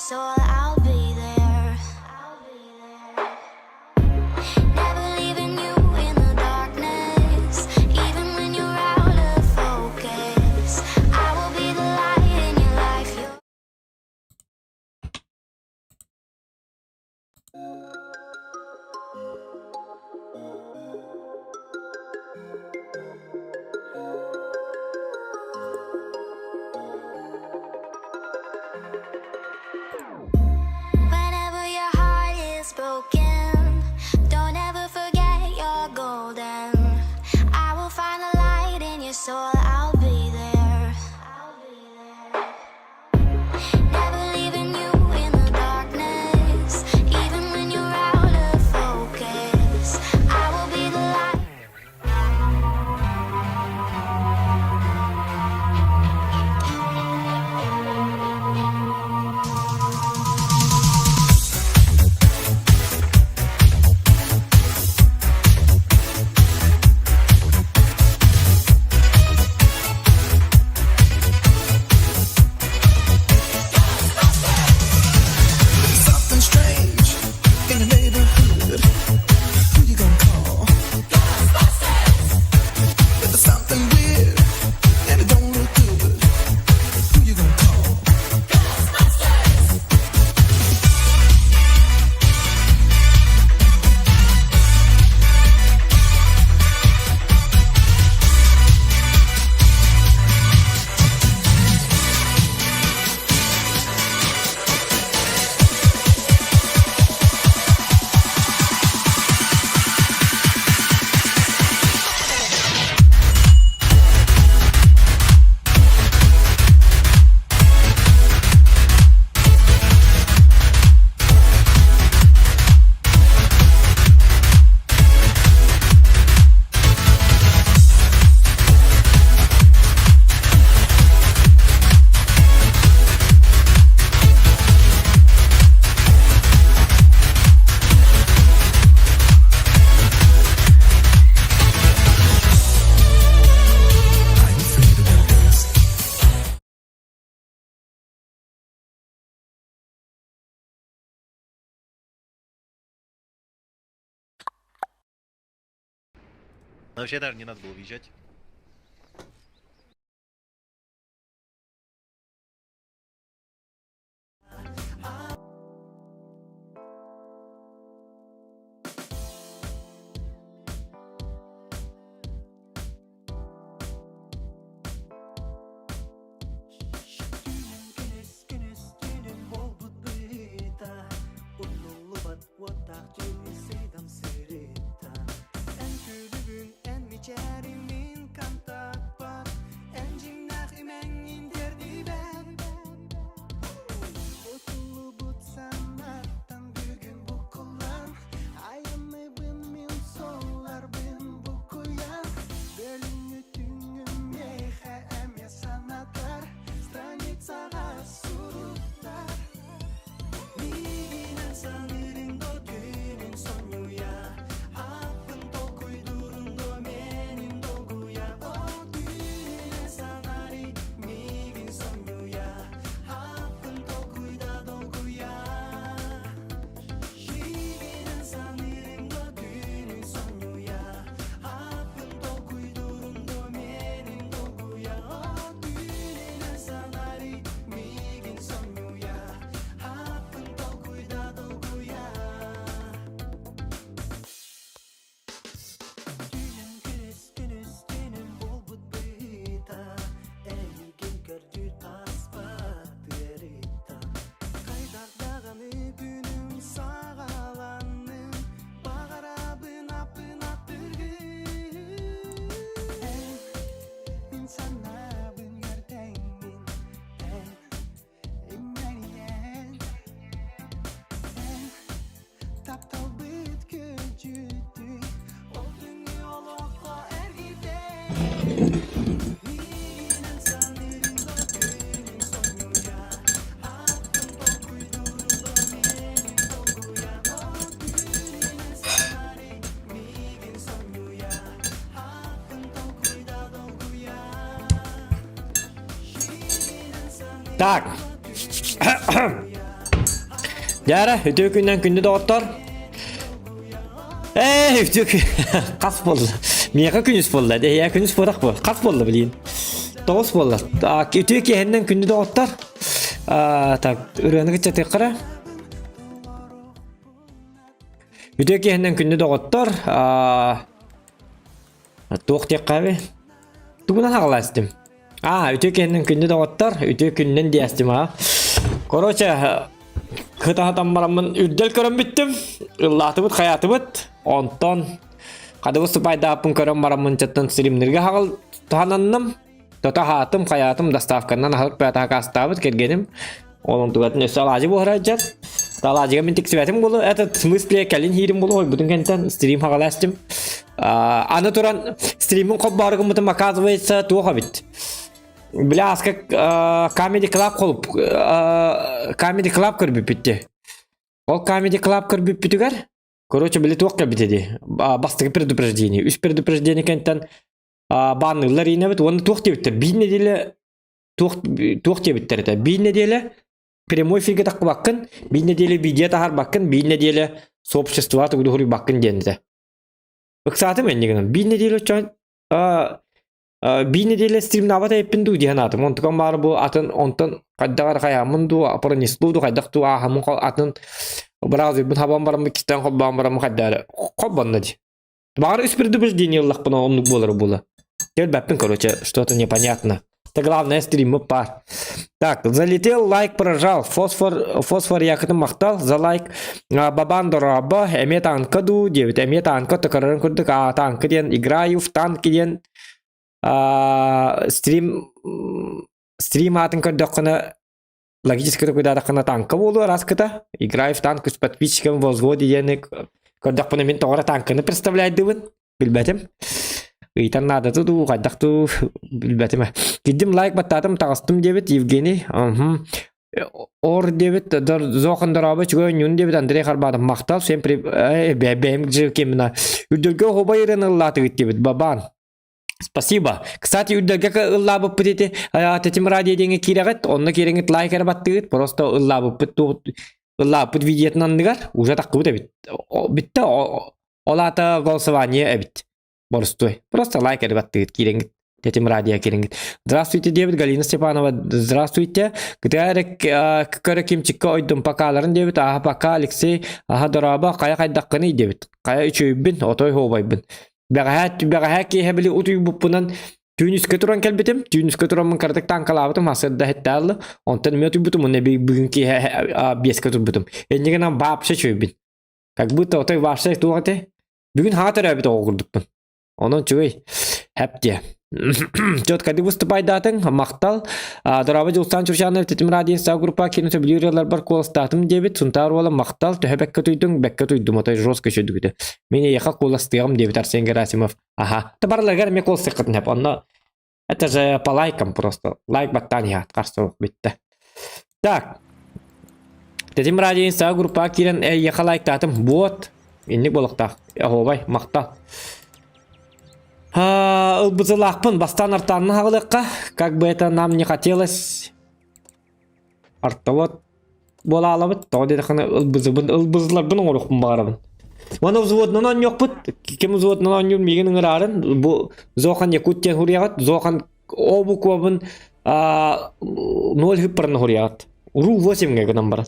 soul, I'll be there. Never leaving you in the darkness, even when you're out of focus. I will be the light in your life. You Whenever your heart is broken, don't ever forget you're golden. I will find the light in your soul, I'll be there. Never leaving you in the darkness, even when you're out of focus. I will be the light. Something strange in your neighborhood. Who you gonna call? Ghostbusters! If there's something weird and it don't look good, who you gonna call? Ghostbusters! I'm afraid of them ghosts. Ну, вообще даже не надо было въезжать. Так. Дьара, үтүө күннэн күндү доҕоттор. Ээ, үтүө күн. Хас буолла? Миэхэ күнүс буолла. Эһиэ күнүс буолах бу. Хас буолла билиин? Тоҕус буолла. Үтүө киэһэннэн күндү доҕоттор. Так, ырыаны кыччатыаххара. Үтүө киэһэннэн күндү доҕоттор. Туох диэххэ Тугунан хаҕалаастым? Аа, үтүө киһинэн күндү доҕоттор, үтүө күннэн диэстим аа. Короче, кытаатан бараммын үрдэл көрөн бүттүм. Ыллаатыбыт, хайаатыбыт. Онтон хадыбыс супайдааппын көрөн бараммын чаттан стримнерге хаҕал туһананным. Тото хаатым, хайаатым, доставканнан аһылык бэйэтэ хакаастаабыт кэргэним. Ол онтугатын өссө алаадьы буһарайдьар. Алаадьыга мин тиксибэтим буолу, этот в смысле кэлин хиирим буолу, ойбутун кэнтэн стрим хаҕалаастым. Аны туран стримин хоббоору гыммытым оказывается туох эбит. Бля, аска Comedy Club холуп Comedy Club көрбүппүт Ол Comedy Club көрбүппүтүгэр короче, били туох кэлбит дии. Бастакы предупреждение. Үс предупреждение кэнтэн баанныыллар иинэбит уонна туох диэбиттэр биир нэдиэлэ туох туох диэбиттэр этэ биир нэдиэлэ прямой эфиргэ таххыбаккын биир нэдиэлэ видео таһаарбаккын биир нэдиэлэ сообществоҕа тугу суруйбаккын диэн этэ ыксаатым инньэ гынан биир нэдиэлэ оччоон биир нэдиэлэ стримнаабат эбиппин дуу диэн аатым онтукам баара бу атын онтон хайдах эрэ хайааммын дуу пронеслу дуу хайдах дуу ааһаммын атын браузербын хабан бараммын иккистээн холбоон бараммын хайдах эрэ холбонно дии Баҕар үс предупреждение ыллахпына оннук буолара буолла. Көрбөппүн, короче, что-то непонятно. Это главное стримы пар. Так, залетел, лайк прожал. Фосфор, фосфор якытын махтал за лайк. Бабан дороба, эме танка ду, диэбит. Эме танка токарарын курдук, а танка диэн играю в танки диэн стрим стрим аатын көрдөххүнэ логически кудаатаххына танка буолуо араскыта. Играю в танк с подписчиком во взводе диэни көрдөхпүнэ мин тоҕо эрэ танканы представляйдыбын билбэтим. Ыйтан наадата дуу, хайдах дуу билбэтим. Кирдим лайк баттаатым таҕыстым диэбит Евгений. Ор диэбит Зохан дорообо үчүгэй ойнуун диэбит Андрей Харбатов махтал всем при бэйэм кемина үрдүлгэ оһуобай ырыаны ыллаатыгыт диэбит бабаан Спасибо. Кстати, үрдэлгэ ыллаабыппыт ити Тэтим радио диэҥҥэ киирэҕит, онно киирэҥҥит лайк эрэ баттыгыт, просто ыллаабыппыт ыллаабыппыт видеотын анныгар уже таххыбыт эбит. Бүттэ ол аата голосование эбит. Боростуой. Просто лайк эрэ баттыгыт киирэҥҥит. Тэтим радио киирэҥҥит. Здравствуйте, диэбит Галина Степанова. Здравствуйте. Кытары көрө кимчикке ойдум покаларын диэбит. Аха пока Алексей. Аха дорообо. Хайа хайдаххыный диэбит. Хайа үчүөйбүн, отой хообайбын. Бэҕэһээ бэҕэһээ киэһэ били утуйбуппунан түүн үскэ туран кэлбитим. Түүн үскэ тураммын кыратык таҥкалаабытым, сарсыарда иһиттэалла. Онтон эмиэ утуйбутум, уонна бүгүн киэһэ биэскэ турбутум. Инньэ гынан вообще үчүгэйбин. Как будто отой вообще туох этэй? Бүгүн хаҥа төрөөбүт оҕо курдукпун. Онон үчүгэй. Хэп диэ. Четко ты выступайдаатыҥ, махтал. Дорообо Дьулустаан Чурчанов, Тэтим радио инста группа кино сөбүлүүр ырыаларбар куоластаатым диэбит. Сунтаар уола махтал, төһө бэккэ туйдуҥ, бэккэ туйдум, отой жестко үчүгдүгүтэ. Мин эйиэхэ куоластыаҕым диэбит Арсен Герасимов. Аха. Та барыларыгар эмиэ куоластыаххытын сөп. Онно это же по лайкам просто. Лайк баттаан иһаат, харса бүттэ. Так. Тэтим радио инста группа киирэн эйиэхэ лайктаатым. Вот. Инник буолуохтаах. Оһуобай, махтал. Ылбытылаахпын бастаан артаанна хаҕылыахха, как бы это нам не хотелось. Артовод буолаалабыт, тоҕо диэтэххинэ ылбызыбын, ылбызыларбын оҥоруохпун баҕарабын. Уонна взводунан оонньуохпут, ким взводунан оонньуур миигин ыҥыраарын, бу Зохан Якут диэн суруйаҕыт, Зохан О буквабын ноль хыппарын суруйаҕыт. Ру 8 гынан баран.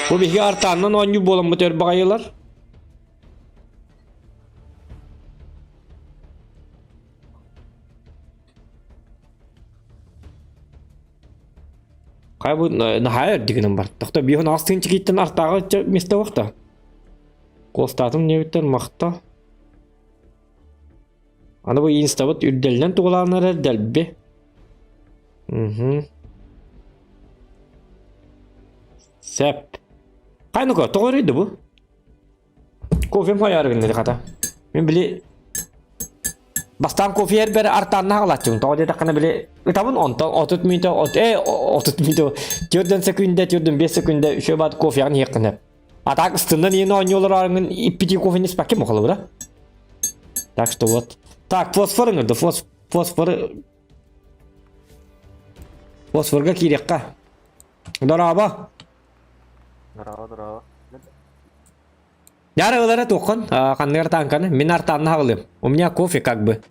Бу биһиги артааннан оонньуу буоламмыт өр баҕайылар. Хайа бу наһаа эрдэ гынан бар. Тохто биһон аас тыынчыкиттан артааҕы место бахта. Куоластаатым диэбиттэр махта. Аны бу инстабыт үрдэлинэн тугулааннар эрэ дэлби. Угу. Сэп. Хайнука, тоҕо эрийди бу? Кофем хайаары гынна хата. Мен били... Бастаан кофе иһэрбэр артааннаах ылааччыбын. Тоҕо диэтэххинэ били ытабын онтон 30 мүнүүтэ от э 30 мүнүүтэ 4 секүндэ 45 секүндэ үчүгэй баат кофеҕын иһиэххин сөп. А так ыстыннан иһин оонньуулар аарыҥын иппити кофены испэккин бухалыбыра. Так что вот. Так, фосфор ыҥырды. Фос, фосфор Фосфорга киириэххэ. Дорообо. Здорово, здорово. Яра ылара туоххун, ханныгар таанканы, мин артаанна хаҕылыым. У меня кофе как бы.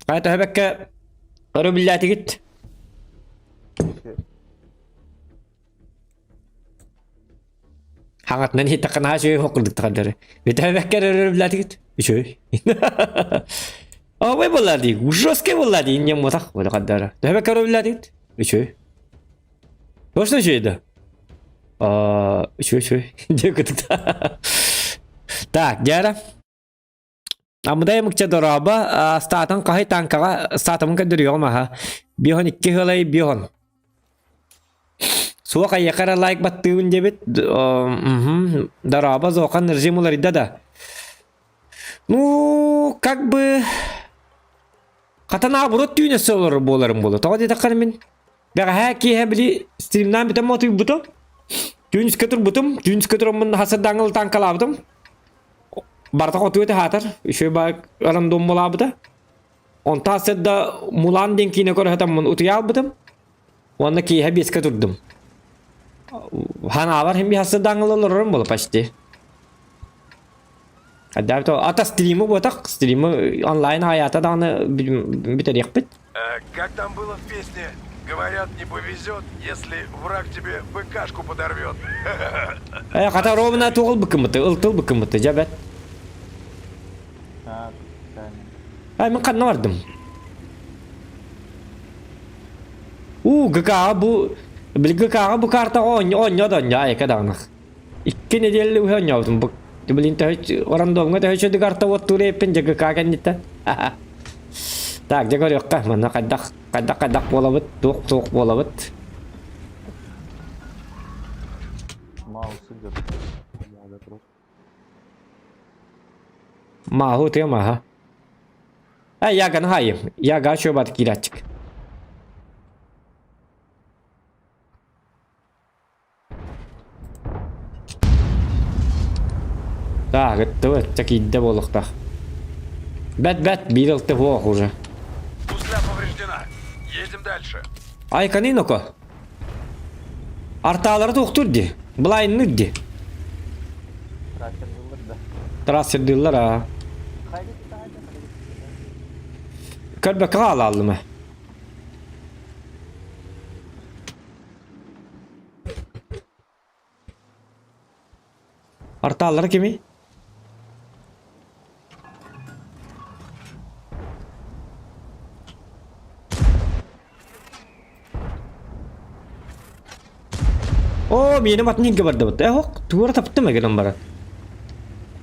Хайа төһөбөккө өрө биллээтигит? Хаҥатынан иһиттэххэ наһаа үчүгэй курдук тахаллары. Бүтэһэбэккэ эрэ өрө биллээтигит? Үчүгэй. Абай буолла дии, жесткий буолла дии, инньэ мутах буолла хардара. Төһөбөккө өрө биллээтигит? Үчүгэй. Точно үчүгэй да? Үчүгэй үчүгэй диэн кытык. Так, дьара. Амыдай мыкча дорообо, стаатан хаһый танкаҕа стаатамын көрдөрүөҕүм аха. Биоһон икки ыалай биоһон. Суох айыаха эрэ лайк баттыыбын диэбит. Дорообо, Зохан режим уларыйда да. Ну, как бы... Хата наоборот түүн өссө олорор буоларым буолуо. Тоҕо диэтэххинэ мин бэҕэһээ киэһэ били стримнаан бүтэн мотуйбутум. Түүн үскэ турбутум. Түүн үскэ тураммын хасырдааҥҥы танкалаабытым. Барыта хотуга таһаатар. Үчүгэй баай рандом буолаабыта. Онтон сырда Мулан диэн киинэ көрө сатаммын утуйа албытым. Уонна киэһэ биэскэ турдум. Ханаабар хим хасырдааҥҥы олорорум буола почти. Ата стримы буотах, стримы онлайн аята даҕаны бүтэриэхпит. Как там было в песне? Говорят, не повезет, если враг тебе БКшку подорвет. Э, хата ровно тугул быкымыты, ылтыл быкымыты, жабет. Ай, мен ханна бардым. У, ГК бу, били ГК бу картаҕа оонньоо да оонньоо, айка даҕаны. Икки нэдиэлэ үһэ оонньообутум. Бу блин төһө рандомҥа төһө үчүгэй карта уоттуур эбиппин дьэ ГК кэнниттэн. Так, дьэ көрүөххэ, манна хайдах хайдах хайдах буолабыт, туох туох буолабыт. Маус идет. Мааһу тыа мааһа. Эй, яганы хайым. Яга чуобат киирээччик. Так, ыттыбыт, чэ киирдэ буолуохтаах. Бэт бэт, биир ылты суох уже. Гусля повреждена. Едем дальше. Ай, каниноко. Артаалары туохтуур дии. Былайынныыр дии. Трассердыыллар да. Трассердыыллар аа. Көрбөккө хаалааллым ээ. Артааллара кимий? Оо, миэнэ атын иһингэ бардыбыт. Э, ох, туора таптым эгинэн баран.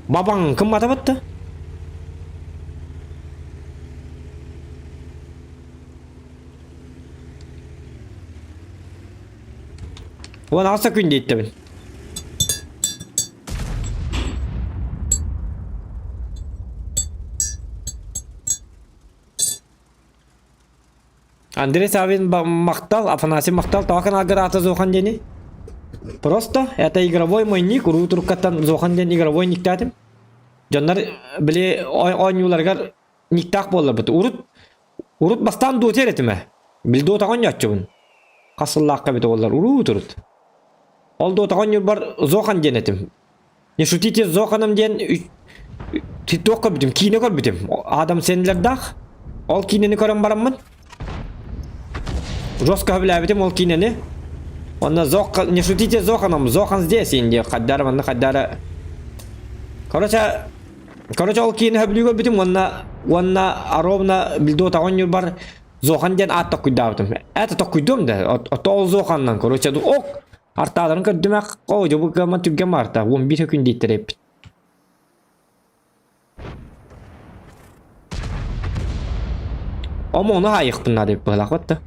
Бабаҥ кымматабыт да? Уон аҕыс күн диэттэбин. Андрей Савин махтал, Афанасий махтал, тоҕо каналгар аата Зохан диэни? Просто это игровой мой ник, уруу туруккаттан Зохан диэн игровой никтээтим. Дьоннор били оонньууларыгар никтаах буолларбыт. Урут Урут бастаан дуотер этим ээ. Били дуотаҕа оонньооччубун. Хас сыллаахха эбитэ буоллар уруут урут. Ол дуотаҕа оонньуурбар Зохан диэн этим. Не шутите с Зоханом диэн туох көрбүтүм, киинэ көрбүтүм. Адам Сэндлердаах. Ол киинэни көрөн бараммын. Жестко сөбүлээбитим ол киинэни. Онно Зох, не шутите с Зоханом, Зохан здесь, инди хайдара манна хайдара. Короче, Короче, ол киини сөбүлүү көрбүтүм уонна уонна ровно билдуотаҕа оонньуурбар Зохан диэн аат токкуйдаабытым. Это токкуйдуом да, ото ол Зоханнан, короче, ок, артааларын көрдүм ах, о, дьобу кыамман түргэн маарта, 11 күн дииттэр эппит. Омону хаайыхпын наада быһылаах батта.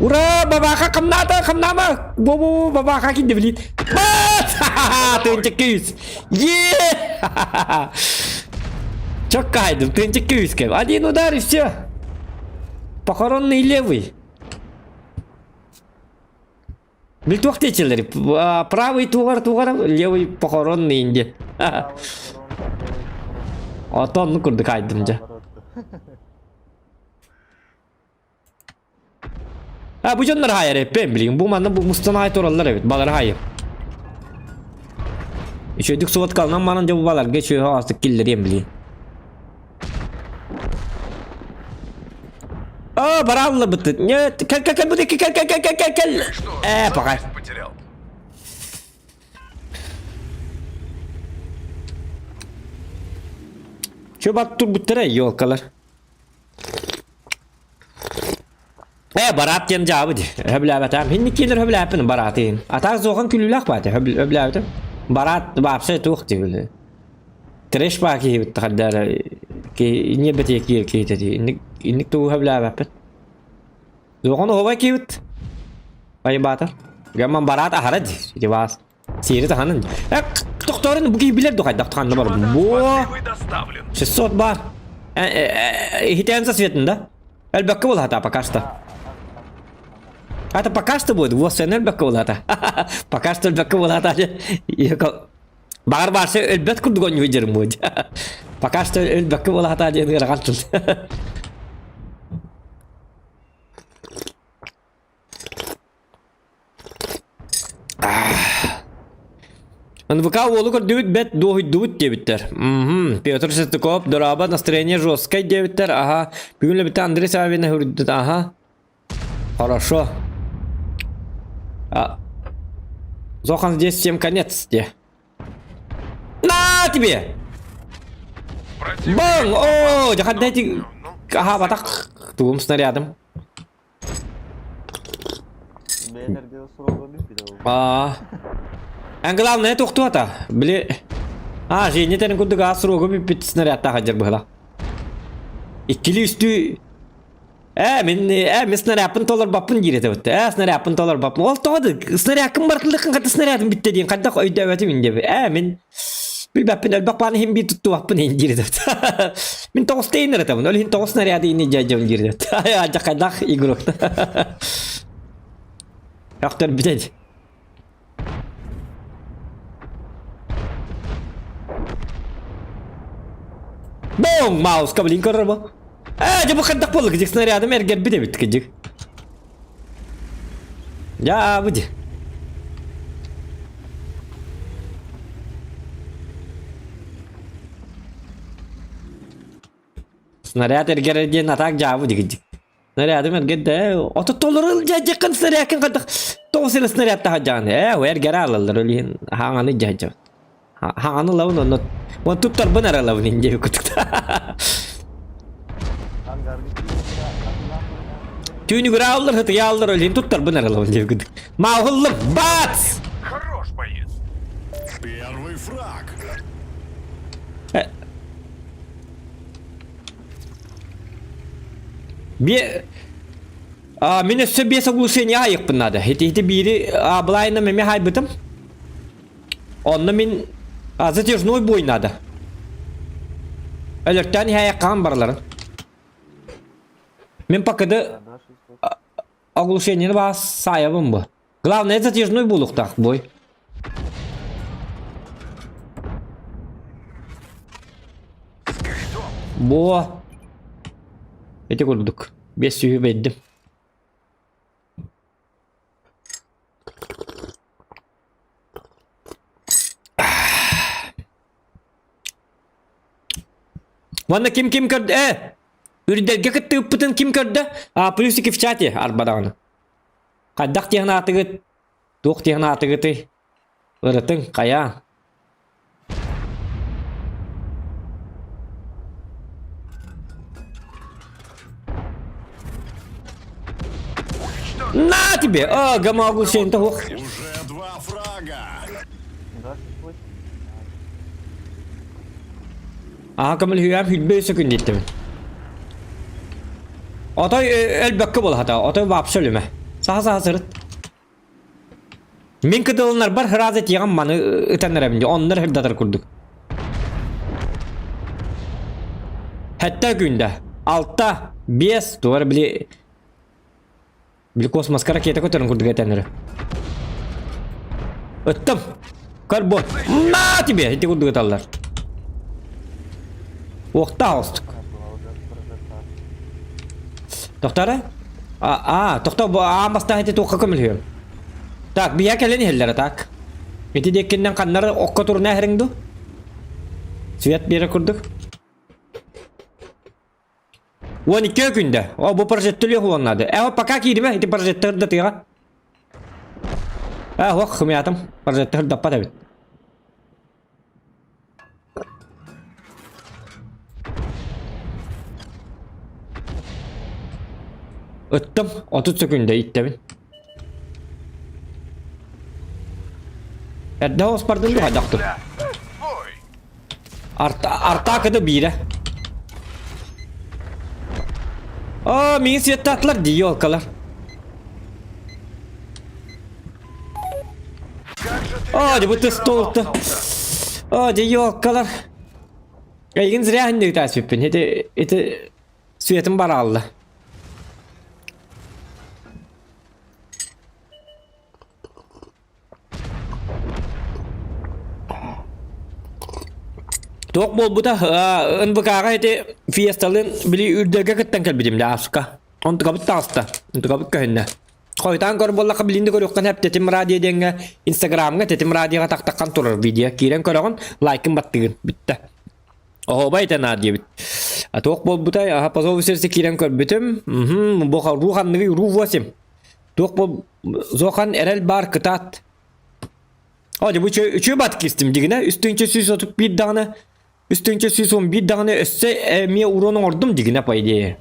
Ура! Бабаха хамнаата, хамнаама! Бу-бу, бабаха киирдэ билиит. Бат! Тынча күүс. Е! Чоккайдым, тынча күүс кем. Один удар и все. Похоронный левый. Билтуох диэчилэр. Правый тугар тугар, левый похоронный инди. Отон курдук айдым дьэ. А бу дьоннор хайар эппен билигин бу манна бу мустан аай тураллар эбит балар хайы. Үчүгдүк суоткалынан манан дьэ бу баларга үчүгэй аастык киллэриэм билигин. А, баралла быттыт. Нет, кел кел кел бу кел кел кел кел кел кел. Что, Э, пока. совесть потерял? Чё бат турбуттара елкалар. Э, бараат диэн дьаабы дии. Сөбүлээбэтээм. Инник киилэр сөбүлээппин бараатыйын. Атаах зохан күлүүлээх баати. Сөбүлээбитим. Бараат вообще туох дии били. Трэш баа киһибит хардара ки инне бэтиэ киир киһитэ дии. Инник инник тугу сөбүлээбэппин. Зохан оһобай киһибит. Айбаатар. Гамман бараат аһара дии. Ити баас. Сиэри таһанын. Э, тохторун бу киһи билэр ду хайдах ханна барбын. Чемодан с Бо! подливой доставлен. 600 бар. Хитэн со светом, да? Элбэккэ буолата пока что. Это пока что будет, вот сен элбэккэ буолата. Пока что элбэккэ буолата. Баар баарса өлбөт курдук оонньуу дьэрим будет. Пока что өлбөккө буолата диэн ыарахан тыл. НВК уолу көрдүбүт бэт дуоһуйдубут диэбиттэр. Мм. Петр Шестаков, дорообо, настроение жесткай диэбиттэр. Аха. Бүгүн лэбитэ Андрей Савина үрдүт. Аха. Хорошо. А. Зохан здесь всем конец де. На тебе! Противник Бang! О, дайте. Ну, Ага, батах. Тугум снарядом. Аа. Эн главное тохтуата. Били А, Женя тэрин курдук аа срогу бүппүт снарядтаах дьэр быһыла. Иккили үстүү Ээ, мин ээ, мин снарядпын толорбаппын диир этэ бутта. Ээ, снарядпын толорбаппын. Ол тоҕо да снарядкын барытыллыххын хата снарядым бүттэ диэн хайдах өйдөөбөтүм ин диэби. Ээ, мин билбэппин элбэх бааны иһин биир туттубаппын иһин диир этэ бутта. Мин тоҕуста иһин ырытабын. Ол иһин тоҕус снаряды иһин дьайдьабын диир этэ бутта. Адьа хайдах игрок. Өхтөр бүтэ. Бум! Мауска, блин, көрөр Ээ, дьэ бу хайдах буолла кыдьык снарядым эргэрбит эбит кыдьык. Дьаа, бу Снаряд эргэрэр диэн атаак дьаабы дигидик. Снарядым эргэрдэ. Ото толору дьадьаккын снарядкын хайдах тоҕус эрэ снаряд таһадьаҕын. Ээ, эргэрэ алаллар өлүһүн хаҥаны дьадьа. Хаҥаны лабын онно. Вон туттарбын эрэ лабын индиэ кутук. Түүнүгүрэ аллар хытыйа аллар өлүһүн туттарбын эрэ лабын диэ кутук. Мауһуллум бац! Хорош боец. Первый фраг. Бе... А, мин өссө без оглушения айыкпын надо. Ити ити биири абылайына меме хайбытым. Онно мин а, затяжной бой надо. Өлөртөн иһэ хаан бараларын. Мин покада оглушениені баас саайабын бу. Главное затяжной буолуохтаах бой. Бо. Ити курдук. Бес сүүһү бэрдим. Уонна ким ким көрдө? Э! Үрдэлгэ кыттыыппытын ким көрдө? А, плюсики в чате арбадаҕына. Хайдах диэн аатыгыт? Туох диэн аатыгытый? Ырытыҥ, хайаа? На тебе! О, гомоглушение ох. Уже два фрага. Аха көмөлүһүөм хүлбэ өсө күндиттим. Отой өлбөккө буолахата, отой вообще өлүмэ. Саха саха сырыт. Мин кытылынарбар сразу тиэҕим маны ытан эрэбин дии, оннор сырдатар курдук. Хэттэ күндэ. Алта, биэс, тугар били били космоска ракета көтөрүн курдук этэн эрэ. Ыттым. Көр бу. На тебе! Ити курдук ыталлар. Уохтаах остук. Тохтоо А, а, тохтоо, бу аан бастаан ити туохха көмөлөһүөм. Так, бия кэлэн иһэллэр так. Ити диэккиннэн ханнары окко турна эһэриҥ ду? Свет биэрэ курдук. 12 күндэ. О, бу прожекторы хуоннады. Э, пока кииримэ, ити прожектор да тыаҕа. Э, ох, хымыятым. Прожектор даппат эбит. Ыттым, 30 сөкүндэ иттэбин. Эрдэ оспардын духа дохтум. Арта, артаакыда биирэ. О, миигин светтаатылар дии, елкалар. О, дьэ бу тыс туолта. О, дьэ елкалар. Эйигин зря хиннигитааспиппин. Ити, ити светым бараалла. Туох буолбута НВК-ҕа ити фиесталын били үрдэргэ кыттан кэлбитим да ааска. Онтукабыт таҕыста. Онтукабыт көһүннэ. Хойутаан көр буоллахха билин да көрүөххүн сөп Тэтим радио диэҥҥэ Инстаграмҥа Тэтим радиоҕа тахтаххан турар видео. Киирэн көрөҕүн, лайкын баттыгын. Бүттэ. Оһуобай этэ наар диэбит. А туох буолбутай? Аха, по зову сердца киирэн көрбүтүм. Мм, бу ру ханныгый? Ру 8. Туох бу Зохан эрэл баар кытаат. О, бу үчүгэй бат кистим дигинэ. Үстүнчэ 131 даҕаны, үстүнчэ 111 даҕаны өссө эмиэ урон оҥордум дигинэ по идее.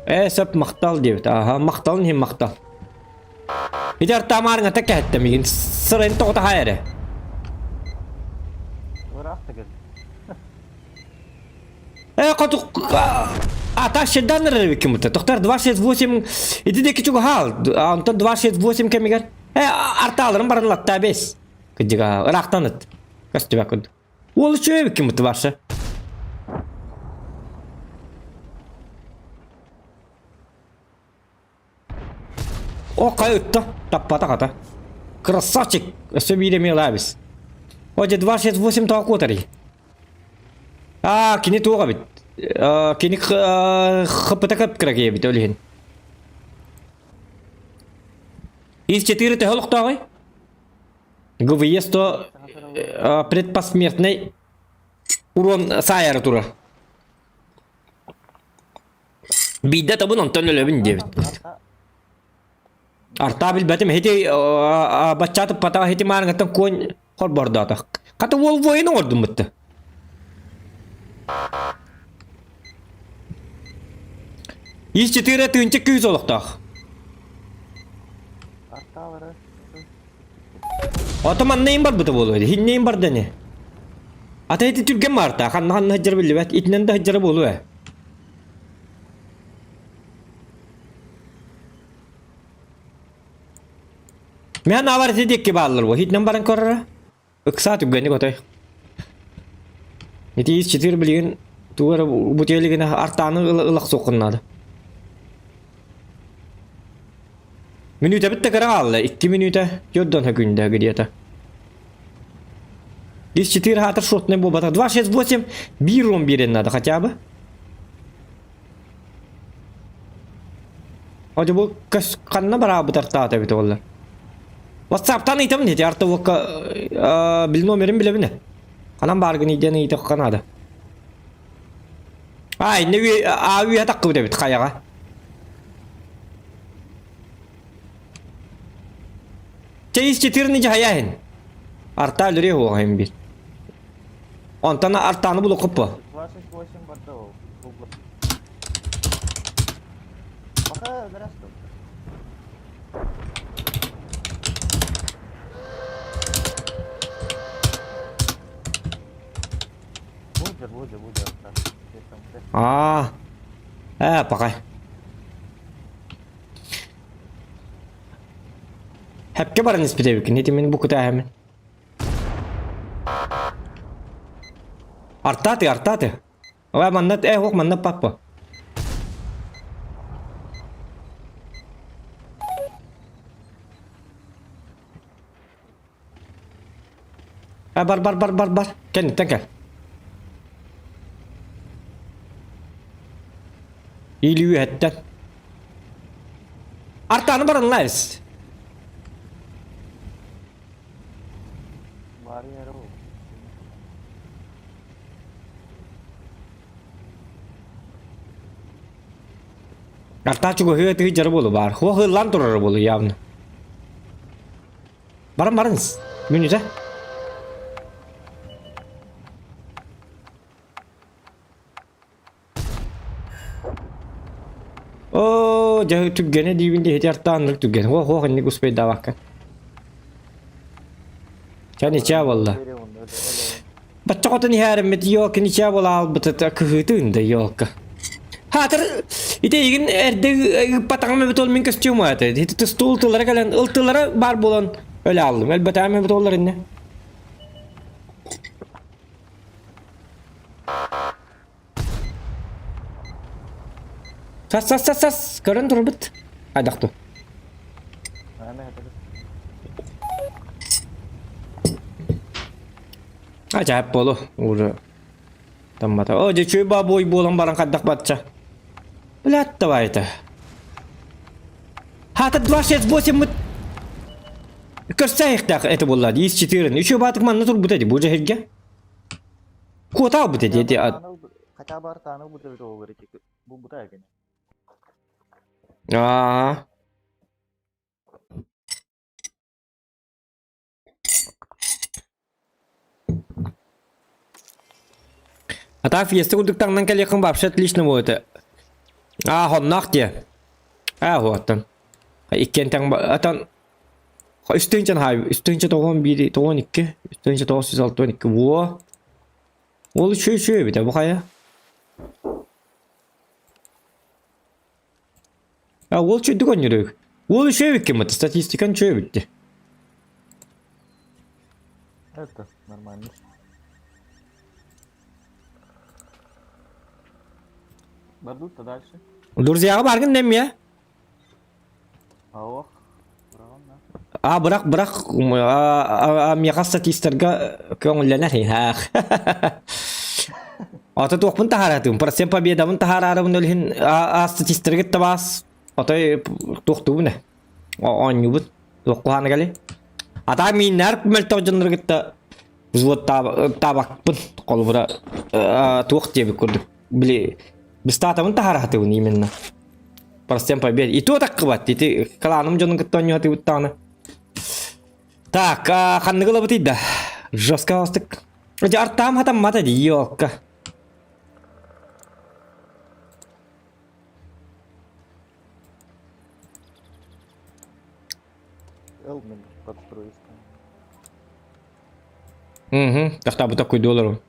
Ээ, сөп махтал диэбит. Аха, махталын иһин махтал. Ити артаамаарыҥата кэһэттэ миигин. Сырайын тоҕо таһаа эрэ. Ыраах да кэл. Э, хоту... А, та щедан эрэр ким-то. Тохтор 268 ити диэки чугаһаал. Онтон 268 кэмигэр. Э, артааларын баран латта бес. Кыдьыга, ыраахтан ыт. Көстүбэк курдук. Уол үчүгэй ким барса. О, хайа ытта, таппата хата. Красавчик! Өссө биир эмиэ ылаабис. О, дьэ 268 тоҕо куотарый? Аа, кини туох эбит? Кини хпт кып-кыра киһи эбит, ол иһин. Из 4 төһө олохтооҕуй? ГВЕ 100 предпосмертный урон саайары турар. Биирдэ табын онтон өлөбүн диэбит. Артаа билбэтим ити бачча туппатах ити маарыҥаттан куон холбордоотох. Хата уол воин оҥордум бытты. Ис четыре тыынча күүс олохтоох. Ото манна им барбыта буолуо. Хинне им барда не. Ата ити түргэн маарта. Ханна ханна сылдьара биллибэт. Итинэн да сылдьара буолуо ээ. Мен авар ити диэки бааллар буо. Хитинэн баран көрөрө. Ыксаа түргэнник отой. Ити ис четыре билигин тугу эрэ бутуйа илигинэ артааны ылах суоххун наада. Мүнүүтэбит да кыра хаалла. Икки мүнүүтэ 4 күндэ где-то. Из 4 хаатыр шотный буолбатах. 2, 6, 8 биир ром биэрэн надо хотя бы. Одьу бу көс ханна бараабыт артаата эбит оллар. WhatsApp-тан ыйтабын ити арта уокка бил номерин билэбин. Ханан бааргын иден ыйтахха наада. А, инне а үө таққыбыт эбит хайаҕа. Чэ ис четырны дьаһайаһын. Арта өлөрүө хуоҕайын бир. Онтон артааны булукуппу. 28 барда ол. Пока здравствуй. Бу бу бу Аа. Ээ, пакай. Хэпке баран испит эбиккин. Ити мин бу кутааһымын. Артааты, артааты. Ой, манна, э, ох, манна папа. А, бар, бар, бар, бар, бар. Кэнниттэн кэл. Или үөһэттэн. Артааны баран лайс. Артаа чугаһыа тыһы дьара буолу баар. Хуох ыллаан турара буолу явно. Баран баран. Мүнүтэ. Оо, дьэ түргэнэ диибин диэхити артааннык түргэн. Хуох хуох инник успейдаабакка. Ча ничаа буолла. Бачча хотун иһээриммит ёлка ничаа буола аалбыта кыһыытын да ёлка. Хаатыр ити игин эрдэ ыыппатаҕым эбит ол мин костюм аата. Ити стул тыллара кэлэн ылтылара баар буолан өлө ааллым. Өлбөтөҕүм эбит оллар инне. Сас сас сас сас көрөн турбут. Хайдах Ажайып болу уже таммата. О, дьэ үчүгэй бабой буолан баран хайдах бачча. Блядь, давай это. Хата 268 мы Көрсөйөхтөөх это буолла. Ис 4. Үчүгэй баатык манна турбут эти бу дьэһиргэ. Куотаабыт эти эти Хотя бы артаны бу Бу бута экен. Аа. А так фиеста курдук таҥнан кэлиэххин вообще отлично будет. Аа, хонноох диэ. Аа, хуаттан. Иккиэн тэҥ атан үстүнчэн хай, үстүнчэ тоҕон биир, тоҕон икки, үстүнчэ тоҕус жүз алта он икки. Во. Ол үчүгэй үчүгэй эбит, бу хайа? А ол чөйдүк онньурук. Ол үчүгэй эбит ким статистикан үчүгэй эбит Это нормально. Бардут-то дальше. Друзьяға баргын немме? Ох. А бырах бырах миэхэ статистарга көҥүллэнэр иһаах. Ото туохпун таһааратым, процент победабын таһаарарыбын өлүһүн а статистарга табаас отой туохтуубун э оонньуубут туох куһаана кэлий. Атаа мииннээр мөлтөх дьоннору кытта взвод таабакпын холобура туох диэбит курдук били бистаатабын таһааратыбын именно. Простем победе. И то таккыбат. Ити калааным дьонун кытта оонньоотубут даҕаны. Так, ханныгы ылабытый да? Жестко астык. Эти артаам хатаммата дии, ёлка. Элмин подстроить. Угу, тахта бу такой доллару.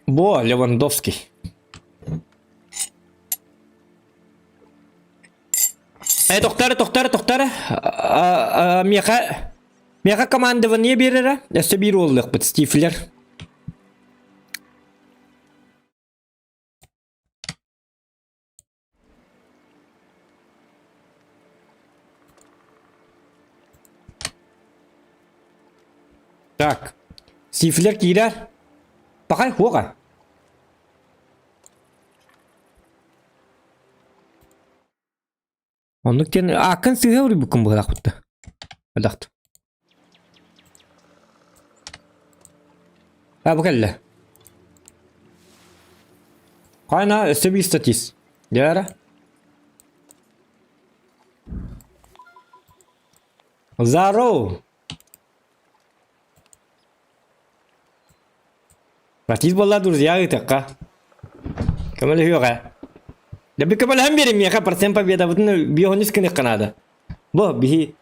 Бо, Левандовский. Э, тохтары, тохтары, тохтары. Миэхэ, миэхэ командование биэрэрэ. Өссө биир уоллаахпыт, Стифлер. Так, Сифлер киирэр. Пахай хуоҕа. Оннук диэн ааккын сыыһа уруйбуккун быһалаахпытта. Адахт. А бу кэллэ. Хайна өссө биир статист. Дьэ Здорово! Статист буолла друзья ыытыахха. Көмөлөһүөҕэ. Да би көмөлөһөн биэрим миэхэ процент победабытын биоһунус гыныахха наада. Бу биһи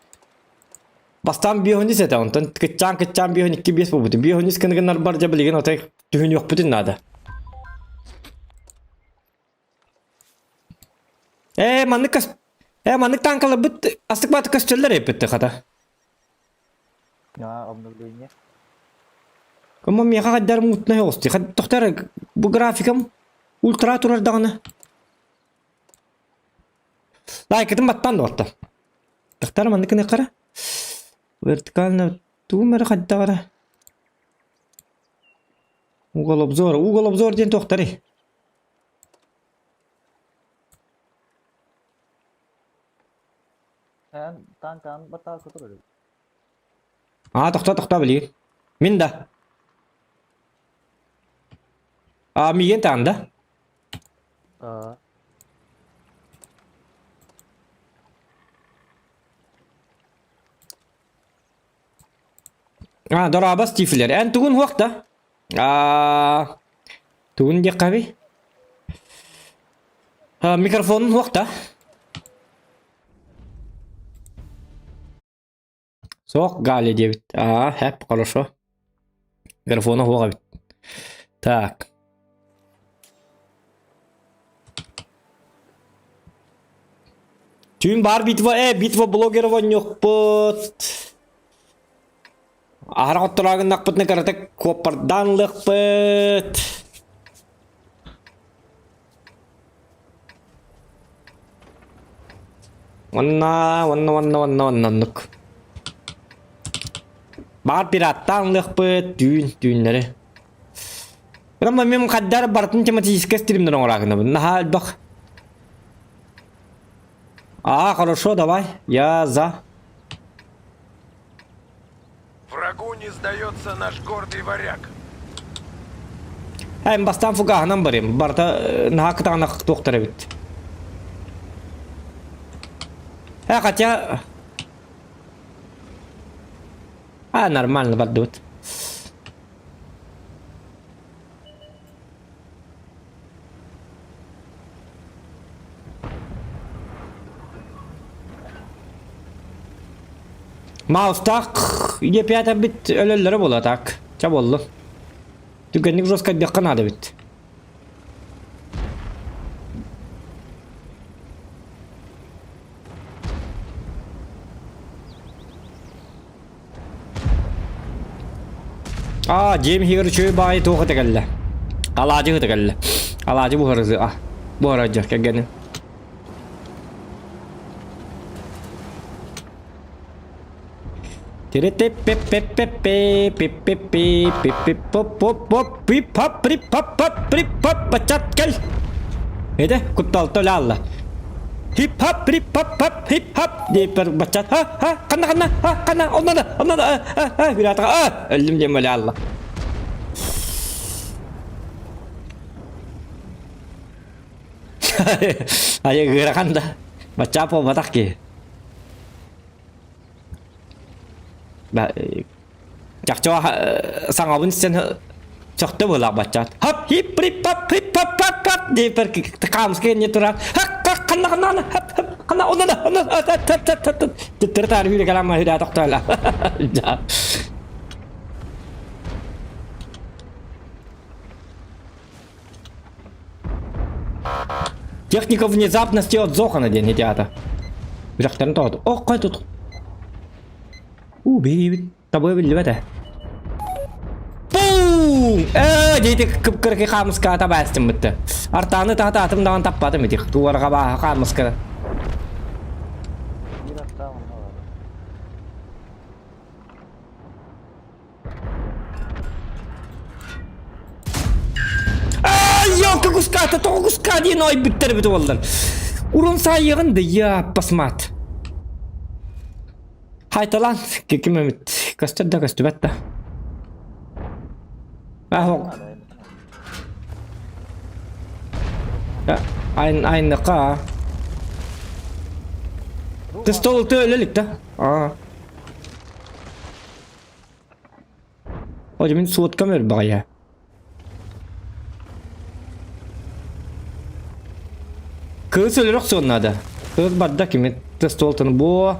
бастаан биоһунус этэ, онтон кыччаан кыччаан биоһун икки биэс буолбут. Биоһунус гыннарбар дьэ билигин отой түһүнүөхпүтүн наада. Ээ маннык кас Ээ маннык танкаларбыт астык бааты көстөллөр эппитте хата. А, обновление. Кому миэхэ хайдар мутнай оҕусти. Тохтор бу графикам ультра турар даҕаны. Лайкытын баттаан да орто. Тохтор маннык гыныаххара. Вертикально тугум эрэ хайдаҕара. Угол обзора. Угол обзор диэн туохтарый? Эн танкан баттаа көтөр Аа, тохтоо, тохтоо билигин. Мин да. Аа, миигин таан да? Аа. Аа, дорообо Стифлер. Эн тугун хуох да? Аа, тугун диэххэ Аа, микрофонун хуох да? Суох Галя диэбит. Аа, хэп, хорошо. Микрофона суох эбит. Так. Түүн баар битва, э, битва блогеров онньуохпут. Аһара хоттороогуннахпытына кыратык куоппардаан ылыахпыт. Уонна, уонна, уонна, уонна, уонна оннук. Баар пираттаан ылыахпыт, түүн, түүннэри. Гынан мин хаддар барытын тематическай стримнер оҥораакынабын. Наһаа элбэх. А, хорошо, давай. Я за. Врагу не сдается наш гордый варяг. Эн бастаан фугаһынан барыам. Барыта наһаа кытаанах туохтар эбит. Э, хотя... А, нормально бардыбыт. Маустаах Е5 бит өлөллөрө буолла так. Ча буоллун. Түгэнник жесткайдыахха наада эбит. Аа, дьиэм иһигэр үчүгэй баҕайы туох этэ кэллэ. Алаадьы ыта кэллэ. Алаадьы буһарызы а. Буһарар дьэ кэргэним. Тири-тип-пип-пип-пип-пип-пип-пип-пип-поп-поп-поп пип-пап-прип-пап-пап-пип-пап бачат кэл. Эде кутталта өлө алла. Хип-хап, прип-пап-пап, хип-хап диэппэр баччат ха ха ханна ханна ха ханна онно да онно да а хүрээтаҕа а өллүм диэн өлө алла. Айа ыарахан да баччаа буолбатах киһи. Чахчы саҥабын истэн сөхтө быһыылаах баччаат. Хап хип прип пап хип пап пап пап диэппэр хаамыска кэннэ туран хак хак ханна ханна хап хап ханна онно да онно төттөрү таары үүрэ кэлэн маһыра тохтоола. Техника внезапности от Зохана диэн ити аата. Үрэхтэрин тоҕото. Ох, хой тут. У, биһигибит табыа биллибэт ээ. Пум! Ээ, диэти кып-кыракый хаамыскаҕа табаастыммытты. Артааны таһатаатым даҕаны таппатым ити. Туорга бааһа хаамыска. Биир аттаах онно баар. Ёлка куската, тоҕо куска диэн ойбуттар эбит уоллар. Урун саайыгын да я басмат. Хайталан ким эмит көстөр да көстүбэт да. Ахок. Айн айныка. Ты стол ты өлөлүк да. Аа. Ой, мин суоткам өр баҕайа. Кыыс өлөр охсуон наада. Кыыс барда кими стволтан бу.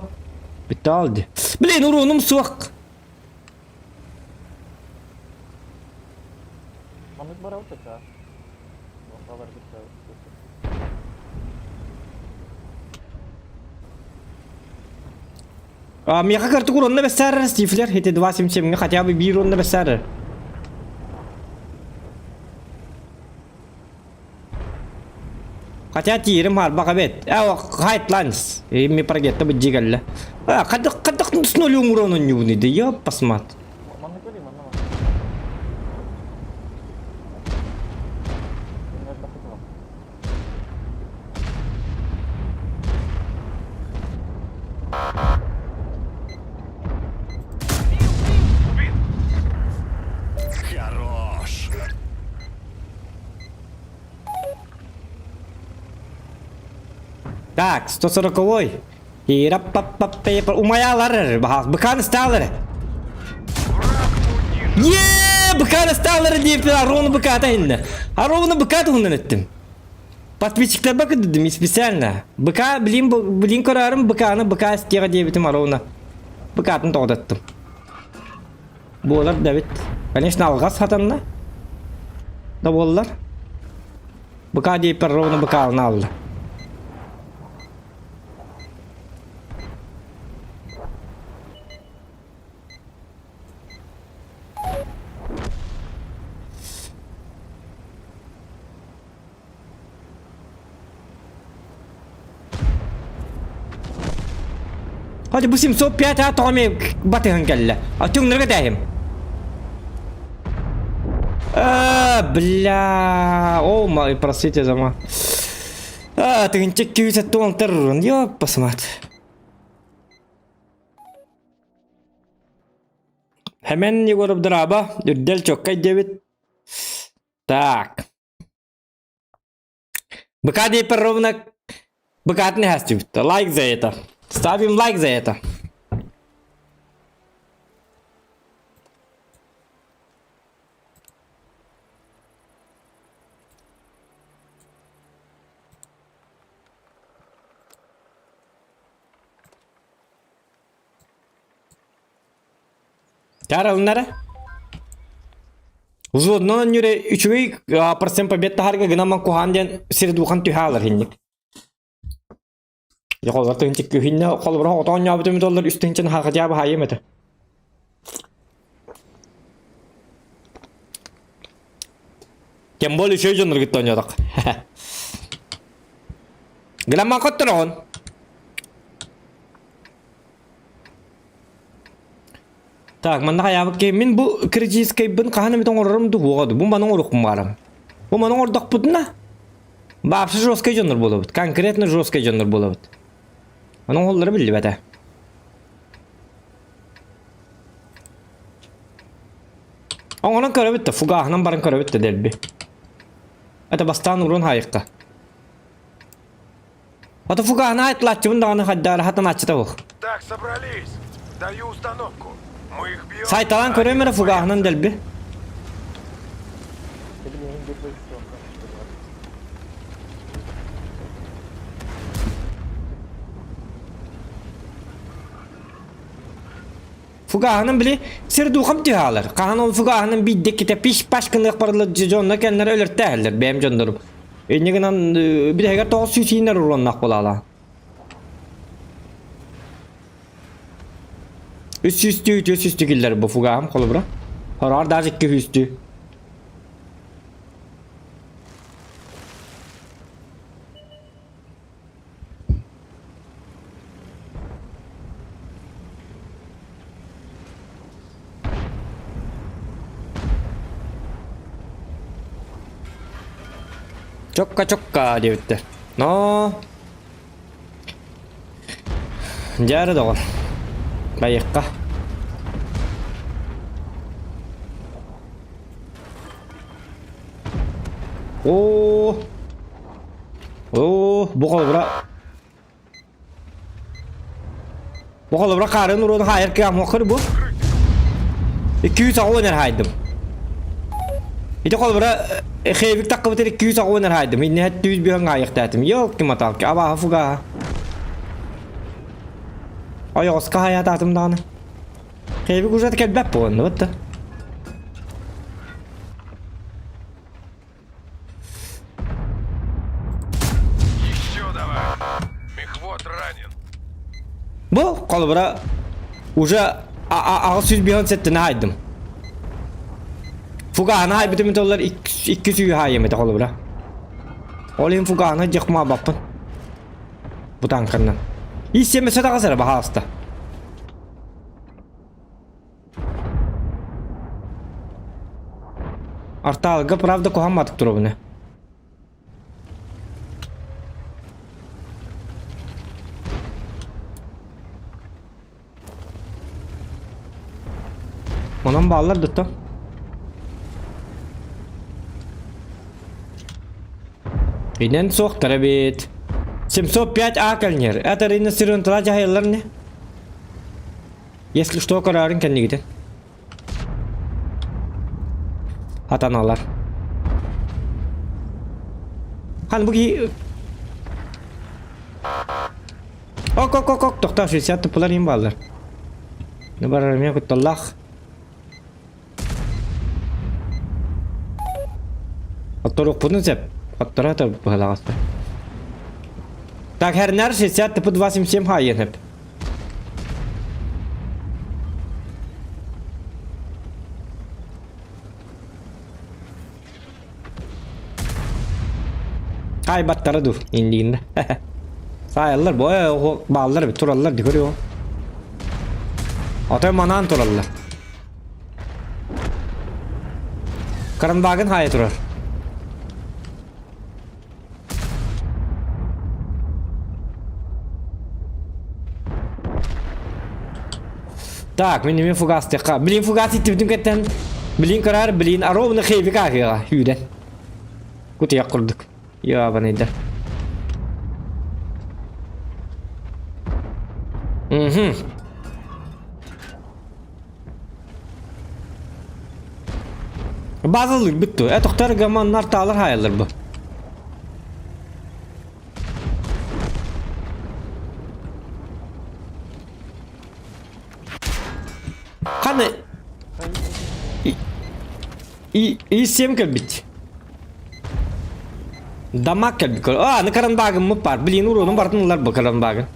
Бүттэ алды. Блин, уруунум суох. Маннык барабыт да. А, миэхэ кыртык уронна бэссээрэр Стифлер, ити 2.77 хотя бы биир уронна бэссээрэр. Хотя тиирим харбах эбит. Э, хайтланс. Ми прогетта бу дьигэллэ. А, хадах хадах с нулем урон онньугуну да ёп посмат. Манна көрeyim манна. Хорош. Так, 140-й. Умаялар, быкан сталыр. Е, быкан сталыр дип, ровно быката инде. А ровно быката уннан эттим. Подписчиктар бакы дедим специально. Быка, блин, блин көрәрім, быканы быка стега диэбитим ровно. Быкатын тоҕдаттым. Буолар да бит. Конечно, алҕас хатанна. Да буоллар. Быка диэппэр ровно быкаалын аалла. Hadi bu 705 а тоҕо батыһан кэллэ. А түҥнэргэ тээһим. А, бля. О, май, простите за ма. А, тыгынчык күүсэ туонтар, ёппасмат. Хэмэн Егоров драба, үрдэл чоккай дебит. Так. Быка диэппэр ровно быкатын эһэстибит. Лайк за это. Ставим лайк за это. Чаралыннара. Узуодунан нүрэ үчүгэй процент побед таһарга гынаман куһаан диэн сирдухан түһэ алар хинник. Холбор тыһынчык күһүннэ холбор отоон ньообутум доллар үс тыһынчын хахадьаба хайым этэ. Тем более үчүгэй дьонноргут оонньоотох. Гынаман хоттороҕун. Так, манна хайаабыт киһи мин бу критическайбын хаһан эмит оҥорорум дуу буоҕа дуу. Бу маны оҥоруохпун баарым. Бу маны оҥордохпутуна баапсы жесткай дьоннор буолабыт. Конкретно жесткай дьоннор буолабыт. Ону оҥоһуллара биллибэтэ. Оҥорон көрөбүт да, фугаһынан баран көрөбүт да дэлби. Это бастаан урун хайыкка. Ото фугаһына айтлааччыбын даҕаны хайдаары хатанааччыта буох. Так, собрались. Даю установку. Мы их бьем. Сайталаан көрөм эрэ фугаһынан дэлби. Фугаһынан били сир духам түһаалар. Хаһан ол фугаһынан биирдэ ките пиш-паш гыныах барылар дьонно кэлнэр өлөртээһэллэр бэйэм дьоннорум. Инньэ гынан бүтэһигэр 900 иинэр уруоннаах буолаала. Үс сүүстүү, түөрт сүүстүү киллэр бу фугаһым холобура. Хороҕор даже икки сүүстүү. Чокка-чокка диэбиттэр. Но Дьэ доҕор. Байыахха. Оо. Оо, бу холобура Бу холобура хаарын уруон хаайар кыам мохыр бу. 200 оҕо өнер хаайдым. Ити холобура Хейвик таккыбытыр 200 эр хаайдым. Иннэ түүз бүһөн аайыктаатым. Ёлки-маталки, абааһы фугааһа. Ойоҕоско хайаатаатым даҕаны. Хейвик уже кэлбэт буоланна бытта. Еще давай. Мехвод ранен. Бу холобура уже аҕыс сүүс биһон сэттини хаайдым. Фугаһаны хаайбытым толлар 200 хаайым этэ холобура. Ол иһин фугаһаны дьахмаабаппын. Бу танканнан. Ис семесе таҕыс эрэ баһаалыста. Артаалга правда куһамматык туругуна. Онон бааллар дутта. Инэн суохтар эбит. 705 А кэлнер. Это рейнестерин тыла дьаһайаллар не? Если что, көрөөрүн кэннигитин. Атаналар. Хан бу киһи Ок ок ок ок тохтоо 60 туппулар иһин бааллар. Не барар эмиэ кутталлаах. Отторуохпутун сөп. Отторо да быһалаҕаста. Так, Хернер 60 тупу 277 хайын хөп. Хайбаттара dur indiğinde. Sayarlar bu bağlar bir turallar diyor. Ата манан тураллар. Каранбагын хайа турар. Так, мин эмиэ фугастыахха. Блин, фугас иттибитин кэттэн. Блин көрөр, блин, ровно хейвик аһыаҕа сүүрэн. Кутуйах курдук. Ябаныйда. Угу. Базалык бүттү. Э, тохтор гаманнар таалар хайалар бу. Ханы и и сем кэлбит. Дамаг кэлбит. А, аны карандагым мы бар. Блин, уронун бартын ылар бу карандагын.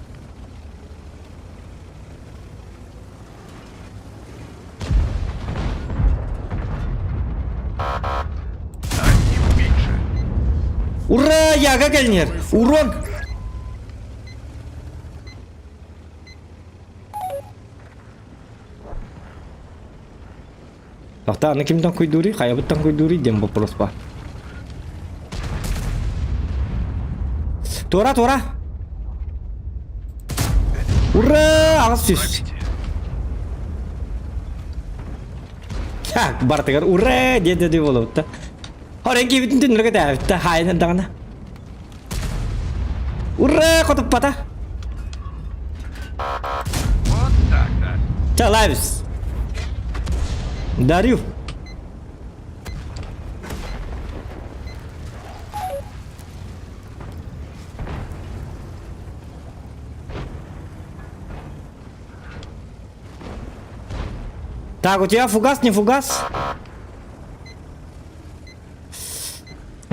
Одним меньше. Ура, яга кэлнер. Урон. Тохтоо, аны ким тоҥкуйдууруй, хайабыт тоҥкуйдууруй диэн боппуруос баар. Туора, туора! Ура! Аҕыс сүүс! Так, бартыгар ура! диэн дии буолубут да. Хорен киибитин түннүргэ тээбит да, хаайын даҕаны. Ура! Хотуппата! Вот так-то. Ча, лайвс! Дарю! Так, у тебя фугас, не фугас?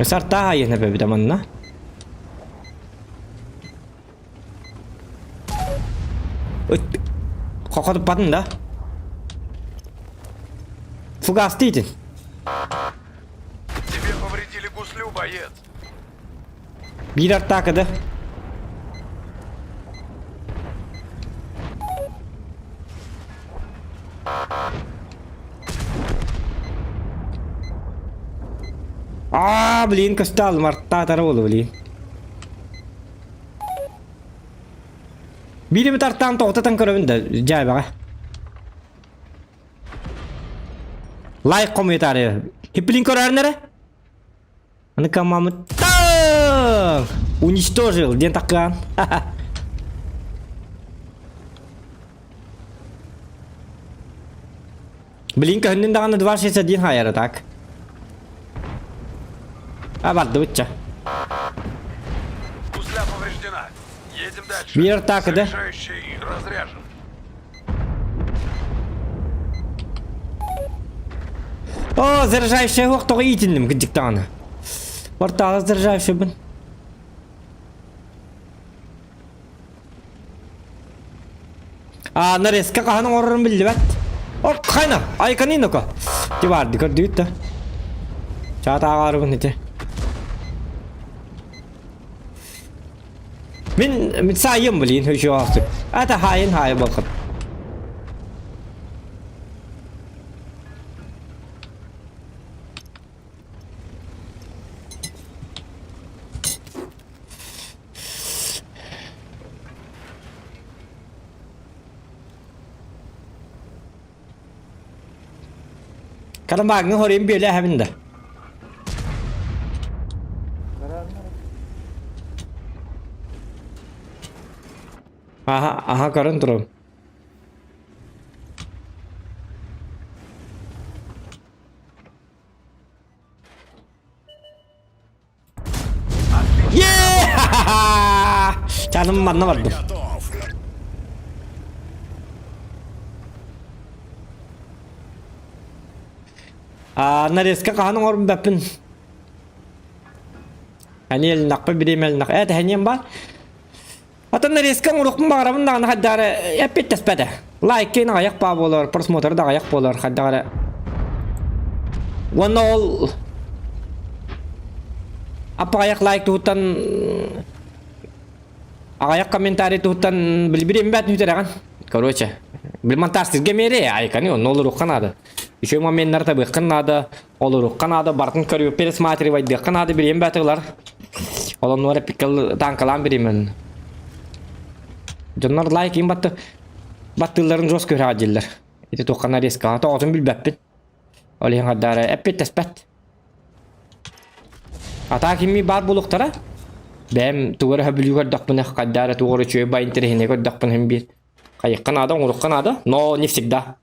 Сартаа иһинэ манна. Хохотуппатын да? Фугас дийтин. Тебе повредили гуслю, боец. Биир артаакада. Аа, блин, костал мартаатара буолу, блин. Биир эмит артаан тоҕутатан көрөбүн да, дьаабаҕа. Лайк хомуйатаары. Хиплин көрөөрүн эрэ. Аны командамыт таң! Уничтожил диэн таккаан. Блин, көһүннүн даҕаны 261 хайара так. А бардыбыт ча. Гусля повреждена. Едем дальше. Биир так, да? Заряжающий разряжен. О, заряжающая уох тоҕо иитинним кырдьык даҕаны. Ортаҕа заряжающийбын. А, нарезка хаһан оҥорорун биллибэт. Оп, хайна, айканиноко. Ти барды көрдүгүт да. Чаата ааҕаарыбын ити. Мин мин саайым блин, еще астык. Это хайын хайы болхат. Карамагны хорим биэлэ хэбин да. Аха, аха көрөн турабын. Чаным манна бардым. А, нарезка хаһан оҥорбун бэппин. Әниэлиннахпа бириэмэлиннах. Ээ, тэһэниэм баар. Атын нарезка оҥоруохпун баҕарабын даҕаны хайдах эрэ эппиэттэспэтэ. Лайк аҕыйах баа буолар, просмотр да аҕыйах буолар, хайдах эрэ. Уонна ол аппаҕайах лайк туһуттан аҕыйах комментарий туһуттан билбирим бэт нүтэрэҕин. Короче, бил монтаж сиргэ мере айканы онно олоруохха наада. Үчүгэй моменнары табыахха наада, олоруохха наада, барытын көрүө пересматривайдыахха наада бириэм бэт ылар. Ол оннугар эпиккэл танкалаан бириэмэн. Дьоннор лайк им батты баттыылларын жестко үрэҕэ дииллэр. Ити туоххана резкаҕа тоҕотун билбэппин. Ол иһин хардаара эппит-тэспэт. Атаа кимми баар буолуохтара. Бэйэм тугу эрэ сөбүлүү көрдөхпүнэ, хайдаа эрэ тугу эрэ үчүгэй бай интэриэһинэй көрдөхпүнэ син биир хайыахха наада, оҥоруохха наада, но не всегда.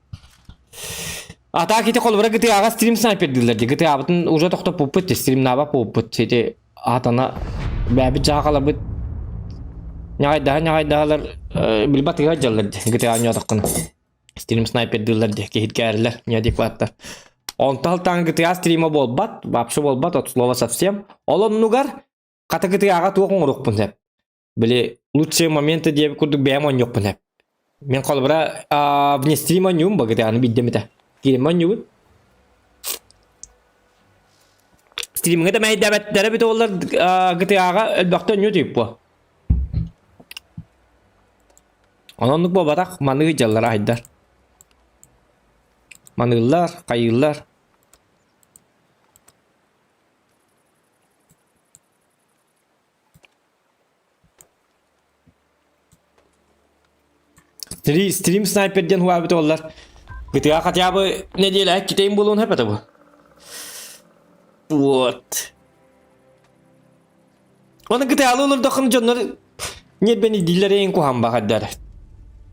Атаа ити холобура GTA-ҕа стрим снайпердыыллар дии. GTA-бытын уже тохтоппуппут, стримнаабат буолбуппут. Ити аатана бэйэбит дьаахаларбыт ньаҕайдаһа ньаҕайдаһалар билбат ыга дьаллар дии GTA оонньоотоххуна. Стрим снайпердыыллар дии киһиргээрилэр неадекваттар. Онтон алтаан GTA стрима буолбат, вообще буолбат, от слова совсем. Ол оннугар хата GTA-ҕа туох оҥоруохпун сөп. Били лучшие моменты диэбит курдук бэйэм оонньуохпун сөп. Мин холобура вне стрима оонньуум ба GTA-ны биирдэм этэ. Киирим оонньуубун. Стримҥэ да мэйдээбэттэрэ бүтэ олар GTA-ҕа элбэхтэ оонньуу тииппо. Онон оннук буолбатах, маннык дьаллар айдар. Маныыллар, хайыыллар. Стрим снайпер диэн хуаабыт оллар. GTA хотя бы неделя китейм буолуон сөп этэ бу. Вот. Оны GTA-лы олордоххуна дьоннор ньиэрбэни дииллэр эйин куһаан баҕардар.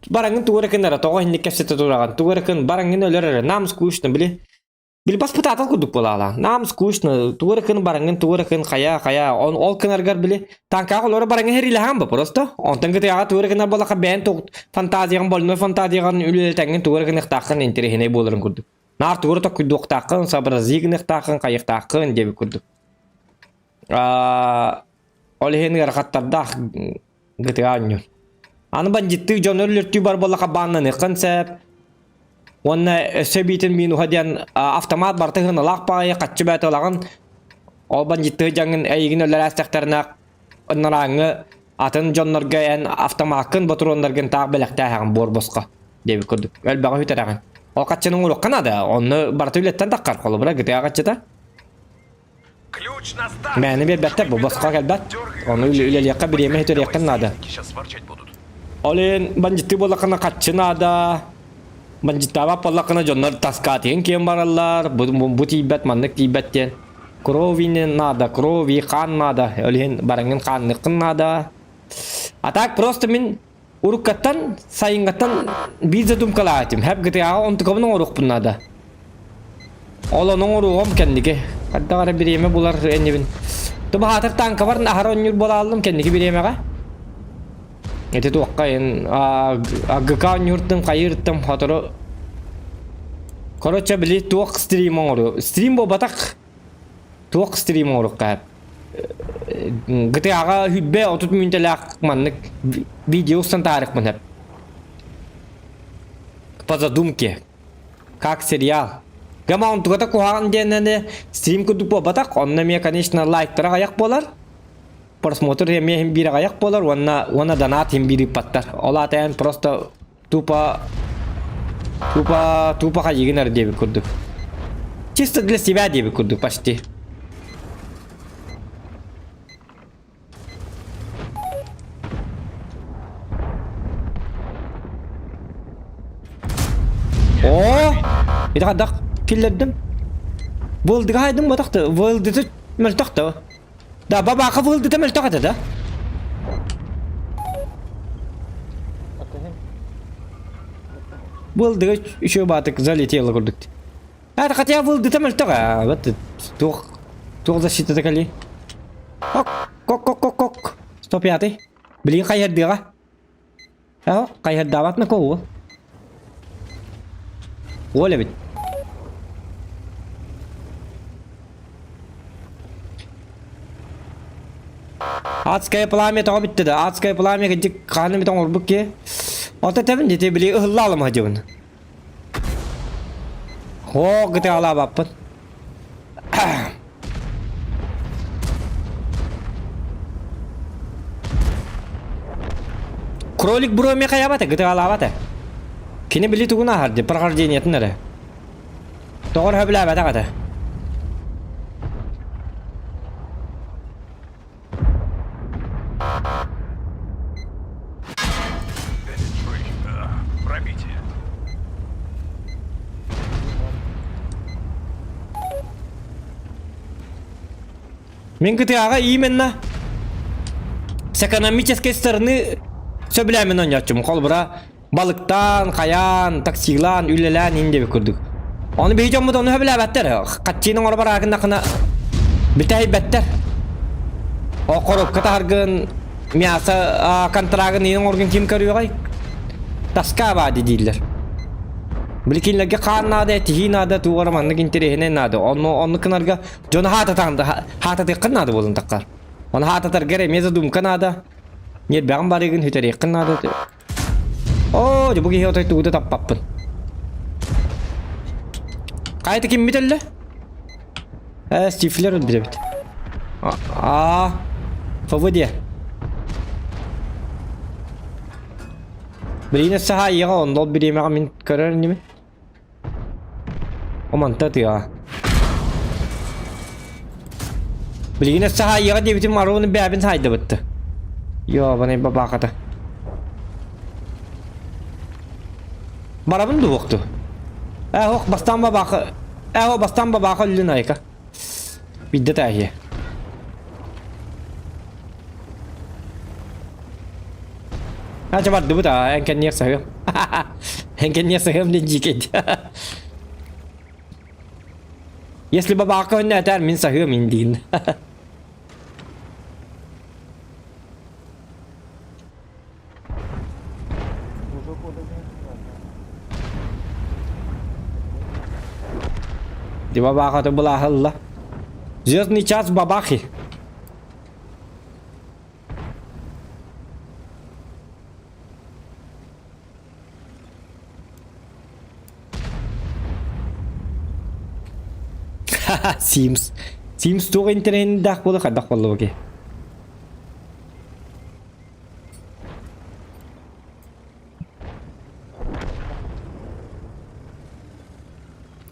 Бараҥҥын тугу эрэ кыннара тоҕо инник кэпсэтэ тураҕын, тугу эрэ кын бараҥҥын өлөр эрэ, нам скучно, били. Били баспытаатал курдук буолаала. Нам скучно, тугу эрэ кын бараҥҥын, тугу эрэ кын хайа, хайа. Он, ол кынаргар били танкаах олоро бараҥҥын хэриилэһэҕин ба просто. Онтон кытыйаҕа тугу эрэ гынар буоллахха бэйэн фантазияҕын больной фантазияҕын үлэлэтэҥҥин тугу эрэ гыныахтааххын интэриэһинэй буоларын курдук. Наар тугу эрэ токкуйдуохтааххын, сообрази гыныахтааххын, хайыахтааххын диэбит курдук. Аа, ол иһин ыарахаттардаах GTA оонньуур. Аны бандьыттыы дьон өлөртүү бар буоллахха бааннаныаххын сөп. Уонна өссө биитин минуһа диэн автомат барыта ыһыналаах баҕайы хаччы бэйэтэ ылаҕын. Ол бандьыттыы дьаҥын эйигин өлөрөөстөхтөрүнэ ынарааҥҥы атын дьоннорго эн автомаккын ботуруоннаргын таах бэлэхтээһэҕин буор босхо диэбит курдук. Элбэҕи үтэрэҕин. Ол хаччыны оҥоруохха наада. Онно барыта үлэттэн таххар. Холобура GTA хаччыта. Ключ на старт. Мээнэ биэрбэттэр бу босхо кэлбэт. Ону үлэлиэххэ бириэмэ сүтэриэххин наада. Сейчас ворчать будут. Ол иһин бандьыттыы буоллаххына хаччы наада. Бандьыттаабат буоллаххына дьоннор таскаатыйан киэн бараллар. Бу, бу, бу тиийбэт, маннык тиийбэт диэн. Крови не надо, крови, хаан наада. Ол иһин бараҥҥын хаанныаххын наада. А так просто мин уруккаттан, сайыҥҥаттан биир задумкалаах этим. Хэп GTA-ҕа онтукабын оҥоруохпун наада. Ол ону оҥоруоҕум кэнники. Хайдах эрэ бириэмэ булар иннибин. Тубаһаатар тааҥкабар аһара онньуур буолааллым кэнники бириэмэҕэ. Ити туохха эн АГК оонньууртум, хайыыртым, сотору Короче, били туох стрим оҥору. Стрим буолбатах. Туох стрим оҥоруохха GTA-ҕа хүббэ 30 мүнтэлээх маннык видео устан таарыкпын сөп. По задумке. Как сериал. Гама онтугата куһаҕан диэн стрим курдук буолбатах. Онно эмиэ, конечно, лайктара аҕыйах буолар. Просмотр эмиэ иһин биир аҕыйах буолар уонна уонна донат иһин биир ыыппаттар. Ол аата эн просто тупо тупо тупо хайыгын эрэ диэбит курдук. Чисто для себя диэбит курдук почти. О! Ити хайдах киллэрдим? Вылдыга хайдым батахты. Вылдыты мөлтөхтө. Да, бабаха вылдыта мөлтөх этэ да? Вылдыга еще батык залетела курдук. А, хотя вылдыта мөлтөх а, вот туох туох защитата кали. Ок, кок кок кок кок. 105. Блин, хайырдыга. Аһо, хайырдаабат на кого? Оля бит. Адское пламя тоҕо бүттэ да? Адское пламя кырдьык хаһан эмит оҥорбут киһи. Ото тэбин дити били ыһылла алым дьыбын. Оо, гытаалаабаппын. Кролик бро эмиэ хайаабата, гытаалаабата. Кини били тугун ааһар дии, прохождениетын эрэ. Тоҕо эрэ сөбүлээбэтэх этэ. Пробитие. Мин кытыаҕа именно с экономической стороны сөбүлээмин оонньооччум. Холобура, балыктаан, хайаан, таксилаан, үлэлээн иһин диэбит курдук. Ону биһи дьоммут ону сөбүлээбэттэр. Хаччыын оҥоро бараагыннахына бүтэһийбэттэр. О коробка таһаргын мясо контрагын иин оҥоргун ким көрүөҕэй? Таска баа дииллэр. Били кинилэргэ хаан наада, тиһии наада, туох эрэ маннык интэриэһинэй наада. Онну оннук гынарга дьону хаататаан хаататыаххын наада буолун таххар. Ону хаататарга эрэ эмиэ задумка наада. Ньиэрбэҕин барыгын сүтэриэххин наада. Оо, дьэ бу киһи отой тугу да таппаппын. Хайа киммит өллө? Э, Стифлер өлбүт эбит. Аа, ФВД. Билигин өссө хаайыаҕа онно ол бириэмэҕэ мин көрөр инибин. Оманта тыаҕа. Билигин өссө хаайыаҕа диэбитим аруны бэйэбин хаайдыбытты. Ёбаный бабааката. Барабын дуокту. Э, ох, бастан бабака. Э, о, бастан бабака өллүн айка. Бидде тааһиэ. А, бардыбыт аа, эн кэнниэх саһыам. Эн кэнниэх саһыам диэн дьиикэйди. Если бабака өннө этэр, мин саһыам индиин. Ди бабаха былааһылла. Звездный час бабахи. Sims. Sims туох интэриэһиндээх буола хайдах буолла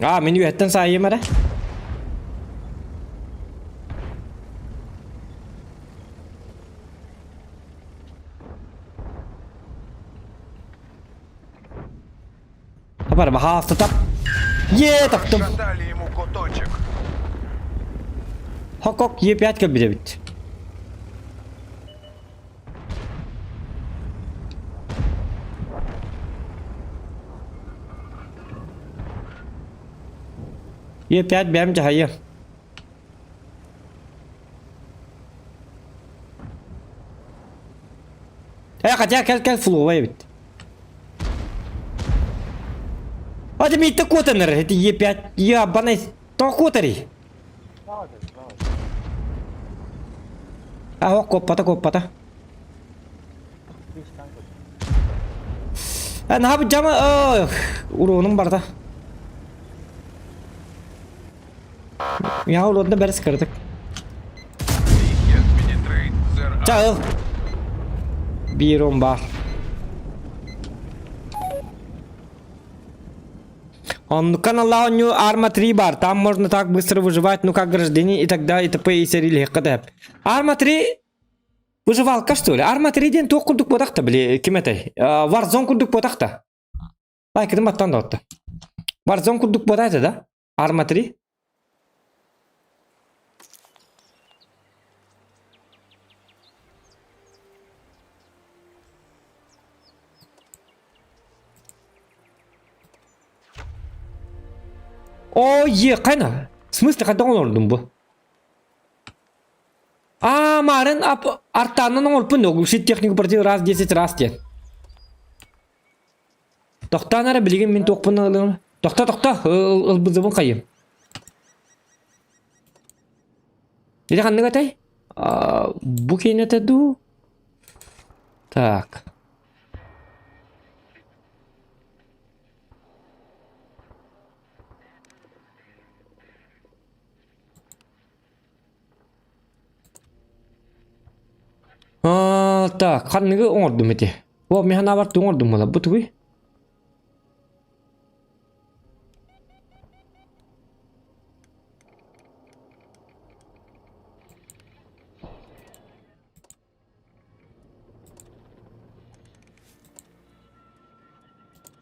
Аа, мин үөһэттэн саайыам эрэ. Хабар, баһаалта тап. Е, таптым. Расшатали ему куточек. Хокок Е5 кэлбит эбит. Е5 бэм дьаһайыам. Э, хотя кэл кэл фловай эбит. А ты миитте куотанар, это Е5, я банай, то куотари. А, коппата, коппата. Э, наһаа дьама, уруонум барда. Я уруонна бэрс кырдык. Чаыл. Биир он баар. Он канал у Арма 3 бар. Там можно так быстро выживать, ну как гражданин и тогда и т.п. и серии Арма 3 выживалка что ли? Арма 3 диэн туох курдук буотахта били ким этэй? Warzone курдук буотахта. Лайкытын баттан да отта. Warzone курдук буотаата да? Арма 3? О, е, қайна? В смысле, қайда оңордум бу? А, марын ап, артанын оңорпун, оглушить технику против раз 10 раз диэн. Тохтоон эрэ билигин мин туохпун ылыам. Тохто, тохто, ылбызыбын хайым. Ити ханнык этэй? Бу киинэтэ дуу? Так. А, так, ханныгы оҥордум ити. О, мин санаабар тугу оҥордум буолла? Бу тугуй?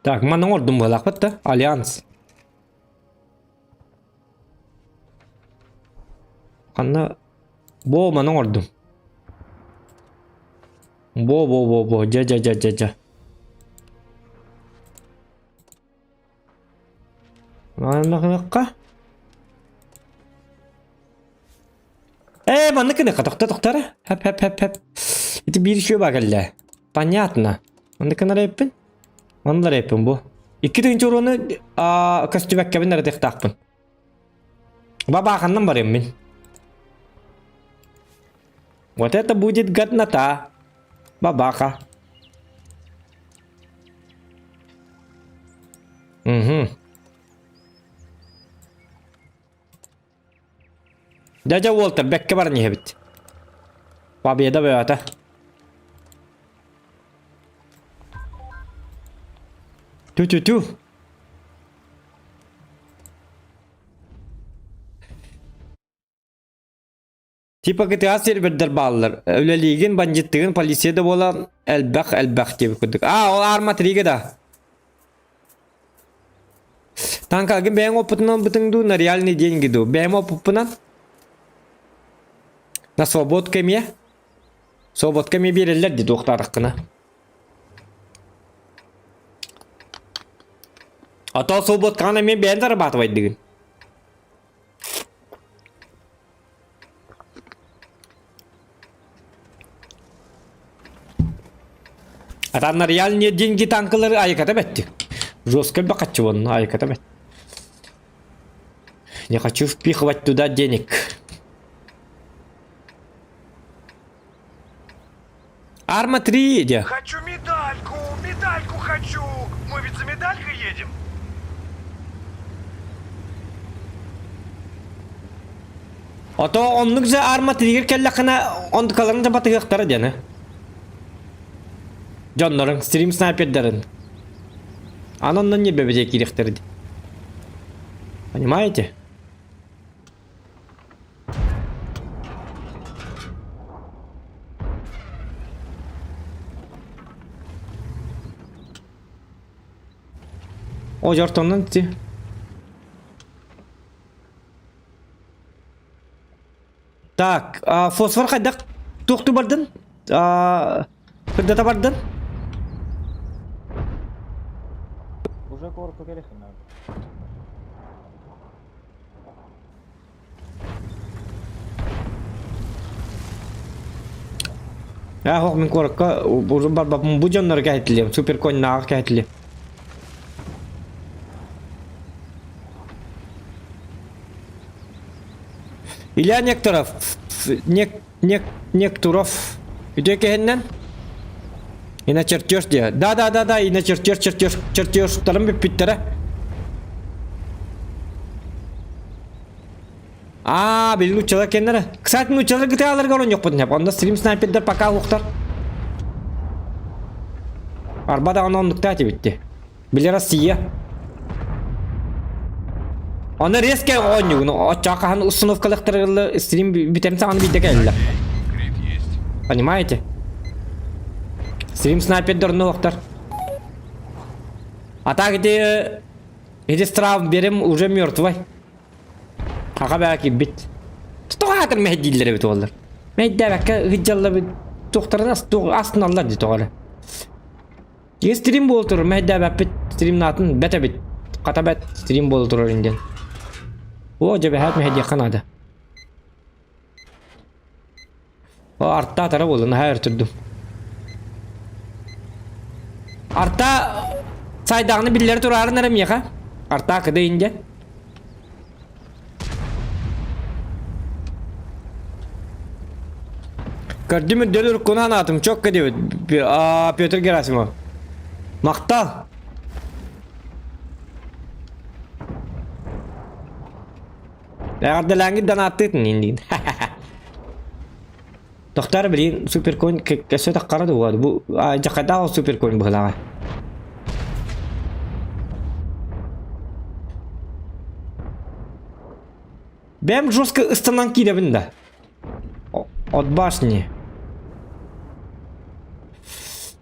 Так, манна оҥордум буолаахпыт да? Альянс. Ханна Бо маны оҥордум. Бо бо бо бо дьэ дьэ дьэ дьэ дьэ. Манна Ээ, манна кыныха, тохто тохто эрэ. Хэп хэп хэп хэп. Ити биир үчүгэй баа кэллэ. Понятно. Манна кынар эппин. Манна эппин бу. Икки тыһыынча уруону көстүбэккэбин эрэ тыахтаахпын. Бабааханнан барыам мин. Вот это будет годнота. Бабаха. Угу. Дядя Уолтер бэккэ баран иһэбит. Победа бөҕөтө. Тю-тю-тю. Типа GTA сервердер бааллар. Үлэлиигин, бандьыттыгын, полиция да буолан элбэх элбэх диэбит курдук. А, ол Арма 3-ге да. Танкагын бэйэҥ опытынан бытыҥ дуу, на реальные деньги дуу. Бэйэм опыппынан. На свободка эмиэ. Свободка эмиэ биэрэллэр дии туохтаатаххына. А то свободкаҕын эмиэ бэйэн зарабатывайдыгын. А на реальные деньги танкалары айыката бэтти. Жестко бакачы онно айыката бэт. Не хочу впихивать туда денег. Арма 3 иди. Хочу медальку, медальку хочу. Мы ведь за медалькой едем. Ото оннук же арма тигир кэллэххинэ онтукаларын да батыһыахтара диэни. Дьоннорун, стрим снайпердарын. Аны онно не бэбэдэ киириэхтэрэ дии. Понимаете? О, дьортоннон ти. Так, а, фосфор хайдах туохту бардын? А, кырдата бардын? Уже коротко келехин надо. Ээ, ох, мин куоракка урут барбаппын бу дьоннору кэһэтилиэм, суперконнааҕы кэһэтилиэм. Илья Некторов, Нек, Нек, Нектуров, үтүө киһиннэн? И на чертеж диye. Да, да, да, да, и на чертеж, чертеж, чертежтарым бүппүттэрэ. Аа, били нууччалар кэннэрэ. Кстати, нууччалар гытааларга оронньохпутун хап. Онно стрим снайпердар пока уохтар. Арба даҕаны оннуктаа этибитти. Били Россия. Оны резко оонньугун оччоҕо хаһан установкалыахтарыгар стрим бүтэрин саҕана биирдэ кэллэ. Крит есть. Понимаете? Стрим снайпердар онно уохтар. А так ити ити страв берем уже мертвый. Аҕа бээ киирбит. Тоҕо аатыр мэһэйдииллэр эбит уоллар. Мэһэйдээбэккэ ыһыддьаллар туохтарын ас астыналлар дии тоҕо эрэ. Киһи стрим буола турар мэһэйдээбэппит стримнаатын бэт эбит. Хата бэт стрим буола турар диэн. О дьэ бэһээт мэһэйдиэххэ наада. О арта атара буолла наһаа өр турдум. Арта сайдаҕына биллэри тураарын эрэ миэхэ. Арта кыдыйын диэн. Көрдүм үрдэл уруккуну анаатым чокко диэбит Петр Герасимов. Махтал! Эҕэрдэлээҥҥит донааттыытын индиин. Тохтоор билигин суперконь өссө таххара дуо? Бу дьахайдаах суперконь быһылааҕа. Бэм жестко ыстанан киирэбин да. От башни.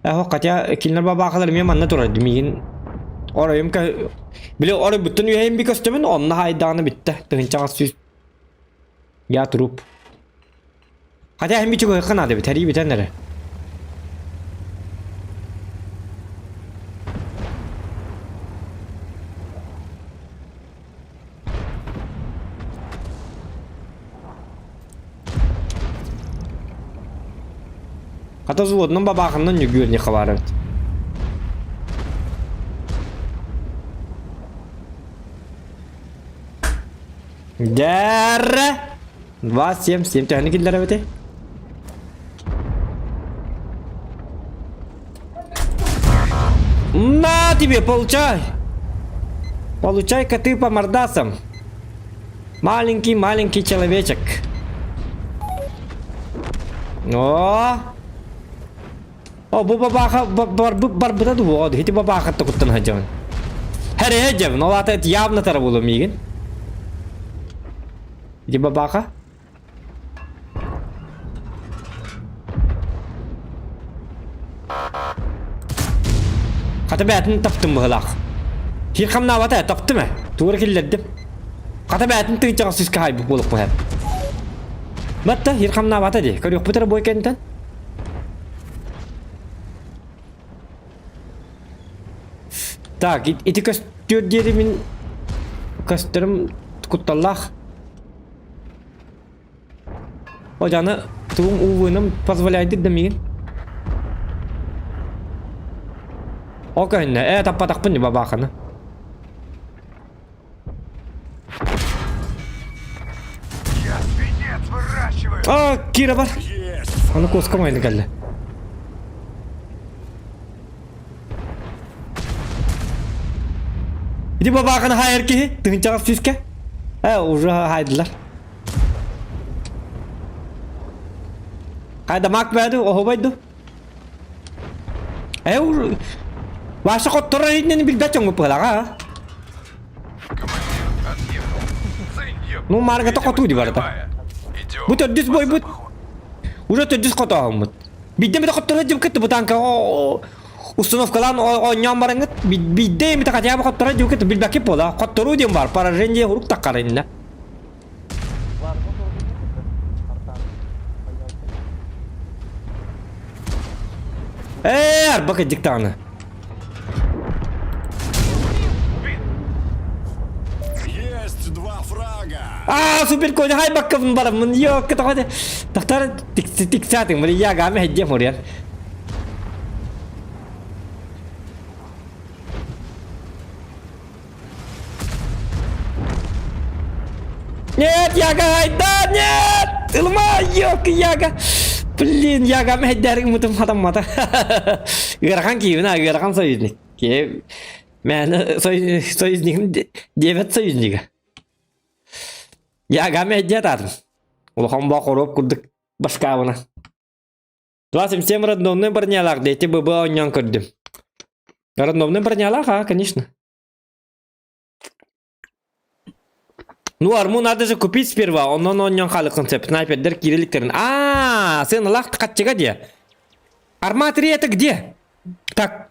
Эхо, хотя кинилэр бабаахалар эмиэ манна турар миигин оройум били оройбуттан үөһэйим би көстөбүн онно хаайдаҕына бүттэ тыһынчаҕа сүүс я труп хотя эми чугуһукка наада эбит хэрии бүтэн эрэ Хата взводунан бабаахыннан нүгүөрнихха баар эбит. Дәррэ! 2, 7, 7 төһөнү киллэр эбитий? На тебе, получай! Получай-ка ты по мордасам. Маленький-маленький человечек. О! О, бу бабаха барбыта дуо, ити бабаха куттан сылдьабын. Хәрэ дьэбин, ол аата явно тара буолуо миигин. Ити бабаха. Хата бээтин таптым быһылаах. Кир хамнаабата, таптым ээ. Туора киллэрдим. Хата бээтин тыынчаҕа сүүскэ хаайбыт буолуохпун һэп. Батта, хир хамнаабата дии. Көрүөхпүт эрэ бу кэнтэн. Так, ити көстүөр диэри мин көстөрүм кутталлаах. Ожаны тугум уугуным позволяйдык да миигин. О көһүннэ, ээ таппатахпын бабааханы. Я свинец выращиваю! А, Кира бар. Аны куоска майны кэллэ. Ити бабааханы хаайар киһи, тыһынчаҕа сүүскэ. Э, уже хаайдылар. Хайда мак бэду, оһобайду. Э, уже... Ваша хотторор иннин билбэт дьоҥҥу пыһалаҕа. Командир отъехал. Цинь, Ну, Маргата хотуу ди барыта. Идем. Бу төрдүс по бойбут. запаху. Уже төрдүс хотооһуммут. Биирдэ эмитэ хотторо дьыбыкыт бу танка установкалаан оонньоон бараҥҥыт биирдэ эмитэ хотя бы хотторо дьыбыкыт билбэккит буола. Хотторуу диэн бар, поражение урук таххар иннэ. Ээ, арба кырдьык даҕаны. Есть два фрага! Аа, супер коня хайбаккабын бараммын. Йоо, кытаҕа Тахтар. Тиксаатыҥ, били Ягами хэддиэм хоруйан. Нет, Яга, айда, нет! Ылма, ёк, Яга! Блин, Яга мэһэйдээри гыммытым хатаммата. Ыарахан киһибин, а ыарахан союзник. Киһи мээнэ союзникым диэбэт союзнига. Яга мэһэйдиэ атаатым. Улахан баа хоруоп курдук башкаабына. 27 рандомный бронялаах дети ББ оонньоон көрдүм. Рандомный бронялаах, а, конечно. Ну, арму надо же купить сперва, онон оонньоон хаалыаххын сөп. Снайпердер киириликтерин. Аа, сыаналаах хаччыга диэ. Арма 3 это где? Так,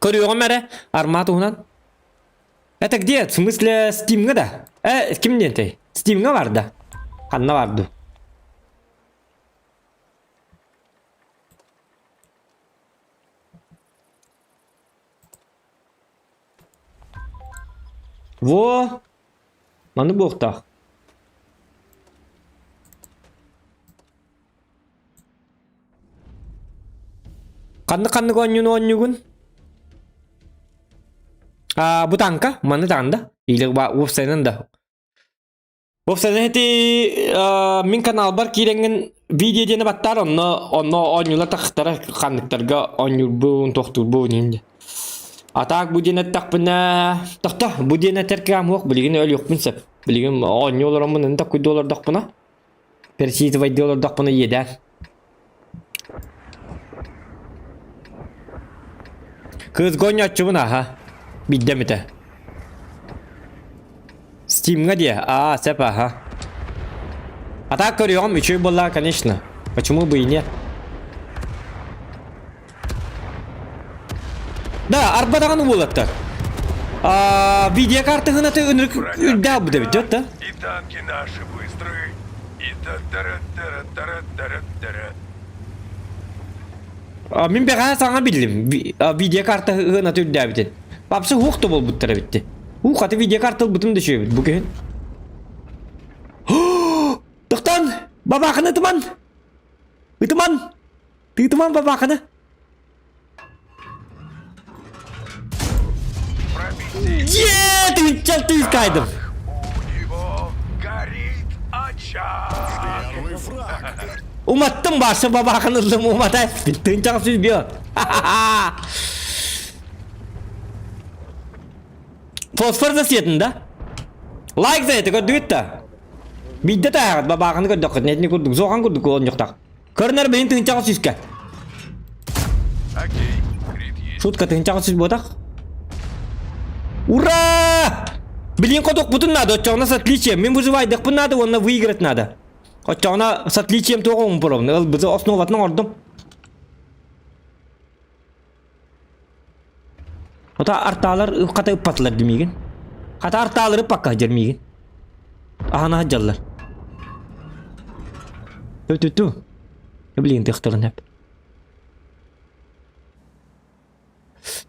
көрүөҕүм эрэ. Арма туһунан. Это где? В смысле, Стимҥа да? Э, ким диэнтэй? Стимҥа бар да? Ханна бар дуу? Во! Маны буохтаах. Ханнык-ханнык оонньууну оонньуугун? А, бу танка, маны даҕаны да. Или уопсайынан да. Уопсайынан ити мин каналбар киирэҥҥин видео диэни баттаар, онно онно оонньуулар тахтара ханныктарга оонньуурбун, тохтуурбун иһин. А так бу диэн эттэхпинэ, тохто, бу диэн этэр кыам суох, билигин өлүөхпүн сөп. Билигин оонньуу олороммун, ын таккуйдуу олордохпуна, пересчитывайдыы олордохпуна иэдээн. Кыыс гонньооччубун аха. Биирдэ эмитэ. Стимҥа диэ? Аа, сөп аха. А так көрүөҕүм үчүгэй буоллаҕа, конечно. Почему бы и нет? Да, арба даҕаны уолаттар. А, видеокарта гынаты ынырык үрдээх бу эбит, да? И танки наши быстры, и та-тара-тара-тара-тара-тара. А, мин бэҕэһээ саҥа биллим. Видеокарта ыһыанаты үрдээбитин. Папсы уох да буолбуттар эбитти. Уу, хаты видеокарта ылбытым да үчүгэйбит бу күһүн. Тохтон! Бабаахыны ытыман! Ытыман! Тыытыман бабаахыны! Е, тыынчал тыыскайдым. Уматтым башы бабаахын ыллым умата тыынчаҕа сүүрбүө. Фосфор засветын да? Лайк за это көрдүгүт да? Биирдэ тааҕыт бабаахыны көрдөххүт нэтини курдук зохан курдук оонньохтох. Көрүнэр билин тыынчаҕа сүүскэ. Окей, крит есть. Шутка тыынчаҕа сүүс буотах. Ура! Билин хотуохпутун надо, оччоҕуна с отличием. Мин выживайдахпын надо уонна выиграть надо. Оччоҕуна с отличием туох оҥпоробун. Ылбызы основатын оҥордум. Ота артаалар хата ыппатылар димигин. Хата артаалары ыппакка сылдьар миигин. Аһана сылдьаллар. Ту-ту-ту. Блин, тыхтарын эп.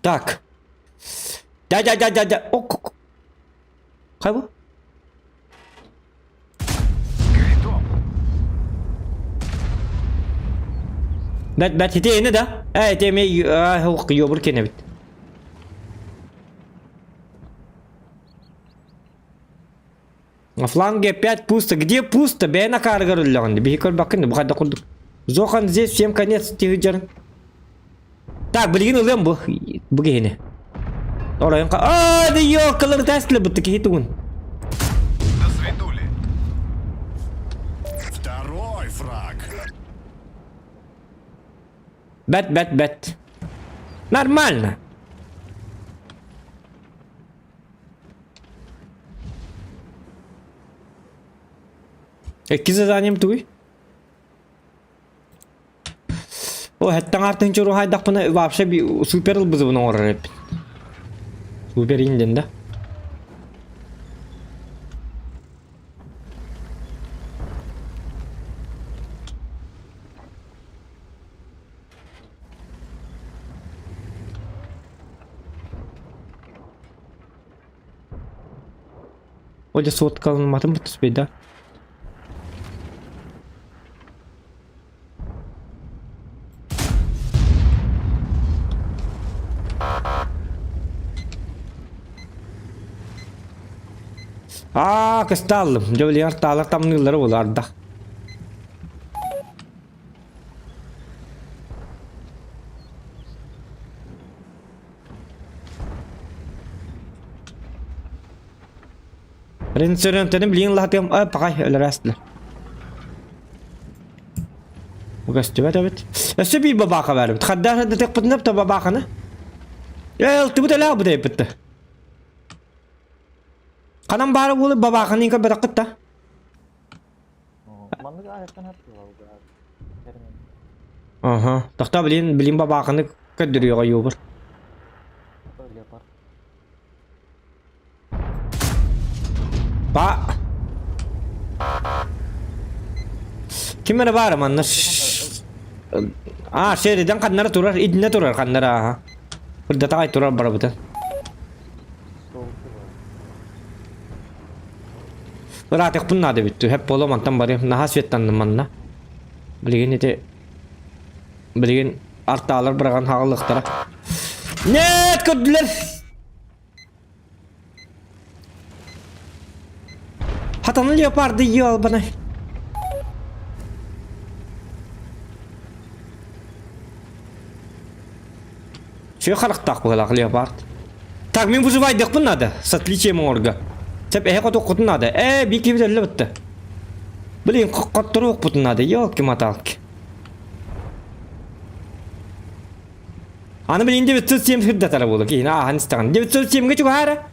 Так. Да-да-да-да-да. Ок. Хайбы? Бэт бэт ити эни да? Э ити эми йобур кенебит. На фланге опять пусто. Где пусто? Бэйэн акаарыгар өллөҕүн. Биһи көрбөккүн бу хайда курдук. Зохан здесь всем конец тиһидьэрин. Так, билигин ылыам бу бу киһини. Оройун ха... Аа, да ёкалар тәслі бытты киһи тугун. До свидули. Второй фраг. Бэт, бэт, бэт. Нормально. Икки заданием тугуй? О, хэттэн артын чуруһайдахпына вообще супер ылбызыбын оҥорор эппин. Супер инден да. Оля соткаланматым түспей да. Аа, кыстааллым. Дьэ, билигин артаалар тамныыллара буолар ардах. Ринсөрөнтөнү билигин лаһатыам, ай, пахай, өлөрөөстүлэр. Көстүбэт эбит. Өссө биир бабааха баар эбит. Хаддаах эрдэтиэхпитинэ то бабааханы. Ээ, ылтыбыт элээх бут эйпитте. Ханан баара буолу бабааханы көрбөтөххүт да. Маннык аһыттан хаттылар. Аха. Тохтоо билин билин бабааханы көрдөрүөҕэ юубур. Леопард. Ба. Ким эрэ баара манна? Аа, сериден ханнара турар, идинэ турар ханнара ааха. Кырдатаҕай турар барабытын. Ыраатыахпын наада бүттү. Хэп буолуом мантан барыам. Наһаа светтанным манна. Билигин ити билигин артаалар быраҕан хаҕыллыахтара. Нет, көрдүлэр! Хатаны леопарды ёлбаный. Все харахтаах быһылаах леопард. Так, мин выживайдыахпын надо. С отличием оҥорго. Сөп, эһэ хотуоххутун надо. Ээ, биир киһи өллө бытта. Блин, хотторуохпутун надо. Ёлки-маталки. Аны билин 907 сырдатара буолуо киһини ааһан истэҕин. 907-гэ чугаһаара.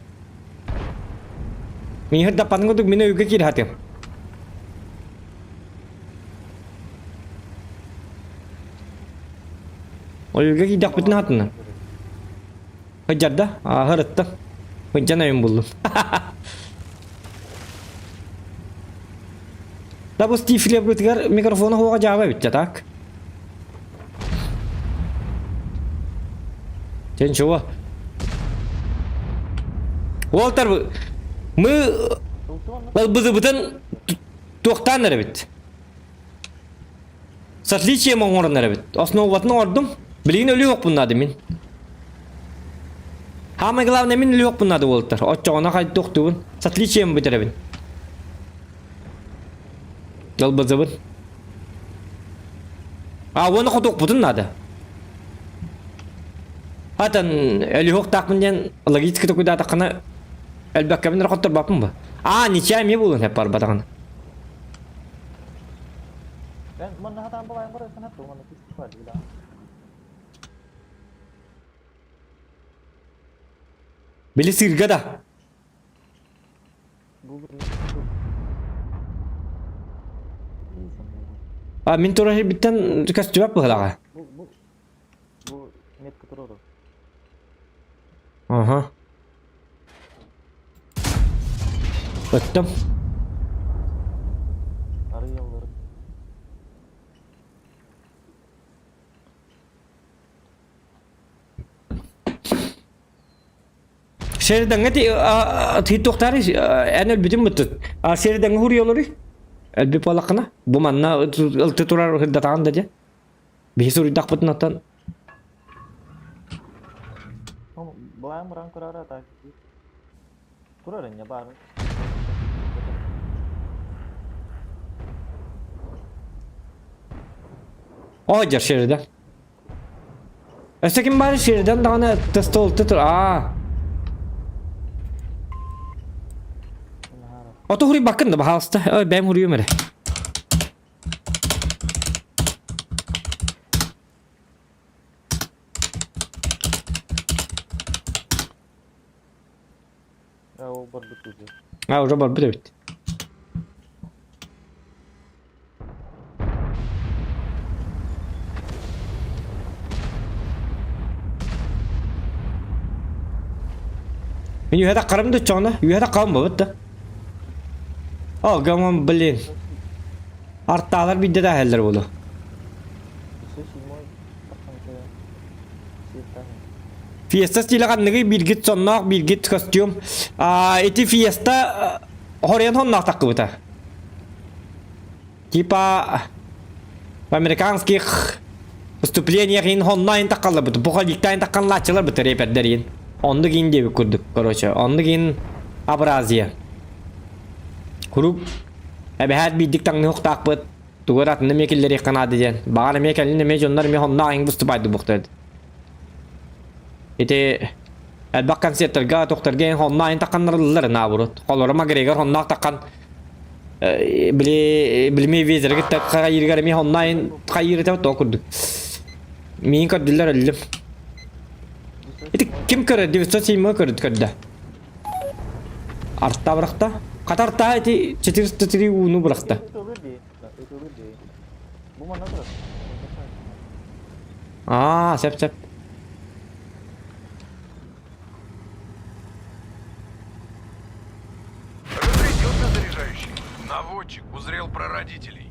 Мин сырдаппатын курдук мин өйгө киирэ сатыам. Ойууга киирдэхпитинэ хатына. Сылдьарда, ааһар ытта. Сылдьан өйүм буллум. Да бу Стив Флебрытыгар микрофона хуоҕа дьааба эбит так. Че ничего. Уолтар, мы ылбызыбытын туохтаан эрэбит. С отличием оҥорон эрэбит. Основатын оҥордум. Билигин өлүөх наада мин. Самое главное мин өлүөх наада уолтар. Оччоҕуна хайдуохтуубун. С отличием бүтэрэбин. Ылбызыбын. А уонна хотуохпутун наада. Хатан өлүһүөхтаахпын диэн логически токуйдаатаххына элбэккэбин эрэ хотторбаппын ба. А, ничья эмиэ буолуон сөп барбатаҕына. Ben манна хатаан балайын бар өтөн хатты манна күс бар дии Били сыырга да. А мин турар сирбиттэн көстүбэт быһылаҕа. Бу бу бу метка турар. Аха. Ыттым. Арыйаллар. Середаҥҥа тиит туохтаары эн өлбүтүн быттыт. А середаҥҥа хуруйалары өлбүт буоллаххына бу манна ылты турар ырдатаҕын да дьэ. Биһи суруйдахпытын оттон Былаан муран көрөр так. Турар инне бар. О, дьэр Шеридан. Өссө ким баар Шеридан даҕаны тестолты тур. Аа. Ото хуруйбаккын да, баһаалыста. Ой, бэйэм хуруйум эрэ. Ол барбыт уже. А, уже барбыт эбит. Мин үһэ таххарым да чоҕуна, үһэ таххарым бабыт да. О, гамон, блин. Артаалар биирдэ да аһаллар буолуо. Фиеста стилэ ханныгый бииргит сонноох, бииргит костюм. А, ити фиеста хорыйан хонноох таххыбыта. Типа в американских выступлениях ин хонноин таххалларбыт, бухаликтаин таххаллааччылар быт рэпердер ин. Оннук ин диэбит курдук, короче, оннук ин абразия. Куруук эбэһээт биирдик таҥныһыахтаахпыт, тугу эрэ атынна эмиэ киллэриэххэ наада диэн. Баҕар эмиэ кэлин эмиэ дьоннор эмиэ хонноох иҥ бустубайдыбыхтар. Ити элбэх концерттарга, тохтарга эн хонноох ин тахханнарыллар наоборот. Холоро Макгрегор хонноох таххан били билими визерге хайыырыгар эмиэ хонноох ин хайыырыта то курдук. Миин көрдүлэр өллүм. Ити ким көрөр? 907 көрд көрдө. Арта бырахта. Хата артаа ити 403 ууну бырахта. Бу манна турар. Аа, сөп сөп. Разрядился заряжающий. Наводчик узрел прародителей.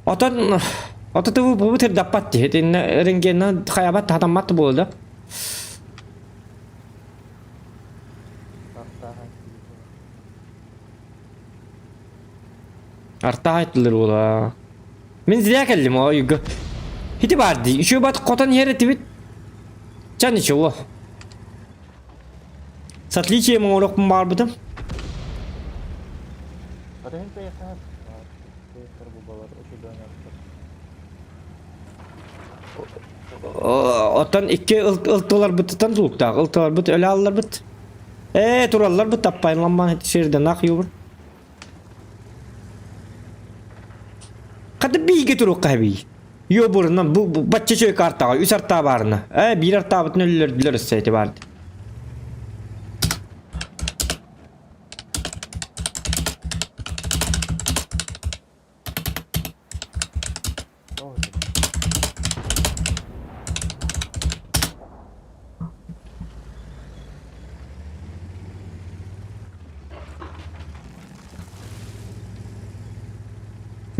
Отон ототу бу тирдаппат дии. Итиннэ рентгенна хайабат хатаммат буолда. Артаайтылыр буола. Мин зря кэллим о юга. Ити бар дии. Еще бат хотон иһэр этибит. Ча ничего. С отличием оҥоруохпун баҕарбытым. Оттон икки ылтыларбытыттан тулуктаах. Ылтыларбыт өлө алларбыт. Ээ, туралларбыт таппайламман сирденах юбур. Хата биигэ туруохха эбий. Йобурунан бу бачча чөй картаҕа үс артаа баарына. Ээ биир артаабытын өллөрдүлэр өссө ити баар.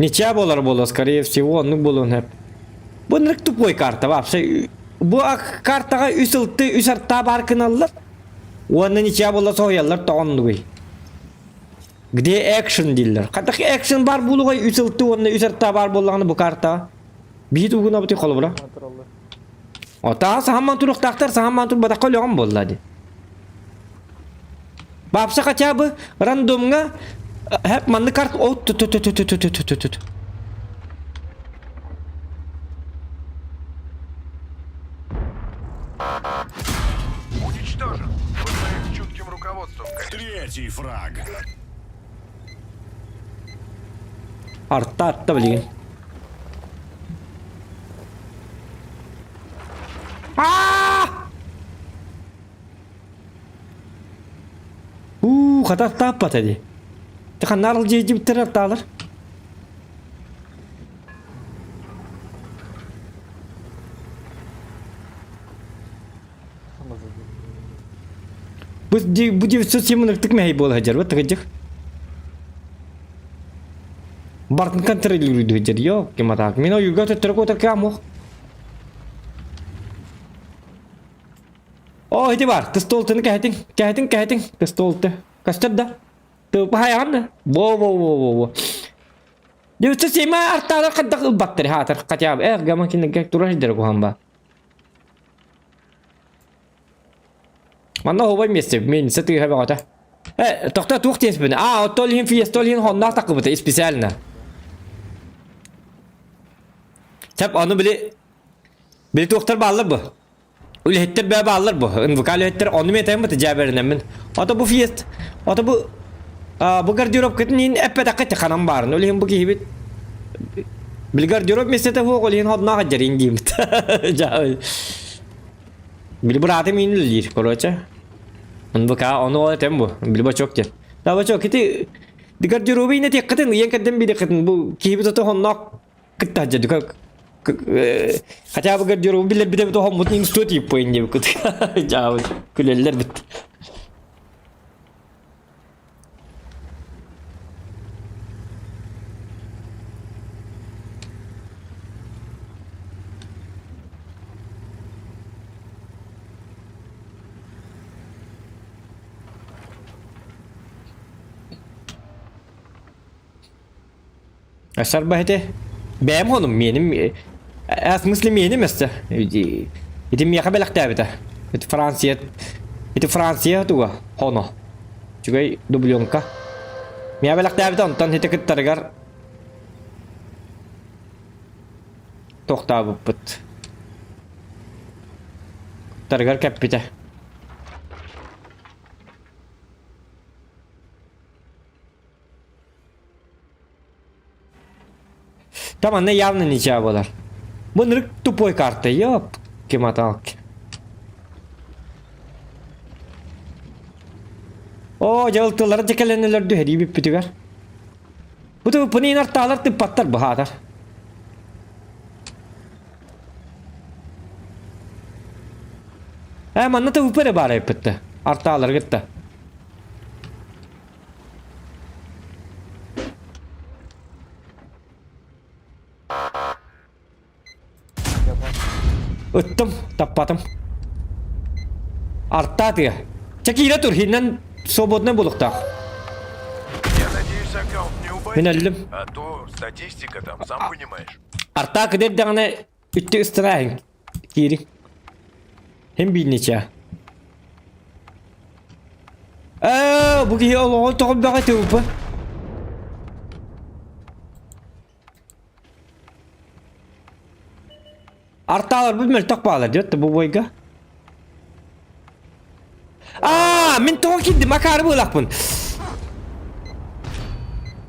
Ничья буолар буолуо, скорее всего, оннук буолуон сөп. Бу ынырык тупой карта вообще. Бу картаҕа үс ылты, үс артаа баар гыналлар. Уонна ничья буола соһуйаллар тоҕоннугуй. Где экшен дииллэр. Хатах экшен баар буолуҕай үс ылты уонна үс артаа баар буоллаҕына бу картаҕа. Биир угунабытый холобура. Отаа саһамман туруохтаахтар, саһамман турбатахха өлөҕүм буолла дии. Баапса хотя бы рандомҥа хэп маннык карт о ту ту ту ту ту ту ту ту ту Уничтожен. Под моим чутким руководством, конечно. Третий фраг. Арта арта билигин. Аа! Уу, хата тааппата дии. Ханнаар дьиэдьибиттэр артаалар. Бу бу 907 ыртык мэһэй буола сылдьар бу тыгыдьык. Бартын контролируйду сылдьар йоо ким атаак. Мин ойууга төттөрү куотар кыам Оо, ити бар, тыстолтыны кэһэтиҥ, кэһэтиҥ, кэһэтиҥ, тыстолты. Көстөр да? Тыппаһайаҕын да? Во-во-во-во-во. 907 артаалар хайдах ылбаттар хаатар хотя бы эх гама кинилэргэ турар сирдэрэ куһаҕан ба. Манна оһуобай миэстэ миэнсэ тыаһа бөҕөтө. Э, тохтоо туох диэспин? А, оттол иһин фиеста ол иһин хонноох таккыбыта специально. Сөп, ону били били туохтар бааллар бу. Үлэһиттэр бээ бааллар бу. НВК үлэһиттэр ону мен тайыммыт дьээбэринэммин. Ото бу фиест, ото бу бу гардеробкытын иин эппэтэххэ ханан баарын. Ол иһин бу киһибит били гардероб миэстэтэ суох, ол иһин hodнаах дьэрин диимит. Били быраатым иин үлэлиир, короче. НВК ону ол этем бу. Били бочок диэн. Да бочок ити гардеробы иин этиэххитин, ыйан кэрдэн биэриэххитин бу киһибит ото хонноох кытта дьэ хотя бы гардеробу билэрбит эбит оһоммутун институт тииппойн диэбиккит дьаабыт күлэллэр бит Сарба ити бэйэм хонум миэним э, в смысле миэним өссө ити миэхэ бэлэхтээбитэ ити Франция ити Франция туга хоно үчүгэй дубленка. Миа бэлэхтээбитэ онтон ити кыттарыгар тохтообуппут. Кыттарыгар кэппитэ. Там она явно ничья была. Бу тупой карта, ёп, кематалки. Оо, дьалтылары дьэкэлэнэлэр түһэрии бүппүтүгэр. Бу туппуну инартаалар тыппаттар быһаатар. Ээ, манна ТВП эрэ баар эппитте. Артаалар кытта. Ыттым, таппатым. Артаа тыа. Чэ киирэ тур, хиннэн свободный булуктаах. Я надеюсь, аккаунт не убанили? Мин өллүм. А то статистика там, сам понимаешь. Артаа кыдырдаҕына үттү ыстарааһын киири. Хим биирничэ. Ээ, бу киһи олоҕун тоҕо бөҕө тыыппы. Артааларбыт мөлтөх баалар диэт бу бойга. Аа, мин тоҕо киирдим, акаары буолахпын.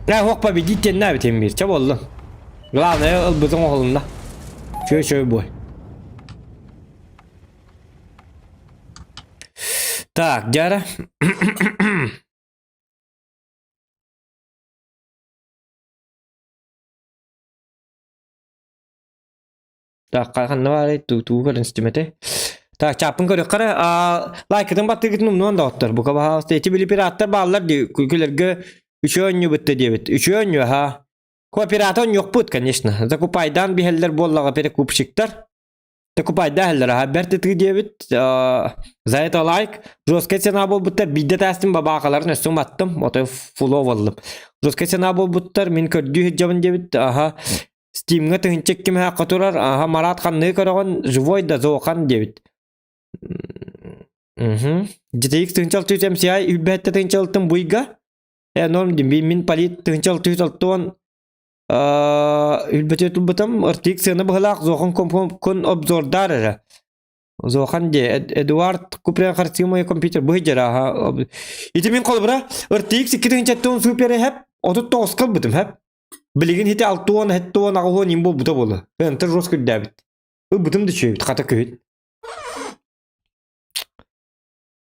Ээ, хуох победить диэннээбит мир. Чэ буоллун. Главное, ылбытыҥ оһолунна. Чөй-чөй бой. Так, дьара. Так, ханна баарый туу көрөн истимэтэй. Так, чааппын көрүөххэ эрэ. Лайкытын баттыгытын умнуон да оттор. Бука баһаалыста ити били пираттар бааллар дии. Күлэргэ үчү онньу бытта диэбит. Үчү онньу, аха. Кооператор онньуохпут, конечно. Закупайдаан биһэллэр буоллаҕа перекупщиктар. Закупайдаан аха. Бэрт ытыы диэбит. За это лайк. Жесткая цена буолбуттар. Биирдэ таастым бабаакаларын өссө уматтым. Отой фуло боллум. Жесткая цена буолбуттар. Мин көрдүү сылдьабын диэбит. Аха. Стимҥа тыһыынча икки турар, аха Марат ханныгы көрөҕүн, живой да зохан диэбит. Мгм. GTX тыһыынча алты жүз MCI үрбэһэттэ тыһыынча алтын буйга. Э, норм дим, мин полит тыһыынча алты жүз алтыон үрбэтэ тулбутам, RTX сыана быһылаах зохан кон обзордар эрэ. Зохан де Эдуард Куприян харчы компьютер быһыдьар аха. Ити мин холобура RTX 2070 супер хэп 39 кылбытым хэп. Билигин ити 60 70 80 им буолбута буолла. Ынтыр рос күрдээбит. Ылбытым да үчүгэйбит, хата күһүт.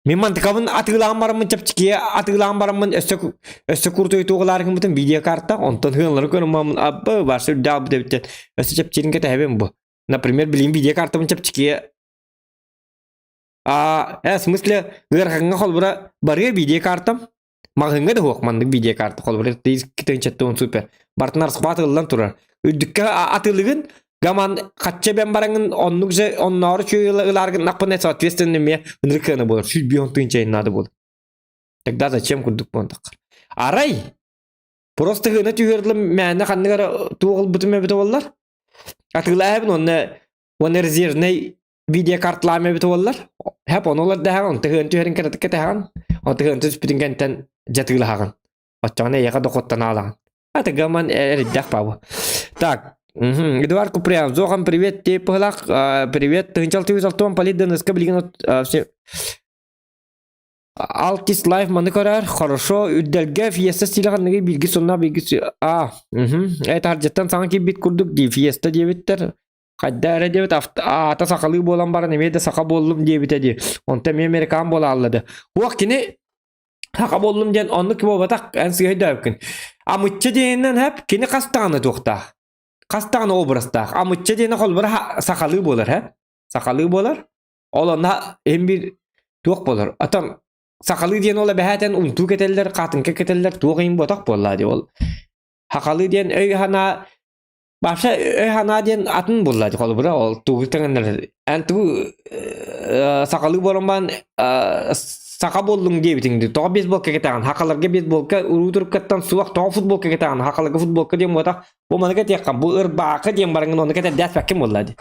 Мин мантыкабын атыылаан бараммын чэпчэкигэ атыылаан бараммын өссө өссө куртуй туоҕулаары гыммытым видеокарта онтон ыаллары көрүммаммын абба барса үрдээх албыт эбиттэн өссө чэпчэкин кэтэһэбин бу. Например, билигин видеокартабын чэпчэкигэ а э, в смысле ыарахаҥҥа холбура барыа видеокартам Маҕаһыыҥҥа да суох маннык видеокарта холобур тыһыынчаттан супер. Бартын арсхват ыллан турар. Үрдүккэ атыылыгын гаман хачча бэн бараҥын оннук же онноору чүй ылааргын наппына соответственно эмиэ ынырык кыана буолар. 150 тыһыынча надо буолар. Тогда зачем курдук буолтаххар. Арай просто гына түһэрдим мээнэ ханнык эрэ туох ылбытым эбитэ буоллар. Атыылаабын уонна уонна резервнэй видеокарталаам эбит буоллар хэп ону олордаһаҕын онто ыһыан түһэрин кыратык кэтэһэҕин онто ыһыан түспүтүн кэнтэн дьатыылаһаҕын оччоҕуна эйиэхэ дохуоттан аалаҕын а гаман эриддэх пабы так Эдуард Куприянов, Зохан, привет, те пыһылах, привет, тыһынчал тыһыс алтуан полит ДНСК билигин Алтис лайф маны көрөр, хорошо, үрдэлгэ фиеста стилэ ханныгы биирги сонна биирги а, э таһырдьаттан саҥа киирбит курдук дии фиеста диэбиттэр Хайда эрэ диэбит аата сахалыы буолан баран эмиэ да саха буоллум диэбитэ дии. Онтон эмиэ американ буолаалла да. Уох кини саха буоллум диэн оннук буолбатах эн сыыһа өйдөөбүккүн. Амычча диэнинэн хэп кини хас даҕаны туохтаах. Хас даҕаны образтаах. Амычча диэни холбура сахалыы буолар һэ. Сахалыы буолар. Ол онно эм бир туох буолар. Атан сахалыы диэн ол эбэһээтэн унтуу кэтэллэр, хаатыҥка кэтэллэр туох иһин буотах буоллаа дии ол. Хахалыы диэн өй санаа Вообще өй-санаа диэн атын буолла дии холобура ол тугу тэҥэннэр эн тугу сахалыы буолан баран саха буоллуҥ диэбитиҥ дии тоҕо бейсболка кэтэҕин сахаларга бейсболка уруу туруккаттан суох тоҕо футболка кэтэҕин сахаларга футболка диэн буотах бу маны кэтиэххэ бу ырбаахы диэн бараҥҥын ону кэтэрдээспэккин буолла дии.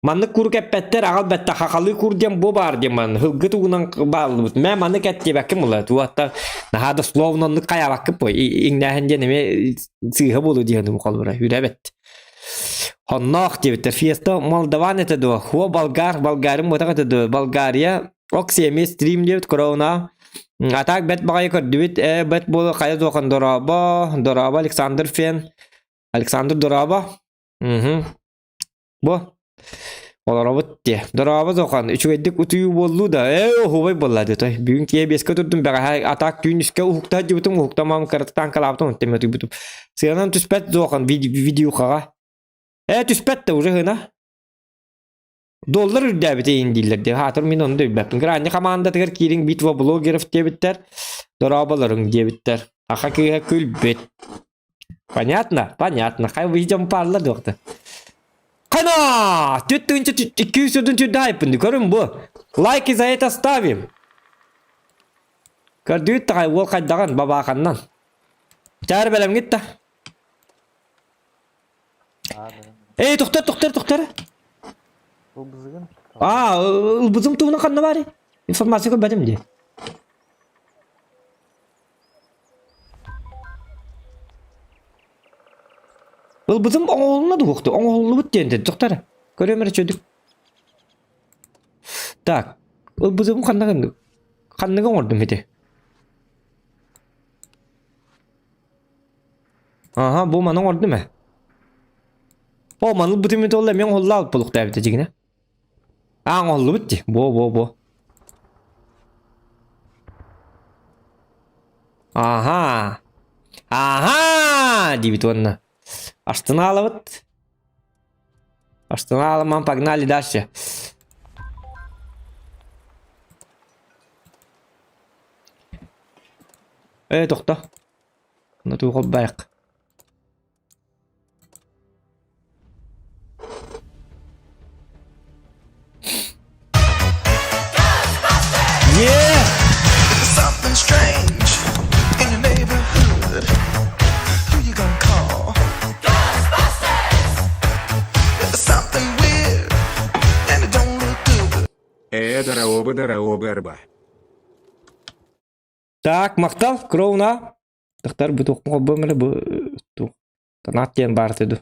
Маннык кур кэппэттэр аҕал бэтте хахалыы кур диэн бу баар диэн ман һылгы тугунан бааллыбыт. Мэ маны кэт диэбэккин була туаттар наһаа да словно оннук хайаабаккын бу иҥнээһин диэн эмиэ сыыһа буолу диэн холбура үрэ бэт. Хонноох диэбиттэр. Фиеста Молдаван этэ дуо? Хуо болгар, болгарин буотах этэ дуо? Болгария Окси эмиэ стрим диэбит корона. А так бэт баҕайы көрдүбүт. Э бэт буолу хайа туохан дорообо, дорообо Александр Фен. Александр дорообо. Мгм. Бу олоробут дии. Дорообо Зохан, үчүгэйдик утуйуу буоллуу да? Ээ, оһуобай буолла дии той. Бүгүн киэһэ биэскэ турдум, бэҕэһээ атаак түүн үскэ уһукта сылдьыбытым, уһуктамам кыратык таҥкалаабытым, онтон эмиэ утуйбутум. Сыанан түспэт Зохан видеохаҕа. Ээ, түспэт да уже гына. Доллар үрдээбит эйин дииллэр дии. Хаатыр мин ону да билбэппин. Гранни хамаандатыгар киириҥ битва блогеров диэбиттэр. Дорооболоруҥ диэбиттэр. Аха кыыһа күлбүт. Понятно? Понятно. Хай выйдем парла дуохта. Хана! Түт тыынча 200 түрдө айпын. Көрүн бу. Лайки за это ставим. Көрдүүт тағай уол хайдаган бабааханнан. Чаар бэлэмгит та. Эй, тохтор, тохтор, тохтор. Ылбызыгын. А, ылбызым туһунан ханна баар? Информация көрбөтүм дии. Ылбытым оҥоһулунна дуохту, оҥоһуллубут диэн тохтор. Көрүөм эрэ чөдүк. Так, ылбытым ханна ханныгы оҥордум ити? Аха, бу маны оҥордум ээ. О, маны ылбытым ити ол эмиэ оҥоһулла алпылыктаабыта дьигинэ. Аа, оҥоһуллубут дии. Бо, бо, бо. Аха. Аха! Диибит уонна. Астынаалабыт. Астынаалыман погнали дальше. Э, тохто. Ну, туох байк. Yeah! Something strange in your neighborhood. Who you gonna call? Ghostbusters! If there's something weird and it don't look good. Ээ дорообо дорообо арба. Так, махтал, Кроуна. Тахтар бу туох холбом эрэ бу туох танаат диэн баар этэ дуу.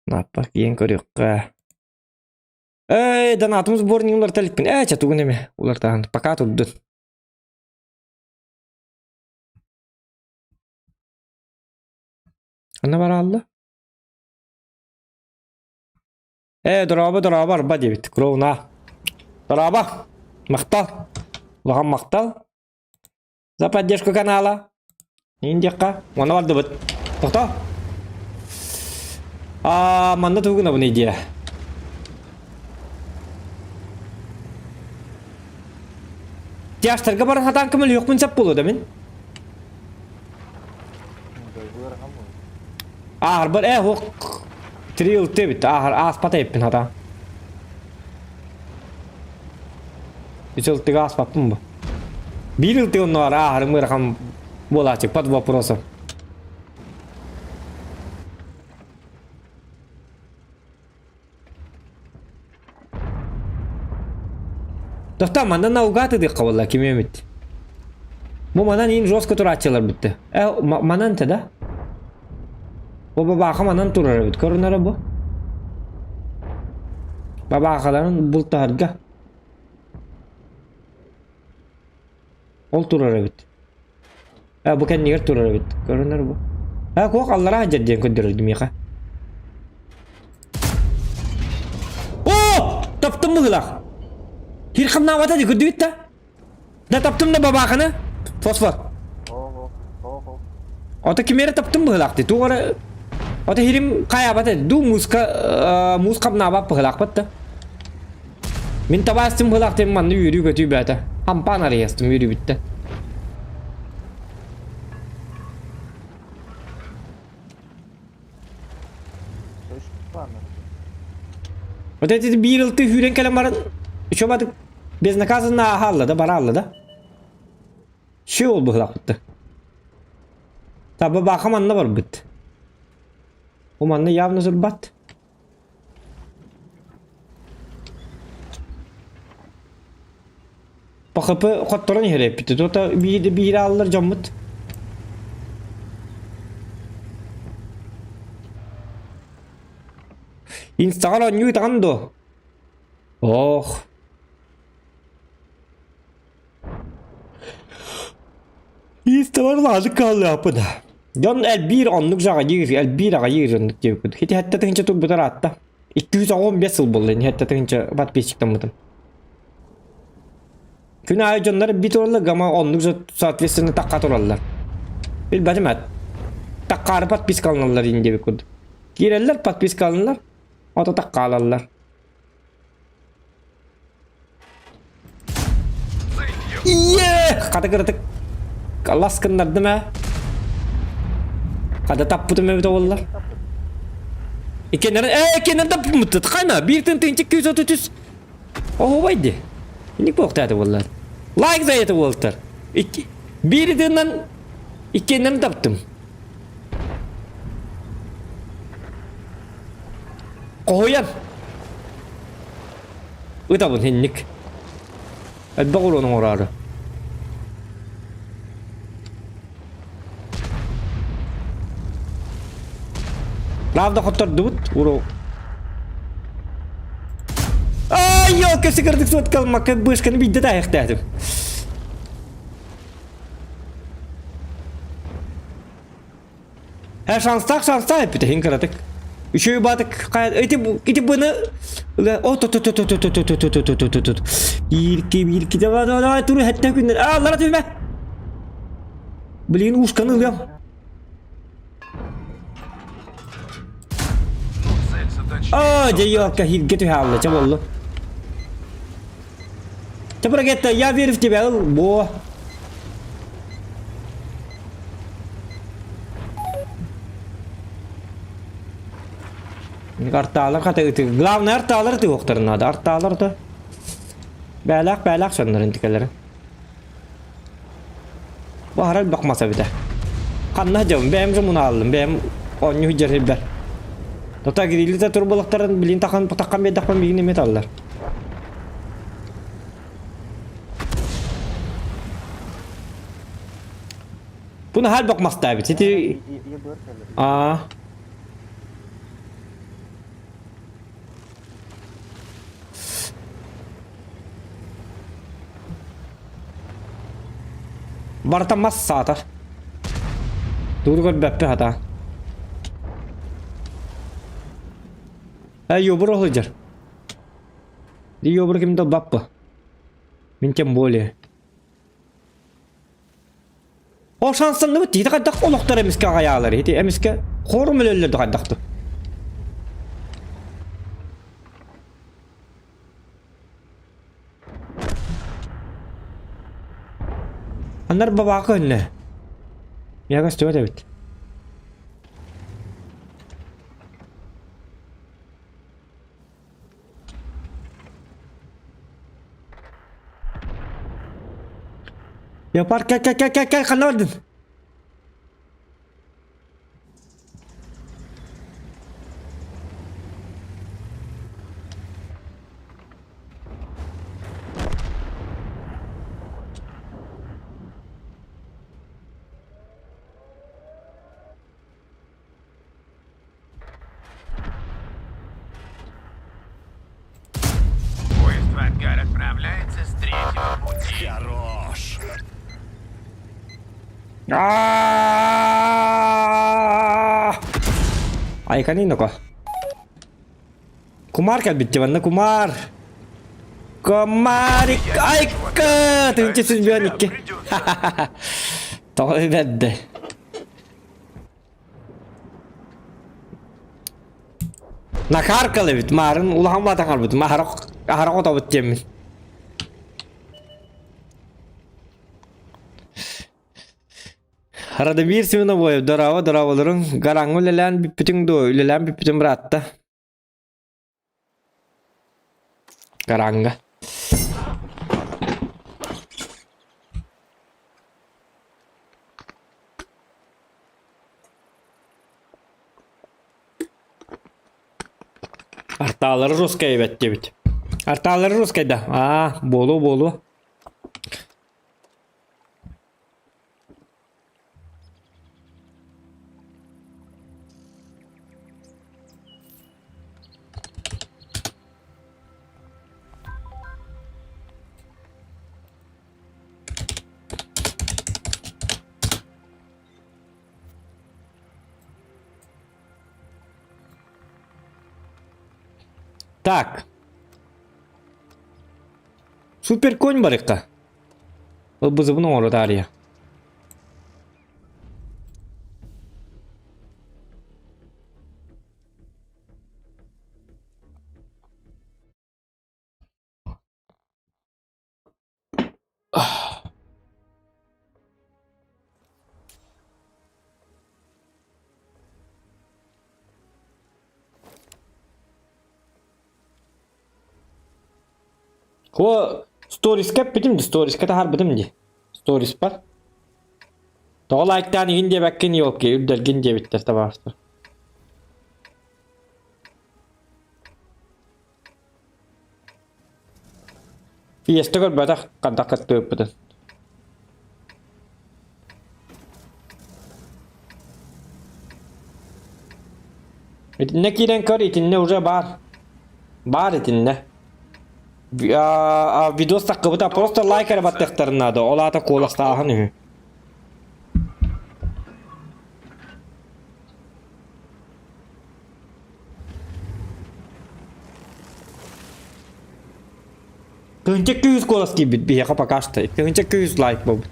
Нааппа киэн көрүөххэ. Эй, донатым сборник уларта иликпин. Ээ, чэ тугун эмэ улартаан. Пока турдун. Ханна бараалла? Ээ, дорообо, дорообо, арба диэбит. Кроуна. Дорообо. Махтал. Улахан махтал. За поддержку канала. Индиэххэ. Уонна бардыбыт. Тохто. А, манна тугунабын идея. Тяжтарга баран хатаан көмөлүөхпүн сөп буолуо да мин. Ааһарбар ээ хуох три ылты эбит. Ааһар ааспат эбиппин хатаан. Үс ылтыга ааспаппын бу. Биир ылтыга оннооҕор ааһарым ыарахан буолааччы под вопросом. Тохтоо, манна наугад ыдыахха буолла кими эмит. Бу манан иин жестко турааччылар бүтте. Э, манан те да? Бу бабааха манан турар эбит. Көрүнэрэ бу. Бабаахаларын бултаһарга. Ол турар эбит. Э, бу кэннигэр турар эбит. Көрүнэр бу. Э, куох аллараа сылдьар диэн көрдөрөр миэхэ. О! Таптым быһыылаах. Кир хамнаабата дии көрдүгүт да? Да таптым да бабааханы. Фосфор. Ото ким эрэ таптым быһыылаах дии. Туох эрэ Ото хирим хайаабата дуу мууска муус хамнаабат быһыылаахпат да. Мин табаастым быһыылаах диэн манна үөрүү-көтүү бөөтө. Хампаан арыйастым үөрүүбүттэн. Вот эти биир ылты сүүрэн кэлэн баран еще батык безнаказанно ааһаалла да бараалла да. Ши ол быһылаахпытта. Таба баха манна барбыт. Бу манна явно турбат. ПХП хотторон иһэр эппит. Тута биир биир ааллар дьоммут. Инстаҕар оонньуу ытаҕын дуо? Ох. Инстабар лаазык хааллааппын. Дьон элбиир оннук дьаҕайыыр, элбиир аҕайыыр оннук диэбиппит. Ити хэттэ тыһыынча турбутар аатта. 215 сыл буолла ини хэттэ тыһыынча подписчиктаммытым. Күн аайы дьоннор бит тураллар, гама оннук соответственно тахха тураллар. Билбэтим эт. Таккаары подписка алыналлар ини диэбит курдук. Киирэллэр, подписка алыннар, ото таккаалаллар. Ийээ! Хата кыратык лас гыннардым ээ. Хата таппытым эбит буоллар. Иккиэннэрин ээ иккиэннэрин таппыммыт хайна биир тын тыынчык күүс оту түс. Оһуобай ди. Инник буолуохтаата буоллар. Лайк за это буолтар. Икки биир тыыннан иккиэннэрин таптым. Хоһуйан. Ытабын инник. Элбэх уруон оҥороору. Правда хоттордубут уру. Ай, ёлка, сыгырдык суоткалмакка бышканы биирдэ таайахтаатым. Э, шанстаах шанстаах эппитэ иһин кыратык. Үчүгэй баатык хайа ити ити быны о то то то то то то то то то то то то Биирки биирки давай давай давай туру хэттэ күннэр. А, лара түмэ. Блин, ушканы ылыам. А, дьэ ёлка, хирге түһэ алла, чэ боллу. Чэ, Брагетта, я верю в тебя, ыл, бо. Артаалар хата ытык. Главное артаалар ытык надо. Артаалар да. Бээлээх бээлээх соннорун тикэлэрин. Баһарар бакмас эбитэ. Ханна дьон бэйэм же мунааллым, бэйэм оонньуу дьэрибэр. Тота грилли турбулактарын билин тахан такхан биэрдэхпин билин эмиэ таллар. Бу наһаа элбэх мастаабыт. Ити Аа. Барыта мас саата. Тугу көрбөппү хата. Э, юбур оһуйдьар. Юбур ким да баппы. Мин тем более. Ол шанстанныбыт тиити хайдах олохтор эмискэ аҕайаалар ити эмискэ хорум өлөллөрдө хайдахты. Аннар бабаакы өннө. Я көстүбэт эбит. Yapar кел кел кел кел кел ханна бардын? Поезд в ангар отправляется с третьего пути. Хорош. Айканин око. Кумар кэлбит манна кумар. Комарик айка! Тыынча сүлбүөн икки. Тоҕо бэрдэ. Накаркал эбит, маарын улахан баатан харбыт, аһара аһара хотобут диэммин. Радомир Семеновоев, дорово, дорооболоруҥ. Гараҥҥа үлэлээн бүппүтүҥ дуо? Үлэлээн бүппүтүм быраатта. Гараҥҥа. Артаалары русскай эбэт диэбит. Артаалары русскай да? Аа, буолуо буолуо. Так. Супер конь барыкка. Ол бызыбын оҥоро таарыйа. О, сториска эппитим дии, сториска таһаарбытым дии. Сториспар. Тоҕо лайктаан игин диэбэккин елки, үрдэлгин диэбиттэр табаарыстар. Фиеста көрбөтөх хантах кыттыыппытын. Итиннэ киирэн көр, итиннэ уже баар. Баар итиннэ. Видос таххыбыта просто лайк эрэ баттыахтарын наада. Ол аата куоластааһын үһү. Тыһыынча күүс куолас киирбит биһиэхэ пока что. Тыһыынча күүс лайк буолбут.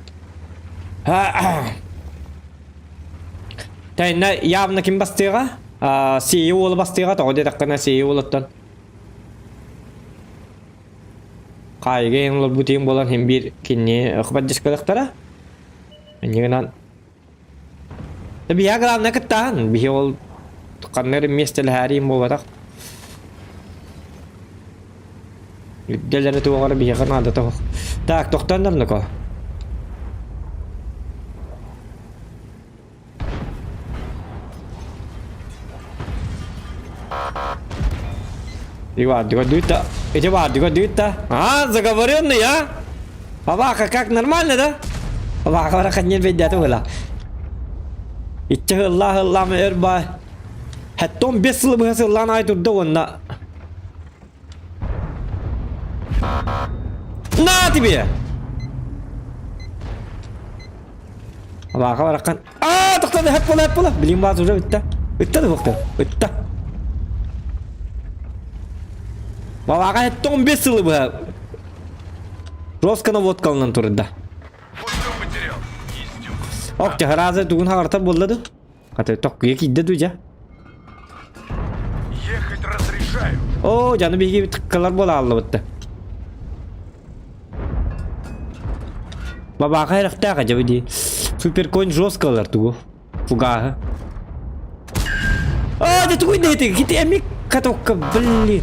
Тайна явно ким бастыаҕа? Сиэйи уола бастыаҕа тоҕо диэтэххинэ Сиэйи уолуттан хаайыга иһин олорбут иһин буолан иһин биир кинини поддержкалыахтара. Инньэ гынан Биһиэхэ главное кыттааһын. Биһи ол ханна эрэ миэстэлэһээриим буолбатах. Үрдэлэрэ туох эрэ биһиэхэ наадата суох. Так, тохтоон ноко. Иван, дыта. Эти Вадика, дыта. А, заговоренный, а? Папаха, как нормально, да? Папаха, барахан не бейдәті была. Итче хылла хыллам өр бай. Хәттон 5 сылы быһа сыллаан ай турда онна. На тебе! Папаха барахан. А, тоқтады, хэп була, хэп була. Билин баас уже ытта. Ытта да бохта. Ытта. Папаха хәттон 5 сылы быһа. Жестко наводкалынан турда. Ок, разы тугун хагарта буолла ду? Хата токкуя киирдэ ду дьэ? Ехать разрешаю. О, дьаны биһиги тыккалар буола аллыбытта. Бабаха эрехтээх дьэ дии. Суперконь жестко ылар тугу. Фугаһы. А, да тугуй да это? Кити эми катокка, блин.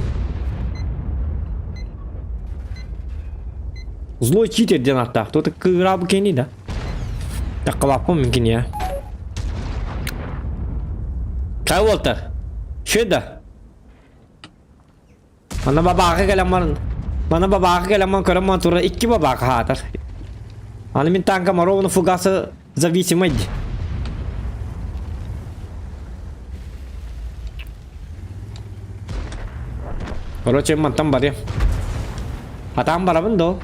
Злой читер диэн ааттаах. Тута кыыраабы кини да. Таккалааппын мин кини Кай уолтар? Шө да. Мана бабааҕа кэлэн баран Мана бабааҕа кэлэн баран көрөн баран турар икки бабааҕа хаатар. Аны мин танкам ровно фугасы зависимый дии. Короче, мантан барыам. Атаан барабын да ол.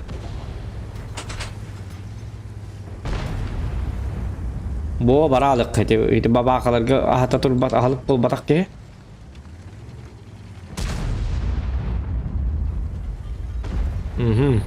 Бо бараалык ити ити бабаахаларга аһата турбат аһылык буолбатах киһи. Угу.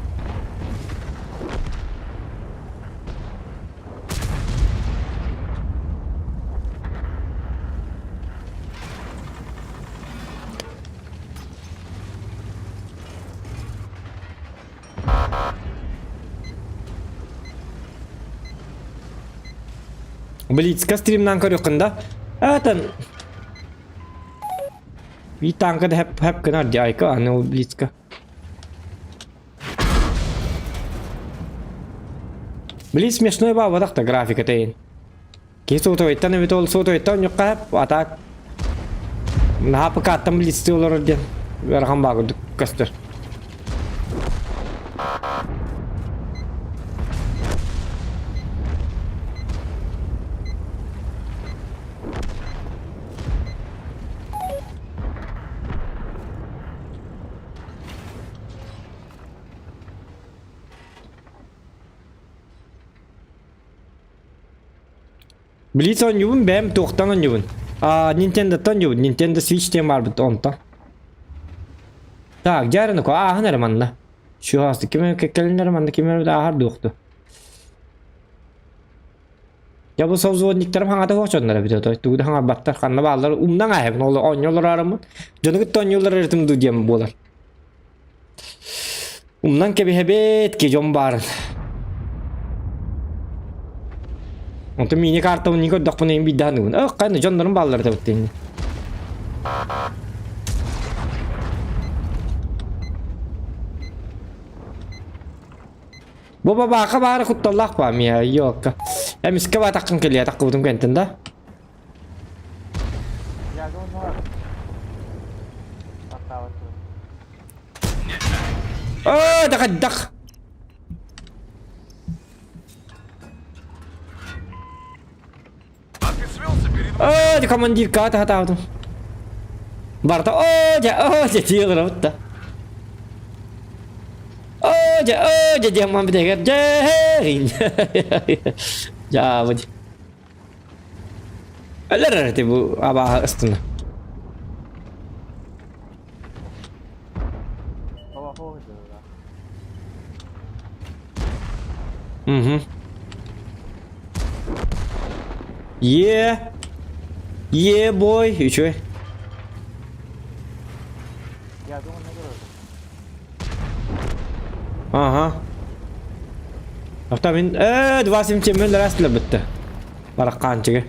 Блицка стримнан көрүөххүн да. Этен Bir танка да hep hep гынар дяйка, аны ол Блицка. Блиц смешной баабатах да графика тейин. Киһи сотовайтан эбит ол сотовайтан ньукка хеп, а так наһаа ПК-ттан блицти олорор диэн ыарахан баа курдук көстөр. Блиц оонньуубун бэйэм туохтан оонньуубун? Аа, Nintendo-тан оонньуубун. Nintendo Switch диэн баарбыт онтон. Так, дьаарыны ко ааһын эрэ манна. Чугас ким кэлин эрэ манна ким эрэ ааһар дуохту. Я бу совзводниктарым хаҥата суох дьоннор эбит отой тугу да хаҥарбаттар ханна бааллар умнан ааһабын ол оонньуулар арыммын дьону кытта оонньуулар эритим дуу диэн буолар. Умнан кэбиһэбит ки дьон баарын. Онтон мини картабын не көрдөхпүнэ им биирдэ саныыбын. Эх, хайна дьоннорум бааллар этэбит диэн. Бу бабаака баара кутталлаах баа мия йокка. Эмискэ баатаххын кэлиэ таххыбытым кэнтин да. Оо, дах А ты свелся перед Оо, командир каата хатаабытым. Барта оо, дьэ, оо, дьэ, тиэлэр да. Оо, дьэ, оо, дьэ, дьэ, мам битэгэр, дьэ, дьаабыт. Өлөр эрэ бу абааһы ыстына. Угу. Е. Е, бой. Үчүгэй. Ага. Авто мин 277 раз бітті. Бараққанчыгы.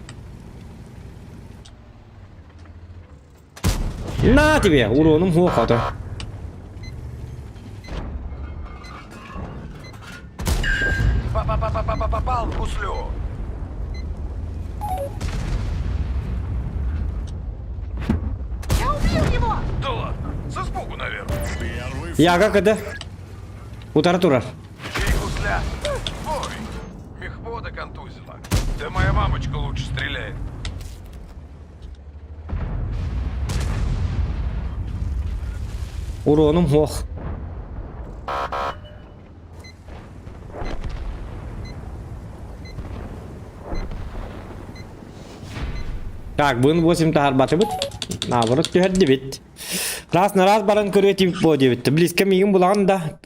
На тебе, уроным хуох ото. Па-па-па-па-па-попал в гуслю. Я убил его! Да ладно, со испугу, наверное. Яга кыды. Утары турар. Чей гусля? Ой, мехвода контузила. Да моя мамочка лучше стреляет. Уронум хуох. Так, бын 8 таһарбатыбыт. Наоборот түһэрдибит. Раз на раз баран көрүө тип бо диэбит. Близко миигин булаҕын да.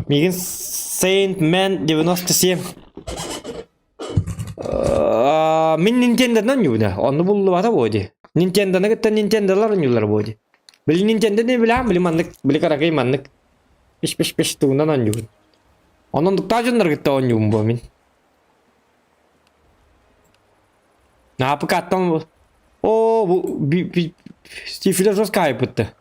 Миигин Saint Man 97 Мин Nintendo-дан оонньуубун Онно буллубата буо дии. Nintendo-ны кытта Nintendo-лар оонньууллар буо дии. Били Nintendo не билэҕин, били маннык, били кыракый маннык пиш-пиш-пиш тугунан оонньуубун. Онон дуктаа дьоннор кытта оонньуубун буо мин. Наапыкаттан Оо, бу Стифилер жестко айыппытты.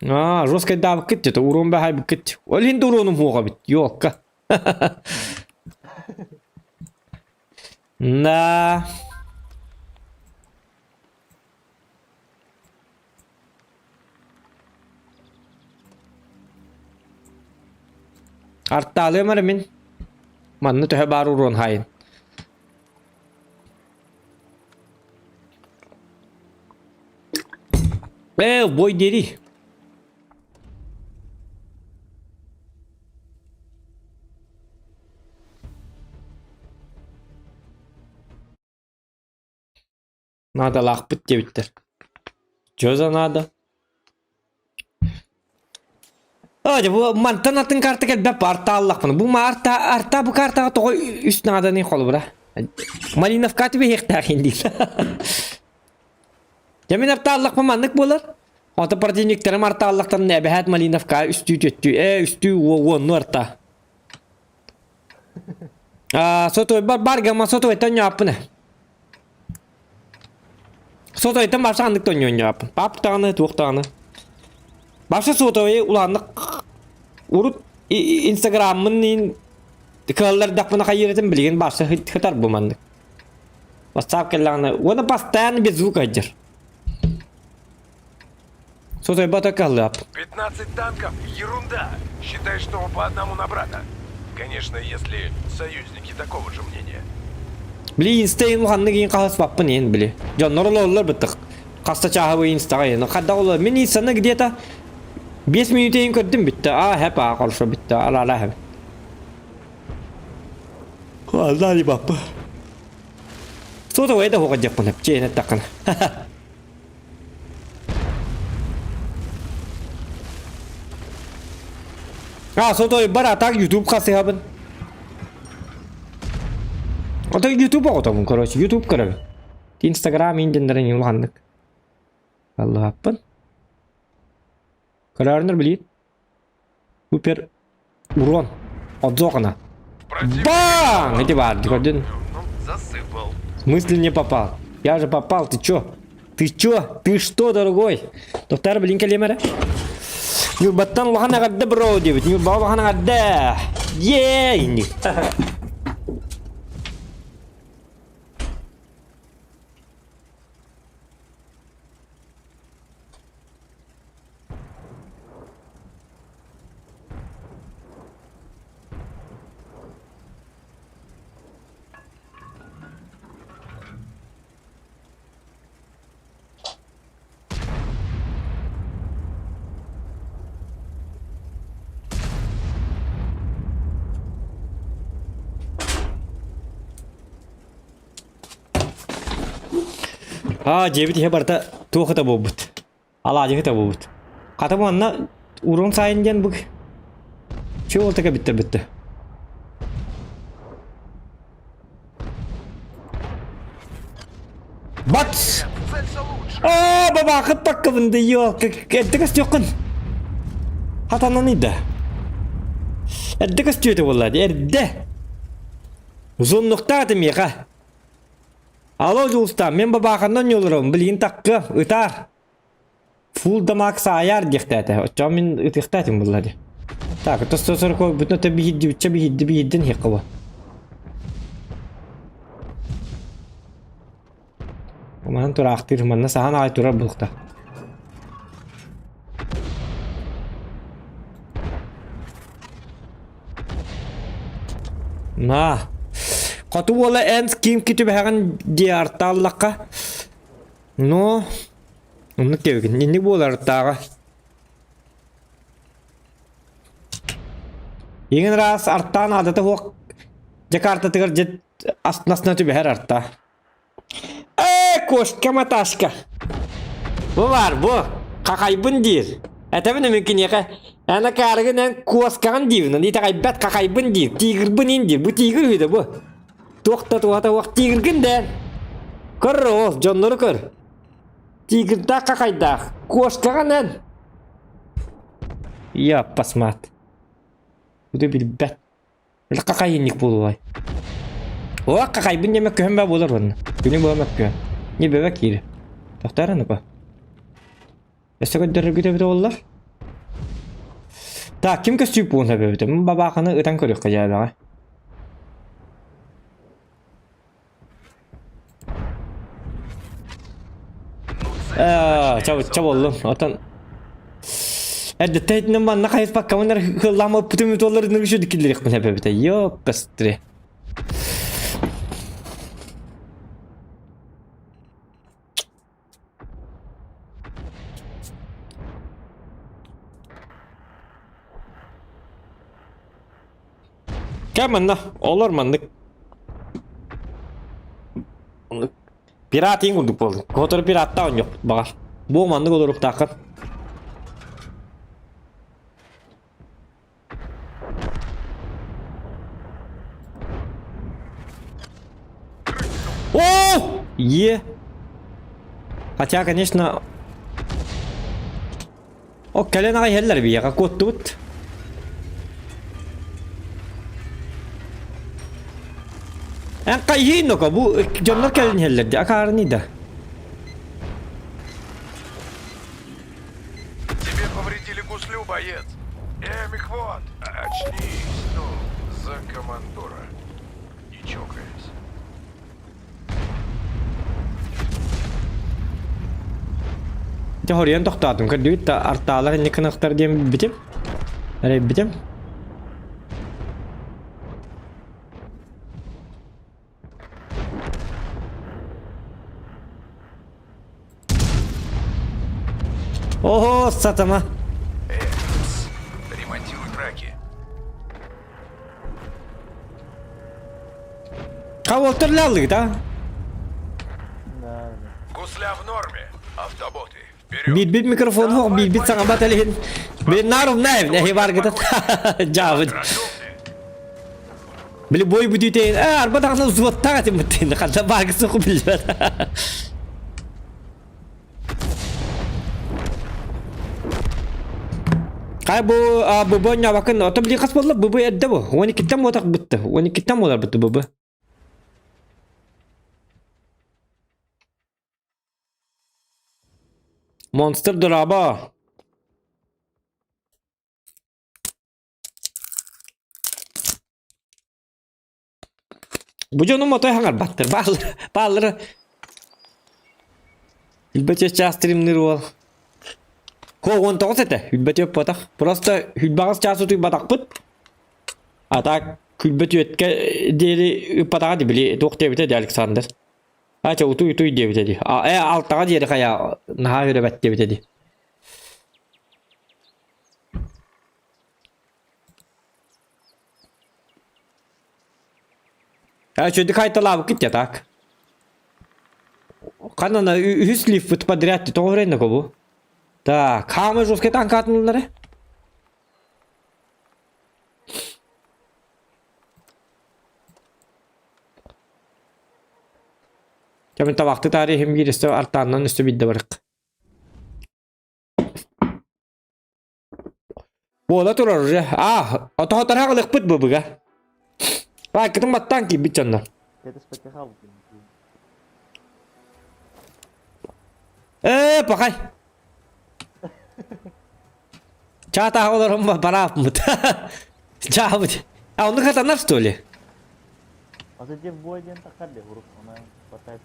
Аа, жесткайдаабыккыт дьэ, уруон баһайбыккыт. Ол иһин да уруонум суоҕа эбит, ёлка. Да. Артаалыам эрэ мин. Манна төһө баар уруон хайын. Ээ, бой диэри. Наадалаахпыт диэбиттэр. Чё за надо? А, бу мантан атын карта кэлбэт артааллахпын. Бу арта арта бу картаҕа тоҕо үс нааданы холобура. Малиновка түбэһиэхтээх диир. Дьэ мин артааллахпын маннык буолар. Ото противниктарым артааллахтан эбэһээт Малиновка үстүү түөттүү ээ үстүү уонну арта. А сотуйбар бар гамма сотуйтан ньааппын. Сотуйтан барса ханнык тонньуон ньааппын. Пап даҕаны туох даҕаны. Барса сотовый улааннык урут инстаграммын иин кыаллардахпына хайыырытын билигин барса хытар бу маннык. WhatsApp кэллэҕинэ уонна постоянно без звука сылдьар. Сотойбото каллап. 15 танков – ерунда. Считай, что по одному на брата. Конечно, если союзники такого же мнения. Били инстейн ханнык иин хаһыспаппын иин били. Дьоннор олороллор быттык. Хаста чааһы инстаҕа иин. Хадда олор мин инстаны где-то 5 минут иин көрдүм бүтте. А хэп а хорошо бүтте. Ала ала хэп. Алла баппа. Сотовай да хоҕа дьаппын чээнэ таххана. А, сотой бар, а так YouTube хасыһабын. Ото YouTube оҕотобун, короче, YouTube көрөбүн. Инстаграм инденнэрин улаханнык. Аллаһаппын. Көрөөрүнэр билиин. Супер урон. Отзоқана. Бам! Эти бар, көрдүн. Засыпал. В смысле не попал? Я же попал, ты чё? Ты чё? Ты что, дорогой? Доктор, блин, кэлиэмэрэ. Ньурбаттан улахан эҕэрдэ бро диэбит. Ньурба улахан эҕэрдэ. Е инник. Аа, дьиэбит иһэ барыта туох да буолбут. Алаадьыһыт буолбут. Хата манна урон сайын диэн бу чего така бүттэ бүттэ. Бац! Аа, бабаахыт таккабын да ёл, эрдэ көстүөххүн. Хатанан ыйда. Эрдэ көстүөтэ буолла эрдэ. Узуннуктааты миэхэ. Алло, Дьулустаан, мин бабааханнан ньолором, билигин таккыам, ытаар. Фул дамаг саайаар диэхтээтэ. Оччоҕо мин ытыахтаатым буолла дии. Так, то 140 бүтүн өтө биһирди, бүтчэ биһирди, биһирдин иһиэххэ бу. Манан тураахтыыр, манна саһан аҕай турар буолуохта. На. Хоту уола эн ким китүбэһэҕин диартааллахха. Но оннук диэбикин. Инник буолар тааҕа. Иҥин ыраас артаан аадата суох Дьакаартатыгар дьэ астына түбэһэр арта. Ээ, кошка маташка. Бу бар, бу. Хахайбын диир. Этэбин эмин киниэхэ. Эн акаарыгын эн куоскаҕын диибин. Итэҕэйбэт хахайбын диир. Тигрбын ин диир. Бу тигр үһү да бу. Туох да туһата суох тигргин да. Көр ол, дьоннору көр. Тигрдаах хахайдаах. Куоскаҕын эн. Я посмат. Бу билбэт. Хахайынник буолуой. О, хахайбын диэмэ көһөн баа буолар уонна. Күнү буола мөккүө. Не бөбө киир. Тохтоор аныпа. Өссө көрдөрөргүт эбитэ буоллар. Так, ким көстүү буолуон сөп эбитэ? Бабааханы ытан көрүөххэ дьээбэҕэ. Ча боллум. Отон Эрдеттен итинэн манна хайыспаккабын эрэ кыллааммыппытын бүтүоллар үчү киллэриэхпин сөп эбитэ. Ёппастре. Кэ манна, олор маннык. Оннук пират иҥ курдук буоллун. Хотор пираттаа оонньуохпут баҕар. Бу маннык олоруохтааххын. О! Е! Хотя, конечно... О, кэлэн аҕай иһэллэр биһиэхэ куоттубут. Эн хайыын ноко бу дьоннор кэлэн иһэллэр дии акаарыный да. Тебе повредили гуслю, боец. Эй, мехвод, очнись, ну, за командора. Не чокаясь. Дьэ хоруйан тохтоотум. Көрдүгүт да артаалар инник гынахтар диэн билбитим. Эрэйбитим. Ого, сатана! Эй, ремонтируй траки. Кого-то да? Гусля в норме. Автоботы, вперед. Биир-биир микрофон, биир-биир саҥа баталиһин. Биннар умнаев, не баргытын. Жабыт. Били бой бүтүтейин, э, арба даҕаны взводтаах этим буттин, ханна бааргытын ху билбэт. Хай бу ББ ньабакын, ото били хас буолла ББ эрдэ бу. 12-тен буотах бытты. 12-тен буолар бытты ББ. Монстр дораба. Бу дьонум отой хаҥарбаттар. Бааллара, бааллара. Хүлбэтиэ чаас стримнир уол. Ко 19 этэ. Хүлбэтиэ оппотах. Просто хүлбэҕис чаас утуйбатахпыт. А так күлбэт үөткэ диэри ыппатаҕа дии били туох диэбитэ дии Александр. А чэ утуй утуй диэбитэ дии. А э алтаҕа диэри хайа наһаа үрэбэт диэбитэ дии. А чөдүк хайталаабыккыт дьэ так. Ханна үһүс лифпыт подряд тоҕо үрэннэ бу? Так, хаамай жесткий танкаатынылары. Кэмин табахты тарихим биир өстө артааннан өстө бидде барык. Буола турар уже. А, отоһотор ылыхпыт бу быга. Лайкытын баттаан киирбит дьоннор. Кэтэспэккэ хаалбытым. Ээ, пахай. Чаатаах олорон бараапмыт. Чаабыт. А оннук хатанар что ли? Позитив бой диэн таххар де урук она хватает.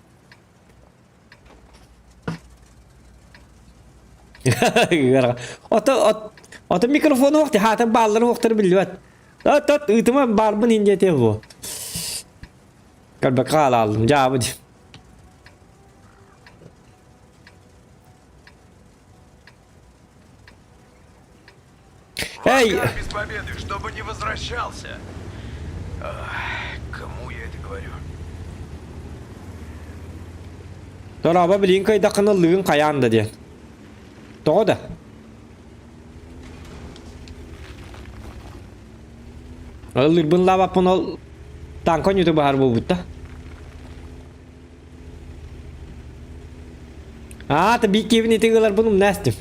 Ото ото микрофону вакты хаатын баалларын уохтары биллибэт. От от ыытыма баарбын индиэтиэ бу. Көрбөккө хаалаалым дьаабыт. Эй! Врага без победы, чтобы не возвращался. Ах, кому я это говорю? Дорообо билигин кыайдаххына ыллыгын хайаан да диэн. Тоҕо да? Ыллыырбын лаабаппын ол танка ньүтү баһар буолбут да. Аата биир киэбин ити ыларбын умна эстим.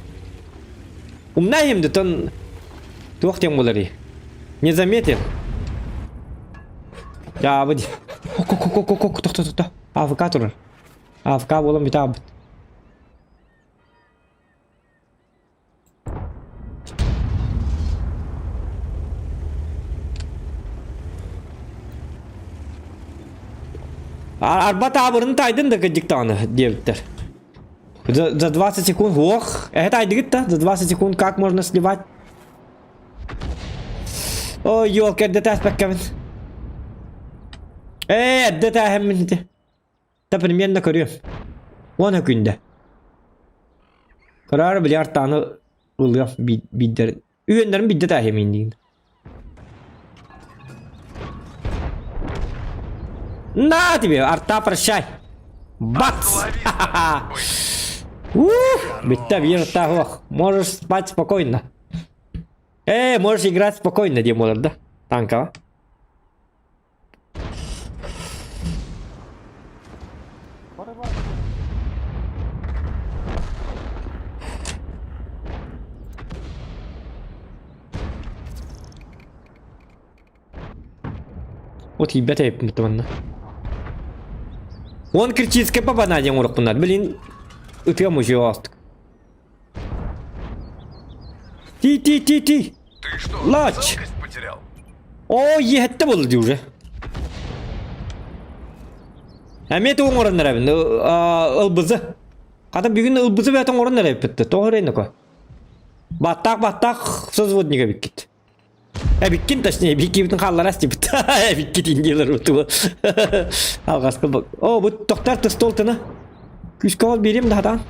Умна иһим да тон туох диэн буоларый? Не заметил. Дьаабы ди. Ок-ок-ок-ок-ок тохто тохто. АФК турар. АФК буолан бүтэ аабыт. Арба таабырын тайдын да кырдьык даҕаны диэбиттэр. За, за 20 секунд, ох, это тайдыгыт да, за 20 секунд как можно сливать? Ой, елка, эрдэ тээспэккэбин. Ээ, эрдэ тээһэммин ити. Та примерно көрүөм. Уон күндэ. Көрөөр били артааны ылыам биирдэр. Үһүөннэрин биирдэ тээһимин диин. На тебе, арта прощай. Бац! Ух, бүттэ биир арта суох. Можешь спать спокойно. Э, можешь играть спокойно диэн буолар да, танкаҕа. Вот тиийбэт эбиппин манна. Он критический попадание диэн оҥоруохпуннар. Блин, ытыам уже оостук. Ти-ти-ти-ти! Ты что, Лач! целкость потерял? Оо, иэһэттэ буолла дии уже. Эмиэ тугу оҥорон эрэбин? Ылбызы. Хата бүгүн ылбызы бэйэтэ оҥорон эрэбиппит да. Тоҕо эрэйин око? Баттаах баттаах созводник эбиккит. Эбиккин точнее, биккибитин хааллара астибит. Эбиккит индиялар утуга. Алҕаска О, бу тохтар тыстол тына. Күүскэ ол биэрим да хатаан.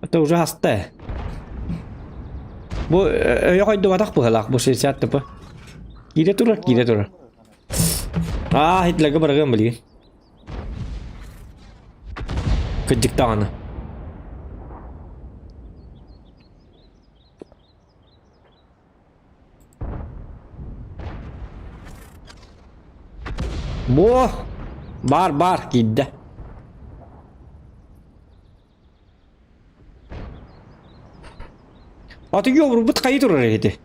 Это уже хаста. Бу өйө хойдубатах быһалаах бу 60 тп. Киирэ турар, киирэ турар. Аа, хитлерге барыгым билигин. Кырдьык даҕаны. Бу бар бар киирдэ. Аты йобурбут хайы турар эһити.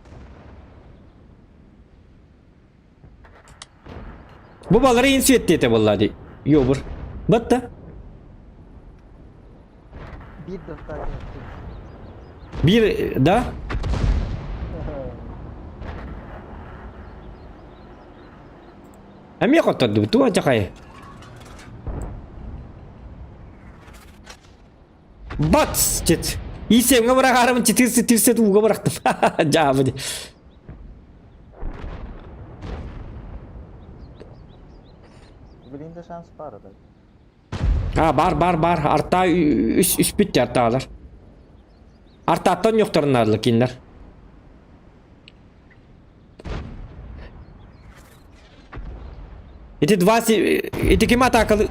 Бу балары ин сүөттиэтэ буолла ди. Йобур. Батта. Биир да Биир да? Эмиэ хоттордубут туох дьахай? Бац! Чет. Исемҥэ быраҕаарым читирси тирсет ууга бырахтым. Дьаабы ди. Блин да шанс баар да. А бар бар бар арта үс үспүт артаалар. Артааттан ньохторунаарлар кинилэр. Ити два ити ким атаакалы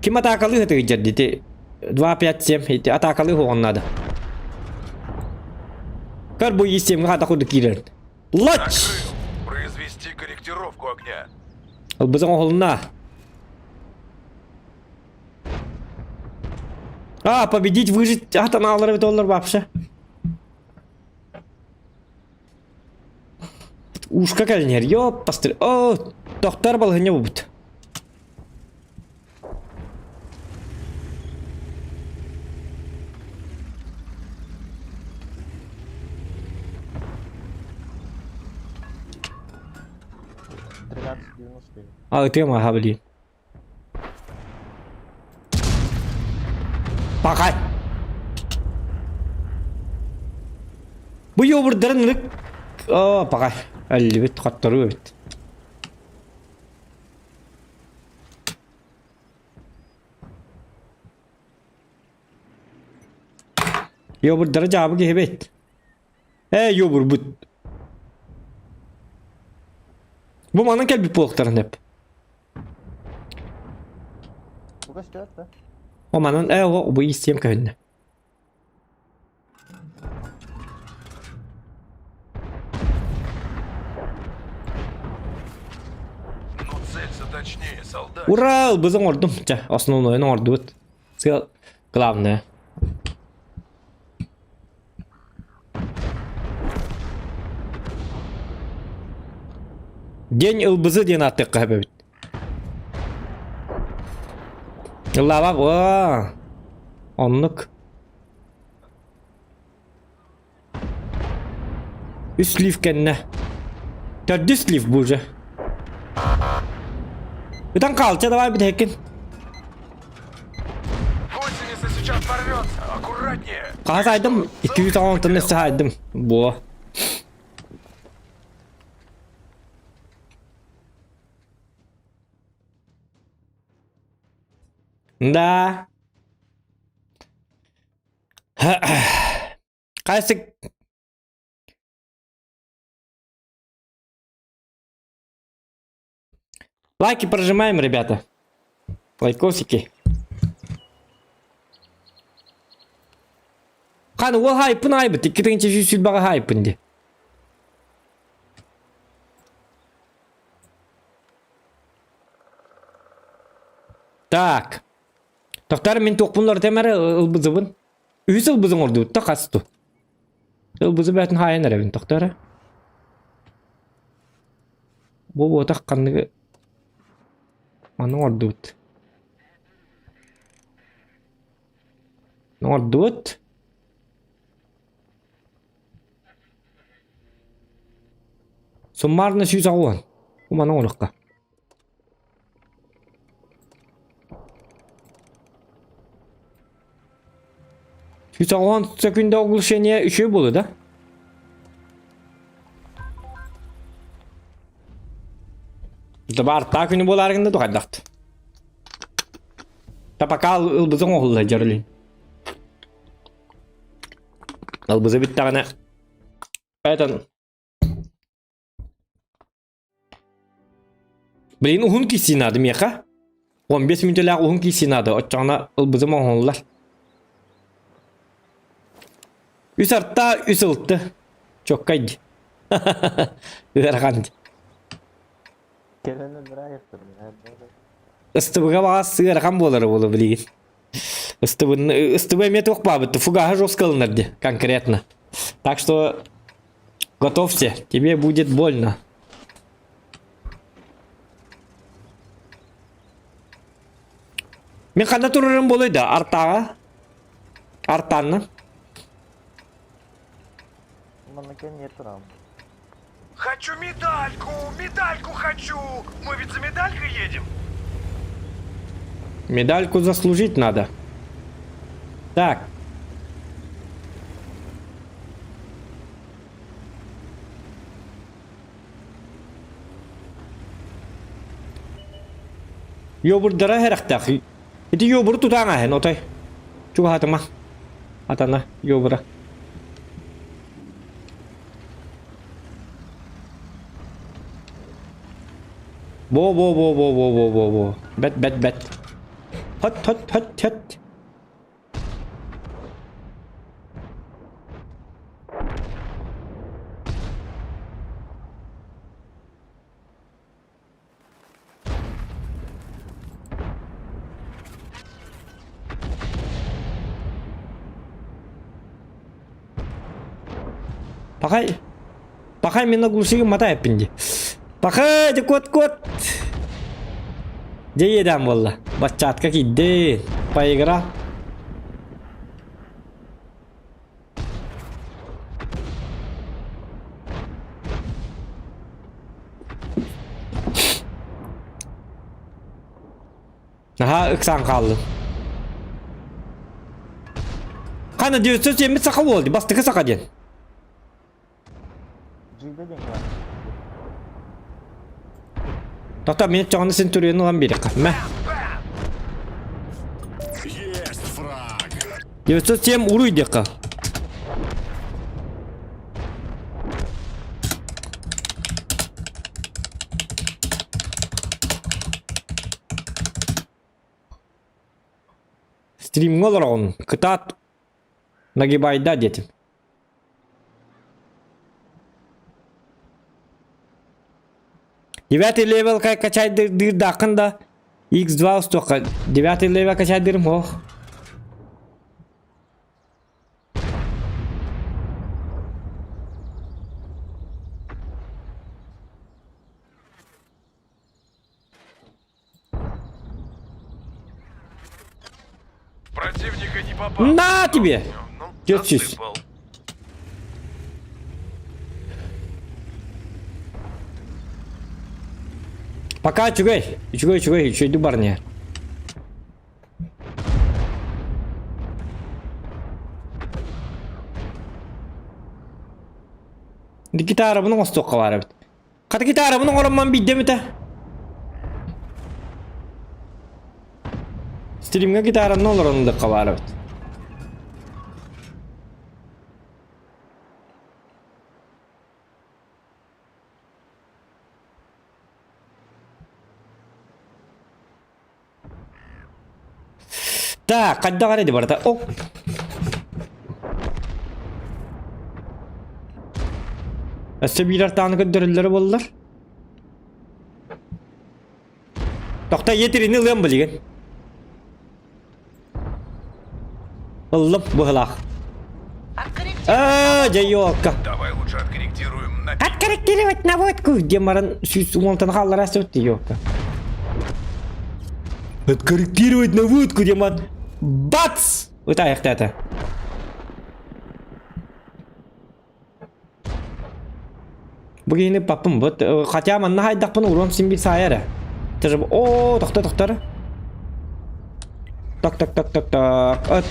ким атаакалыы сытыгыдьар ити 2 5 7 ити атаакалыы хуоҕун наада. Көр бу истемҥэ хата курдук киирэр. Лач! Произвести корректировку огня. Ылбызың оһолуна. А, победить, выжить, атан алар эбит олар вообще. Ушка кэлинэр, ёп, пастыр. О, тохтор балыһынньа бубут. А, ытыам аха, блин. Пахай! Бу йобурдарын ылык... О, пахай. Өллүбүт, хотторуу эбит. Йобурдары дьаабы киһи эбит. Ээ, йобурбут. Бу манан кэлбит буолуохтарын эп. Бу көстөөт да. О манан ээ о бу истиэм көһүннэ. Ну целься точнее, солдат. Ура, ылбызын оҥордум. Чэ, основнойун оҥордубут. Сыал главное. День ылбызы диэн ааттыахха сөп эбит. Ыллаабап, оо. Оннук. Үс слив кэннэ. Төрдүс слив бу уже. Ытан хаалча давай бүтэһиккин. Гусеница сейчас порвется. Аккуратнее. Хаһа сайдым, 210 тонна сайдым. Буо. Да. Кайсы Лайки прожимаем, ребята. Лайкосики. Ханы ол хайпын айбыт. Икки тыгынча сүүс баҕа хайпын ди. Так. Тохтар мин туохпун темер ылбызыбын. Үһүс ылбызың ордубут да хасту. Ылбызы бээтин хаайан эрэбин тохтара. Бу буотах ханныгы маны оҥордубут. Оҥордубут. Суммарно 180. Бу маны оҥоруохха. 180 секунда оглушение үчүгэй буолуо да? Дыбаартаа күнү буолаарыгын да тухайдахт. Та пока ылбызың оһулла дьарылын. Ылбызы бүттэҕинэ Этон Блин, уһун киси надо миэхэ. 15 мүнүүтэлээх уһун киси надо. Оччоҕуна ылбытым оҥоһуллар. Үс арта, үс ылты. Чоккай. Ыарахан. Кэлэн өлбүрэ Ыстыбыга баҕас ыарахан буолара буолуо билигин. Ыстыбын, ыстыбы эмиэ туох баабыт, фугаһы жестко ылынар дии, конкретно. Так что готовься, тебе будет больно. Мин ханна турарым буолуой да, артааҕа? Артаанна. Манна кэн турам. Хочу медальку! Медальку хочу! Мы ведь за медалькой едем! Медальку заслужить надо. Так. Йобурдара хэрэхтээх. Ити йобуру тутаан аһын отой. Чугаһатыма. Атана йобура. Бо бо бо бо бо бо бо бо. Бэт бэт бэт. Хот хот хот хот. Пахай. Пахай мен оглушигым матай эппин дии. Пахай, дьэ куот куот. Дьэ иэдээн буолла. Баччаатка киирдин. Поигра. Наһаа ыксаан хааллым. Хана 970 саха буолду, бастакы саха диэн. Тота мин чоҕуну син түрүөн ылан биэриэххэ. Мэ. 907 уруй диэххэ. Стримҥэ олороҕун, кытаат нагибайда диэтим. Девятый левел качайдырдааххын да X2 устуохха девятый левел качайдырым ох. Противника не попал. На тебе! Ну, Держись. отсыпал. Пока үчүгэй. Үчүгэй, үчүгэй, үчүгэй барня. Гитарабын оҥостуохха баар эбит. Хата гитарабын оҥороммун биирдэ эмитэ. Стримҥэ гитаранан олорон ылыахха баар эбит. Так, хайдах эрэ барыта. Оп. Өссө биир артааны көрдөрөллөрө буоллар. Тохто етирини ылыам билигин. Ыллым быһылаах. Аа, дьайуолка. Давай лучше откорректируем на... Откорректировать наводку, диэн баран сүүс уонтан хааллара сөп ёлка. Откорректировать наводку диэн баран бац! Ытаайахтаата. Бу киһини папым вот хотя манна хайдахпын уруом син биир саайар ээ. Даже оо тохто тохтор. Так так так так так. От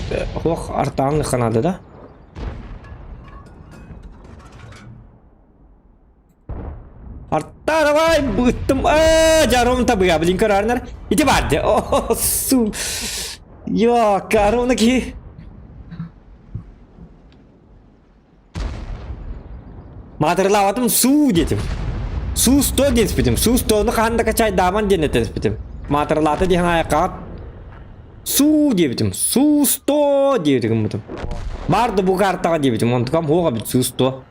ох артаан ханаада да. Арта давай быттым. Аа жаром табыга блин көрөрнөр. Ити бар де. О су. Йо, корона ки. Маатырылаабатым суу диэтим. Суу 100 диэн испитим. Суу 100-ну хаһан да качайдааман диэн этэн испитим. Маатырылаата диэн айаккаҕа суу диэбитим. Суу 100 диэбит гыммытым. Баар да бу картаҕа диэбитим. Онтукам суох эбит суу 100.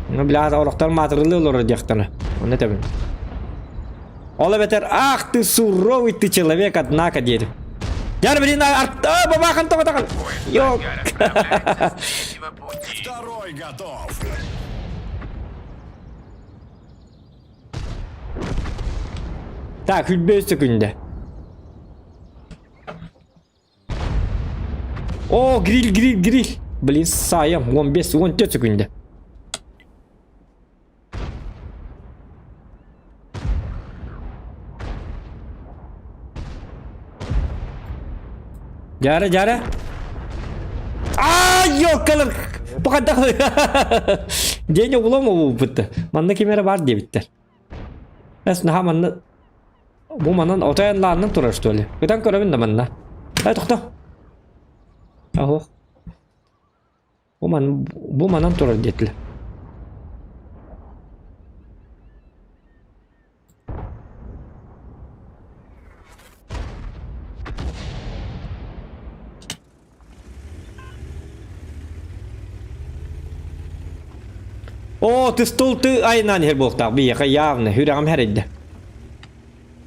Ну, бля, олохтор маатырылыы олорор диэхтэрэ. Онно этэбин. Ол эбэтэр ах ты суровый ты человек, однако диэтим. Дьар блин, арта бабахан тоҕотоҕун. Йок. Второй готов. Так, 45 секунда. О, гриль, гриль, гриль. Блин, саайам, 15, 14 секунда. Дьара, дьара. Аа, ёкалар! Бу хайдах День углом буолбут. Манна ким эрэ баар диэбиттэр. Эс наһаа манна бу манан отой лааннан турар что ли? Ытан көрөбүн да манна. Ай тохто. Аһох. Бу ман бу манан турар диэтилэр. Оо, тыстыл ты айынан иһэр буолуохтаах биһиэхэ явно сүрэҕим сэрэйдэ.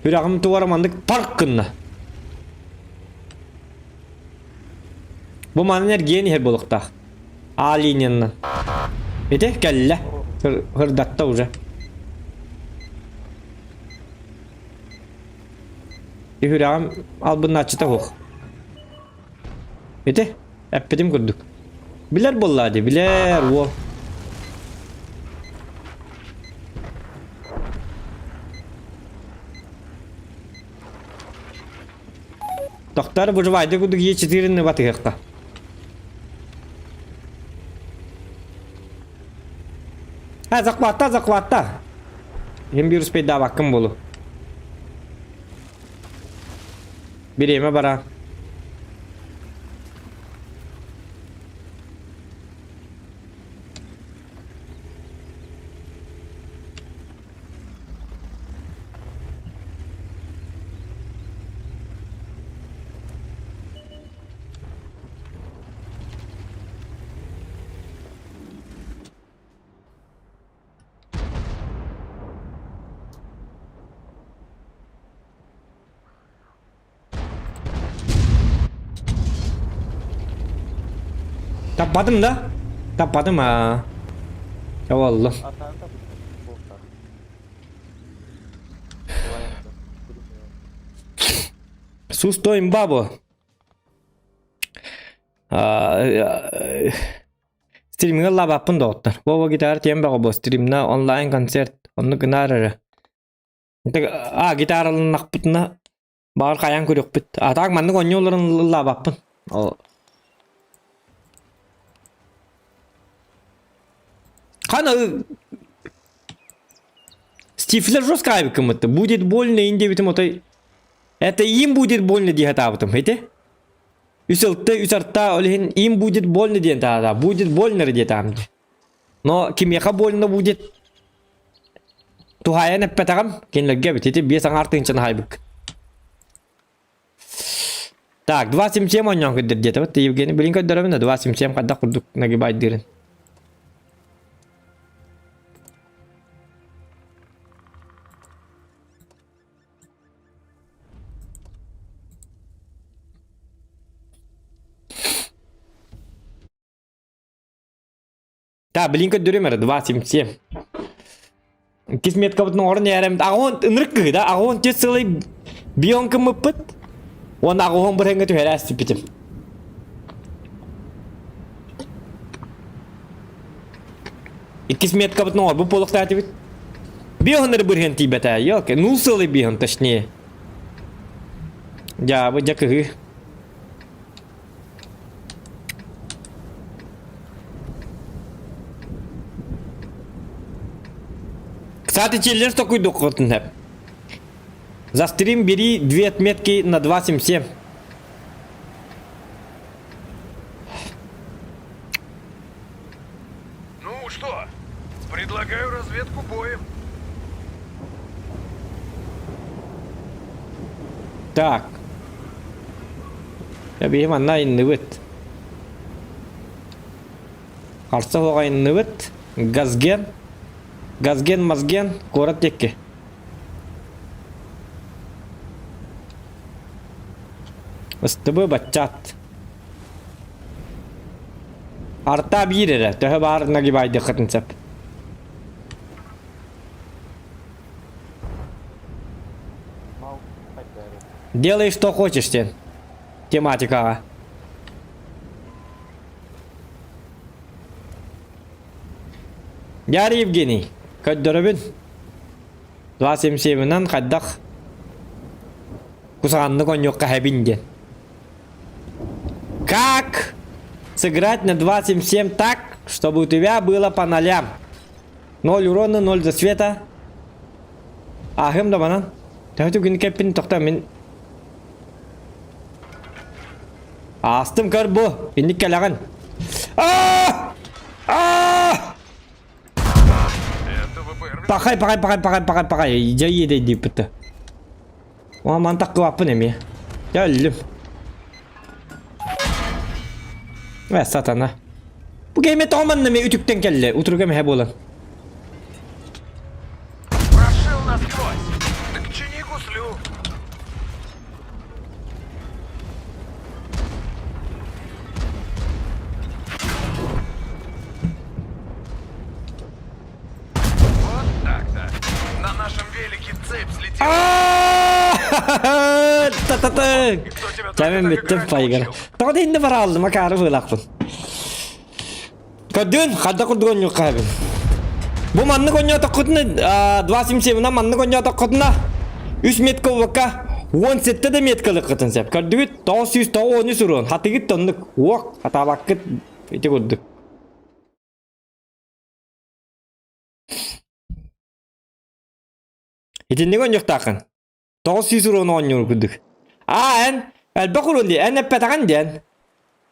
Сүрэҕим туора маннык парк гынна. Бу манан эргийэн иһэр буолуохтаах. А линиянан. Ити кэллэ. Хырдатта уже. Үһүрэҕим албыннааччыта суох. Ити эппитим курдук. Билэр буоллаа дии, билэр уол. Тохтор выживайды курдук Е4-ны батыһыахха. А, захватта, захватта. Им вирус пейдаабаккын болу. Бириэмэ бара. Таппатым да? Таппатым аа. Чабалла. Атаан таппыт буолтар. Сусто имба бу. Стримҥэ ыллаабаппын доҕоттор. Вова гитара тиэм бөҕө буо стримна онлайн концерт оннук гынаар эрэ. А гитараланнахпытына баҕар хайаан көрүөхпүт. А так маннык оонньуу олорон ыллаабаппын. Ол Хана Стифлер жестко айбыккыммытты. Будет больно ин диэбитим отой Это им будет больно дии сатаабытым ити. Үс ылты, үс арта, ол иһин им будет больно диэн таата. Будет больно диэтаам дии. Но кимиэхэ больно будет туһаайан эппэтэҕим кинилэргэ эбит. Ити биэс аҥаар тыһыынчаны хаайбык. Так, 2.77 оонньоон көрдөр диэтэбит. Евгений, билин көрдөрөбүн да 2.77 хайдах курдук нагибайдыырын. Да, блин көрдөрүм эрэ 2.77. Иккис меткабытын оҥорон иһэрэммит аҕыһын ынырык кыһы да аҕыһын түөрт сылай бион кыммыппыт уонна аҕыһын бырыһыҥҥа түһэрэ эстиппитим. Иккис меткабытын оҥорбут буолуохтаах этибит. Биоһыннары бырыһыан тиийбэтэ. Ёлки, нул сылай биоһын точнее. Дьаабы дьэ кыһыы. Кстати, челлендж такой дохотын За стрим бери две отметки на 2.77. Ну что, предлагаю разведку боем. Так. Эбиһи манна айынныбыт. Харса суох айынныбыт. Газген. Газген, мазген, куорат диэки. Ыстыбы баччаат. Арта биир эрэ, төһө баар нагибайдыаххытын сөп. Делай, что хочешь, диэн тематикаҕа. Ярый Евгений, көрдөрөбүн. 277-нан хайдах кусаҕаннык оонньуохха хэбин диэн. Как сыграть на 2.77 так, чтобы у тебя было по нолям? 0 урона, 0 засвета. Аһым да банан. Төһө күн кэппин тохто мин Аастым көр бу. Инник кэлэҕин. Аа! Аа! Пахай, пахай, пахай, пахай, пахай, пахай. Дьэ иэдэйдииппит. О, мантах кылаппын эмиэ. Дьэ өллүм. Э, сатана. Бу кэме тоҕо манна эмиэ үтүктэн кэллэ, утуруга мэһэ буолан. Прошил насквозь. Так чини гуслю. Вот так-то. На нашем велике цепь слетела. Та-та-та! Кэмин бүттүм пайгар. Тоҕо да инде бара алдым, акаары быылаахпын. Көрдүн, хадда курдук онньуохха эбин. Бу маннык онньоотоххутуна 2.77 маннык онньоотоххутуна 3 метка буолбакка 17 да меткалыаххытын сөп. Көрдүгүт 993 урон. Хатыгыт тоннук. Уок, хатаабаккыт ити курдук. Итинник оонньуохтааххын. 900 урон оонньуур курдук. Аа, эн элбэх урон дии, эн эппэтэҕин диэн.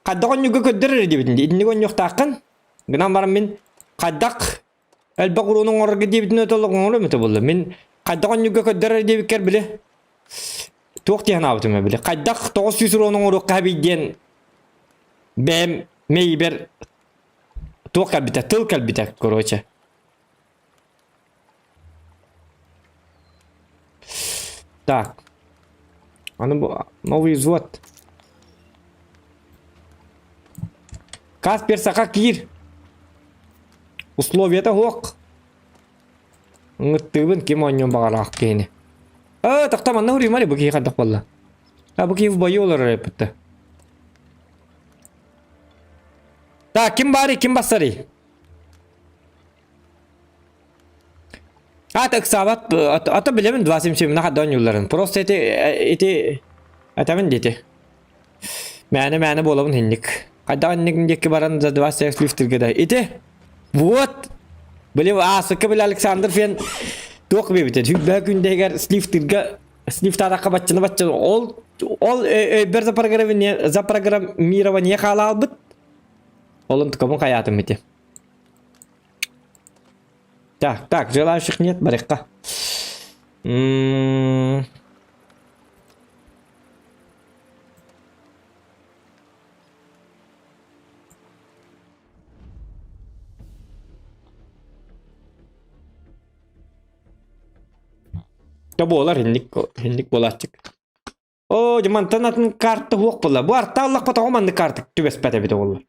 Хайдах оонньууга көрдөрөр диэбитин дии. Итинник оонньуохтааххын. Гынан баран мин хайдах элбэх урону оҥорорго диэбитин өтө оҥоруом этэ буолла. Мин хайдах оонньууга көрдөрөр диэбиккэр били туох дии санаабытым били хайдах 900 урону оҥоруохха эбий диэн бэйэм мэйибэр туох кэлбитэ, тыл кэлбитэ, короче. Так. Аны бу новый взвод. Каспер саха киир. Условията суох. Ыҥыттыыбын ким оонньуон баҕалаах киһини. Э, тохтоо манна уруймали бу киһи хайдах буолла? А бу киһи в бою олорор эппитте. Так, ким баарый, ким бассарый? Ат ыксаабат, ата билэбин 277 хадда оонньуулларын. Просто ити, ити, этэмин диэти. Мээнэ-мээнэ буолабын инник. Хайдах инник диэки баран за 27 лифтиргэ да. Ити, вот, били аасыкка били Александр Фен туох биэбитэ. Сүлбэһэ күндэһигэр слифтиргэ слифтаатахха баччаны баччаны ол ол өйбөр запрограммирование запрограммирование хаалаалбыт. Ол онтукабын хайаатым ити. Так, так, желающих нет, барыхха. М-м-м. Да буолар инник инник буолааччык. Оо, дьэ мантан атын карта суох буолла. Бу арта аллахпа тоҕо маннык карта түбэспэт эбит оҕолор.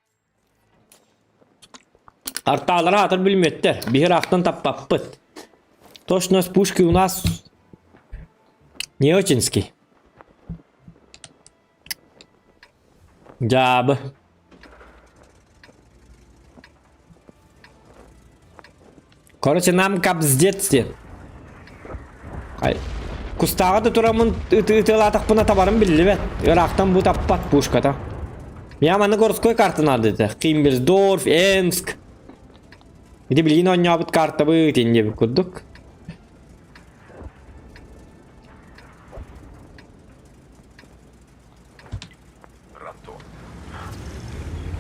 Артаалара атар билимиэттэр. Биһи ыраахтан таппаппыт. Точно с пушки у нас не очинский. Дьаабы. Короче, нам капздец диэн. Ай. Кустааҕа да тураммын ытыалаатахпына табарым биллибэт. Ыраахтан бу таппат пушката. Я манна городской карта надо этэ. Кимберсдорф, Энск. Ити билигин оонньообут картабыт инде курдук.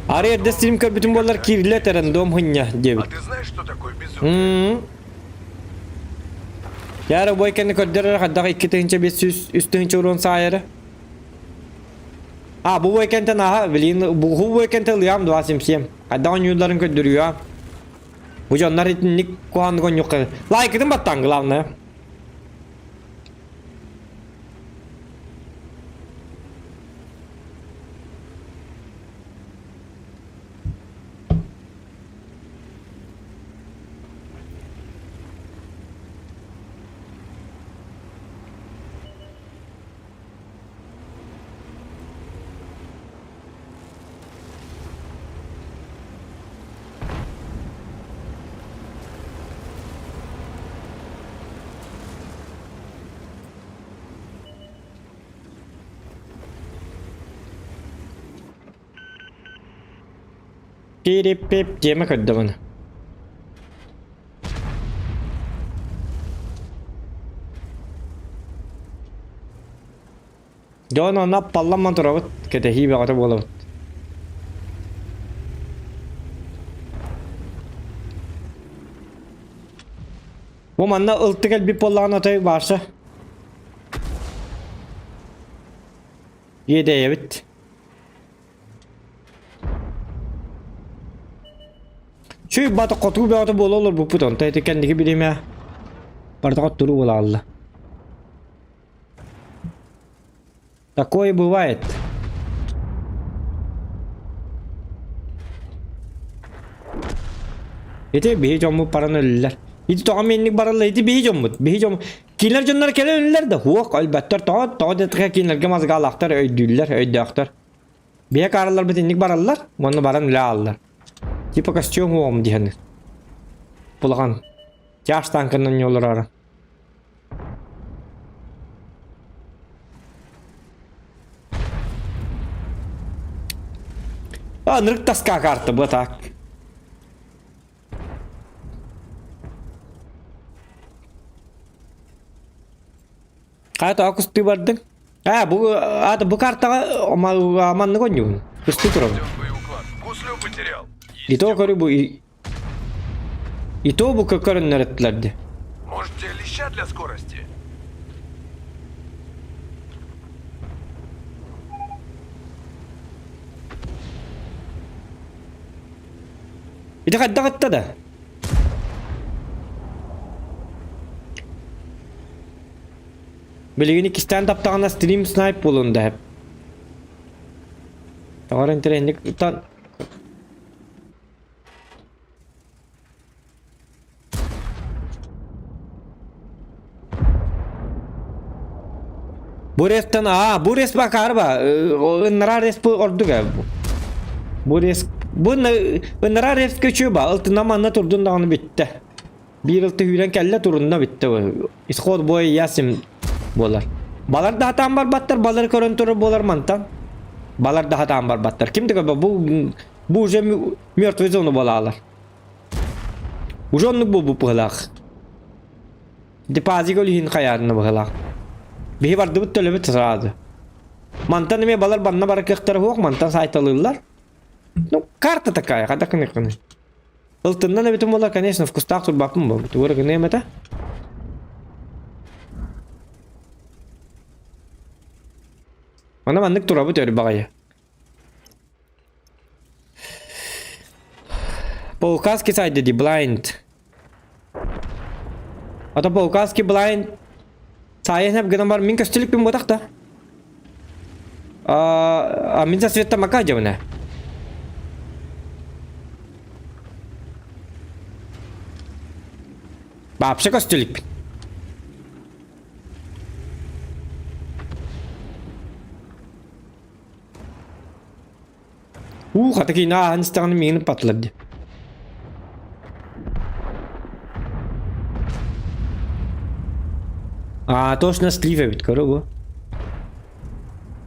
Ары эрдэ стрим көрбүтүм буоллар киирилэ рандом хынньа диэбит. А ты знаешь, что такое безумие? Яра бой кэннэ көрдөр хайдах 2500 3 урон саайара. А бу бой кэнтэн аха билин бу бой кэнтэн ылыам 277. Хайдах оонньуулларын көрдөрүө. Бу дьоннор итинник куһаҕаннык оонньуохха. Лайкытын баттаан главное. Пирип-пип диэмэ көрдөмүн. Дьон онно аппалламман турабыт, кэтэһии бөҕөтө буолабыт. Бу манна ылты кэлбит буоллаҕына отой баарса. Иэдэйэбит. Чүй бата хотуу бөҕөтө буола олорбуппут онто ити кэнники бириэмэ барыта хотторуу буолаалла. Такое бывает. Ити биһи дьоммут баран өллүлэр. Ити тоҕо минник бараллар? Ити биһи дьоммут. Биһи дьом Кинилэр дьоннор кэлэн өллүлэр да хуох өлбөттөр тоҕо тоҕо диэтэххэ кинилэргэ мазгаалаахтар өйдүүллэр өйдөөхтөр. Биһи кааралларбыт инник бараллар уонна баран үлэ ааллар. Типа костюм уом диһэн. Булахан. Тяж танканан ньолорора. А, нырык тоска карта, вот так. Хайа тоҕо кустуу бардыҥ? Аа, бу аата бу картаҕа маннык оонньуубун. Кустуу турабын. Гуслю потерял. И то көрү бу и то бу көрүннэр этилэр Может, тебе леща для скорости? Ити хайдах ытта да? Билигин иккистээн таптаҕына стрим снайп буолуон да сөп. Тоҕо эрэ интэриэһинник ыттан Бу рестан аа бу рес бакаар ба ыннараа рес бу ордук ээ бу рес бу ыннараа рес көчүө ба ылтына манна турдун даҕаны бүттэ биир ылты сүүрэн кэллэ турунна бүттэ исход бой ясим буолар балар да хатаан барбаттар балары көрөн турар буолар мантан балар да хатаан барбаттар ким да көрбө бу бу уже мертвый зона буолаалар уже оннук буолбут быһыылаах Депозик өлүһүн хайаанна быһылаах. Биһи бардыбыт төлөбүт сразу. Мантан эмиэ балар банна бара кыахтара суох, мантан сайталыыллар. Ну, карта такая, хата кыны Ылтыннан эбитим буолар, конечно, вкустаах турбаппын бу. Тугу гыныам этэ. Мана маннык турабыт өр баҕайы. По указке сайды ди blind. Ата по указке blind сайын хеп гынан бар мин көстүлүкпүн ботах да. А мин засвета мака дьабына. Вообще көстүлүкпүн. Уу, хата киинэ ааһан истэҕинэ миигин ыппатылар дии. Аа, точно слив эбит, көрө бу.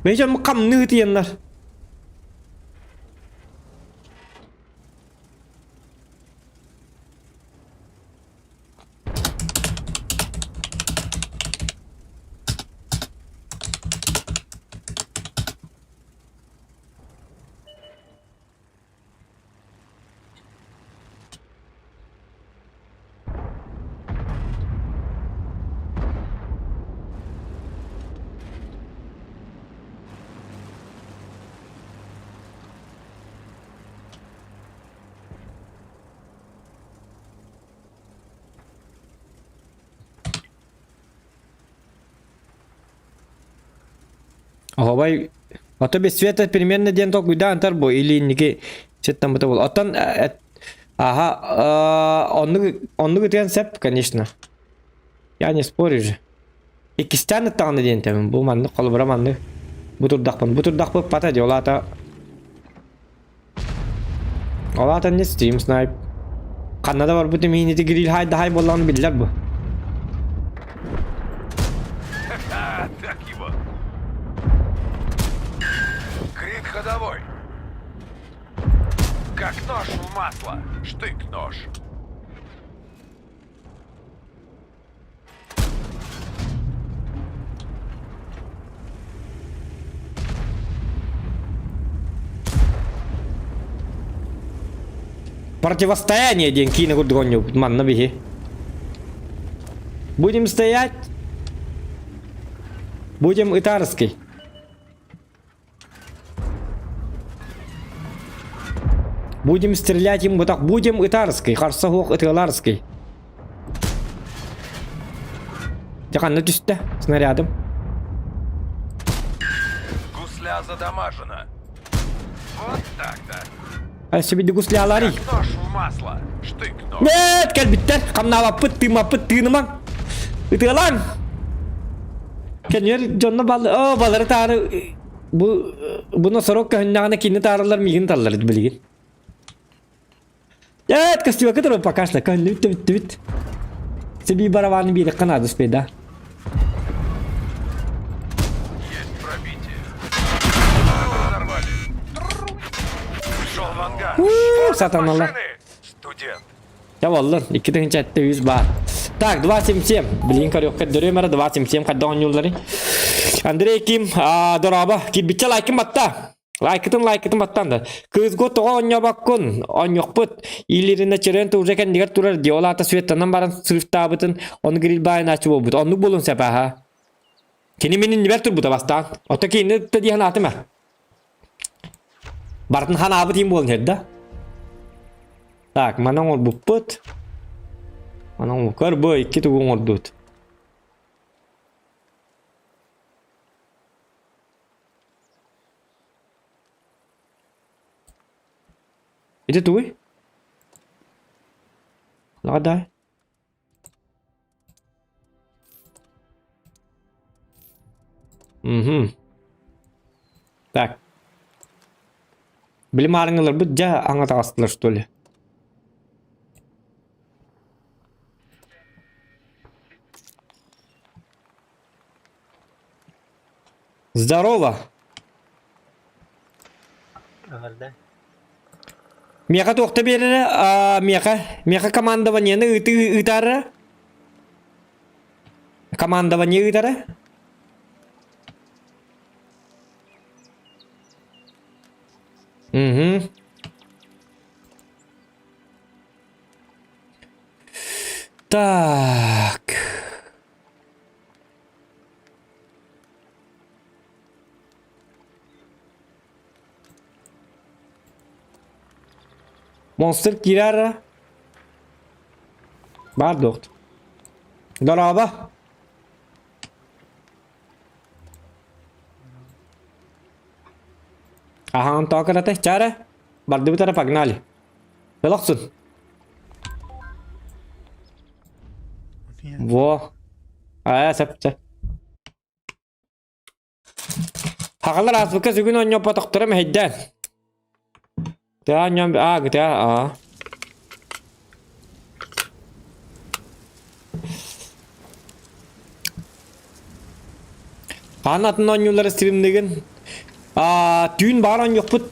Бэйдьэм хамныы ытыйаннар. Оһобай ото без света примерно диэн толкуйдаан антар бу или инники сеттаммыта буол. Оттон аха оннук оннук ытыан сөп, конечно. Я не спорю же. Иккистээн ыттаҕына диэн тэбин. Бу маннык холобура маннык бу турдахпын. Бу турдахпыт пата дии ол аата Ол аата не Steam Snipe. Ханна да барбыт имиинити гриль хайдаһай буоллаҕын биллэр бу. Так его. Крик ходовой. Как? Как нож в масло. Штык-нож. Противостояние диэн киинэ курдук оонньуубут манна биһи. Будем стоять. Будем итарский. Будем стрелять им вот так. Будем ытарский. Харса хуох ытыаларский. Дьэ ханна түстэ снарядым. Гусля задамажена. Вот так-то. А себе гусляларый. Как нож в масло. Штык-нож. Нет, кэлбиттэр. Хамнаабаппыт, тыымаппыт, тыынымаҥ. Ытыалаҥ. Кэннигэр дьонно бал... О, балары таары... Бу... Буну сорок көһүннэҕинэ кини таарылар миигин таллар билигин. Нет, костюмка туру пока что көһүннүбүт да бүттүбүт. Себе барабаны биэриэххэ наада успей, да? Есть пробитие. Взорвали. Пришел в ангар. У, сатаналар. Машины! Студент. Дьэ буоллун, 2703 баар. Так, 277. Билигин көрүөххэ дөрүөм эрэ 277 хайдах оонньуулларый? Андрей Ким, аа, дорообо. Кирбиччэ лайкын батта. Лайкытын лайкытын баттан да. Кыызго тоҕо оонньообоккун? Оонньуохпут. Илирина Черенто уже кэннигэр турар дии. Ол аата Светанан баран срывтаабытын, ону гриль баайынааччы буолбут. Оннук буолуон сөп аха. Кини мин иннибэр турбута бастаан. Ото кинини да дии санаатым ээ. Барытын ханаабыт иин буолан иһэр да. Так, маны оҥорбуппут. Маны оҥор бу икки тугу оҥордубут. Ити тугуй? Наҕадай. Мгм. Так. Били маарыҥыларбыт дьэ аҥа таҕыстылар что ли? Здорово! Эҕэрдэ. Миэхэ туохта биэрэрэ? Аа, миэхэ, миэхэ командованиены ыытыы ыытаара? Командование ыытара? Угу. Так. Монстр киирэр Баар дуохт. Дорообо. Аһаан тоҕо кырата чаара. Бардыбыт эрэ погнали. Өлөхсүн. Во. Аа, сөп, сөп. Хагалар ааспыкка сүгүн оонньоппотохторо мэһэйдээн. Тыа оонньоон аа гытыа аа. Хаан атын оонньуулары стримныгын аа түүн баар оонньуохпут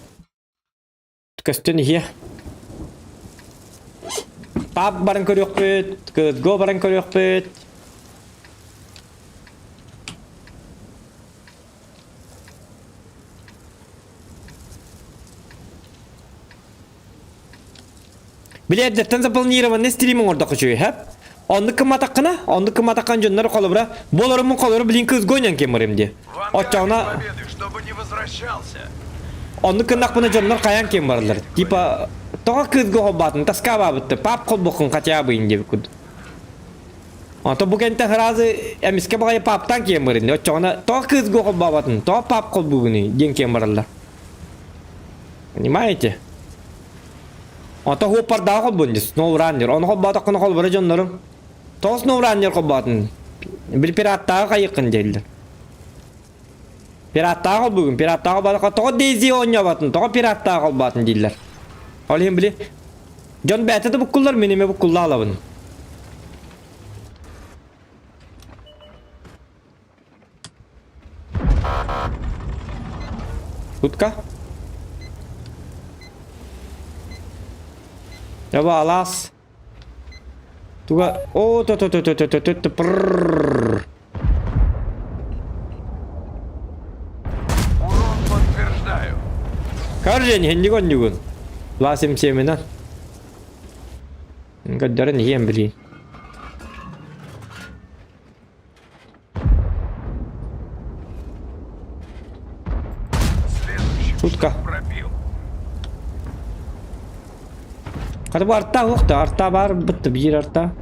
Көстөн иһиэ. Пап баран көрүөхпүт, КСГО баран көрүөхпүт. Били эрдэттэн запланированный стрим оҥордоххо үчүгэй, һэп? Оннук кымматаххына, оннук кымматаххына дьоннор холобура, буоларыммын холобура блин кыыс гоньян кем барым дии. В ангаре Оччоҕуна победы, чтобы не возвращался. оннук гыннахпына дьоннор хайаан кем бараллар. Типа тоҕо кыысга холбоотун таскаабаабытты, пап холбоххун хотя бы диэбит курдук. Онто бу кэнтэ сразу эмискэ баҕайы паптан киэн барын. Оччоҕуна тоҕо кыысга холбообатын, тоҕо пап холбуугунуй диэн киэн бараллар. Понимаете? Ото хуоппардаах холбун дии, Snowrunner. Ону холбоотоххуна холборо дьоннорум. Тоҕо Snowrunner холбоотун? Били пираттааҕы хайыаххын дииллэр. Пираттааҕы холбуугун, пираттааҕы холбоотоххо тоҕо Дейзи оонньооботун, тоҕо пираттааҕы холбоотун дииллэр. Ол иһин били дьон бэйэтэ да буккуллар, мин эмиэ буккулла алабын. Утка? Таба алаас. Туга о то то то то то то то то Урон подтверждаю. Короче, хенник онньугун. Ласим семена. Көрдөрөн иһиэн билиин. Следующий Шутка. пробил. Хата бу арта уох да, арта баар бытты биир арта.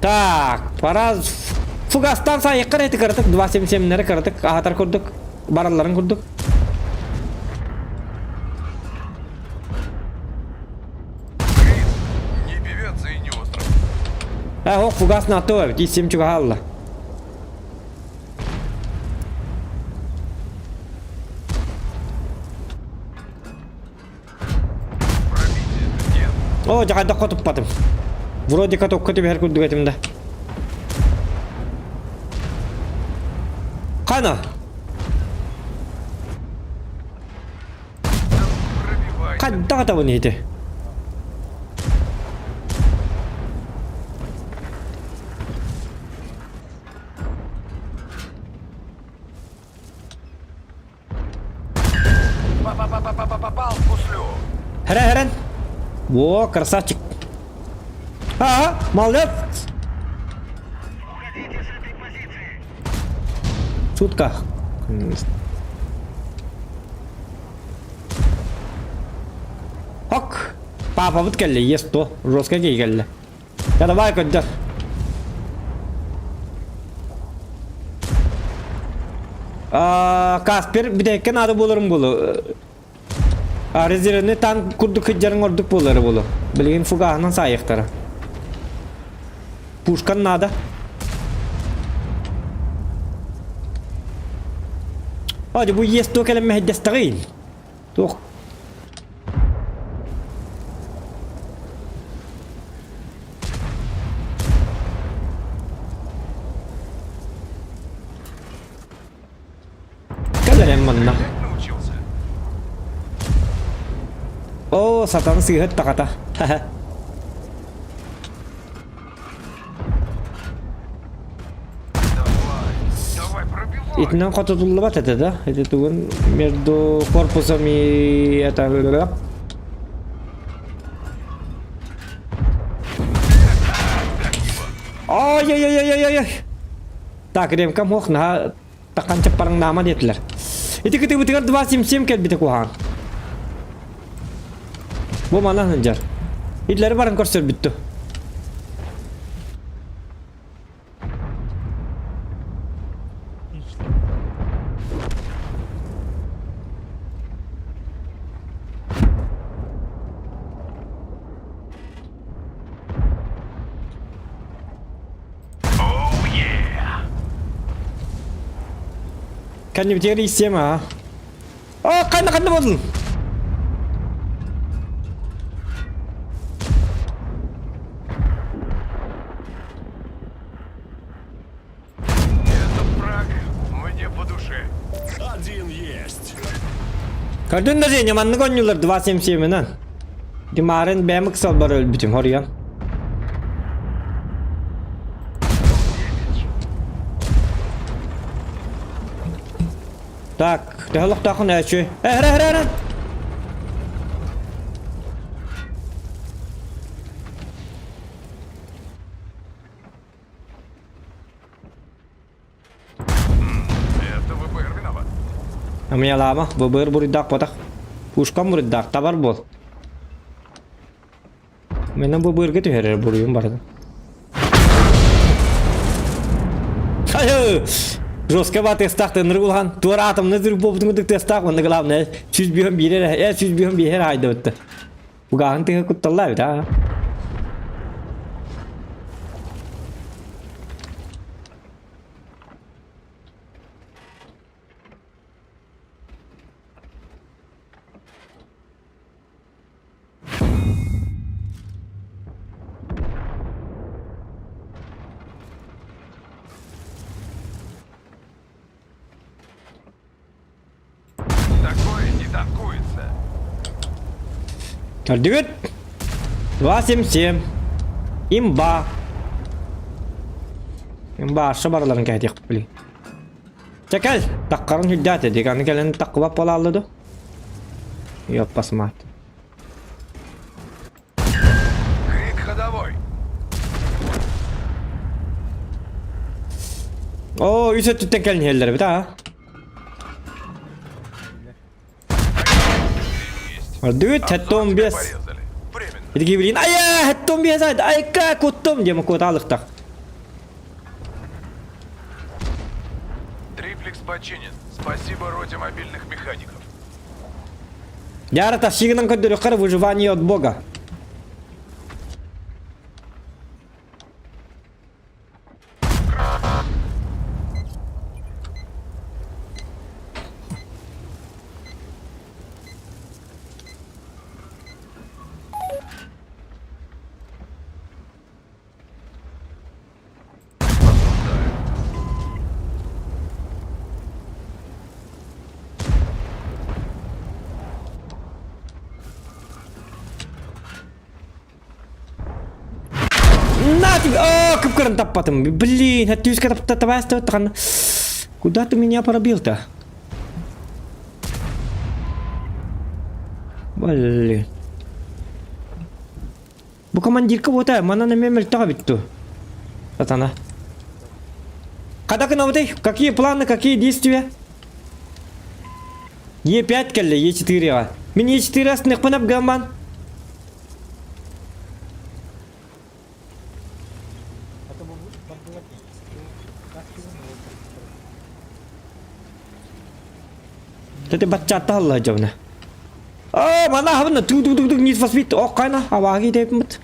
Так, пора фугастан сайыккар эти кыратык 277-лери кыратык аһатар курдук, баралларын курдук. Крис, не певец и не остров. Э, ох, фугас на то, эбит, 7 чугаһалла. Пробитие нет. О, дьаҕайдахха туппатым. Вроде катокка түбэһэр курдук этим да. Хана! Да пробивай. Хайдах атабын ити? Попал в гуслю. Хэрэн хэрэн! Во, красавчик! Ага, молодец! Шутка. Ок! Папабыт кэллэ, есть то. Жестко киһи кэллэ. Да давай көрдөр. Каспер бүтэһиккэ наада буоларым буолуо. Резервный танк курдук сылдьарыҥ ордук буолара буолуо. Билигин фугаһынан саайыахтара. Пушкан наада. Adi бу иэс туох кэлэн мэһэйдэстэҕин? Туох Кэлэрэн манна. Научился. О, сатан сыыһыт тахата. Давай, давай, пробивай. Итинэн хототуллубат этэ да? Это тугун между корпусом и это... Ой-ой-ой-ой-ой-ой! Так, ремкам ох, наһаа таххан чаппарыҥнаама диэтилэр. Ити кытыбытыгар 277 кэлбитэ куһаҕан. Бу манан сылдьар. Итлэри баран көрсөрбүттү. Оу, е! Кэннибитигэр ииссиэм аа. Оо, ханна ханна буоллун? Этот враг мне по душе. Один есть. Көрдүн да Женя, маннык оонньуулар 277-нан. Димарын бэйэм ыксалбар өлбүтүм, хоруйан. Так, төһө олохтооххун өөчү? Э, эрэ, эрэ, эрэ! Это ВБР виноват. Амыйалаама, ВБР буруйдаах буотах. Пушкам буруйдаах, табар буол. Менен ВБРга түһэрэр буруйум барда. Жестко ба тестах тыныр улахан. Туора атомны зүрік буолбутун курдук тестах, онно главное сүз бүһөн биирэр, э сүз бүһөн биэһэр аайдабытта. Угааһын тыһы кутталлаа эбит аа. не танкуется. Көрдүгүт? 277. Имба. Имба аршы барыларын кэһэтиэх блин. Чэ кэл, таххарын үрдээтэ дик аны кэлэн таххыбап буолаалла ду. Ёппас мат. Крик ходовой. Оо, үс өттүттэн кэлин иһэллэр эбит аа. Ордугут, Обзор тебе 75. порезали. Временно. Итиги билин, айа, 75 айка, куттум, диэн куотаалыктах. Триплекс починен. Спасибо роте мобильных механиков. Дьаара тахсыгынан көрдөрүөххэ выживание от бога. На тебе! О, кып-кырын таппатым. Блин, түскэ тапта Куда ты меня пробил-то? Блин. Бу командирка буота, манан эмиэ мөлтөх эбит дуу? Сатана. Хата гынабытай? Какие планы, какие действия? Е5 кэллэ, Е4-ҕа. Мин Е4 астыныахпын Афгамман. Тэти баччаатта халла дьабына. Оо, мана хабына ту ту ту ту Need for Speed оккайна абааги дейпмит.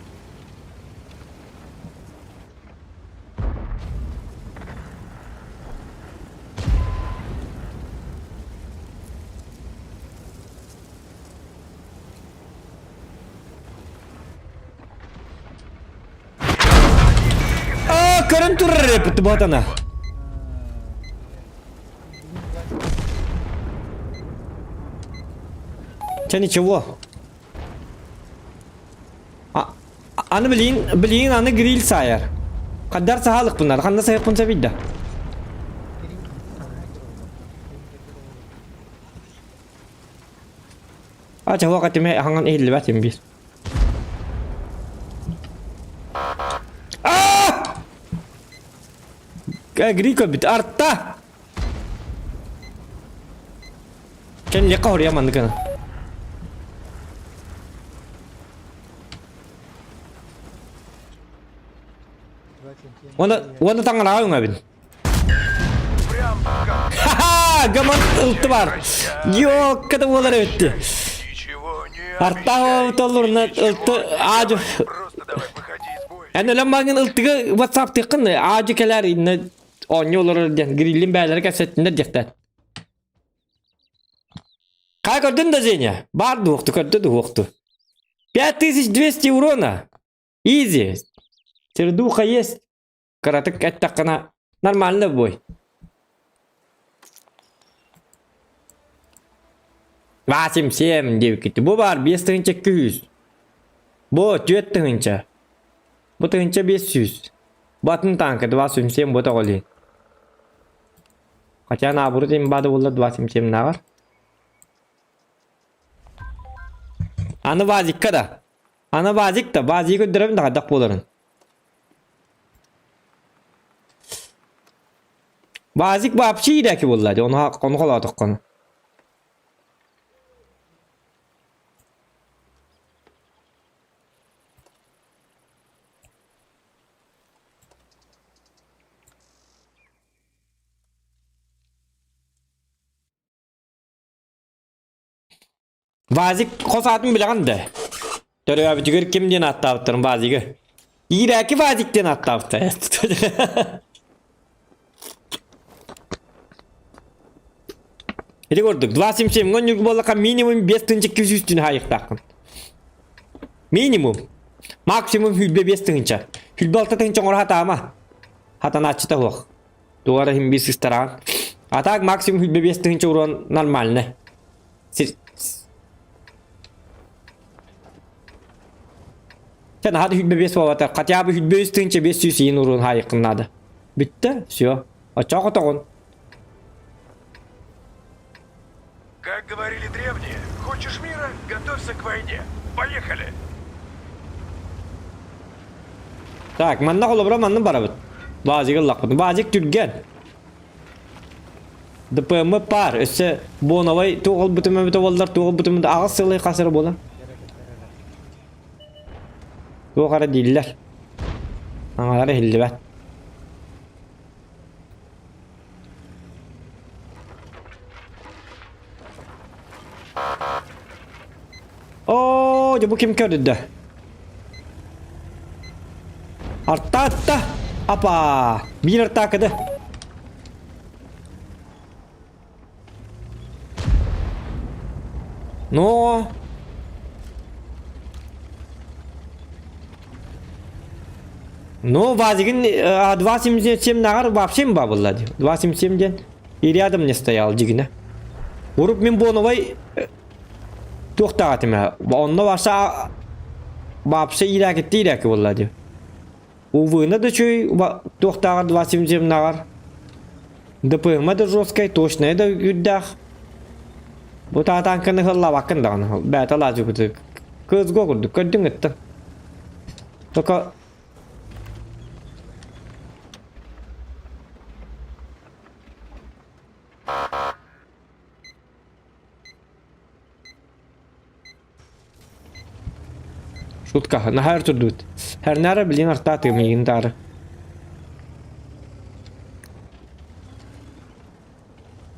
Аа, көрөн турар эпит ботана. Чэ ничего. А, аны билин, билин аны гриль сайар. Хаддар сахалык bunlar. Ханна сайыппын сабидда. А чего катиме ханган иһиллибэт им бир. А! Гриль көрбүт. Арта! Кэнниэххэ хоруйа маннык гына. Уонна уонна таҥараҕа үҥэбин. Ха-ха! Гаман ылты бар. Ёкка да буолар эбитти. Артаах толлурна ылты аажы. Эн өлөн баҕын ылтыгы WhatsApp-тыаххын аажы кэлээр иннэ оонньуу олорор диэн гриллин бээлэрэ кэпсэттиннэр диэхтэр. Хай көрдүн да Женя? Бар дуохту, көрдө дуохту. 5200 урона. Изи. Сердуха есть. Кыратык эттэххинэ нормально бой. Васим семь диэбиккит. Бу баар 5 тыһыынча күүс. Бу 4 тыһыынча. Бу тыһыынча 500. Бу атын танка 277 бу тоҕолин. Хотя наоборот имба да буолла 277 нааҕар. Аны Вазикка да. Аны Вазик да. Вазигы көрдөрөбүн да хайдах буоларын. Вазик вообще иирээки буолла дии. Ону ону холоотоххуна. Вазик хос аатын билэҕин да? Төрөөбүтүгэр ким диэн ааттаабыттарын Вазигы? Иирээки Вазик диэн ааттаабыттар. Ити курдук, 277 ньургу буоллахха минимум 5200 түн хаайыктааххын. Минимум. Максимум 25 тыһыынча. 26 тыһыынча оҥоро сатаама. Хатанааччыта суох. Туга эрэ иһин биир сыстараҕын. А так максимум 25 тыһыынча урон нормально. Чэ наһаа да 25 буолбатар, хотя бы 25 1500 иин уруун хаайыккын наада. Бүттэ, все. Оччоҕо хотоҕун. Как говорили древние, хочешь мира, готовься к войне. Поехали! Так, манна холобура манна барабыт. Баазик ыллахпыт. Баазик түргэн. ДПМ паар. Өссө боновай туох ылбытым эбитэ буоллар, туох ылбытым аҕыс сылы хас эрэ буолан. Туох эрэ дииллэр. Аҥалара иһиллибэт. Оо, дьэ бу ким көрдө? Арта атта! Апа! Биир артаакыды. Но! Ну, Вазигин 2.77 нагар вообще имба была. 2.77 день. И рядом не стоял дигина. Уруп мин боновай туохтаҕатым онно барса вообще иирээкитти иирээки буолла дии. Увына да үчүгэй туохтааҕар 2.77 нагар. ДПМ да жесткай, точная да үрдээх. Бу таатааҥканы ыһыллаабаккын даҕаны. Бэйэтэ лаадьыкытык. Кызго курдук көрдүҥ ыттан. Только Шутка, наһаа өр турдубут. Хэрнара билин артаатыгым миигин таары.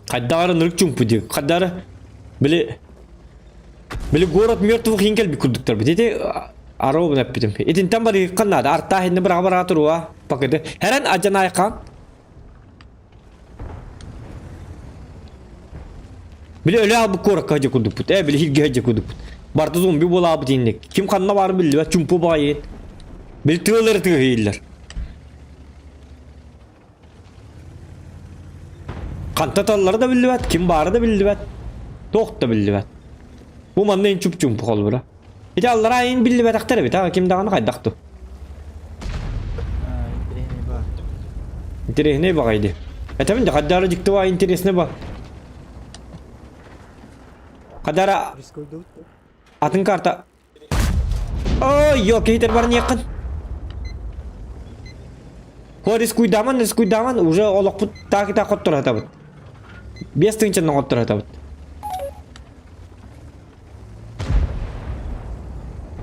Хайдах эрэ ынырык чуҥпу дии. Хайдах эрэ били били город мертвых иһин кэлбит курдуктар бит. Ити аробун эппитим. Итинтэн барыахха наада. Артаах инни быраҕа быраҕа туруа. Пакыты. Хэрэн адьанаайхан. Били өлө албыт куоракка дьэ курдукпут. Ээ били хиргэ дьэ курдукпут. Барыта зомби буолаабыт инник. Ким ханна баарын биллибэт чумпу баҕайы. Били тыалары тыаһыйыллар. Ханта таллара да биллибэт, ким баара да биллибэт, туох да биллибэт. Бу манна ин чуп-чумпу холбура. Ити аллараа ин биллибэтэхтэр эбит, а ким даҕаны хайдах ту. Интереснэй баҕайы дии. Этэбин да хаддара дьикти баҕайы интереснэй ба. Хадара атын карта Ой, йо, киһитер баран иэххин. Хо, рискуйдаман, рискуйдаман, уже олохпут таак итак хоттор хатабыт. Бес тыынчаннан хоттор хатабыт.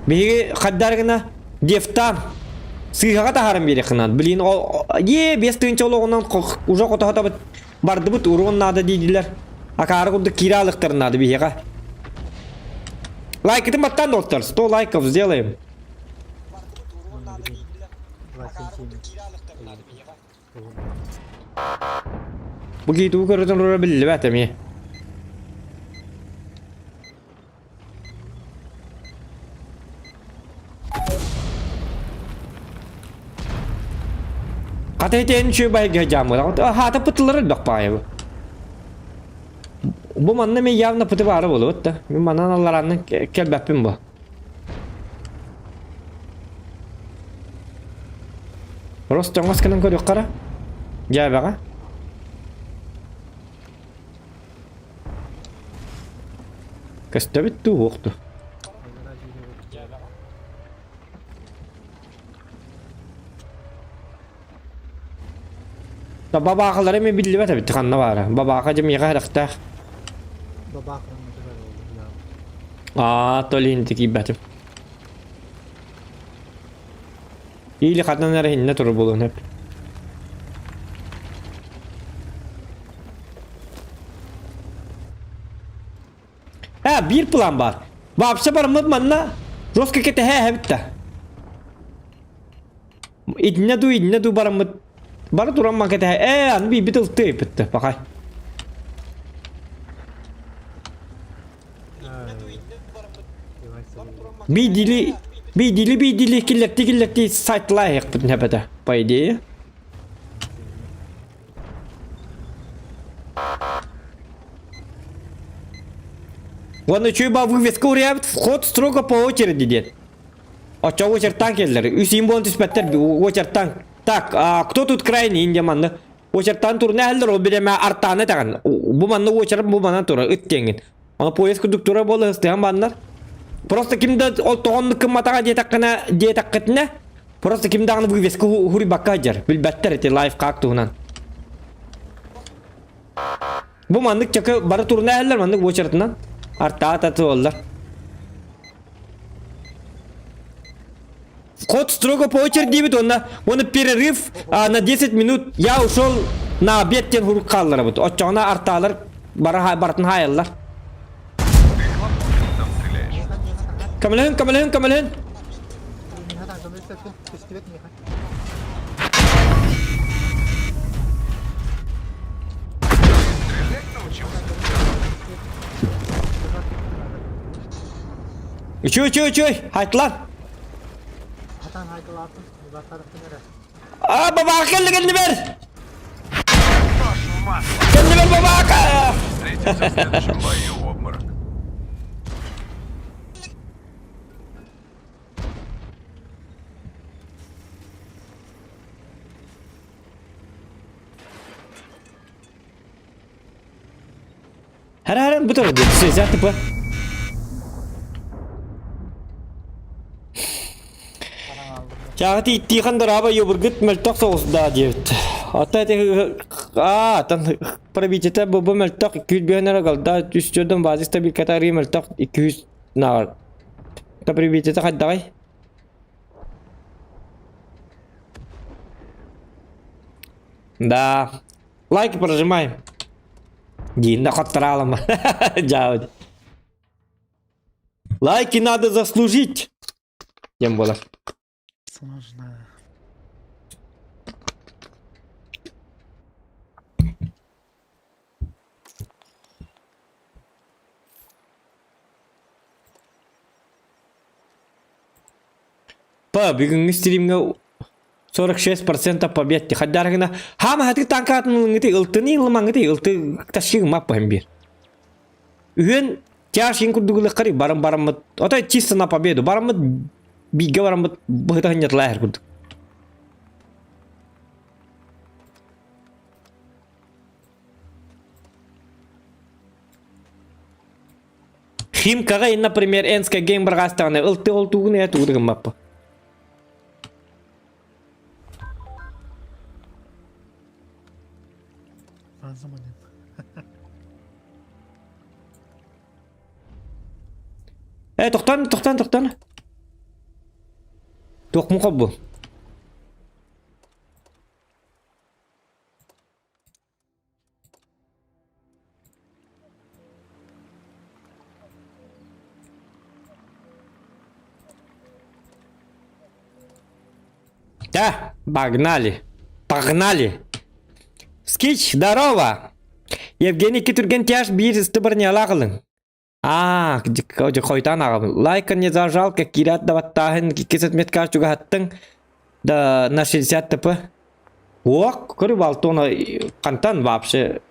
Биһиги хаддар гына дефтан сыыһаҕа таһааран биэриэххинэн. Блин, е, 5000 олоҕунан уже хотоһотобут бардыбыт урон наада диидилэр. Акаары курдук киирэ алыктарын наада биһиэхэ. Лайкытын баттаан доктор, 100 лайков сделаем. Бу киһи тугу көрөтөн турара биллибэт эмиэ. Хата итиэн үчүгэй байга дьааммыт. Хаата пытылар элбэх баайы бу. Бу манна мен явно пыты баара буолубут да. Мин манан алларааннан кэлбэппин бу. Просто оҥос гынан көрүөххэ Дьээбэҕэ. Көстөбүт дуу, уох дуу? Да бабаахалара эмиэ биллибэт эбит ханна баара. Бабааха дьэ миэхэ сэрэхтээх. Аа, то ли инти киирбэтим. Или ханан эрэ иһиннэ турар буолуон сөп. Ээ, биир план баар. Вообще барыммыт манна жестко кэтэһэ эһэбит да. Итиннэ дуу, итиннэ дуу бараммыт бары туран ман кэтэһэ. Ээ, аны биирбит ылтыы ыйпытты, пахай. Биидили, биидили, биидили киллэртии киллэртии сайтлаайыахпытын эбэтэ, по идее. Уонна үчүгэй баа вывеска уруйаабыт вход строго по очереди диэн. Оччо очертан келлер. Үс им буолан түспэттэр очертан. Так, а, кто тут крайний инде манны? Очертан турна әллер, ол биреме артаны тагын. Бу манны очерып, бу манан тура, ыт теңин. Аны поезд курдук тура болы ыстыган баннар. Просто кимде ол тоҕонну кымматаҕа диэтэххинэ диэтэххитинэ просто ким даҕаны вывеска хуруйбакка сылдьар. Билбэттэр ити лайфхак туһунан. Бу маннык чакы бары турна эһэллэр маннык уочаратынан артаата туоллар. Ход строго по очереди диэбит уонна уонна перерыв а, на 10 минут я ушел на обед диэн хурук хаалларабыт. Оччоҕуна артаалар бары барытын хаайаллар. Ты хлопушкой там стреляешь? Көмөлөһүн, көмөлөһүн, көмөлөһүн. Стрелять научился? Үчүй, үчүй, үчүй. Хайтлан. А, бабаха келди, келди бер. Нож в масло! Келди бер бабаха. Встретимся в следующем бою, обморок. Her her bu tarafa diyor. Şey, tıpı. Чаҕыт ииттиихэн дораба йобургут мөлтөх соҕус даа диэбит. Ата ити аа тан пробитита бу бу мөлтөх 200 эрэ галда үс төрдөн базис табилката арыы мөлтөх 200 наар. Та пробитита хайдаҕай? Да. Лайк прожимаем. Диин да хоттараалама. Дьаабыт. Лайки надо заслужить. Диэн буолар. Сложно. Па, бүгүҥҥү стримҥэ 46% побед хаддаргына хаама хатык танкаатын ылыҥыты ылтыны ылымаҥыты ылты ташыгы маппаһын биир. Үһүөн тяжин курдугулаххари барым бараммыт отой чисто на победу бараммыт бииргэ бараммыт быһыта хынньатылаахыр курдук. Химкаҕа, например, Энска гейм барҕаастаҕына ылты ол тугун ээ тугу да гыммаппын. Э, тохтон, тохтон, тохтон. Туох муха бу? Да, погнали. Погнали. Скич, здорово. Евгений Китурген тяж биир ыстыбырнялаах ылыҥ. Аа, хойутаан аҕабын. Лайка не зажал, как киирээт да баттааһын, иккис отметкаҕа чугаһаттыҥ. Да на 60 тп. Уок, көрү балтона хантан вообще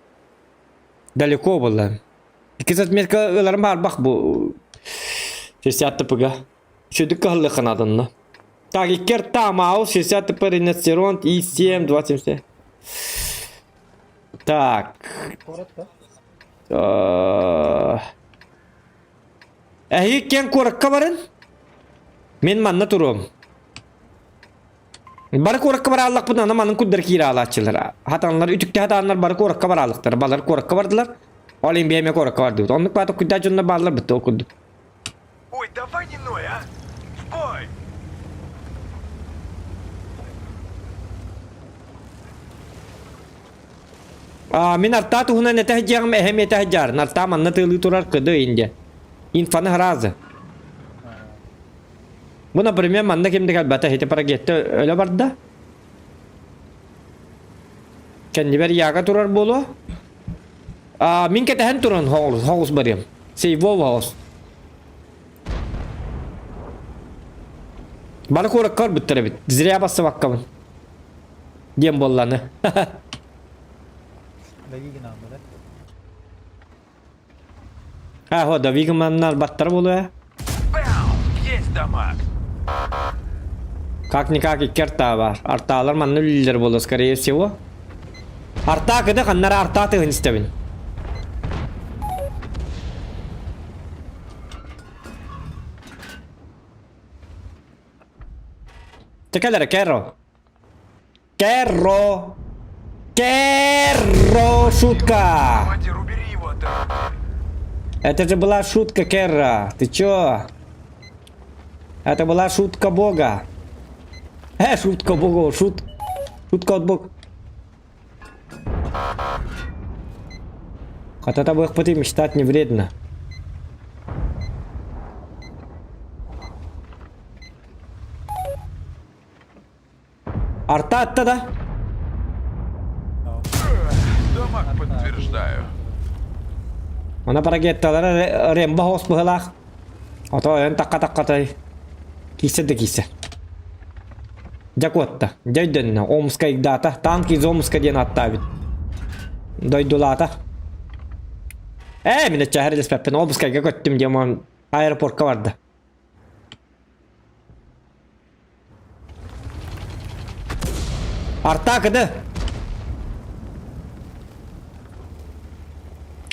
далеко было. Иккис отметка ыларым баарбах бу 60 тпга. Үчүгдүк кыһаллыахха нааданна. Так, иккер таамаал 60 тп риностерон и 7 27. Так. Эһиги киэҥ куоракка барын. Мин манна туруом. Бары куоракка барааллахпытына аны манын курдар киирэ аалааччылар. Хатаннар үтүктэ хатааннар бары куоракка барааллахтар. Балар куоракка бардылар. Ол иһин бэйэм куоракка бардыбыт. Оннук баата куйдаа дьоннор бааллар бытты ол курдук. Ой, давай не ной, а! В бой! А, мин артаа туһунан этэ сылдьыаҕым эһэм этэ сылдьаар. Нартаа манна тыалыы турар кыды инде. Инфаны сразу. Бу, например, манна ким да кэлбэтэ, ити парагетта өлө барда. Кэннибэр яга турар буолуо. А, мин кэтэһэн туран хоҕус, хоҕус барыам. Сейвов хоҕус. Бары куоракка барбыттар эбит. Зря бассыбаккабын. Диэн буолланы. А, хо, да, Вигманнар баттар буолуо. Бэу! Есть дамаг! Как-никак икки артаа бар. Артаалар манна үлэлииллэр буолуо, скорее всего. Артаа кыда ханнара артаа тыһын истэбин. Текелere Керро. Керро! Керро! Шутка! Командир, убери его от Это же была шутка, Керра. Ты чё? Это была шутка бога. Э, шутка бога, шут... Шутка от бога. Хотя табыахпыты мечтать не вредно. Арта атта да? Дамаг подтверждаю. Она парагетталара Рембо хос быһылаах. Ото эн такка таккатай. Кисе да кисе. Дьэ куотта. Дьэ өйдөннө. Омска игдата. Танк из Омска диэн аттаабыт. Дойдулаата. Ээ, мин өччэһэр илеспэппин. Омскайга көттүм диэн аэропортка барда. Артак да?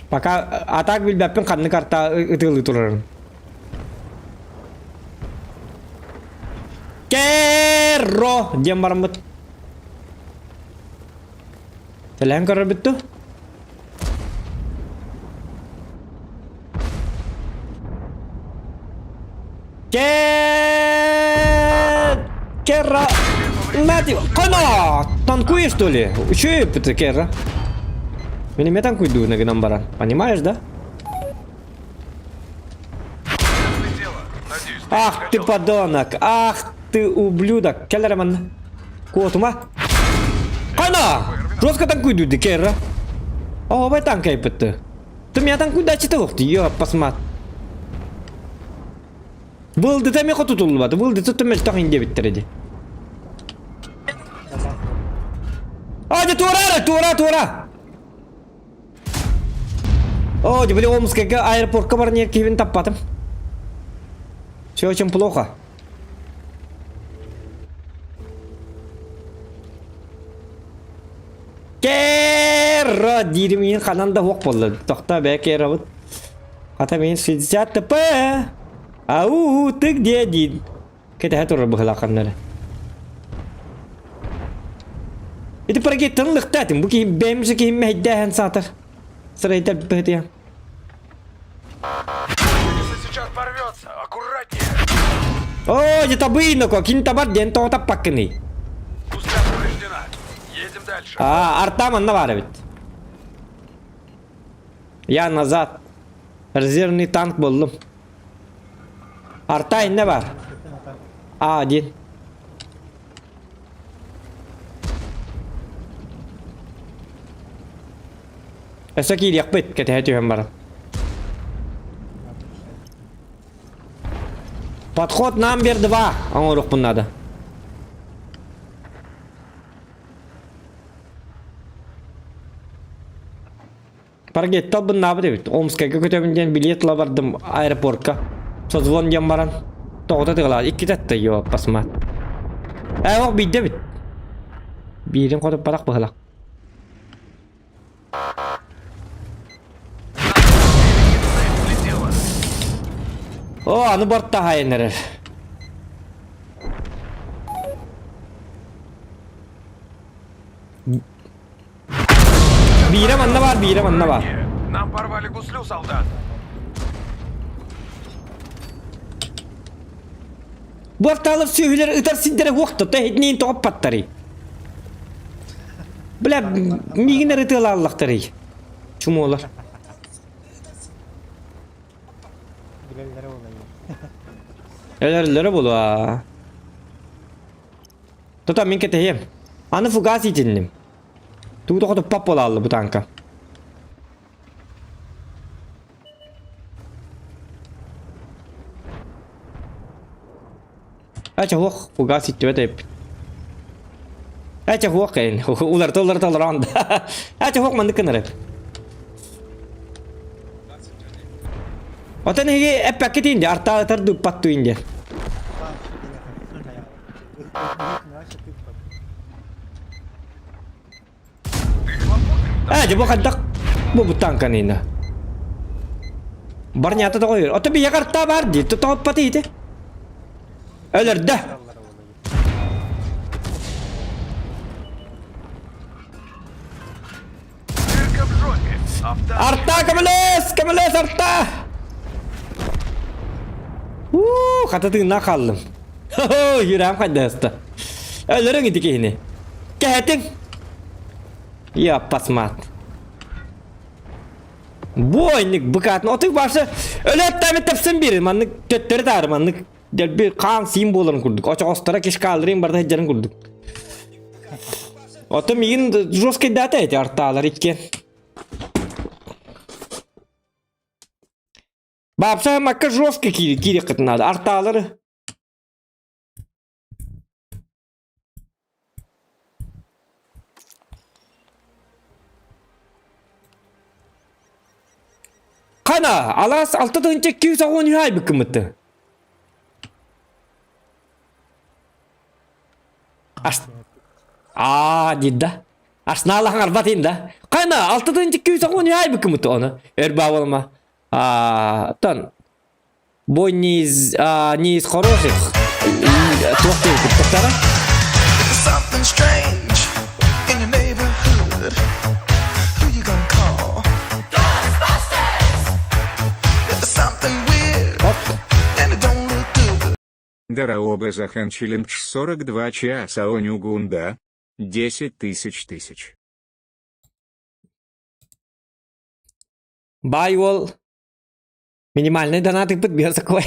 Пока атак билбэппин ханнык арта ытыылыы турарын. Керро диэн бараммыт. Тэлэһэн көрөрбүт дуу? Керра! Нати! Кана! Танкуешь, что ли? Че это, Керра? Меня меня танкует на гынан баран. Понимаешь, да? Ах ты подонок! Ах ты ублюдок! Келлерман! Куотума! Кана! Жестко танкуйду Керра! О, бай танка иппытты. Ты меня танкуйдачы ты Ё, посмат. Былдыта эмиэ хотутуллубат. Былдыта мөлтөх ин диэбиттэр ди. А, дьэ туора эрэ, туора, туора! О, дьэ, били Омскайга аэропортка баран иһэр киһибин таппатым. Все очень плохо. Керро диирим иин ханан да суох буолла. Тохтоо бээ Керробут. Хата мин 60 ТП. Ау, ты где диин. Кэтэһэ турар быһылааханнары. Ити парагеттан лыхтаатым. Бу киһи бэйэмсэ киһи мэһэйдээһэн саатар. Сырайдар быһытыйан. Сейчас порвется. Аккуратнее. О, дьэ табыйнако, кин табар диэн тоҕо таппаккыный? Гусля повреждена. Едем дальше. А, арта манна баар эбит. Я назад. Резервный танк буллум. Арта инне бар. А, один. Өссө киириэхпит, кэтэһэ түһэн баран. Подход номер два оҥоруохпун наада. Паргетта албыннаабыт эбит. Омскайга көтөбүн диэн билиэт ыла бардым аэропортка. Созвон диэн баран тоҕото тыгалаат иккитэ атта йоо пасмаат. Ээ ох биирдэ эбит. Биирин хотуппатах быһылах. О, аны бортаһайын эрэр. Биирэ манна баар, биирэ манна баар. Нам порвали гуслю, солдат. Бу артаалар сүөһүлэр ытар сирдэрэ уохта, тэһитниин тоҕоппаттарый. Бля, миигин эрэ ытыалааллахтарый. Чумуолар. Билэллэрэ буолайы. Өлөрөллөрө буолуо. Тута мин кэтэһиэм. Аны фугас итинним. Тугу тохотуппат буолаалла бу танка. Ача хуох фугас иттибэт эппит. Ача хуох кэйин. Уларта уларта олорон. Ача хуох маннык гынар эп. Отон эһиги эппэккит инде артаатар дуппатту инде. Э, дьэ бу хайдах бу бу танканыйна. Барнята тоҕо Ото биһиэхэ арта бар дии. Тоҕоппаты ити. Өлөрдө. Дырка в жопе. Арта көмөлөс! Көмөлөс арта! Уу, хата тыыннаах хааллым. Хо-хо, юрам хайдаста. Өлөрүҥ ити киһини. Кэһэтиҥ. Я пасмат. Бойник быкатын отук башы өлөттәми тэпсэн биэрин маннык төттөрү таары маннык дэлби хаан сиин буоларын курдук очоҕосторо кишкаалларын барда сылдьарын курдук. Ото миигин жесткайдаата эти артаалар иккиэн. Баапса макка жестко киири киириэххитин наада артаалары. Хана, алаас 6 213 айбыккыммытты. Ас... Аа, дидда. Арсеналахан арбат да. Хана, 6 213 айбыккыммытты оны. Өр баалама. Аа, тон бой не из, а, не из хороших. Туох диэбит Something strange in your neighborhood. Who you gonna call? Ghostbusters! If there's something weird Оп. and it don't look good. Дараоба Захан челлендж 42 часа Онюгунда. 10 тысяч тысяч. Бай ол минимальный донат ыппыт биир такой.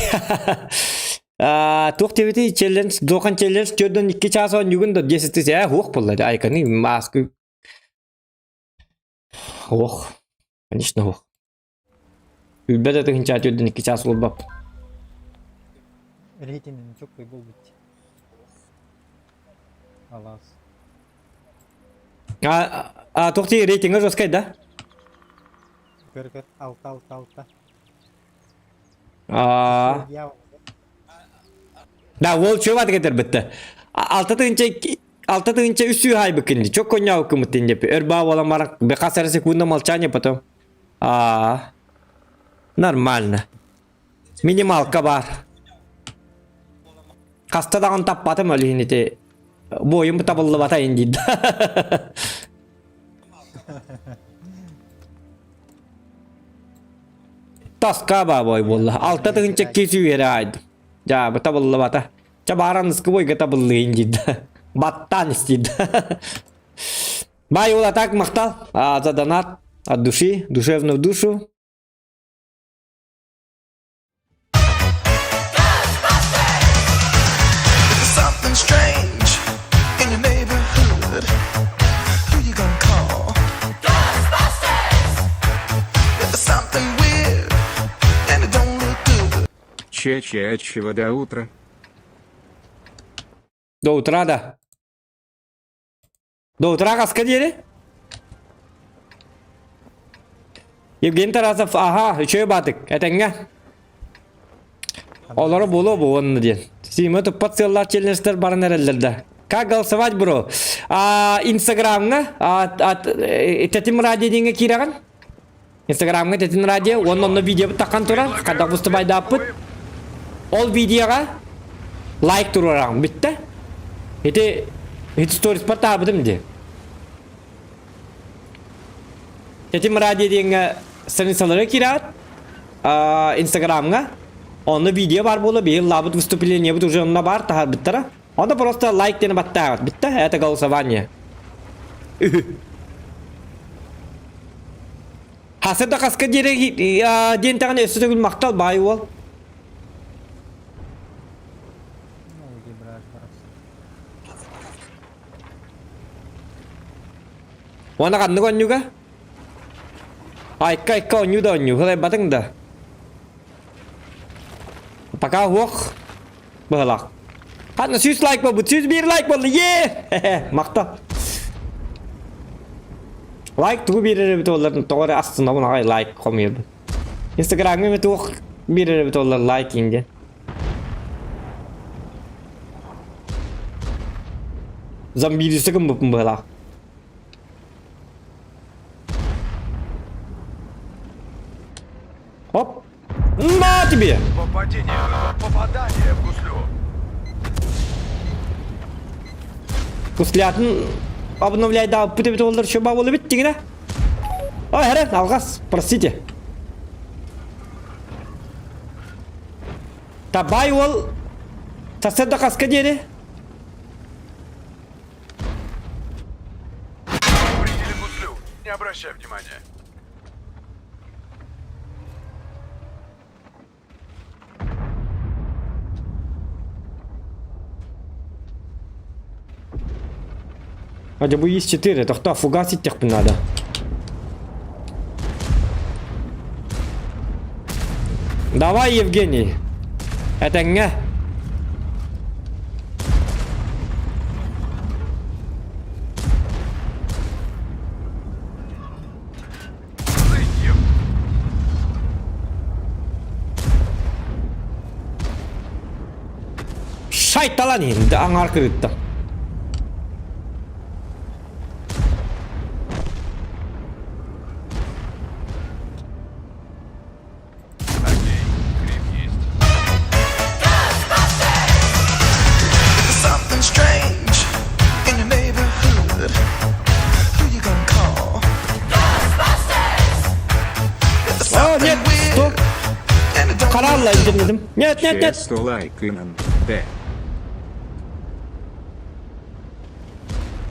Туох диэбитий челлендж, дуохан челлендж төрдөн 2 час оонньуугун да 10 тысяч ээ хуох буолла айканы маскы Ох, конечно ох. Үлбэт этыгынча төрдөн 2 час буолбап. Рейтингин чоккай буолбут. Алаас. А, а туох дии рейтингэ жесткай да? Көр көр алта алта алта. А, Дьявол. да, ол чөп аты кетер бітті. 6 тыһынча 300 хайбыккын чок коньяу кымыттын деп. Өр баа бола марак бека сара секунда молчание потом. А, нормально. Минималка бар. Хаста даҕан таппатым өлүһүн ити. Бойум табыллыбата индийді. Таска ба бой болла. 6 тыһынча 200 үөрэ айды. Жа, бу табыллыбата. Ча баран ыскы бойга табыллыын дейді. Баттан истейді. Бай ол атак махтал. А, за донат от души, душевную душу. If something strange in your neighborhood. Who you gonna call? Ghostbusters! If there's something weird and it don't look good. Че-че от чего до утра? До утра да. До утра хаска диэри? Евгений Тарасов, аха, үчүгэй баатык, этэҥҥэ. Олоро буолуо бу онно диэн. Сима туппат сыаллаах челленджтер баран эрэллэр да. Как голосовать, бро? А, Инстаграмҥа, а, а, Тэтим радио диэҥҥэ киирэҕин. Инстаграмҥа Тэтим радио, уонна онно видео таххан турар, хайдах выступайдааппыт. Ол видеоҕа лайк туруораҕын бүттэ. Ити ити сториспар таабытым дии. Тэтим радио диэҥҥэ страницалары киирээт, Инстаграмҥа онно видео бар буола биһи лаабыт выступлениебыт уже онно бар таһаарбыттара. Онно просто лайк диэни баттааҕыт бүттэ, это голосование. Хасы да хаска диэри диэн тэҕин өссө төгүл махтал баай уол. Ну, иди, брат, барахсан. Уонна ханнык оонньууга? Айка айка оонньуу да оонньуу, хылайбатыҥ да. Пока уох быһалаах. Ханна 100 лайк буолбут, 101 лайк буолла, е! Махтал. Лайк тугу биэрэр эбит буоллар, тоҕо эрэ астынабын аҕай лайк хомуйабын. Инстаграмҥа эмэ туох биэрэр эбит буоллар лайк диэн. Зомбилисы гыммыппын быһалаах. На тебе! Попадение, попадание в гуслю. Гуслятын обновляй да бүтөбүт олар шоба болу бит дигине. Ой, хәрен, алгас, простите. Табай ол сарсыарда хаска диэри. Повредили гуслю. Не обращай внимания. Хотя бы есть 4, тохтоо фугас иттехпин надо. Давай, Евгений. Этэҥҥэ. Шайталан иһин аҥаар кырыттым. Окей, гриб есть. Something strange in your neighborhood. Who you gonna call? Ghostbusters! If there's О, something нет, weird стоп. and it don't Харалла look good, интимнедим. Нет, нет, нет. Често лайкынан. Д.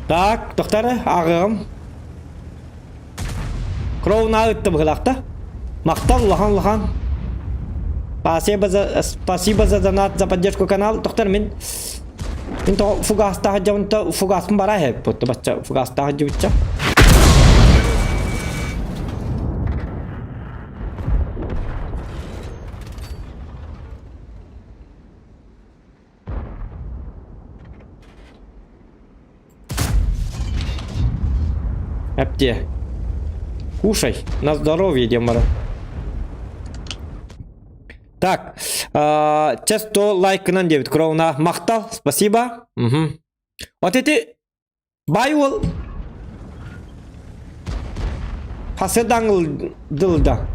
Так, тохтары, ааҕыаҕым. Кроуна ытта быһылаахта. Махтал улахан-улахан. Спасибо за, спасибо за донат, за поддержку канал. Тохтар мин мин тоҕо фугастаах дьонто фугаспын бара иһэппит. Бачча фугастаах дьыбычча. Әпте. Кушай. На здоровье, диэн баран. Так, часто лайкынан диэбит Кроуна. Махтал, спасибо. Угу. Вот эти бай уол хасыдаҥыл дылда.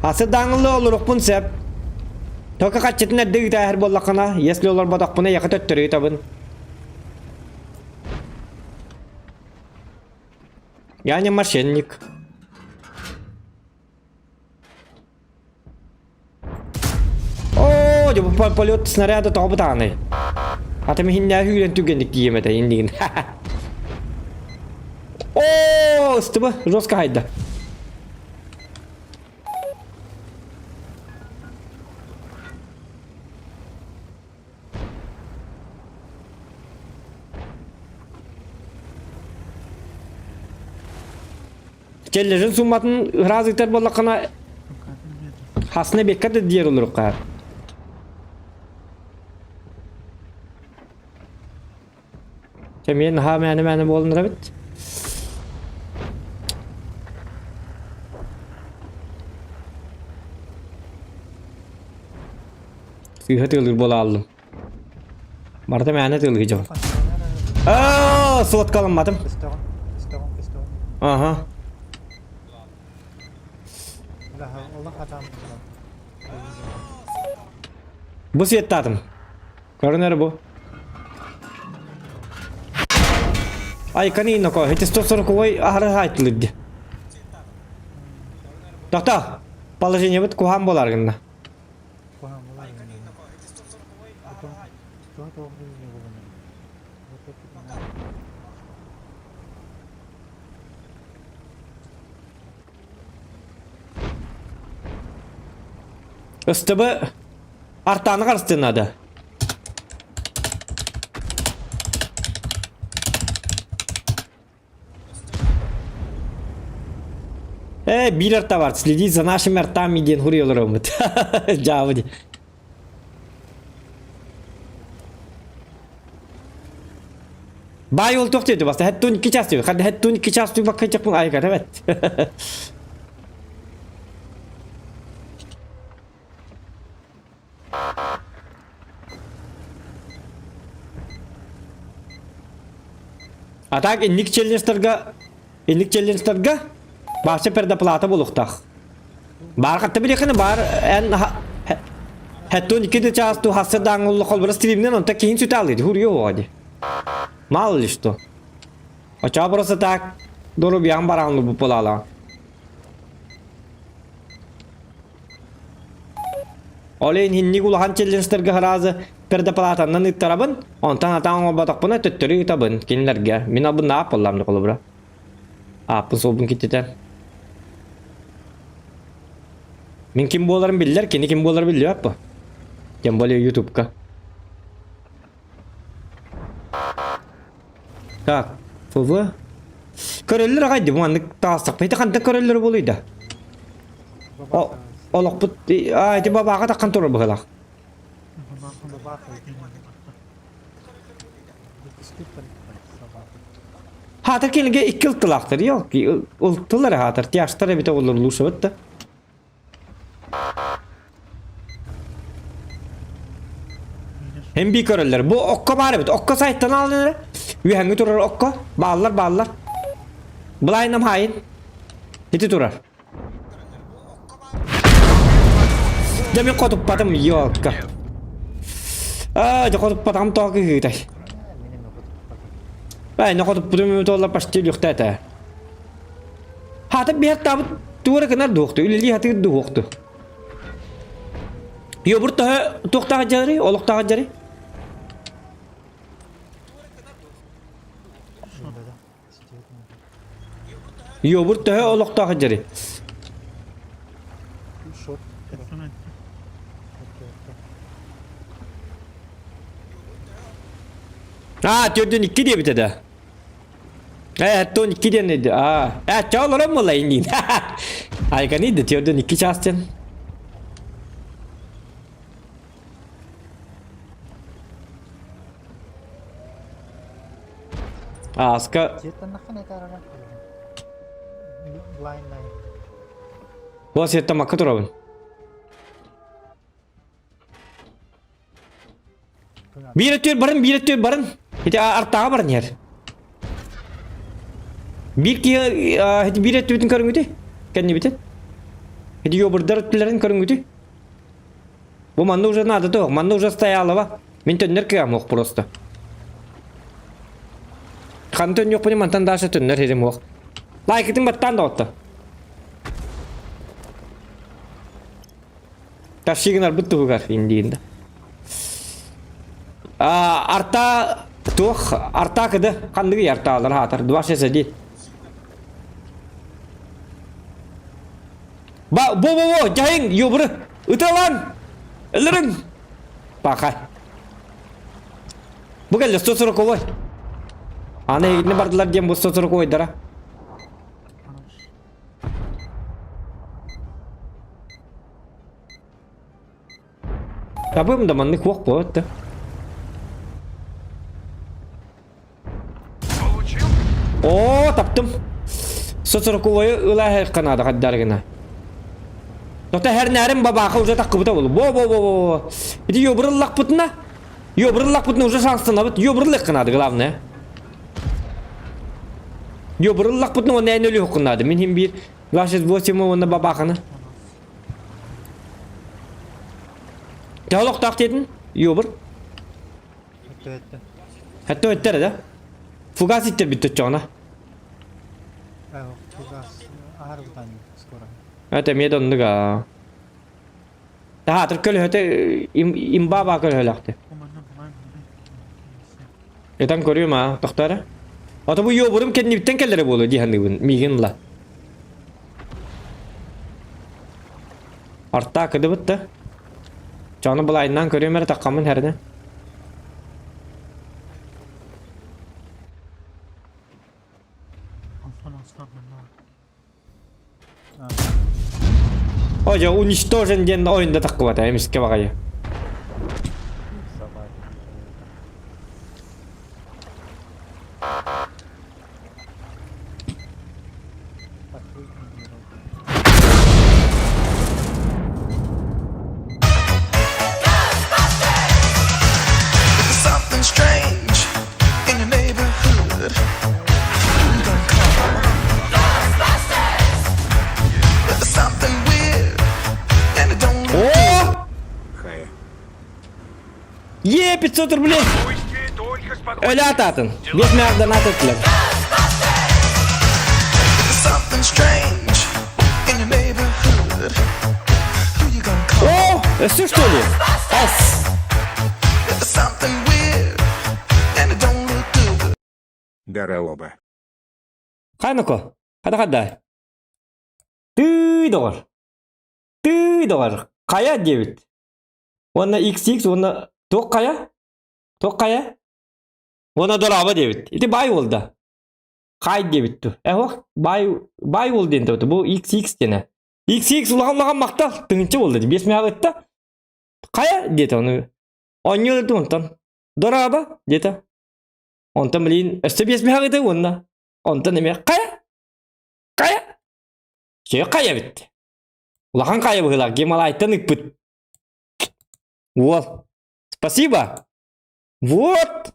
Асы даҥылы олоруохпун сөп. Только хаччытын эрдэ ыытааһар буоллаххына, если олорботохпуна яха төттөрү ыытабын. Я не мошенник. Оо, дьэ полет снаряда тоҕо бытааный? Атым иһиннээ үүрэн түгэнник тиийэм этэ иннигин. Оо, ыстыба, жестко хайда. Челлежин сумматын ыраас ыытар буоллаххына хасны бекка да диэр олорукка. Кэмиэн наһаа мээнэ-мээнэ буолан эрэбит. Сыыһа тыалыыр буола ааллым. Барыта мээнэ тыалыы дьон. Аа, суоткаламматым. Көстөҕүн, көстөҕүн, көстөҕүн. Аха. Олох хатаан Бу светтаатым. Көрүн эрэ бу. Ай, каниноко, эти 140 аһары хаайтылыр Тоқта, положение бит куһаан болар гынна. Куһаан болар гынна. СТБ артаны қарыстын надо. Э, биир арта бар, следить за нашими артами диэн хуруйалар Дьаабы ди. Баай ол туох диэти баста хэттун икки час диэбит. Хадда хэттун икки час туйбакка чаппын айгар эбэт. А так инник челленджтарга Инник челленджтарга баача предоплата буолуохтаах. Баар хатта билиэххинэ баар эн Хэттон икки да чаас ту хасса дааңылла холбора стримнен онта киһин сүтаалыйды хуруйа оҕа ди. Мало ли что. Очаа просто так доруобуйаҕын бараҕын бу буолаалаҕын. Ол иһин инник улахан челленджтэргэ сразу предоплатаннан ыыттарабын, онтон атаан оҥорботохпуна төттөрү ыытабын кинилэргэ. Мин албын аап буоллам холобура. Ааппын суолбун киттитэн. Мин ким буоларым биллэр, кини ким буолара биллибэт бу. Тем более ютубка. Так, ФВ. Көрөллөр аҕай дии, бу маннык таастахпыт. Ити хантан көрөллөр буолуй да? Олохпут, а, ити бабааҕа таххан турар быһыылаах. Хаатыр кинигэ икки ылтылаахтар, елки, ылтылар хаатыр, тяжтар эбитэ олор лучше да. Hem bir көрөллөр. Бу окко баар эбит. Окко сайттан алын эрэ. Үөһэҥҥи турар окко. Бааллар, бааллар. Былайным хайын. Ити турар. Дьэ мин хотуппатым, ёлка. Аа, дьэ хотуппатаҕым тоҕо кыһыытай. Бай, не хотуппутум туолла почти үлүхтээтэ. Хаата биһэр таабыт туора гынар дуохту, үлэлии хатыыр дуохту. Йобур тоһө туохтаах дьары, олохтоох дьары? Йобур төһө олохтоох дьары? Аа, төрдүн икки диэбитэ да. Э, оттон икки диэн өйдө. Аа, э, чаа олорон буолла инниин. Айганы да төрдүн икки чаас диэн. Ааска Бу сиэттэ макка турабын. Биир өттүгэр барын, биир өттүгэр барын. Ити артааҕа баран иһэр. Биир киһи ити биир өттүбүтүн көрүҥүтүй? Кэннибитин. Ити йобурдар өттүлэрин көрүҥүтүй? Бу манна уже надо тоох, манна уже стоялова. Мин төннөр кыам ох просто. Хан төннүөхпүнү мантан даша төннөр хирим ох. Лайкытын баттаан да отто. Тащи гынарбыт туһугар индиин да. Арта туох арта кыды ханныгы артаалар хаатар 261. Ба бо бо бо жайың ёбры ыталан ылырың Паха. Бу кэллэ 140 Аны эһигини бардылар диэн бу 140 дара. Табым да маннык уох буолат да. О, таптым. Сосороковойу ыла канада хаддаргына. Тота хернәрим бабаха уже таккыбыта болу. Бо бо бо бо. Иди ёбрыллакпытына. Ёбрыллакпытына уже шанстанабыт. Ёбрыллак канады главное. Ёбрыллакпытына он әйн өлі хукунады. Мин хим бир 28 онна бабаханы. Төһө диэтин? Ёбр. Хэтте өттер да? Фугас иттер бүттө чоҕуна. Фугас аһар бутан скоро. Это эмиэ да оннук аа. Таһаатыр көлөһөтө имба баа көлөһөлөөхтө. Этан көрүөм аа, тохтоо Ото бу ёбурум кэннибиттэн кэллэрэ буолуо дии саныыбын, миигин ыла. Артаа кыдыбыт да. Чону былайынан көрүөм эрэ таххаммын хэрнэ. Ожо уничтожен диэн ойунда таххыбата эмискэ баҕайы. Something strange in your neighborhood. Who you gonna call? Е, 500 рублей! Спокойствие, только спокойствие. Өлө атаатын. 5 миллиард донат эттилэр. There's something strange in your neighborhood. Who you gonna call? О, өссө что ли? С. If there's something weird and it don't look good. Дороба. Хайнако. Хада хада. Тыы доҕор. Тыы доҕор. Хайа диэбит. Уонна XX уонна туох хайа? Туох хайа? Уонна дорообо диэбит. Ити баай уолда. Хай диэбит ту. Эһох баай баай уол диэн бу XX диэнэ. XX улахан улахан махтал тыһыынча буолла дии. Биэс миэхэ Хайа диэтэ ону. Оонньуу ылды онтон. Дорообо диэтэ. Онтон билигин өссө биэс миэхэ ыытыы уонна онтон эмиэ хайа хайа Все хайа эбит. Улахан хайа быһыылаах Гималайтан ыппыт. Уол. Спасибо. Вот.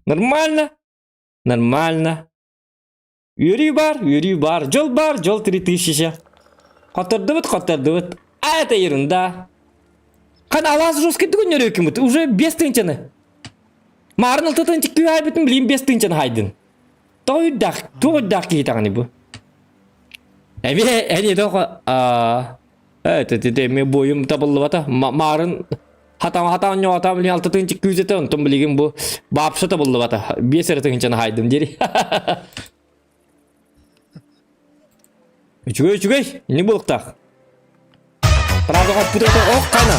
Нормально. Нормально. Үөрүү бар, үөрүү бар, дьол бар, дьол 3000. Хоттордубут, хоттордубут. А это ерунда. Хан алаас жесткий нөрөкүмүт. Уже без тыынчаны. Маарын алтатын күүһайбытын билин без тыынчаны хайдын. Тоҕо үрдээх, туох үрдээх киһи даҕаны бу? Эмиэ эни тоҕо аа это эмиэ буойум табыллыбата. Маарын хатан хатан ньоҕотаам билин алтатын күүсэтэ онтон билигин бу баапса табыллыбата. Биэс эрэ тыһынчаны хайдым диэри. Үчүгэй үчүгэй, ини булуктаах. Правда хоппут это ох хана.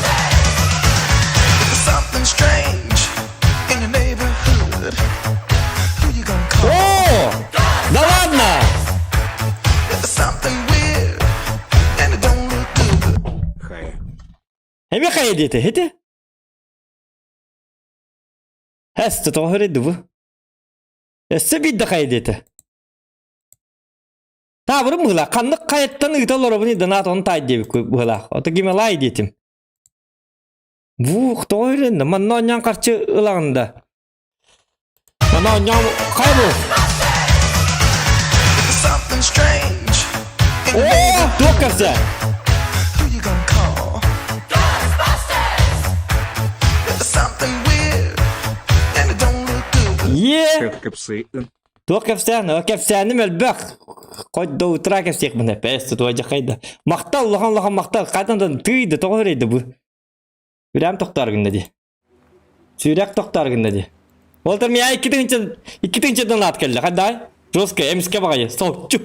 Something strange in your neighborhood. Who you gonna call? О! Да ладно! If there's something weird and it don't look good. Хая. Эми хайа диэтэ, хити? Хэс, тоҕо хөрөйдү бу? Өссө биирдэ хайа диэтэ. Таабырым быһыылаах. Ханнык хайаттан ыыта олоробун донат ону таай диэбит быһыылаах. Ото Гималай диэтим. Бу тоҕо үрэннэ? Манна оонньоон харчы ылаҕын да. Манна оонньоон хайа бу? Something strange in your Оо, neighborhood. туох көрсө? Who you gonna call? If there's something weird and it don't look good. Е! Капсы. Туох кэпсээн? О, кэпсээним элбэх. Хоть до утра кэпсиэхпин эпээс туа дьахайда. Махтал, улахан улахан махтал. Хатан тыйды, тоҕо үрейді бу. Үрәм тохтар гынна ди. Сүрэх тохтар гынна ди. Ол тар мия 2 тыһынча донат кэллэ. Хаддай. Жестко, эмиске баҕайы. Солчу.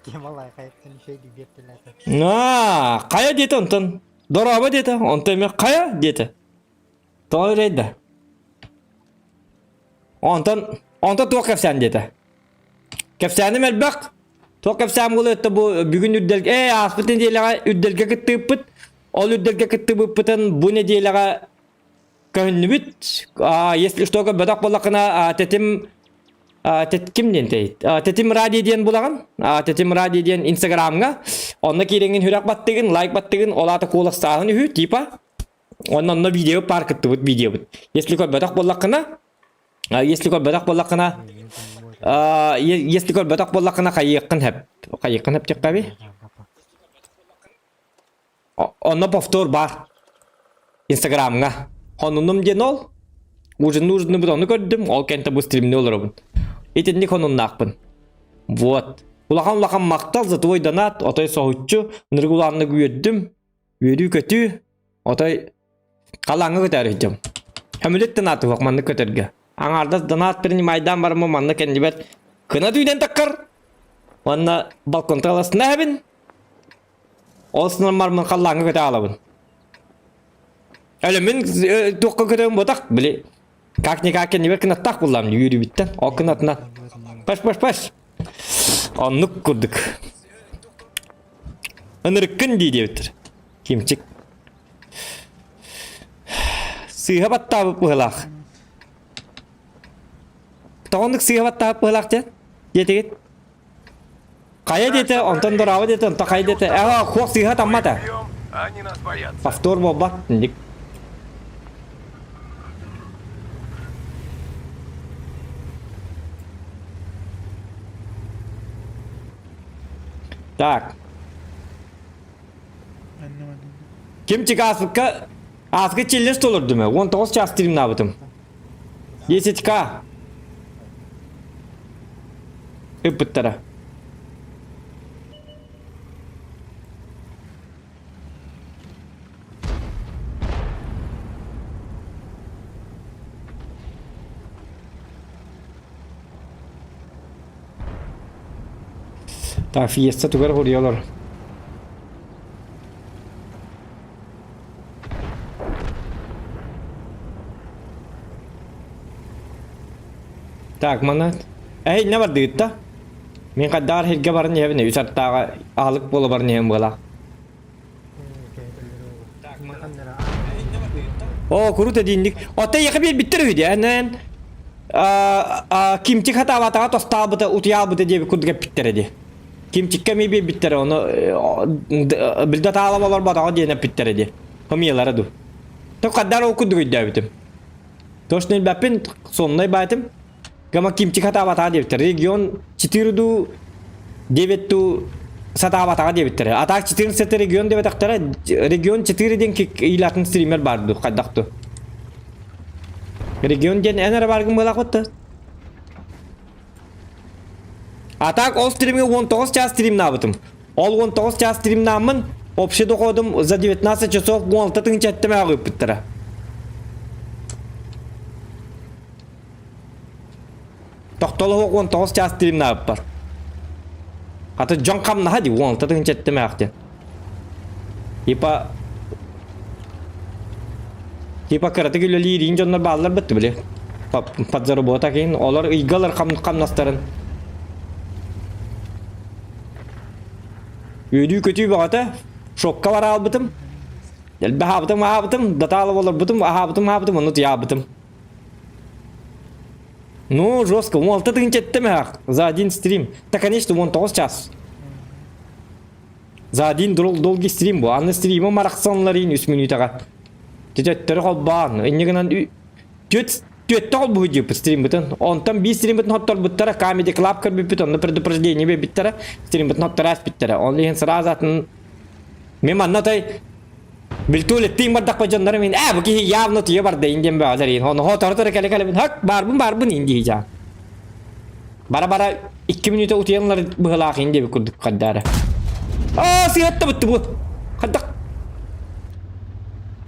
Гималай хайаттан үчүгэй биэртилэр. Аа, хайа диэтэ онтон. Дорообо диэтэ, онтон эмиэ хайа диэтэ. Тоҕо үрейді. Онтон, онтон туох кэпсээн диэтэ. Кэпсээним элбэх. Туох кэпсээн буолуо это бу бүгүн үрдэлгэ, ээ ааспыт нэдиэлэҕэ үрдэлгэ кыттыыппыт. Ол үрдэлгэ кыттыбыппытын бу нэдиэлэҕэ көһүннүбүт. А, если что көрбөтөх буоллаххына, тэтим ким диэн тэй? Тэтим радио диэн булаҕын. Тэтим радио диэн инстаграмҥа. Онно киирэҥҥин сүрэх баттыгын, лайк баттыгын, ол аата куоластааһын үһү, типа. Онно онно видео паар кыттыбыт видеобыт. Если көрбөтөх буоллаххына, если көрбөтөх буоллаххына, если көрбөтөх буоллаххына хайыаххын сөп. Хайыаххын сөп диэххэ Онно повтор баар. Инстаграмҥа. Хонунум диэн ол. Уже нужно будет ону көрдүм, ол кэнтэ бу стримни олоробун. Итинник хонуннаахпын. Вот. Улахан улахан махтал за твой донат, отой соһуччу, ынырык улааннык үөрдүм. Үөрүү-көтүү, отой халааҥҥа көтөөрү сылдьабын. Хөмүлүт донаты суох маннык көтөргө. Аҥаардас донат принимайдаан бараммын манна кэннибэр кына түүнэн таккар. Уонна балконтан аласына эһэбин. Ол сынармармын халлааҥҥа көтө аалабын. Өлөмүн туохха көтөбүн ботах, били как-никак кэннибэр кынаттаах буллам үөрүүбүттэн. Ол кынатынан паш паш паш. Оннук курдук. Ынырыккын дии диэбиттэр. Кимчик. Сыыһа баттаабыт быһылаах. Тоҕоннук сыыһа баттаабыт быһылаах диэн? Диэтигит? Хайа диэтэ, онтон дораабы диэтэ, онтон хайа диэтэ. Эҕэ, хуох сыыһа таммата. Они нас боятся. Повтор буолбат. Индик. Так. Кимчик ааспыкка? Ааскы челлендж толордум ээ. 19 час стримнаабытым. 10к. Ыппыттара. Так, фиеста тугар хуруйалар. Так, манна. Эй, не бардыгыт да? Мин хайдаар сиргэ баран иһэбин, үс аттааҕа аһылык буола баран иһэн буола. Оо, курут эдиинник. Оттон эйиэхэ биэрбиттэр үһү дии. Энэн кимчик хатаабатаҕа тостаабыта, утуйаабыта диэбит курдук эппиттэрэ дии. Кимчиккэ эмиэ биэрбиттэрэ, ону билдэ таалап олорботоҕо диэн эппиттэрэ дии. Хомуйалара дуу. Токкардар ол курдук өйдөөбүтүм. Точно билбэппин, соннай баатым. Гама кимчик сатаабатаҕа диэбиттэр. Регион 4 дуу, 9 дуу сатаабатаҕа диэбиттэр. А так 14 регион диэбэтэхтэрэ. Регион 4 диэн илатын стример бар дуу, хайдах дуу. Регион диэн эн эрэ баргын буолаах да. А так ол стримге 19 час стримнаабытым. Ол 19 час стримнааммын, общий доходум за 19 часов 16 тыһыынча эттэмэ ыыппыттара. Тохтолоһуох 19 чаас стримнаабыппар. Хата дьон хамнаһа дии 16 тыһыынча эттэмээх диэн. Типа Типа кыратык үлэлиир дьоннор бааллар бытты били. Подзаработок иһин олор ыйгалар хамнастарын. Үөдүү-көтүү бөҕөтө. Шокка бара албытым. Элбэх аабытым, аабытым, датаалап олорбутум, аһаабытым, аһаабытым, ону туйаабытым. Ну, жестко. 16 тыһыынча эттим за один стрим. Да, конечно, 19 час. За один долгий стрим бу. Аны стримы марахсанлар ин 3 минутаға. Төттөрү холбоон. Инне гынан түөттө холбуһу диэппит стримбытын. Онтон биир стримбытын хотторбуттара Comedy Club көрбүппүт, онно предупреждение биэрбиттэрэ, стримбытын хотторо аспиттара. Ол иһин сразу атын мен манна отой Билтуулеттиин бардахпа дьоннорум мин ээ бу киһи явно туйа барда ин диэн бөҕөлөр иин. Ону хотору кэлэ кэлэбин хак баарбын барбын ин дии жаа. Бара бара 2 мүнүүтэ утуйанлар быһылаах ин диэбит курдук хаддаара. Аа сыһатта бутты бу. Хаддак.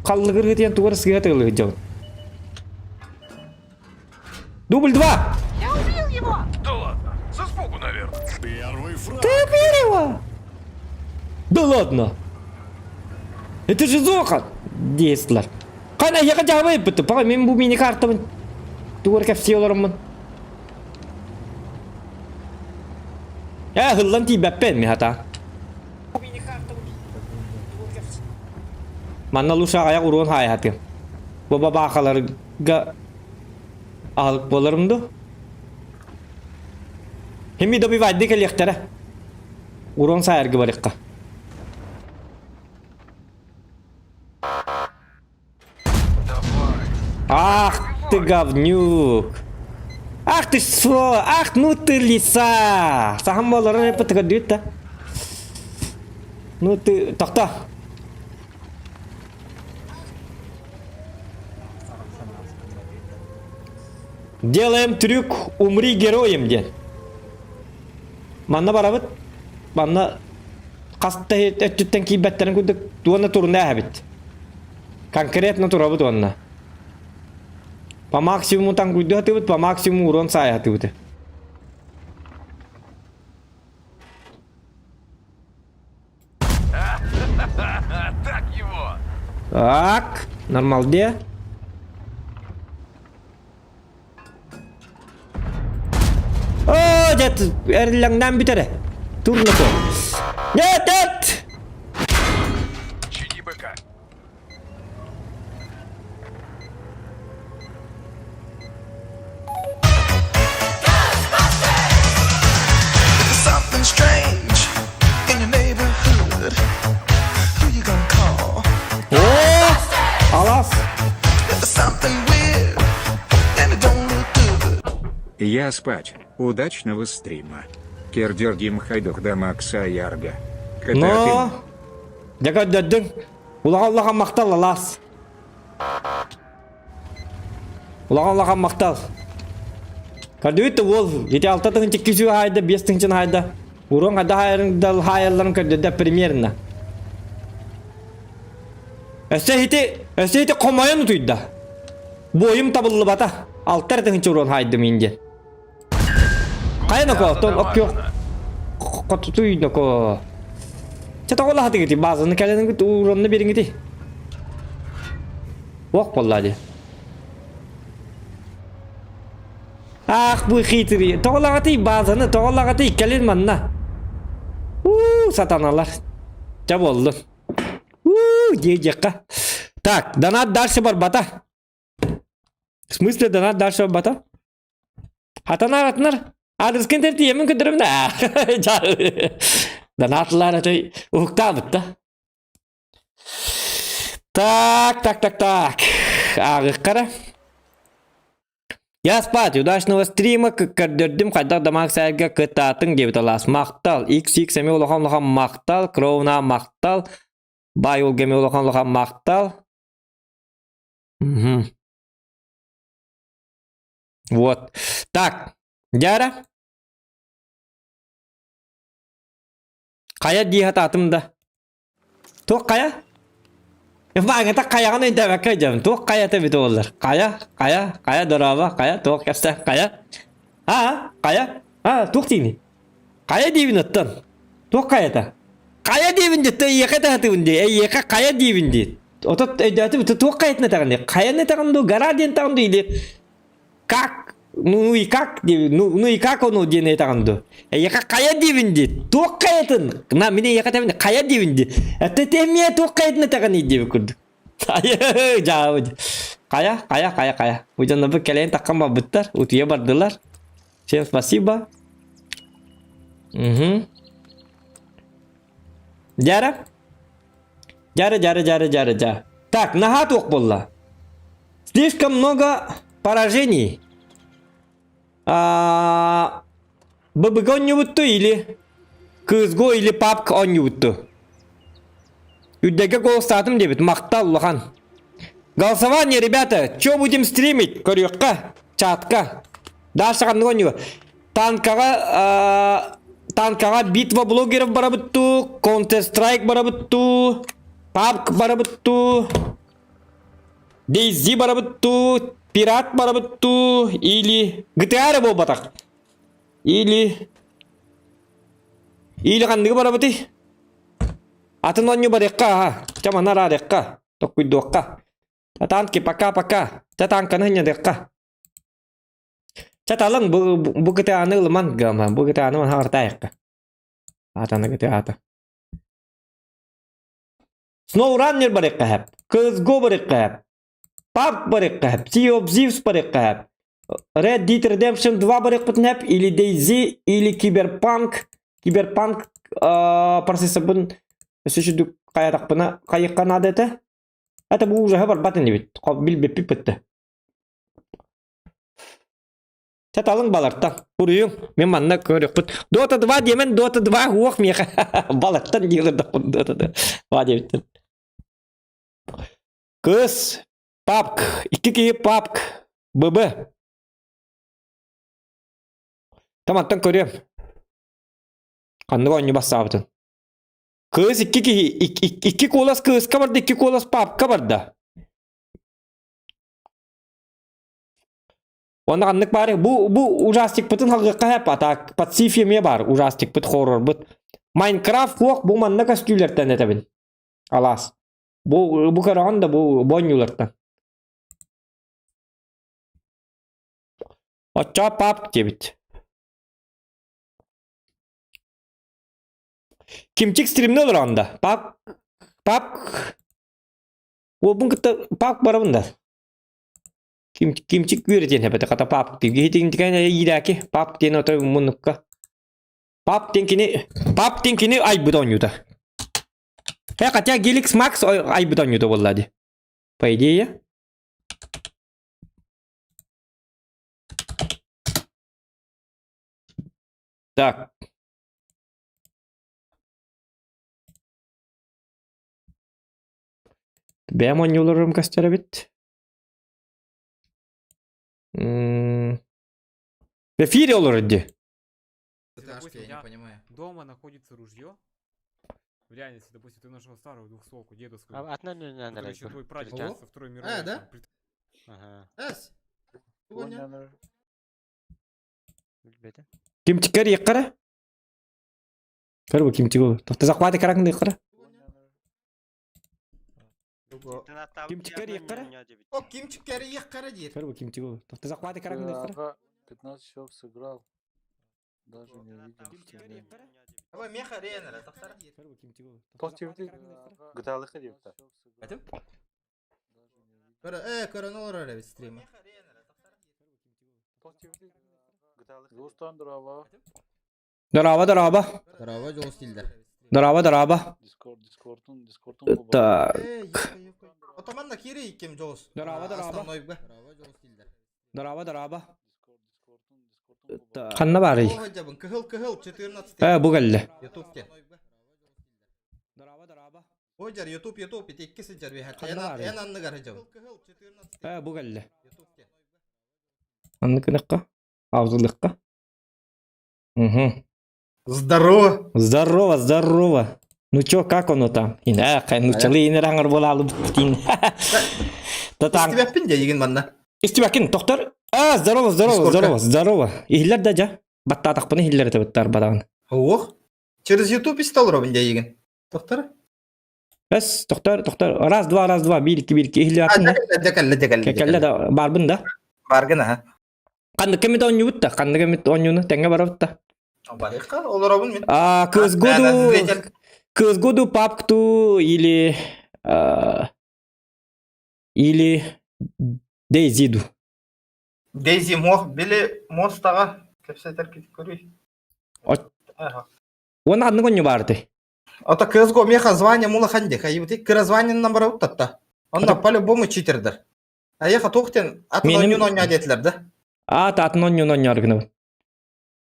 Халлыгыр диэн тугар сыһат ылы дьон. Дубль два! Я убил его! Да ладно, со испугу, наверное. Первый фраг. Ты убил его? Да ладно! Это же Зоха! Действлар. Қана яқа жабай бітті. Паға мен бұл мини картамын. Тугар кәпсе оларымын. Ә, хыллан тиибэппэн ми хата. Манна луша аяқ уруон хаайхатым. Бу бабаахаларга аһылык буоларым дуу? Хими добивайды кэлиэхтэрэ. Урон саайарга барыахха. Давай. Ах ты говнюк! Ах ты сволочь! Ах, ну ты лиса! Сахан буоларын эппит да. Ну ты... Тохто! Делаем трюк «Умри героем» диэн. Манна барабыт. Манна хаста өттүттэн киирбэттэрин курдук уонна турна эһэбит. Конкретно турабыт уонна. По максимуму таҥкуйдуу сатыыбыт, по максимуму урон саайа сатыыбыт. Так его! Так, нормалде. О, дед, эриллэҥнээн бүтэрэ. Турна то. Нет, нет! Чини быка. Something strange in your neighborhood. Who you gonna call? О, алас. If there's something weird and it don't look good. Я спать. Удачного стрима. Кердердим хайдух да Макса Ярга. Но, дьэ көрдөрдүҥ. Улахан улахан махтал алаас. Улахан улахан махтал. Көрдүбүт да уол ити алта тыһыынча 200 хаайда, 5 тыһыынчаны хаайда. Урон хада хаайарын да хаайалларын көрдөрдө примерно. Өссө ити, өссө ити хомойон утуйда. Буойум табыллыбата. Алта эрэ тыһыынча урон хаайдым иин диэн. Хайа ноко, тон оккё хотутуй ноко. Чэ тоҕолаһатыгыти базаны кэлэн уронну бириҥити. Ох буолла дии. Ах, бу хитрый. Тоҕолаҕатый базаны, тоҕолаҕатый кэлин манна. Уу, сатаналар. Чэ буоллун. Уу, диэххэ. Так, донат дальше барбата. В смысле донат дальше барбата? Атанар, атанар. Адрескин тиэмин көрдөрөмүн ээ. Донатлар этой уһуктаабыт да. Так, так, так, так. Ааҕыахха Я спать, удачного стрима көрдөрдүм хайдах дамаг сэргэ кытаатыҥ диэбит алаас. Махтал, XX эмиэ улахан улахан махтал, Кроуна махтал, Бай уолга эмиэ улахан улахан махтал. Мгм. Вот. Так, Дяра. Хайа дии сатаатым да. Туох хайа? Бааҥҥата хайаҕын өйдөөбөккө дьон. Туох хайата эбит буоллар? Хайа, хайа, хайа дорообо, хайа, туох кэпсэ, хайа? Аа, хайа? Аа, туох диигиний? Хайа диибин оттон? Туох хайата? Хайа диибин дии, эйиэхэ этэ дии, эйиэхэ хайа диибин дии. Отот өйдөөтүм, туох хайатын этэҕин дии? Хайаны этэҕин дуу, гора диэн этэҕин дуу или как ну и как ну, ну и как ону диэн этэҕин дуу? Эйиэхэ хайа диибин дии, туох хайатын? На, мин эйиэхэ этэбин, хайа диибин дии. Это ты эмиэ туох хайатын этэҕиний диэбит курдук. Дьаабы. Хайа, хайа, хайа, хайа. Бу дьоннорбут кэлэн таххан барбыттар, утуйа бардылар. Всем спасибо. Угу. Дяра? Дяра, дяра, дяра, дяра, дя. Так, наһаа туох буолла? Слишком много поражений. А, ББГ оонньуубутту или КСГО или PUBG оонньуубутту? Үрдэргэ голостаатым диэбит. Махтал улахан. Голосование, ребята, что будем стримить? Көрүөххэ, чатка. Дальше ханнык оонньууга? Танкаҕа танкаҕа битва блогеров барабыт дуу, Counter Strike барабыт дуу, PUBG барабыт дуу, DayZ барабыт дуу, Пират барабыт дуу, или GTA эрэ буолбатах. Или или ханныгы барабытый? Атын оонньуу барыахха аха. Чэ манна араарыахха, токкуйдуохха. Танки пока-пока. Чэ танканы хынньадыахха. Чэ талыҥ бу бу GTA-ны ылыман гама, бу GTA-ны манна артаайахха. Аатаны GTA-та. SnowRunner барыахха сөп, CS:GO барыахха сөп, PUBG барыахха сөп, Sea of Thieves барыахха сөп, Red Dead Redemption 2 барыахпытын сөп, или DayZ, или Киберпанк. Киберпанк процессорбын өссө сүдүк хайатахпына хайыахха наада этэ. Это бу ужаһы барбат инибит. Билбиппит бытты. Чэ талыҥ балартан. Буруйуҥ. Мин манна көрүөхпүт. Dota 2 диэмэн Dota 2 уох миэхэ. Балартан диилэрдэхпин Dota 2 диэбиттэн. Кыс, папк, икки киһи папк, ББ. Таматтан көрүөм. Ханнык оонньуу бассаабытын. Кыыс икки киһи, икки куолас кыыска барда, икки куолас папка барда. Уонна ханнык баар бу бу ужастикпытын халгыахха сөп а так подсиф эмиэ баар ужастикпыт хоррорбут Майнкрафт суох бу манна көстүүлэртэн этэбин алаас бу бу көрөҕүн да бу бу оонньуулартан оччоо пап диэбит Кимчик стримнэ олороҕун да пап пап уолбун кытта пап барабын да Ким, кимчик үөрэтиэн эбэтэ хата пап киһитин иирээки пап диэн отой муннукка пап диэн кини пап диэн кини айбыт оонньуута э хотя Геликс Макс айбыт оонньуута буолла дии по идее так бэйэм оонньууларым көстөр эбит. В эфире олорор дии. Допустим, у я тебя не понимаю. Дома находится ружье. В реальности, допустим, ты нашел старую двухстволку дедовскую. А, одна не надо. Который еще твой прадед О. со Второй мировой. А, да? там, прит- Ага. Эс. Понял. Билбэтим. Кимчиккэр иэххэрэ? Көр бу кимчик ол. Тохто захваты караҥ иэххэрэ. Кимчиккэр иэххэрэ? О, кимчиккэр иэххэрэ диир. Көр бу кимчик ол. Тохто захваты караҥ иэххэрэ. 15 часов сыграл. Даже не увидел, что время. Давай меха ренера, тохтар. Гыталыка диэбитэ. Этим? Көрө, э, көрөн олорор эбит стрима. Жуустан дорообо. Дорообо, дорообо. Дорообо, Жуус стилдер. Дорообо, дорообо. Дискорд, дискордун, дискордун Так. Отоманна кири икким Жуус. Дорообо, дорообо. Основной Дорообо, Жуус стилдер. Дорообо, дорообо. Ханна баарый? Кыһыл, кыһыл, 14. Э, бу кэллэ. Ютуб те. Ой, Ютуб, Ютуб, ити икки сылдьар биһэт. Эн анныгар сылдьабын. Э, бу кэллэ. Анны кыныкка? Аузылыкка? Угу. Здорово! Здорово, здорово. Ну чё, как оно там? Ина, нучалы инераңыр болалы бутин. Татан. Истибэппин дьэ игин манна. Истибэккин, тохтор. А, здорово, здорово, здорово, здорово. Иһиллэр да дьэ. Баттаатахпына иһиллэр этэ быттар бадаҕын. Ох. Через YouTube истэ олоробун дьэ игин. Тохтор. Эс, тохтор, тохтор. Раз, два, раз, два, биир, икки, биир, икки. Иһиллэр атын да. Дьэ кэллэ, дьэ кэллэ. Кэллэ да, барбын да. Баргын аха. Ханнык кэмит оонньуубут да, ханнык эмит оонньууну тэҥҥэ барабыт да. Барыахха, олоробун мин. А, CSGO CSGO ду PUBG или или DayZ ду. DayZ муох били мостаҕа кэпсэтэр көрүй. Уонна ханнык оонньуу баарытай? Ото CSGO меха звание мулахан дии. Хайыбыты кыра званиенан барабыт татта. Онно по-любому читердер. Айаха туохтен атын Меним- оонньуун оонньоо диэтилэр да? А, атын оонньуун оонньоор гынабын.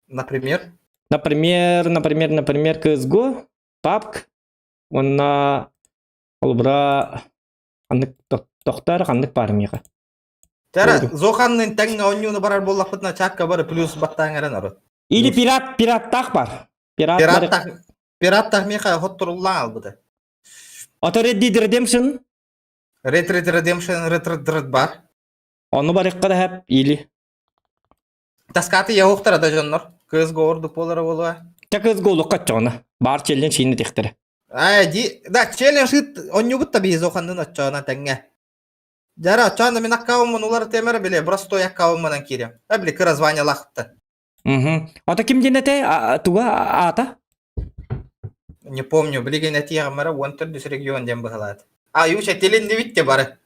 Например? Например, например, например, CSGO, PUBG, уонна холобура ханнык тохтор ханнык баар миэхэ. Тара, Зоханнын тэҥҥэ оонньууну барар буоллахпытына чаакка бары плюс баттаан эрэн арыт. Или пират, пираттаах бар. Пират Пираттах, пираттах миэхэ хотторуллаан албыта. Ото Red Dead Redemption Red Red Redemption Red Red Red бар. Ону барыахха да хэп или. Таскаты яһуохтара да дьоннор. Кыыс гоордук буолара буолуо. Та кыыс гоолукка оччоҕуна. Баар челлендж иини тихтэрэ. Аа, ди, да, челлендж ыт онньубут да биһиз оханнын оччоона тэҥҥэ. Дьара, оччоона мин аккаунмун улар темер били, простой аккаунмунан киирем. А били кыра званиялаахта. Угу. Ото ким диэн этэй? Туга аата? Не помню, билигин этиэҕим эрэ уон төрдүс регион диэн быһалаат. А, юша тилиннибит те бары.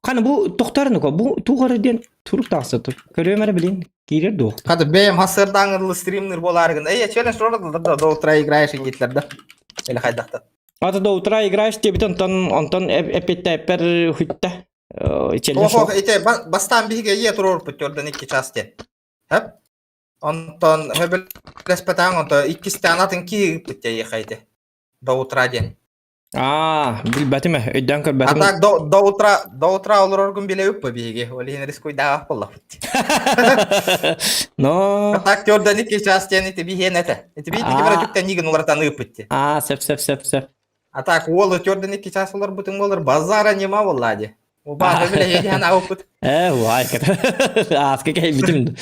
Ханы бу тохтор бу туох эрэ диэн турук тахса тур. Көрүөм эрэ билин киирэр дуо? Хата бэйэм хассырдааңырлы стримныр буолаарыгын. Эй, челлендж ролла да до утра играешь инитлер да. Или хайдахта. Ата до утра играешь диэбит онтон онтон эппиттээппэр хүттэ. Челлендж. Ох, ите бастаан биһиги ийэ туруорпут төрдөн икки час диэн. Хөп. Онтон хөбүлэспэтэҕиҥ онто иккистээн атын киһи ыыппыт дьэ ити. До утра диэн. Аа, билбэтим ээ, өйдөөн көрбөтүм. А так до, до утра до утра олороргун билэбит биһиги. Ол иһин рискуйдаах буоллахпыт. Но А так төрдөн икки час диэн ити биһиэн этэ. Ити биһиги бара түктэн нигин уларатан ыыппыт дии. Аа, сөп сөп сөп сөп. А так уол төрдөн икки час олорбутуҥ буолар базара нема буолла дии. Убаа билэһиэн ауппут. Э, уай, ааска кэйбитим.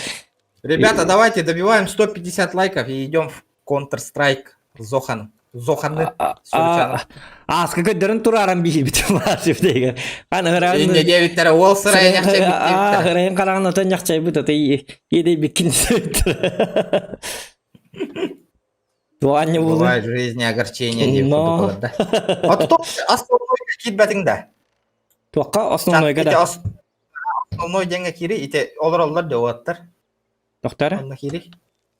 Ребята, давайте добиваем 150 лайков и идем в Counter-Strike с Зоханом. Зоханы. Ааска көрдөрөн турааран биһибит баар Аны ыран Инне диэбиттэрэ уол сырайын Аа, ырайын хараҕын отон ньахчайбыт аты иэдэй биккин Туанья буолуй. Бывает в жизни огорчение диэн Но. курдук олордо. Ото основной киирбэтиҥ да. Туохха основнойга да. Основной диэҥҥэ киири ити олороллор да уоттар. Тохтор? Онно киири.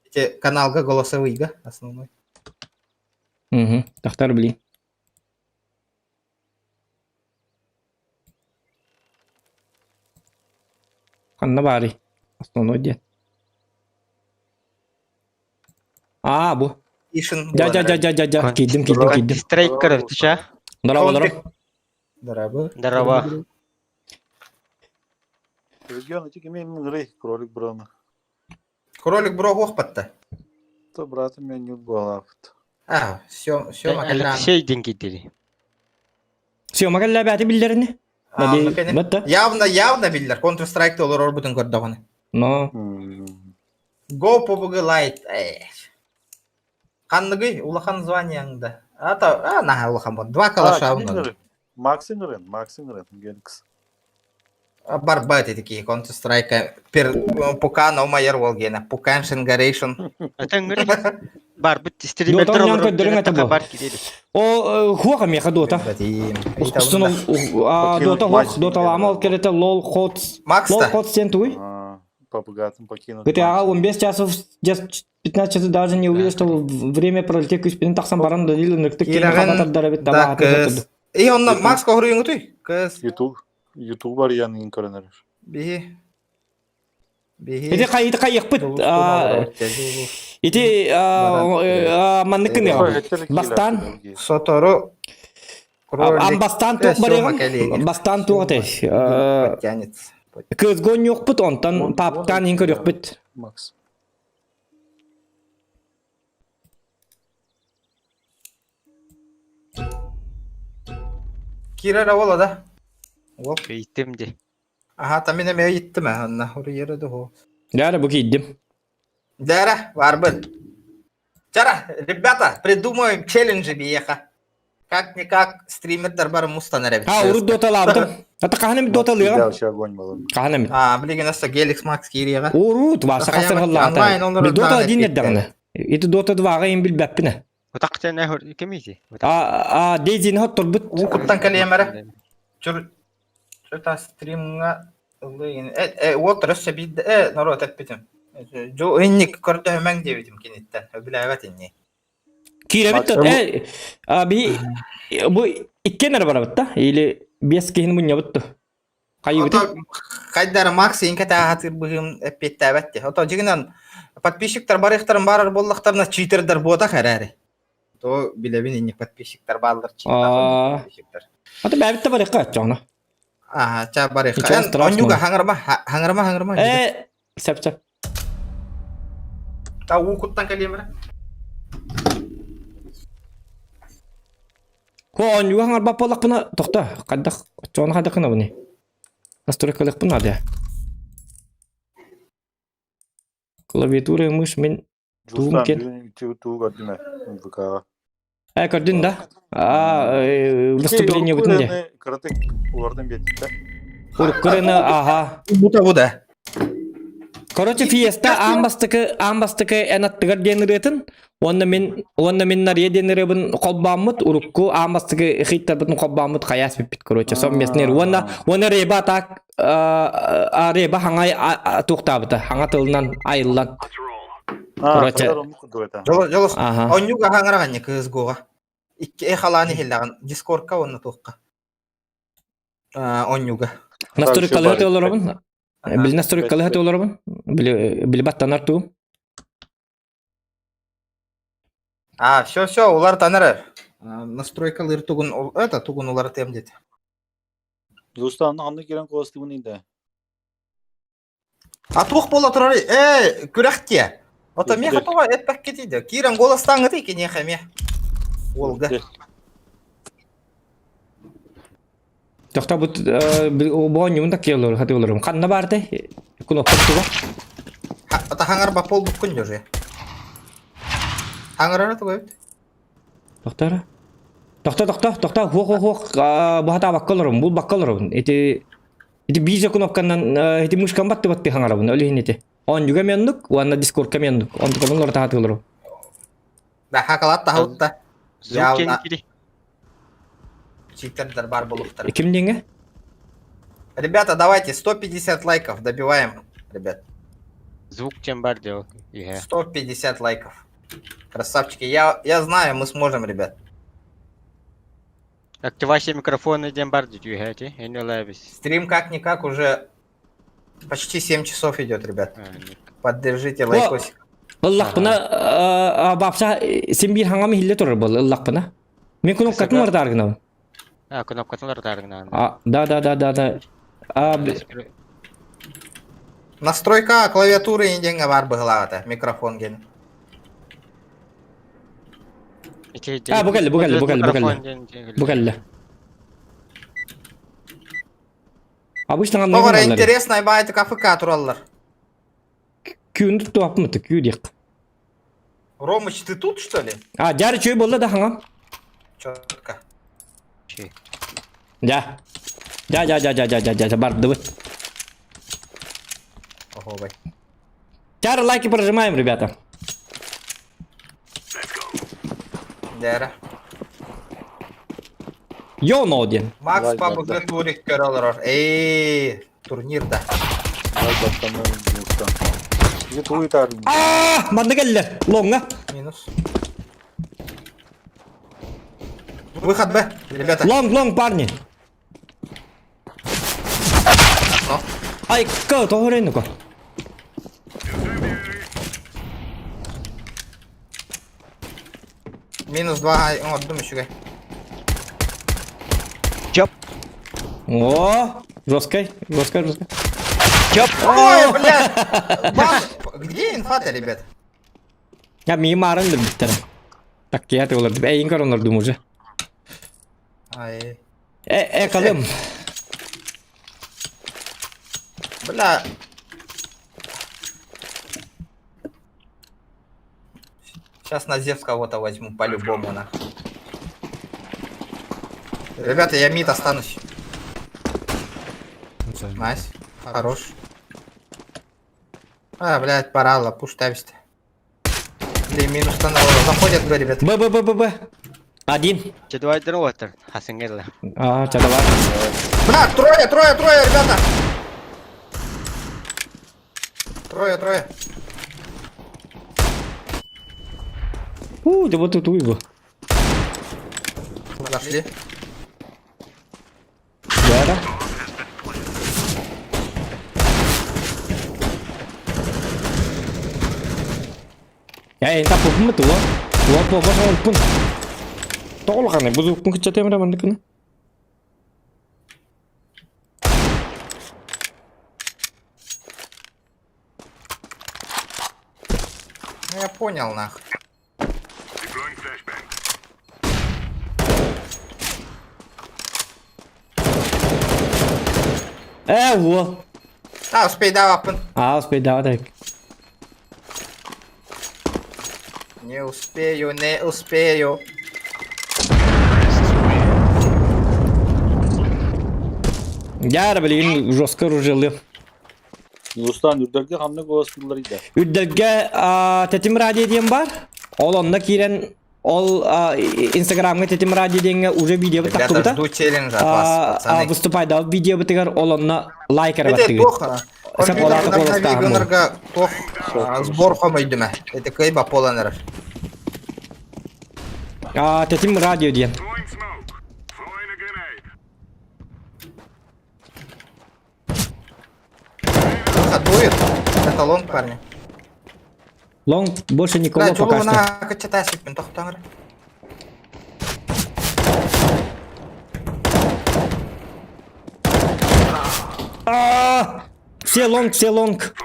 Ити каналга голосовыйга основной. Угу. Тохтор блин. Ханна баарый? Основной диэн. Аа, бу. Ишин Дя дя дя дя дя дя. Киирдим, киирдим, киирдим. Страйк көрөбүт Здорово, здорово. Здорово. Здорово. Регион ити кими ыҥырый кролик брону. Кролик бро уохпатта. То братым мен ньур буолаабыт. А, все, все, Алексей диэн Съема кэллээбээти биллэрини. Батта. Явно, явно биллэр. Counter Strike олорорбутун көрдөҕүнэ. Но. Go PUBG Lite. Ханныгый улахан званияң да. Ата, а, наһаа улахан бо. Два калаша онно. Макс ыҥырын, Макс ыҥырын, Генкс. Барбат эти киһи Counter Strike пер Пукан умайар уол гена. Пукан Шенгарейшн. Барбыт стримердер олорор көрдөрүҥ этэ бу. бар кириэбит. О, хуох эмиэхэ дота. Устун дота хуох, доталаама ол кэлэтэ лол хотс. Лол хотс сен тугуй? Попугатын покинут. ГТА 15 часов 15 часов даже не увидел, что время пролетело күспүнэн тахсан баран да дил ынырыктык киһини хабатардар эбит Да, кыс. И онно Макс коһуруйуҥутуй? Кыс. Ютуб. Ютуб барыйан көрөн эрэр. Биһи. Биһи. Ити хайыты хайыахпыт. Ити маннык гыныаҕым. Бастаан Сотору Бастаан туох барыаҕым? Бастаан туох этэй? Кыыс гонньуохпут, онтон паптаан иһин көрүөхпүт. Макс. Киирэр ола да? Уол. Ыйыттым ди. Аха, та мин эмиэ ыйыттым ээ, онно уруйара да Дээрэ бу киирдим. Дээрэ, барбын. Чара, ребята, придумаем челленджи биэха. Как-никак стримердар бары мустан эрэбит. А, урут доталаабытым. Ата хаһан эмит доталыаҕым? Вообще огонь был. Хаһан эмит? А, билигин өссө Геликс Макс киириэҕэ. Урут, Васа хасырҕаллаата. Бил Дота один эрдэҕинэ. Ити Дота 2-ҕа им билбэппин. Утахтан кимий? А, а, Дейзини хотторбут. Уу куттан кэлиэм эрэ. Чур Чута стримҥа ыллыйын. Э, э, уол өссө биирдэ э, норуот эппитим. Жу инник көрдөһүмэҥ диэбитим киниттэн. Өбүлээбэт инни. Киирэбит да, э, а, би, бу иккиэн эрэ барабыт да? Или биэс киһини мунньабыт да? Хайыбыты? Хайдара Макс инке тааһатыр быһыым эппиэттээбэт де. Ото дьигинэн подписчиктар барыахтарын барар буоллахтарына читердер буотах эрээри. То билэбин инник подписчиктар бааллар читердер. Ата бэбит да барыахха оччоҕуна. Аа, ча барыахха. Онньуга хаҥырма, хаҥырма, хаҥырма. Э, сөп сөп. Та уу куттан кэлиэм эрэ. Ко оонньууга хаҥарбат буоллахпына, тохто, хайдах, оччоҕуна хайдах гынабыный? Настройкалыахпын наада. Клавиатура мышь мин тугум Жустан кен. бүгүн тугу көрдүм ээ ВК-ҕа. Э, көрдүн да? А, э, Ити выступление урукку бутун де. ырыаны кыратык улардан биэрдиттэр. Урукку ырыаны, аха. Бута буда. Короче, фиеста аан бастакы аан бастакы эн аттыгар диэн ырыатын уонна мин уонна мин Нария диэн ырыабын холбооммут урукку аан бастакы хиттарбытын холбооммут хайаас бүппүт короче совместный уонна уонна реба так реба хаҥай туохтаабыта хаҥа тылынан айыллан короче Дьолос онньуга хаҥыраҕанньа кыыс гуоҕа икки эхалаан иһиллэҕин дискордка уонна туохха онньуга Настройкалыһа олоробун били настройкалыһа олоробун били били баттанар туу А, все, все, улар танар. Настройкалыыр тугун, это тугун уларытыам диэт. Дустан ханнык кирэн куостубун инде. А туох буола турар э күрэхтиэ. Ото миэхэ тоҕо эппэккитий да. Киирэн голостааҥҥытый киниэхэ эмиэ. Уолга. Тохтобут оонньуун да киэллэр хатыыларым. Ханна баартай? Кнопка туга. Ата хаҥар баппол буккун дьоже. Хаҥарара туга эбит. Тохтор. Тохто, тохто, тохто. Хуох, хуох, хуох. Баһатаабакка олорум, булбакка олорум. Ити ити биир кнопканан ити мышкам батты батты хаҥарабын. Өлүһүн ити. Оонньуга меннук, уонна дискордка меннук. Онтукабын олорто хатыыларым. Да хакалат таһытта. Звук кири. Читердер бар булуктар. Ким диэҥэ? Ребята, давайте 150 лайков добиваем, ребят. Звук чем бар делал. 150 лайков. Красавчики, я, я знаю, мы сможем, ребят. Активация микрофона диэн бар дии Стрим как-никак уже почти 7 часов идет, ребят. Поддержите лайкосик. Ыллахпына бапса син биир хаҥам иһиллэ турар буолла ыллахпына. Мин кнопкатын ырытааргынабын. А, кнопкатын ырытааргынабын. А, да, да, да, да, да. А, Настройка клавиатуры диэҥҥэ баар быһылаах этэ, микрофон диэн. А, бу кэллэ, бу кэллэ, бу кэллэ, бу кэллэ. Бу кэллэ. Обычно ханна Тоҕо эрэ гыналлар? интереснай баайдык АФК тураллар. Күүн туттуаппын күү диэх. Ромыч, ты тут, что ли? А, дьары чүй болла да хаҥам. Четко. Дьа. Дьа, дьа, дьа, дьа, дьа, дьа, дьа, бардыбыт. Охуобай. Чары лайки прожимаем, ребята. Дээрэ. Йо, но диэн. Макс пабыгы турик көрө олорор. Эй, турнир да. А, манна кэллэ. Лоҥҥа. Минус. Выход Б, ребята. Лонг, лонг, парни. Ай, ка, тоҕо Минус 2 оҥордум үчүгэй. Чоп. О, жесткой, жесткой, жесткой. Чоп. Ой, блядь! Бам! Где инфа-то, ребят? Я миим марын дырбиттер. Так я ты олордум. Эйин көр олордум уже. Ай. Э, э, калым. Бля. Сейчас на Зевс кого-то возьму, по-любому, на. Ребята, я мид останусь. Nice. Хорош. А, блядь, пора, push ставить. Блин, минус Заходят, б, ребят. Б, Б, Б, Б, Б. Один. Че давай дроотер. Хасынгерла. А, ча давай. Бля, трое, трое, трое, ребята. Трое, трое. У, да вот тут уйбу. Зашли. Да, да. Э, энэ таппыппын тула. Тула буолбат оҥорбуппун. Тоҕо улаханай бу звукпун кыччатыам эрэ маннык гына. Ну я понял, нах. Ээ, уол. А, успейдаабаппын. Аа, успейдаабат эбит. Не успею, не успею. Дьэ, билигин жестко оружиелыам. Нурустан үрдэргэ ханнык оластыллар ида? Үрдэргэ Тэтим радио диэн бар. Ол онно киирэн ол инстаграмҥа Тэтим радио диэҥҥэ уже видеобыт Ребята, тахсыбыта. жду челленджа от вас, пацаны. Выступайдаабыт видеобытыгар ол онно лайк эрэ Ити баттыгыт. туох Сап олаата компьютерный куоластааһын гынарга туох сбор хомойдума. Ити кыйба полан эрэр. Тэтим радио диэн. Выход будет. Это лонг, парни. Лонг больше никого Бля, пока что. чулуна кыччатаасыппын тохтоҥор. А, Все лонг, все лонг.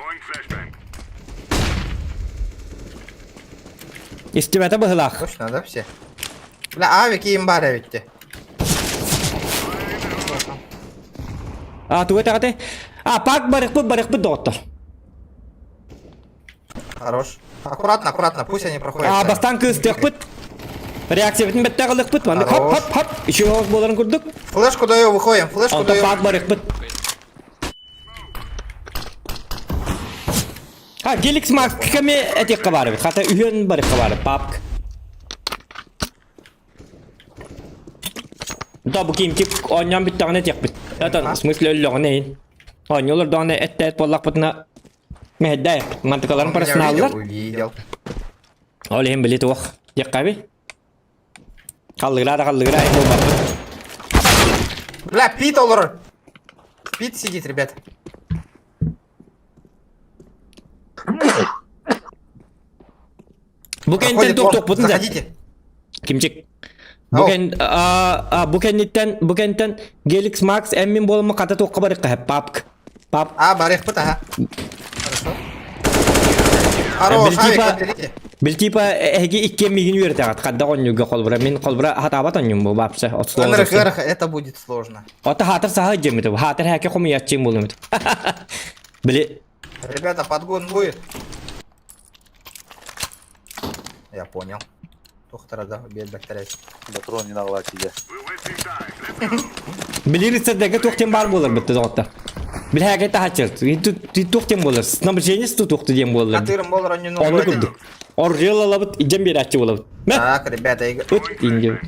Истибэтэ быһылаах. Точно, да, все? Бля, авик им баар эбитти. А, тугу этэҕитэй? А, пак барыхпыт, барыхпыт доҕоттор. Хорош. Аккуратно, аккуратно, пусть они проходят. А, бастаан кыыстыахпыт. Реакциябытын бэттээх ылыахпыт. Маннык хоп, хоп, хоп. Үчүгэй оҕус буоларын курдук. Флешку даю, выходим, флешку Онтон даю. пак барыхпыт. А, Геликс Макс кэми этиэххэ баар эбит. Хата үһүөн барыхха баар папк. Да, бу кимчик оонньоон бүттэҕинэ этиэхпит. Это, в смысле, өллөҕүнэ иһин. Оонньуулар даҕаны эттээт буоллахпытына мэһэйдээ. Мантыкаларын парасынааллар. Увидел. Ол иһин били туох диэххэ Халлыгыраа да халлыгыраа иһин буолбаппыт. Бля, Пит олорор. Пит сидит, ребят. Бу кэнтэн туох туохпутун да. Заходите. Кимчик. Бу кэн а бу кэнниттэн бу кэнтэн Геликс Макс эммин буоламмы хата туохха барыхха папк. Пап. А, барыахпыт аха. Хорошо. Хорош, Бил авик, типа, подберите. бил типа эһиги иккиэн миигин үөрэтэҕит хадда оонньууга холбура мин холбура хатаабат оонньуум бу баапса от слова Ынырык совсем. ырых, это будет сложно. Ото хаатыр саха дьэммит хаатыр хээке хомуйааччыым буолумут. Били Ребята, подгон будет. Я понял. Тухтара да, биэрбэттэр Патрон не нагла тебе. Били рыцардарга туох диэн баар буолар бытты доҕоттор. Били хээке таһаччыр. Туох диэн буолар. Снабжение туохту диэн буолар. Атырым болор онньуну Онну курдук. Оргил алабыт, идьэн биэрээччи буолабыт. Мэ! Так, ребята, Ыт инде.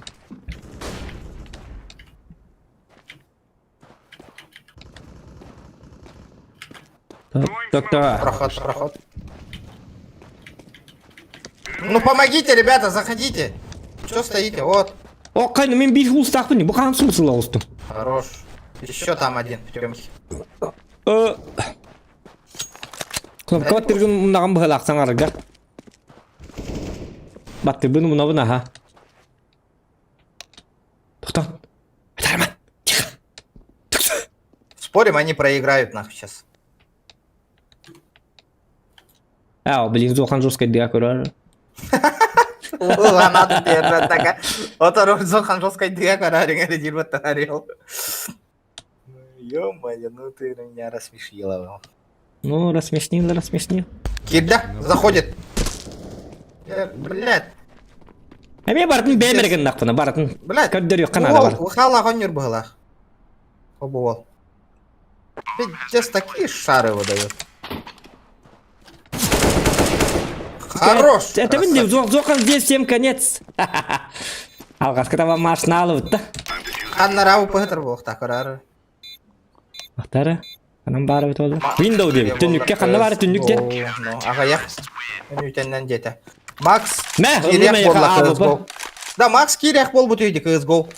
Так, так. Проход, проход. Ну помогите, ребята, заходите. Что стоите? Вот. О, кайны мен бир улустаахпын, бу хаан сумсула оҕустум. Хорош. Еще там один в темке. Кнопка баттыргын умнаҕын быһалаах саҥарарга. Баттырбын умнабын аха. Тоқтон. Атарман. Тихо. Спорим, они проиграют нахуй сейчас. Аа, блин, зохан жестко дия көрөр. Она держит такая. Вот он зохан жестко дия көрөр, иңери дирбет тарил. Ё-моё, ну ты меня рассмешила. Ну, рассмешнил, рассмешнил. Кирда, заходит. Блядь. Эмиэ барытын бэйэм эрэ гыннахпына, барытын. Блядь. Көрдөрүөххэ наада бар. Ухала хоннюр быһылаах. Обуол. Пиздец, такие шары выдают. Хорош! Это мен зоқан здесь всем конец. Алғашқы таба машина алып да. Ханнарау пыһытыр буолуохтаах көрөр. Ахтара. Анан баары бит олду. Window деп. Түннүккэ ханна баары түннүк диэн. Аҕыйах мүнүүтэннэн диэтэ. Макс Мэ, киириэх ыллым буолла эйиэхэ CSGO. Да, Макс киириэх буолбут үйдү CSGO.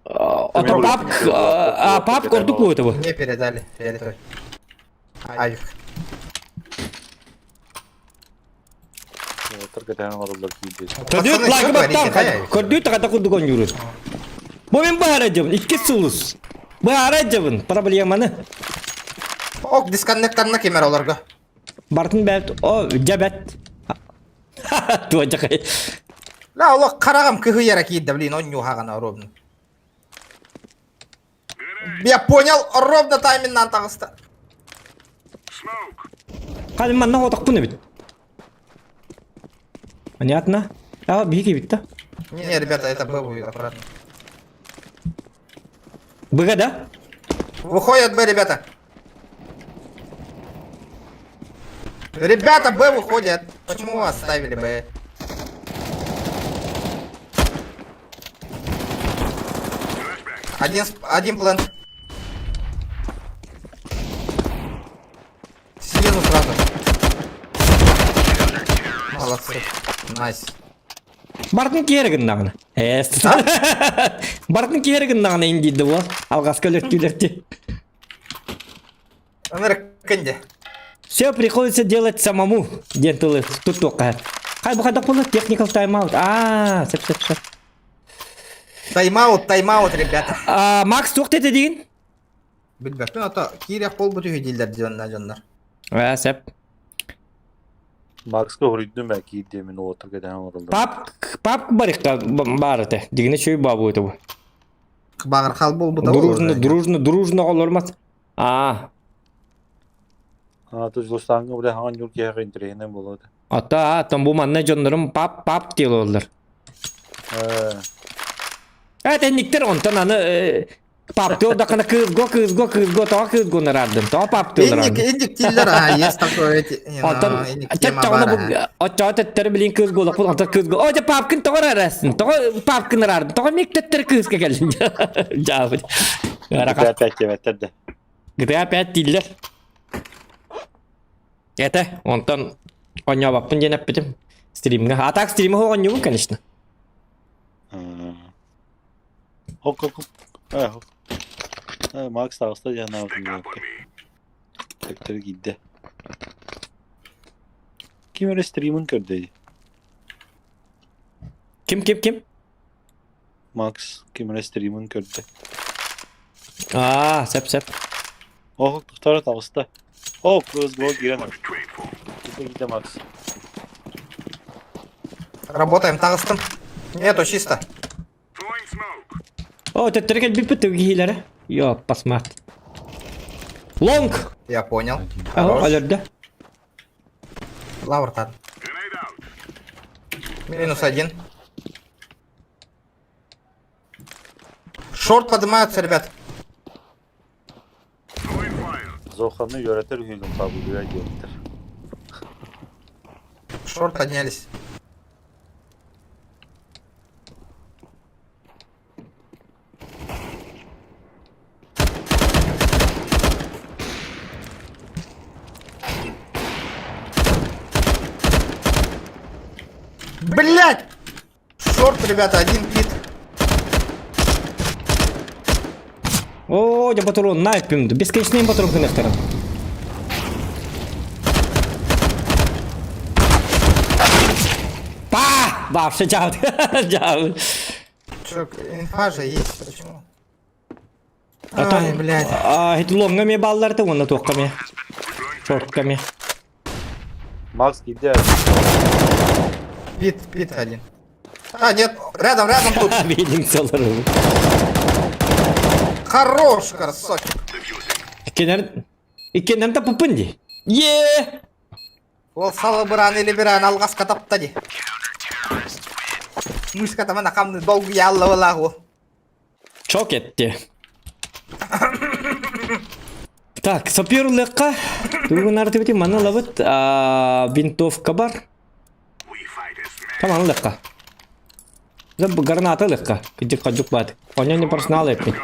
Ото пап, а пап ордук буолута бу. Мне передали, фиолетовый. Авик. Көрдүүт лайкы баттан көрдүүт тагата курдук оонньуур. Бу мен баара дьабын, икки сулус. Баара дьабын, проблеманы. Ок, дисконнекторна кемер олорго. Бартын бәт, о, дьэбэт. Туа дьакай. Ла, олох хараҕым кыһыйара киирдэ, блин, онньуһаҕана ровно. Я понял, ровно тайминнан таҕыста. Хали манна отохпун эбит. Понятно? А, биһиги эбит да? Не, ребята, это Б будет аккуратно. Быга да? Выходят Б, ребята. Ребята, Б выходят. Почему вас ставили Б? Один, один плент. Снизу сразу. Молодцы. Найс. Бартын киэр гыннаҕына. Эс. Бартын киэр гыннаҕына индийді бу. Алғаска өлөртүүлэрти. Ынырык Все приходится делать самому, диэн тылы туттуохха. Хай бу хайдах буолла technical тайм-аут. Аа, сөп сөп сөп. Тайм-аут, тайм-аут, ребята. А, Макс туох диэтэ диигин? Билбэппин, ото киириэх буолбут үһү дииллэр дьоннор дьоннор. Аа, сөп. Макска хоруйдум ээ киир диэмин уолаттар кэтээн олороллор. Пап, пап барыхта баар этэ. Дигинэ чөй баа буолуо бу. Баҕар буолбута Дружно, дружно, дружно олормас. Аа, А, то Дьулустааҥҥа бile хаҥан ньуур киһиэхэ интэриэһинэй буолуо этэ. Ата, там бу манна дьоннорум пап пап диэн олороллор. Ээ, Э, тэнниктэр онтон аны э, паптыы олдоххуна кыызго кыызго кыызго тоҕо кыызгону араардым тоҕо паптыы Инник, араардым инник дииллэр, а, есть такое, эти, Онтон инник тема чаччаҕына баар, бу а. оччоҕо төттөрү билин кыыс буолуохпут онтон кыызго о дьэ папкын тоҕо араассын тоҕо папкын араардым тоҕо мик төттөрү кыыска кэллин дьаабыт GTA опять диэбэттэр да. GTA 5 дииллэр Это онтон оонньообоппун диэн эппитим стримҥа а так стримҥа оонньуубун конечно Хоп хоп хоп. Э, хоп. Э, Макс таҕыста диэн аабытын диэбэккэ. Төттөрү киирдэ. Ким эрэ стримин көрдө дии. Ким ким ким? Макс ким эрэ стримин көрдө. Аа, сөп сөп. Оһох тохтора таҕыста. Оо, CS:GO киирэн Киирдэ киирдэ Макс. Работаем, таҕыстым. Нету, чисто. О, төттөрү кэлбиппит киһилэрэ. Йо, пасмат. Лонг! Я понял. Ага, өлөрдө. Лавр тат. Минус один. Шорт поднимаются, ребят. Зоханы үөрэтэр үһүгүн табылыа диэбиттэр. Шорт поднялись. Блять! Шорт, ребята, один пит. Оо, дьэ патрон, на эппим. Бесконечный патрон кынахтарым. Па! Вообще жабы. Жабы. Чё, инфа же есть, почему? А там, Ай, блядь. А, это лонгами баллар-то, вон на токками. Шортками. Макс киирдэ. Пит, пит один. А, нет, рядом, рядом тут. Видим целый. Хорош, красавчик. Иккенер... Иккенер таппыппын дии. Е! Ол салыбыран илибиран алҕаска тапта дии. Мышка таман акамны долгуйа алла Чок етти. Так, сапер лыққа. Бүгін арты бітім маны лабыт винтовка бар. Таман лыққа. Зап граната лыққа. Кыдык қажук бат. Оня не персонал етті.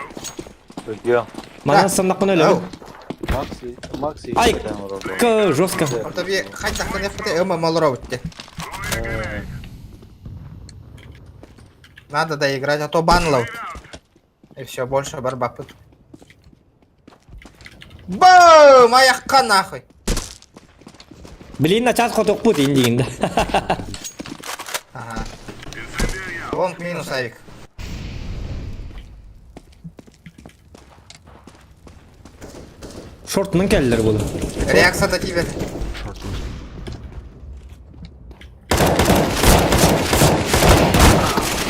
Өйдүө. Мана саннақын өлі. Макс, Макс Ай, к жестко. Онто би хайдах гыныахпыт өмө молоробут Надо доиграть, а то банлоут. И все, больше барбапыт. Бум! Аяққа нахуй. Блин, на час хотокпут индигинде. Ага. Лонг минус авик. Шортынан келдилер буолу. Реакция до тебе.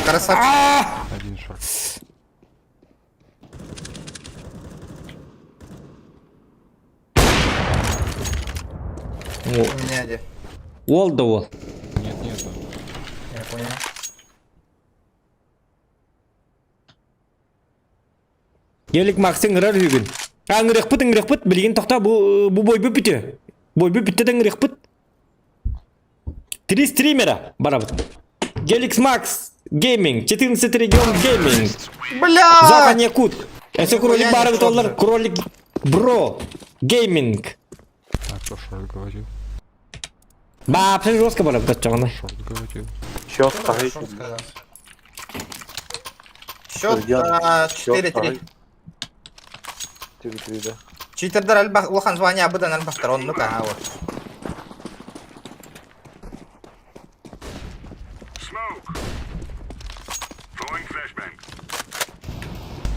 Красавчик. Один шорт. У меня один. Уол да уол. Нет, нет. Я понял. Гелик Максың ырар үгүн. А ыңырықпыт ыңырықпыт билигин тохта бу бу бойбу бүтө. Бойбу бүттө да ыңырықпыт. Три стримера барабыт. Геликс Макс Гейминг, 14 регион Гейминг. Бля! Захан Якут. Эсэ кролик Нихуя не барабыт шот олар же. кролик Бро Гейминг. А кто шорт говорил? Баапсы жестко барабыт отчоҕуна. Шорт говорил. Счет Кто второй. шорт сказал? Счет 4-3. 4-3, да. Читердер альбах, улахан звание абыдан альбахтар, он ну-ка, а вот.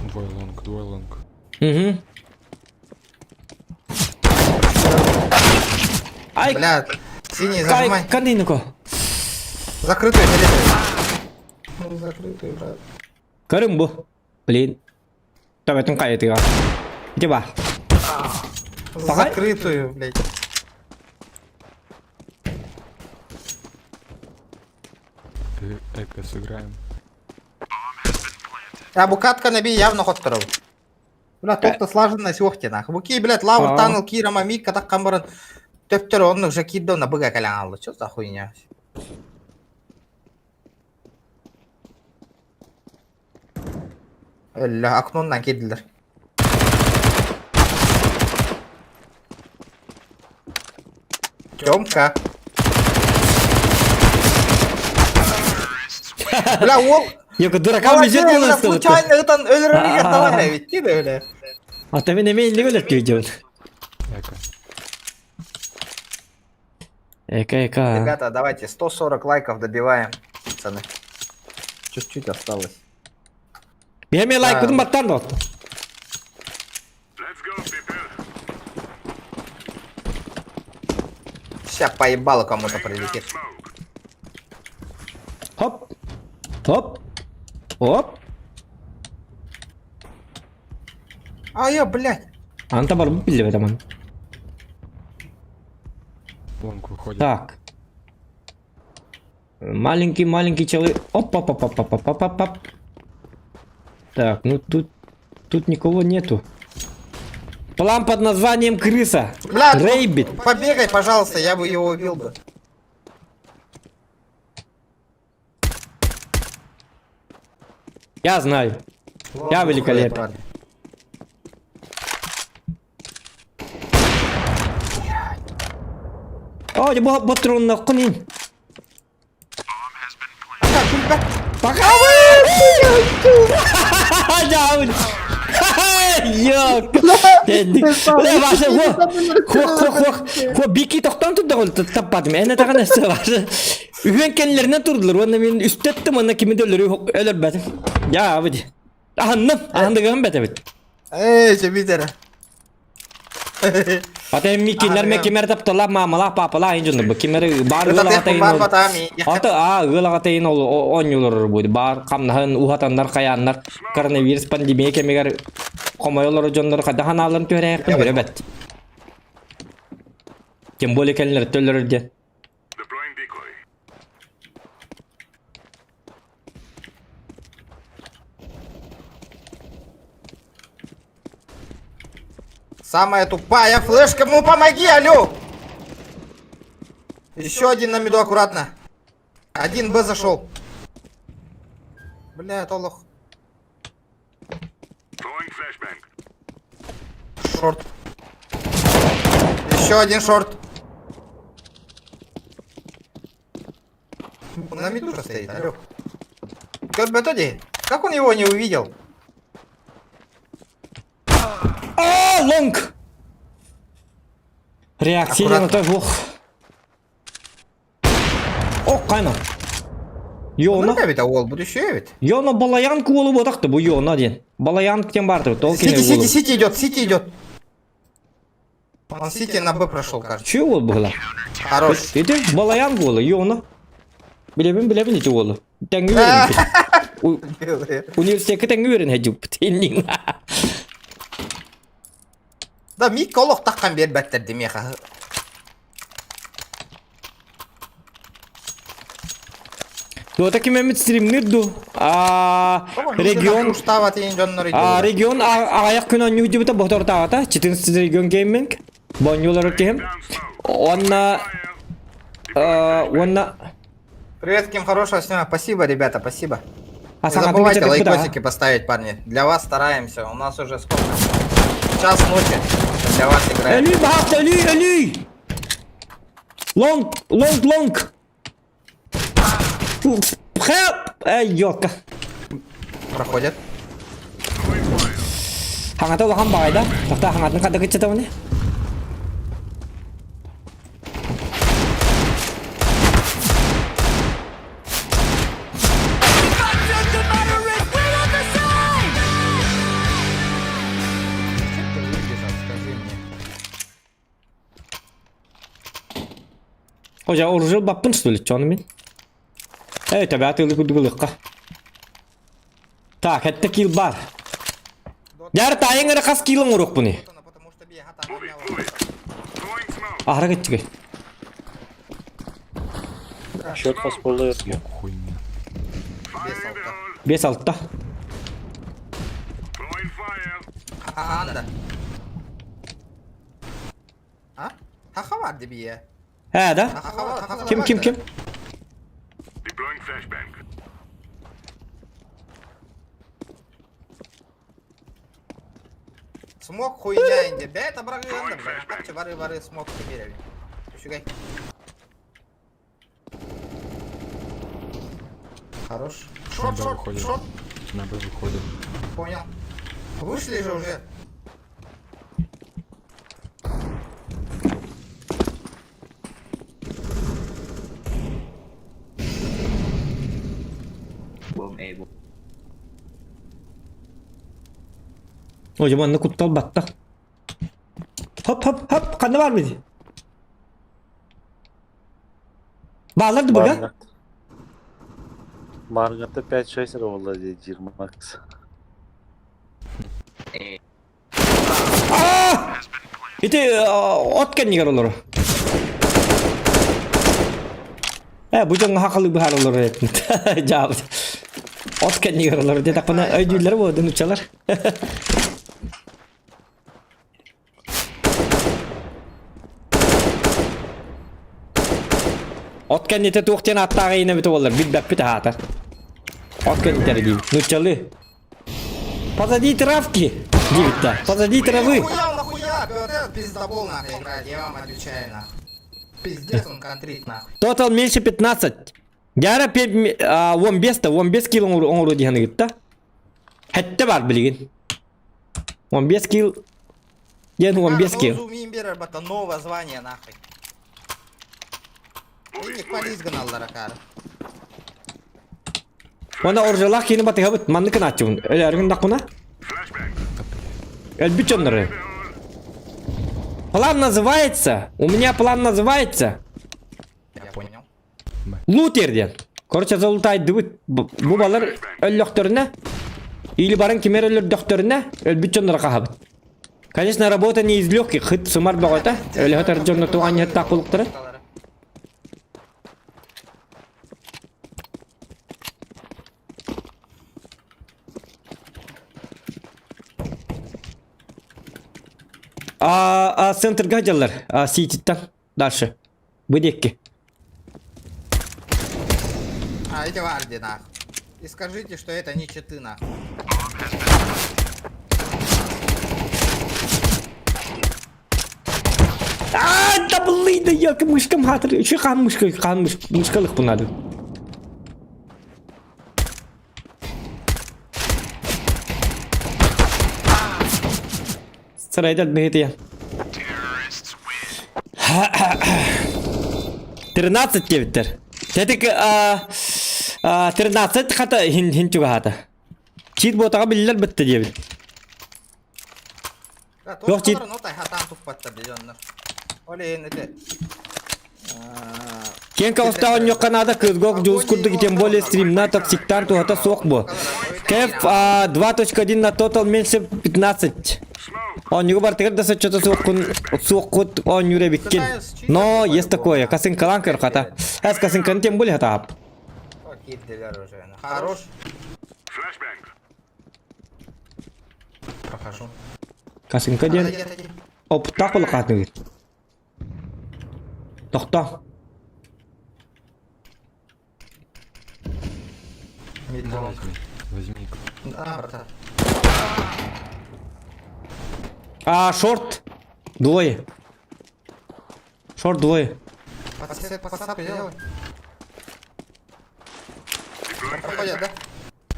Двое лонг, двое лонг. Угу. Ай, Бля, синий зажимай. кай, кандыйныко. Закрытую, фиолетовый. Ну, закрытую, брат. Көрүҥ бу. Блин. Төбөтүн хайытыга. Ити ба. Давай. Закрытую, блядь. Эко сыграем. А букатка наби явно хотторов. Бля, топ-то слаженность охте нах. Буки, блядь, лавр А. таныл кира мамик, катак камбаран. Төптөр онны уже кирдо на быга калян алды. Чё за хуйня? Өллө, окноннан кирдилер. Тёмка. Бля, ол... Йоко дурака везет Бля, было случайно ытан өлөрөргө талар эбит, ти да, бля. А то мен эме инде өлөр видео. Эко. Эка эка. Ребята, давайте 140 лайков добиваем, пацаны. Чуть-чуть осталось. Мен лайк Да. кудум баттан дот. Сейчас поебало кому-то прилетит. Хоп. Хоп. Оп. А я, блядь. Анта барбыт биллибэт аман. Лонг выходит. Так. Маленький-маленький человек. Оп, оп, оп, оп, оп, оп, оп, оп. Так, ну тут, тут никого нету. План под названием крыса. Бля, ну, Рейбит. Побегай, пожалуйста, я бы его убил бы. Я знаю. Я великолепен. О, бу ботруннаххун. Пока вы! Йок! Ваша, хо, хо, хо, хо, бики тохтон турда ол таппадым. Эне таган эссе ваша. Үһүөн кэннилэринэн турдулар. Уонна мин үстэттим, уонна кими да өлөрү өлөрбөтүм. Я бит. Аһанным, аһандыгым бэтэбит. Эй, чебитера. Ата эмми кинилэр ме кимэр тапталлаах маамалаах паапалаах иһин дьоннор бу кимэри баар ыал аҕата иһин ол ата аа ыал аҕата иһин ол оонньуулар бу баар хамнаһын уһатаннар хайааннар коронавирус пандемия кэмигэр хомойолор дьоннор хайдах анааларын түһэрээхпин көрөбөт тем более кэлиннэр төлөрөр диэн Самая тупая флешка, ну помоги, алло! Еще один на миду, аккуратно. Один Б зашел. Бля, это лох. Шорт. Еще один шорт. На миду же стоит, алло. Как бы Как он его не увидел? А, лонг! Реакция на то, ох. О, кайна. Йона. Ол будущее ведь. Йона балаян куолу ботакты бу Йона диэн. Балаян кем барды, ол Сити, Сити, Сити идет, Сити идет. Он Сити на Б прошел, кажется. Чего ол было? Хорош. Ити балаян куолу, Йона. Билебин, билебин ити уолу. Тэҥҥи үөрэн. Университекка тэҥҥи үөрэн хэдьуппут. Иннин. Да мик олох таххан биэрбэттэр димиэхэ. Дуота ким эмит стримнир ду. А регион А регион аҕыйах күн оонньуу дибитэ ботортаҕата 14 регион гейминг бонньуулар киһим. Уонна уонна Привет, кем хорошего снима. Спасибо, ребята, спасибо. Не забывайте лайкосики поставить, парни. Для вас стараемся. У нас уже сколько? Час ночи. Для вас играем. Өлүү баһаат, өлүү, өлүү! Лонг, лонг, лонг! Help! Эй, ёлка. Проходят. Хаҥата улахан баҕайда. Тахта хаҥатын хадда кыччатабыны. Хожа оружие баппын что ли, чону мин? Эй, табе атылы курдук Так, это килл бар. Дяр тайың эрэ хас килл оҥоруохпунуй? Аһара кыччыгый. Счет хас буолла Хуйня. 5-6. Анда. А? Хаха дебие. Ээ да? Ким ким ким? Смог хуйня инде. Бә, это брагы анда. Капчы бары бары смог теперь. Үчүгэй. Хорош. Шорт, шорт, шорт. На Б выходит. Понял. Вышли же уже. Ой, манна куттал батта. Хоп, хоп, хоп, ханна бар бidi? Баалар да быга? Маргата 5-6 эрэ буолла диир Макс. Ити от кэннигэр олорор. Э, бу дьоҥҥо хахалы быһаар олорор этин. Дьаабыт. От кэннигэр олорор диэтэхпинэ өйдүүллэр буолду нуччалар. От кэннитэ туох диэн ааттаах иинэ эбитэ буоллар билбэппит аһаата. От кэннитэ эрэ диибит. Нуччалыы. Позади травки диэбит да. Позади травы. Нахуя, нахуя, Петр, пиздобол нахуй играет, я вам отвечаю нахуй. Пиздец он контрит нахуй. Тотал меньше 15. Дьара 15 та 15 килл оҥоруо диэн ыгытта. Хэттэ бар билигин. 15 килл диэн 15 килл. Зумин берер бата новое звание нахуй. Инник полис гыналлар акары. Уонна оржалаах киини батыһабыт маннык гынааччыбын. Өлөөрүгүн даккуна. Өлбүт дьоннору. План называется. У меня план называется. Я понял. Лутер диэн. Короче, залутайдыбыт. Бу балар өллөхтөрүнэ или баран кимэр өлөрдөхтөрүнэ өлбүт дьонноро хаһабыт. Конечно, работа не из легких, хыт сымар бөҕөтө. Өлөһөтөр дьонно туох анньыһыттаах булуктара. А, а центрга дьаллар, а, сититтан дальше. Бу диэки. А, эти варди нахуй. И скажите, что это не читы нахуй. А, да блин, да я мышкам хатыр. Еще хан мышка, хан мыш, мышкалых надо. Сарайдар бэйэтэ. 13 диэбиттэр. Тэтик 13 хата хин хин чугаһаата. Чиит буотаҕа биллэр бытта диэбит. Туох чиит? Киэҥ каустаах онньуохха наада кызгок дьулус курдук тем более стримна токсиктар туһата суох бу. Кэф 2.1 на тотал меньше 15. Оонньууга бартыгар да соччото суоххун суоххут оонньуур эбиккин. Но есть такое. Косынкалаан көр хата. Эс косынканы тем более хатаап. Хорош. Прохожу. Косынка диэн опыттаах булакаатыгыр. Тохто. Возьми. А, шорт. Двое. Шорт двое. Подсадку делай. Проходят, да?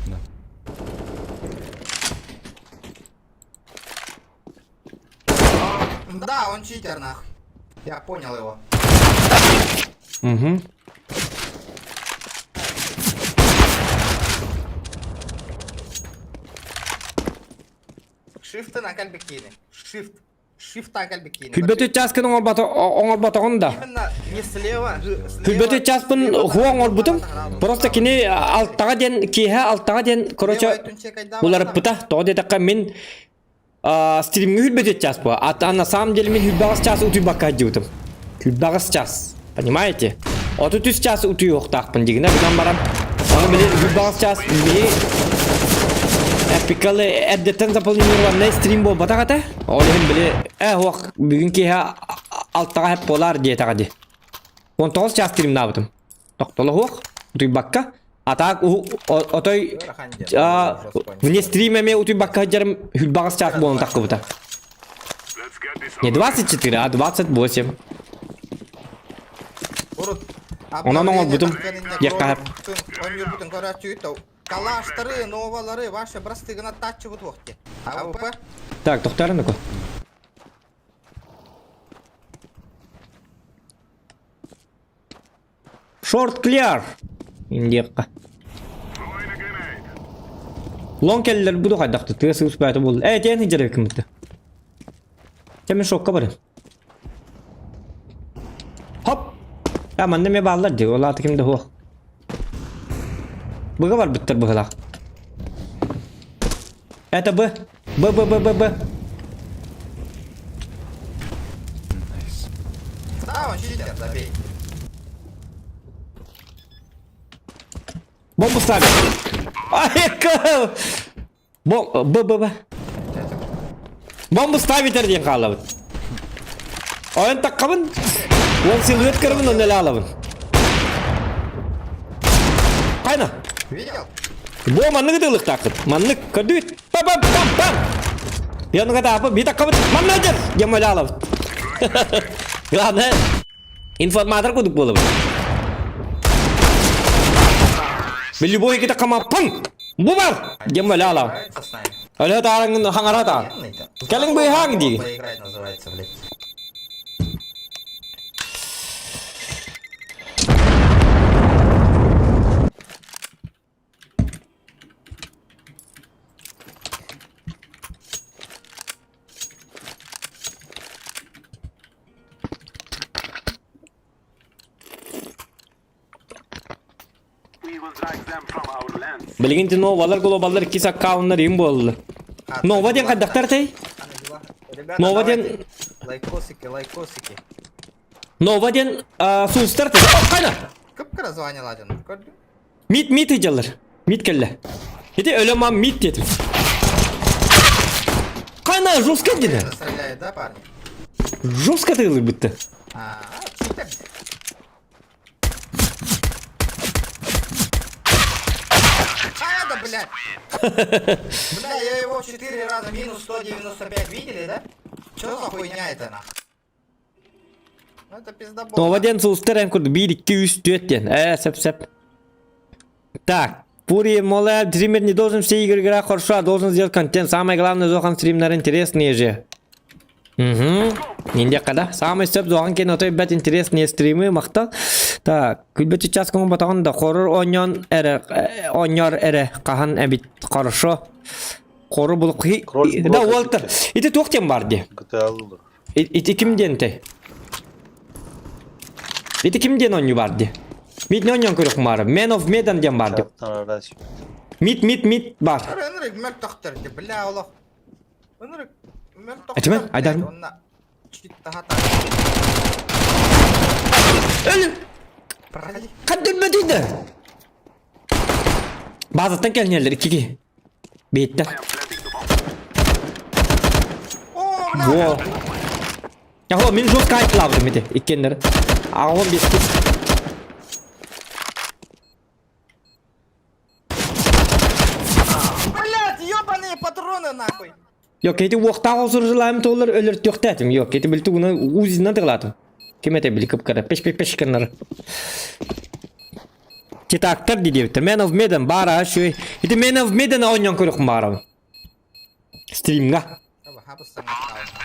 Да. Да, он читер, нахуй. Я понял его. Угу. Shift на кальбикини. Shift. Shift на кальбикини. Күлбөтү чааскын оҥорботоҕун да. Именно не слева, слева. Күлбөтү чааспын хуа оҥорбутум. Просто кини алтаҕа диэн киэһэ алтаҕа диэн короче уларыппыта. Тоҕо диэтэххэ мин стримҥэ хүрбэтит час бу. А на самом деле мин хүрбэҕис час утуйбакка сылдьыбытым. Хүрбэҕис час. Понимаете? 33 час утуйуохтаахпын дигинэ гынан баран ону били хүрбэҕис час били эпикалы эрдэттэн запланированный стрим буолбатах этэ. Ол иһин били э уох бүгүн киэһэ алтаҕа хэп буолаар диэтэҕэ дии. 19 час стримнаабытым. Тохтолоһуох утуйбакка А так отой вне стрима эмиэ утуйбакка сылдьарым хүрбаҕас чаас буолан тахсыбыта. Не 24, а 28. Онон оҥорбутум диэххэ Калаштары, новалары, ваши брастыгына таччыбыт уохте. АВП? Так, тохтар ну-ка. Short clear. Индиэххэ. Лон кэллэр буду хайдахты тыа сыыс баата буолла. Э, тиэн сылдьар эбиккин Чэ, мин шокка барым. Хоп! А манна эмиэ бааллар дии, ол аата ким да суох. Быга барбыттар быһылаах. Это Б. Б, Б, Б, Б, Б. Да, он читер, забей. Бомбу ставит. Ай, Бом, Б, Б, Б. Бомбу ставить диэн хаалабын. Ойон таккабын. Уол силуэт көрөбүн, онно эле алабын. Кайна? Видел? Бу маннык ытылыктааххыт. Маннык көрдүгүт. Пам пам пам пам. Януга таапы би таккабыт. Манна дер. Диэн эле алабыт. Главное, информатор кудук буолабыт. Мен любой кита камаппын. Бу бар. Диэн эле алабын. Нравится с нами? Өлө таараңын хаҥара таар. Охуенный-то. Кэлиҥ быыһааҥ дии. Поиграть называется, блядь. Билигин ти новалар глобаллар иккис аккауннар им буолла. Нова диэн хайдахтар тэй? Ребята, Нова диэн давайте. Лайкосики, лайкосики. Нова диэн суустар тэй. Кайна? Кып-кыра звонила дьон. Көрдүм. Мид мид ыдьаллар. Мид кэллэ. Ити өлөм мид диэтим. Кайна жестко диэн. Стреляет, да, парни? Жестко тыылырбытты. А, читер. А, да, блядь. Бля, я его 4 раза минус 195 видели, да? Чё за хуйня это, нахуй? Ну это пиздобол. Нова диэн суустар эн курдук 1 2 3 4 диэн. Э, сөп сөп. Так, Пури Молэ, стример не должен все игры играть хорошо, а должен сделать контент. Самое главное, Зохан стримнер интересные же. Угу. Инде када. Самый сөп Зохан кен отой бәт интересные стримы махтал. Так, күлбет сейчас кому батаган да хоррор оньон эре оньор эре кахан эбит хорошо. Хоррор булук. Кролик Да, просто Уолтер. Ити туох тем бар ди. GTA olur. Ити ким диэн те? Ити ким диэн онньу бар ди? Мид не онньон көрөх мары. Man of Medan диэн бар ди. Чаптан арас. Мид, мид, мид бар. Ынырык мөлтөхтөр ди, бля, олох. Ынырык мөлтөхтөр. Этимен, Айдар. Онна чит тахата. Өлү! Проходи. Каддырбатыйда. Базаттан келнелер иккиги. Бейттер. О, бля. Во. Яхо, мин жестко айтлавдым ити иккеннер. Ағон беске. Блядь, ёбаные патроны нахуй. Yok, ити уохтаах осуржулаем толлар өлөр түөхтәтим. Yok, ити билти уна узинан тыглатым. Ким эте били кыпкара. Пеш пеш пеш кыннар. Титактар дидебиттер. Man of Medan бара шүй. Ити Man of Medan ойнон көрөх барам. Стримга.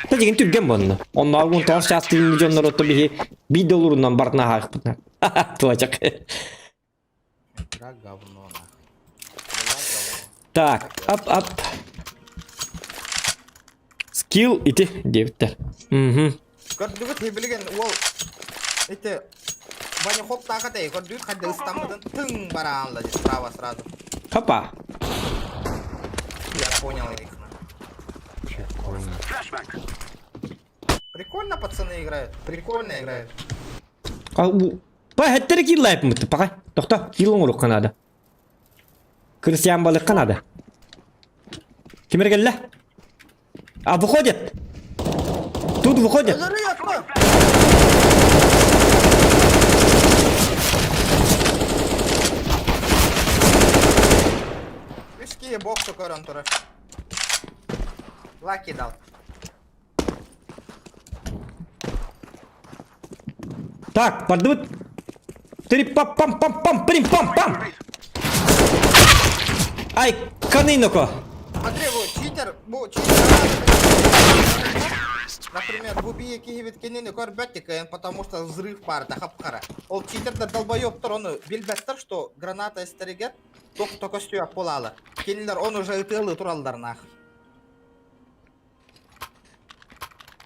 Та деген түрген bonну. Онно аргун тоғыз час стримни дьоннор отто биһи бий долларынан бартына хаахпытна. Туачак. Игра говно нахуй. Игра говно. Так, ап ап. Скилл ити диэбиттэр. Мгм. Көрдүгүт билген ол ити Ваня хоп таакатай көрдүгүт хайда ыстаммытын тың бараанла здесь справа сразу. Хопа. Я понял их. Прикольно пацаны играют. Прикольно играют. Па хэттер киллайп мытты пака. Тохто, киллон урук канада. Крысян балык канада. Кимер келле? А выходит. Тут выходит. Үские боксу көрөн турар. Лаки дал. Так, бардыбыт. Три пам пам пам пам прим пам пам. Ай, каныноко. Смотри, бу читер, бу читер. Например, бу бие киһибит кинини көрбөт потому что взрыв барда хап-хара. Ол читердер долбоебтор ону билбэттер, что граната эстеригер ток токостуя полалы. Кинилер он уже ытыалы тураллар нах.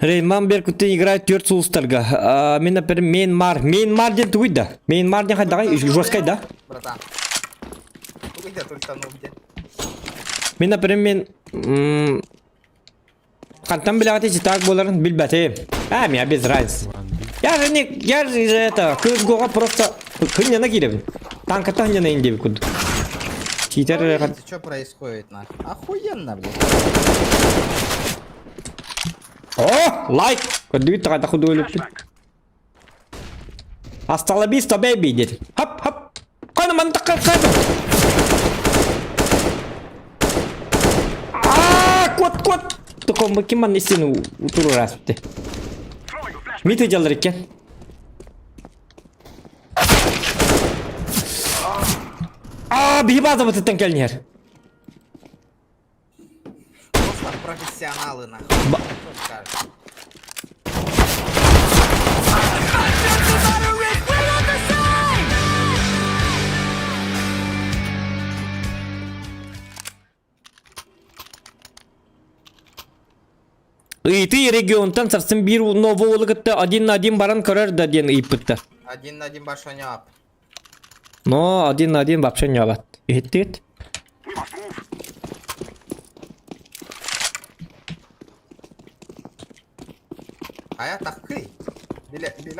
Рейман Беркуттан играет төрт сулустарга. Мен, например, Мейнмар. Мейнмар диэн тугуй да? Мейнмар диэн хайдаҕай? Жесткай да? Братан. Тугуй да только ну где. Мен, например, мен Хантан билэҕит ичитаак буоларын билбэтим. А, меня без разницы. Я же не, я же это, кызгоҕа просто хынньана киирэбин. Танката хынньанайын диэбит курдук. Читер Что происходит нахуй? Охуенно, блядь. О, лайк! Көрдүгүт таҕайда худуөлүппүт. Hasta la vista, baby диэтим. Хап, хап. Қаны мантаққа қайтып. Аа, кот, кот. Током ким манна истин утурураспыты. Мит ыдьаллар иккен. Аа, биһи баазабытыттан кэлниэр. Просто профессионалы нахуй. Ба- Что скажешь? Ыйытыы регионтан сарсын биир новоолу кытта один на один баран көрөр да диэн ыйыппыттар. Один на один большой не ап. Но один на один вообще не абат. Иһиттигит? А я такый. Биле, биле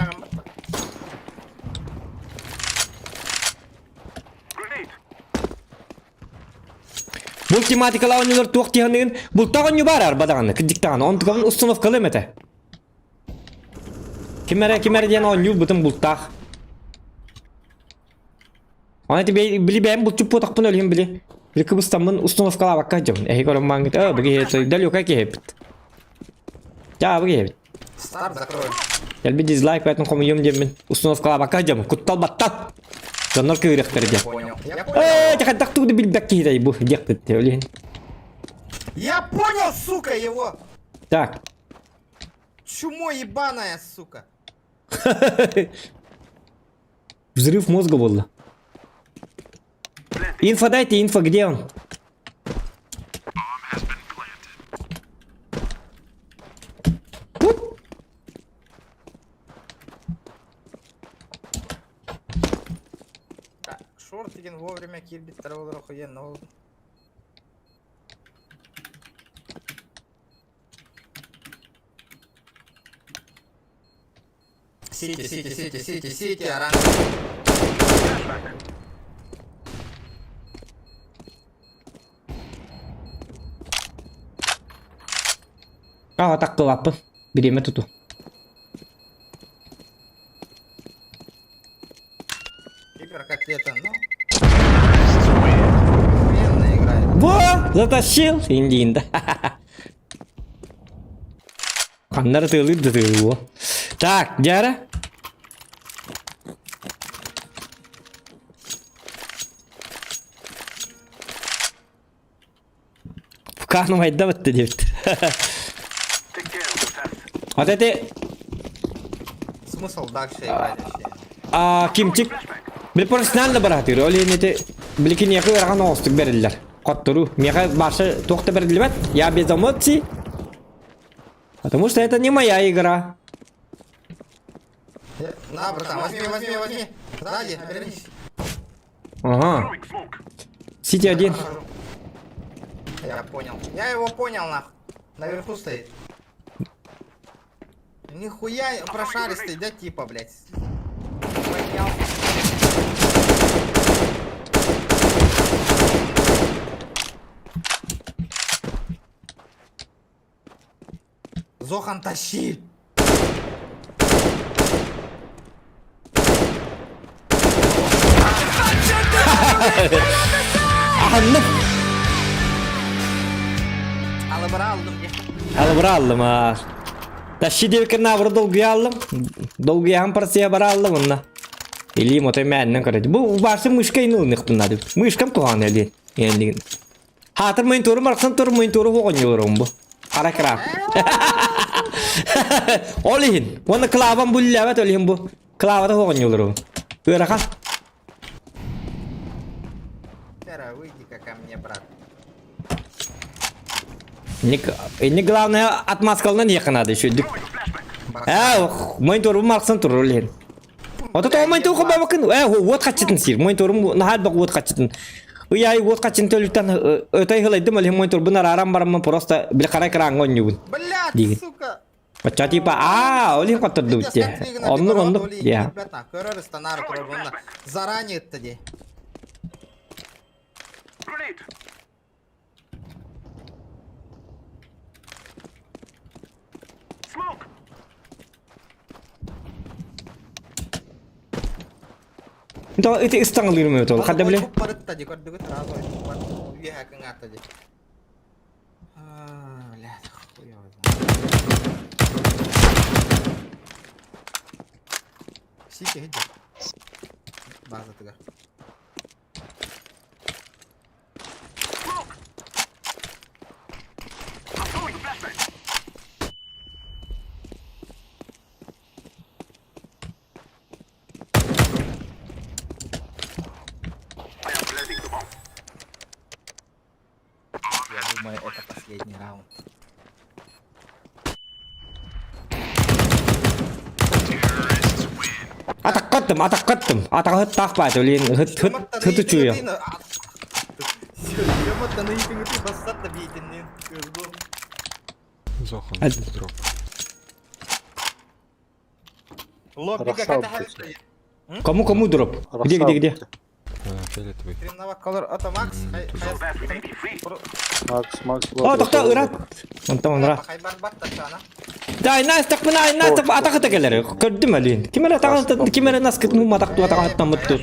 Бул тематикалаах оонньуулар туох тиһаныгын бултаах оонньуу баар арба даҕаны кырдьык даҕаны онтукабын установкалыам этэ. Ким эрэ ким эрэ диэн оонньуур бытын бултаах. Аны ити били бэйэм булчуппутахпын өлүһүм били. Били кыбыстаммын установкалаабакка сылдьабын. Эһиги көрөн маҥҥыт ээ бу киһи далека киһибит. Дьаа бу киһибит. Старт закрой. Кэлбит дизлайк поэтому хомуйуом диэммин установкалаабакка сылдьабын. Куттал баттал. Дьоннор кыырыахтара диэн. Понял. Я понял. Ээ, хайдах тугу да билбэт киһитэй бу диэхпит өлүһүн. Я понял, сука, его! Так. Чумо ебаная, сука! Взрыв мозга буолла. Инфо дайте, инфо, где он? Уп. Так, Шорт деген вовремя кирбиттер болар охуенно ол. Сити, сити, сити, сити, сити, оранж. Аа, таккылааппын. Бириэмэ туту. Киберкотлета, ну. Охуенно играет. Во! Затащил! Индиинда. Ханнара тыалыыр да тыалыы Так, Дяра. Пуканым айда бітті депті. Вот это Смысл дальше играть вообще? а, кимчик били профессионально баратыр. Ол иһин ити били киниэхэ ыарахан оҕустук бэриллэр. Хотторуу. Миэхэ башы туох да бэриллибэт. Я без эмоций. Потому что это не моя игра. На, братан, возьми, возьми, возьми. Сзади, обернись. Ага. Сити один. Я понял. Я его понял, нахуй. Наверху стоит. Нихуя прошаристый, да типа, блядь. Поднял. Зохан, тащи! Аһынным. Алыбыра алдым дии. Алыбыра аллым аа. Тащи диэбиккин наоборот долгуйа аллым. Долгуйаһан парсия бара аллым онно. Илиим отой мээннэн көрөдү. Бу баарсы мышка ин ылыныхпын наады. Мышкам куһаҕан элиэн. Иэннигин. Хаатыр мониторум арахсан тур монитору оҕонньолорум бу. Хара экран. Ол иһин. Уонна клавам буллябат ол иһин бу. Клавата оҕонньолорум. Ыарахан. Тера, выйди-ка ко мне, брат. Инник главное отмазкалынан иэхэ надо еще дик. Э, мониторум марксан турар лен. Ото то монитор хобабакын. Э, вот хачытын сир. Мониторум нахал бак вот хачытын. Ыяй вот хачын төлүттэн өтөй хылайдым алим монитор бун арарам бараммын просто бил карай краҥҥа онньубун. Блядь, Дигин. сука. Оччо типа аа, ол иһин хоттордубут дии. Оннук оннук дии. Көрөр ыстанаар турар буолла. Заранее ытта дии. То ити ыстаҥалыырым эбит ол. Хадда биле. Барытта дии көрдүгүт сразу үөһэ кыҥаатта дии. А, блядь, хуй его знает. Сити иди. База тыгар. Я думаю, это последний раунд. Атаххаттым, атаххаттым. Атаҕыттаах баат, блин, хыт хыт хыт учуйа. Кому кому дроп? Где где где? Макс, Макс. О, тохто ырат. Онтон ырат. Да, нас так мына, нас так атака келер. Көрдүм әлин. Ким эле атака ким эле нас кытмы матак ту атака аттамыт ту.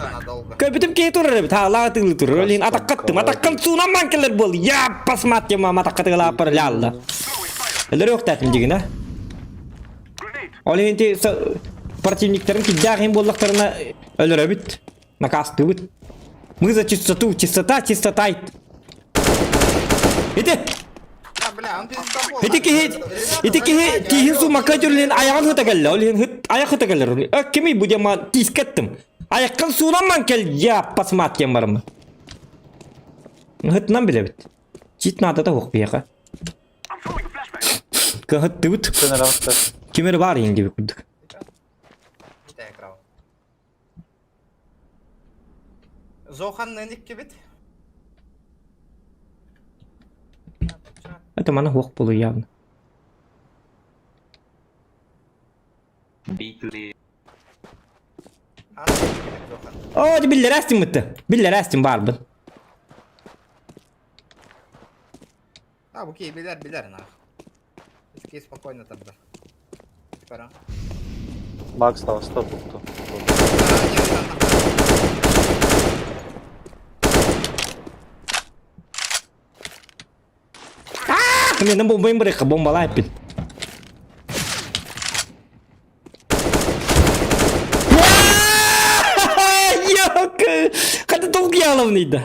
Көбүтүм кей турар эбит. Ха, тылы турар. Олин атаккаттым. Атаккан суунан ман келер бол. Я посмотри, мама атакка тыгыла апар лялла. Элер өктәтим дигин, а? Олин ти противниктерин киддәгин боллактарына өлөрөбүт. Накастыбыт. Мы за чистоту, чистота, чистота. Ити! Ити киһи, ити киһи тииһин сумакка түрлин аяҕын хыта кэллэ. Ол иһин хыт айах хыта кэлэр. Ö кими бу диэн тиискэттим. Айаххын суунан ман кэл я посмат диэн барыммын. Хытынан билэбит. Чит наадата суох биһиэхэ. Кыһыттыбыт. Ким эрэ баар иһин диэбит курдук. Зохан иккибит. Это мана хуох болу явно. О, биллер астым мытты. Биллер астым барбын. А, окей, билер, билер, нах. Окей, спокойно тогда. Пора. Макс там стоп, кто. Мен бомбайын бір бомбалайып бит. Yok. Хата толкуяловныйда.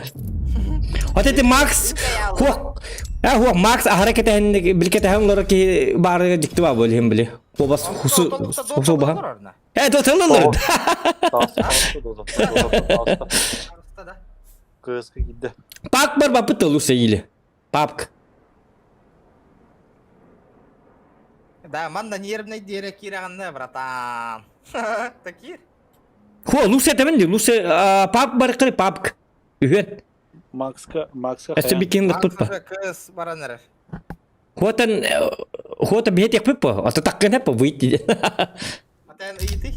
Вот это Макс. Хух. А хух Макс ахара кетен билкетен лор ки бары дикти ба болим били. Хобас хусу хусу ба. Э, то тылылыр. Кыска кидде. Пак бар бапы тылу сейли. Папк. Да, манда нервный дере кираганны, братан. Такир. Хо, лусе темен лусе папк бар кыры папк. Үһен. Макска, Макска. Әсті бикин лыктыппа. Кыз бараныр. Хотан хота бет якпыппа. Ата таккын хеппа выйти. Атан ыйты.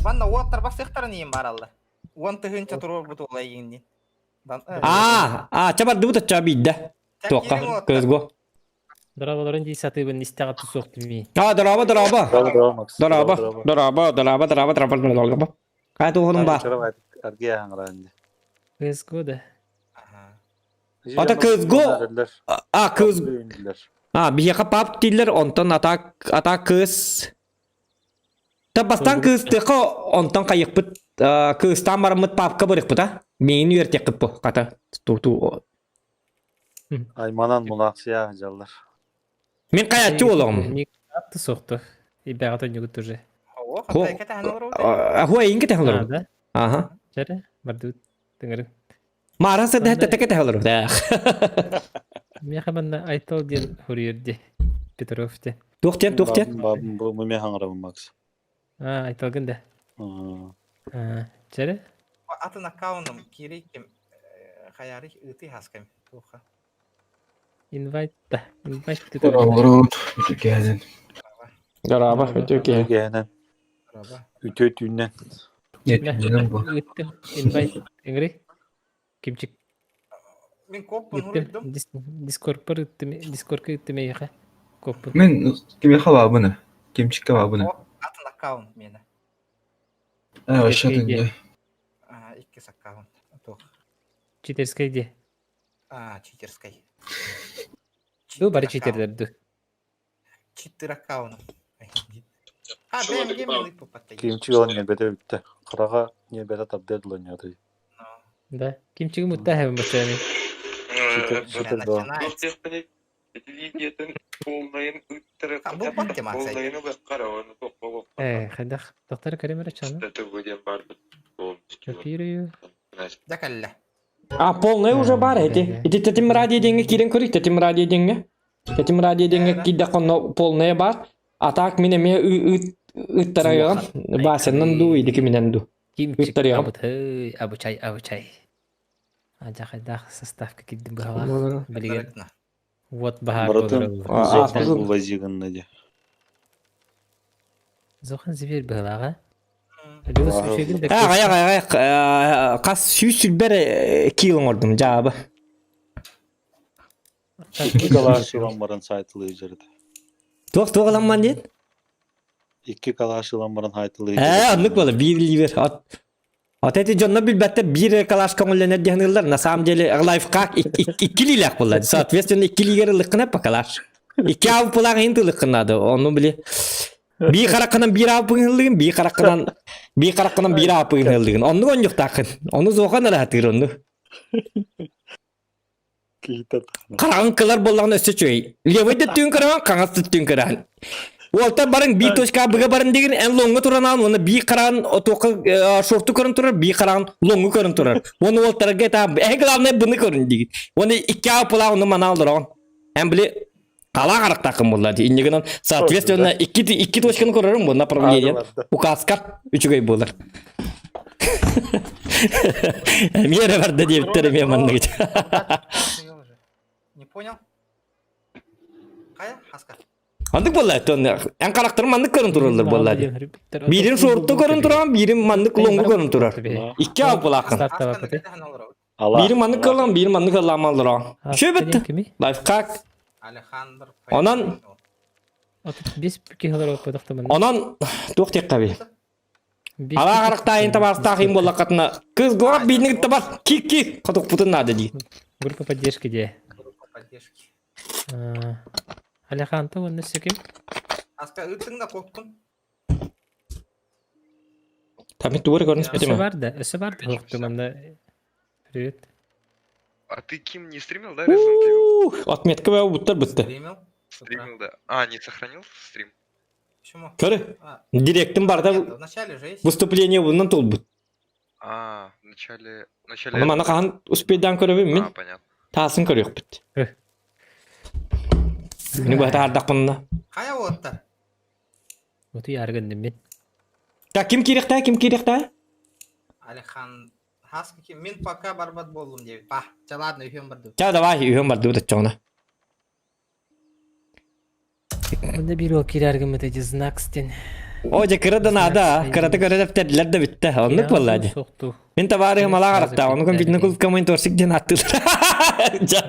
Ванна уоттар басыктарын ием баралды. Уон тыгынча турur бутула иңни. А, а, чабар дубута чабидда. Тоққа, көзго. Дорабаларын дии сатыыбын истэҕэ тусуох түмии. А, дораба, дораба. Дораба, дораба, дораба, дораба, дораба, дораба. Кай туһунун ба. CSGO да. Ата CSGO. А, кыз. А, биһиэхэ пап дииллэр, онтон атак ата кыз. Табастан кыз тыха онтон кайыкпыт кызтан бараммыт папка барыкпыт а. Миин үертиэхпит бу хата. Ту ту. Айманан мунаксия жаллар. Мин каятчы олоҕум. Атты соқты. Ибэҕэ тонньугут уже. Ахуа инки тэхэлэр. Аха. Чэрэ, бардыбыт. Тыҥырын. Маара сыдыһа тэтэкэ тэхэлэр. Миэхэ манна Айтал диэн суруйар дии. Петров диэн. Туох диэн, туох диэн? Бу мен хаҥарабын Макс. А, Айталгын да. Аа. Чэрэ? Атын аккаунум киирий ким хаяры ыытый хаскам туха. Инвайт да. Инвайт Олорут, үтүкээнин. Гараба, үтүкээн. Үтүкээнин. Үтүө түүннэн. Ыыттым. Инвайт. Ыҥырый. Кимчик. Мин коппун уруйдум. Дискордпар ыыттым, Дискордка ыыттым эйиэхэ. Коппун. Мин кимиэхэ баабыны? Кимчиккэ баабыны? Атын аккаунт миэнэ. Э, вообще дии. А, иккис аккаунт. Туох. Читерскэй дии. А, читерскэй. Ду бары читердер ду. Читер аккаунт. А, бэм гемелый попаттай. Кимчик ол ньиэрбэтэ бүттэ. Хараҕа ньиэрбэтэ тардыа дылы ньаатый. Да. Кимчиги мутта хэбин баччаами. Ситер ситер да. Э, хайдах доктор Каримера чаны? Копирую. Да кэллэ. А, полная уже бар эти. Ити тетим радио деньги кирен көрүк, тетим радио деньги. Тетим радио деньги кидде конно полная бар. А так мин эмиэ ыттарайыгам. Васяннан ду, идики минен ду. Кимчик Ыттарыгам. абытай, абычай, абычай. Адьахайдаах составка кирдим быһалаах. Билигин вот баһаар Барытын буолар. Зохан увози гынна дии. Зохан зверь быһалааҕа. Аҕай аҕай аҕай хас сүүс сүлбэр киил оҥордум дьаабы. Икки калаш ылан баран сайтылыы дьарыт. Туох туох ыламман диэн? Икки калаш ылан баран сайтылыы Ээ, оннук буолар, биир ливер. От От эти дьонно билбэттэр биир калаш көҥүллэнэр диэн ыллар. На самом деле лайфхак иккилиилээх буолла. Соответственно, иккилиигэр ыллыккына по калаш. Икки аупылаах иһин тылыккын надо. Ону били биир хараккынан биир аупын ыллыгын, биир хараккынан биир хараккынан биир аупын ыллыгын. Оннук онньуктааххын. Ону зохан ыраатыыр онну. Хараҕын кылар буоллаҕына өссө үчүгэй. Левый да түн көрөҕүн, хаҥас да түн көрөҕүн. Уолтар барыҥ биир точка быга баран дигин эн лоҥҥа туран аан уонна биир хараҕын отуохха шорту көрөн турар, биир хараҕын лоҥҥу көрөн турар. Уонна уолтарга этаа эһи главное быны көрүн дигин. Уонна икки аапылаах ону манаал олороҕун. Эн били халаа харахтааххын буолла дии. Инньэ гынан соответственно икки икки точканы көрөрүм бу направление указка үчүгэй буолар. Эмиэ эрэ барда диэбиттэр эмиэ маннык. Не понял? Хайа, хаска? Андык буолла тон эн харахтарым маннык көрөн тураллар буолла дии. Биирин шорту көрөн туран, биирин маннык лонгу көрөн турар. Икки алпылаахын. Биирин маннык кыллан, биирин маннык ылламаллар. Шө битти. Лайфхак. Алехандр. Онон Бес киһилер оппотохтомун. Онон туох диэххэ Алаа харахтаайын табаастаах им буоллаххатына кыз гора биинник табар ки-ки хотукпутун наада дии. Группа поддержки дии. Группа поддержки. Алеханто уонна сөкүм. Аска ыттың да корктун. Там тугу көрүнүс Өссө битиме. бар да, өссө бар да хоктум анда. Привет. А ты Ким не стримил, да, Resident Evil? Отметка баа буттар бытты. Стримил? Стримил, да. А, не сохранил стрим? Почему? Көрү. А, Директим барда нет, в начале же есть. выступление bundan толбут. А, в начале... В начале... Аны маны хаһан успейдаан көрөбүн мин. А, понятно. Таасын көрүөхпүт. Мини бу таардахпынна. Хайа уоттар? Оту яргын мин. Так ким кириэхтээ, ким кириэхтээ? Алихан Хаска ким? Мин пока барбат боллум диэбит. Па, ча ладно, үһүөн бардым. Ча давай, үһүөн бардыбыт оччоҕуна. Мында бир ол кирәргем эти знак стен. О, дьэ кыра да наада, кырата көрө дэптэрдилэр да бүттэ. Оннук буолла дии. Соқту. Мин табаарыһым алаа харахтаах, ону компьютерный клубка мониторщик диэн ааттыылар.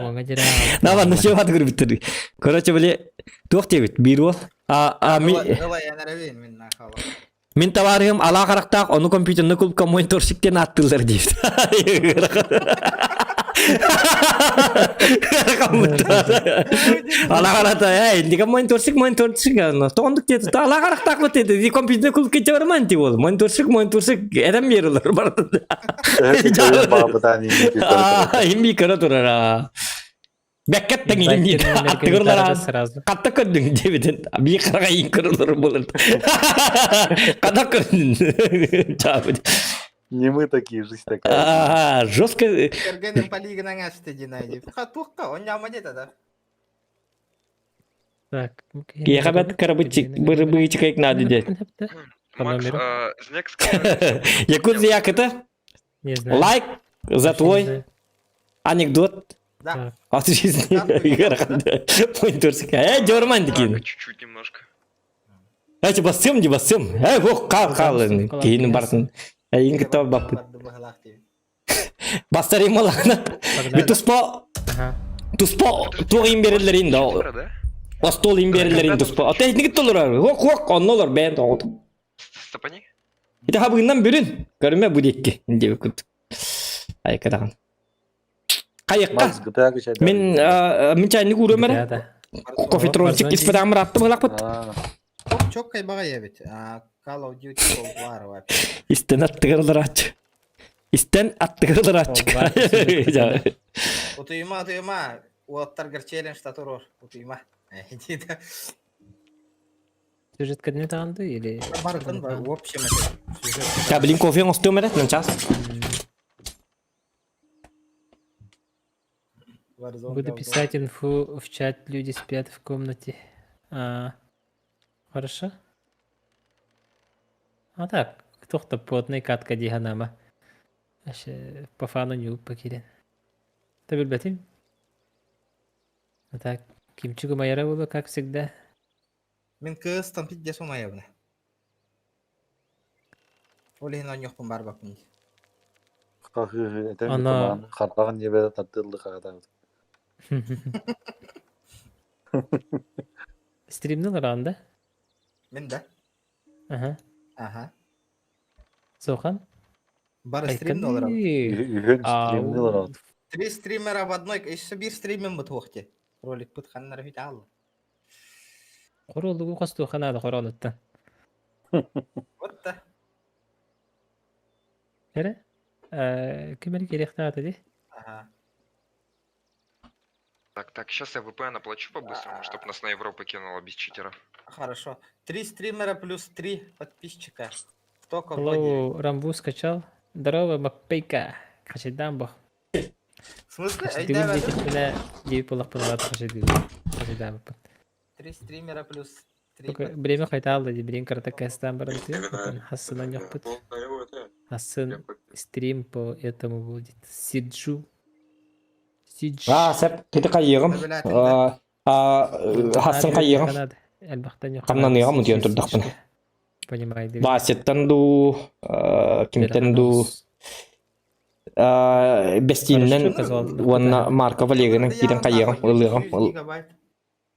Оҥа дьэрэ. На ладно, все бат көрбүттэр. Короче, били туох диэбит, биир уол. А, а, ми... Ыла янарабин мин нахала. Мин табаарыһым алаа харахтаах, ону компьютерный клубка мониторщик диэн ааттыыллар диэбит. Алаа харата, эй, индика мониторщик, мониторщик, тоҕондук диэти, алаа харахтаах диэти, компьютерный клубка бараман ти бол, мониторщик, мониторщик, эдем берилер барда. Имби көрө турар. Бэккет тэҥин диир. Аттыгырлар Сразу. хатта көрдүҥ диэбитин. Бии хараҕа иин көрөлөр буолар. Хата көрдүн. Чаабыт. Не мы такие, жизнь такая. Ага, жестко. Кэргэним полигонан ачты динай дип. Ха туохха, он няма деді да. Так. Киэхэ бэт кырабыччик бырыбыычыкайык надо диэн. Макс, а, знак сказал. Якут Якыта. Не знаю. Лайк за твой анекдот. Да. От жизни. Э, дёрман дикин. Чуть-чуть немножко. Эти бассым, не бассым. Э, ох, кал кал. Кейин бартын. Эйин кытта баппыт. Бастарым олана. Би туспа туспа туох имбереллерин да. Остуол имбереллерин туспа. Ата итини кытта олорор. Ох, ох, онно олор бэйэн тоҕут. Стопани? Ити хабыгынан бүрүн. Көрүмэ бу диэкки. Диэбит курдук. Айкадаҕын. Хайыкка. Мин мин чайник уурум эрэ. Кофетрончик испытаан бырааттым ылахпыт. Чоккай баҕай эбит. Call of Duty Cold War вообще. Истэн аттыгар олорааччы. Истэн аттыгар олорааччы. Утуйма, утуйма. Уоттаргар челлендж татурур. Утуйма. Сюжет кадне таанды или... Барытын бар, в общем это сюжет. Я, блин, кофе оҥостуом эрэ, час. Warzone Буду говно. писать инфу в чат, люди спят в комнате. А, хорошо. А так, кто-то плотный катка диганама. Аше по фану не упакирен. Та билбэтим. А так, Кимчугу майора было, как всегда. Мин кыыстан пиздец умайабына. Ол иһин оонньуохпун баарбаппын дии. Этэн Ана- хараҕын ньэбэрэ тардыллы хаҕатаабыт. Стримныл ранда. Мин да. Ага. Аха. Сохан. Бары стримни олорабыт. Үһүн стримни олорабыт. Три стримера в одной, еще биир стримим бут хуохте. Ролик бут ханнара хүт аалла. Хоролугу хостуоханада хоролуттан. Вот да. Эрэ? Ким эрэ кириэхтээх дии? Ага. Так, так, сейчас я VPN оплачу по-быстрому, чтобы нас на Европу кинуло без читеров. Хорошо. Три стримера плюс три подписчика. Кто кого делит? Hello, Рамбу скачал. Здорово, Макпейка. Хачайдан бох. В смысле? Эй, Хачайдыбын давай, диэтихпинэ дии буоллахпына хачайдыбын. Хачайдаабыппын. Три стримера плюс три Только подписчика. Время хайтаалла дии билин кырата кэстээн баран тиэ. Хассынан ньохпут. Хассын стрим по этому будет. Сиджу. Сидж. А, сеп, кити хайыгым. Хассын хайыгым. Элбэхтэн Хамнаныгым утуйан турдахпын. Понимаю. Васяттан дуу, кимтэн дуу, Бестииннэн уонна Марков Олегынан киирэн хайыгым, ылыгым. Гигабайт.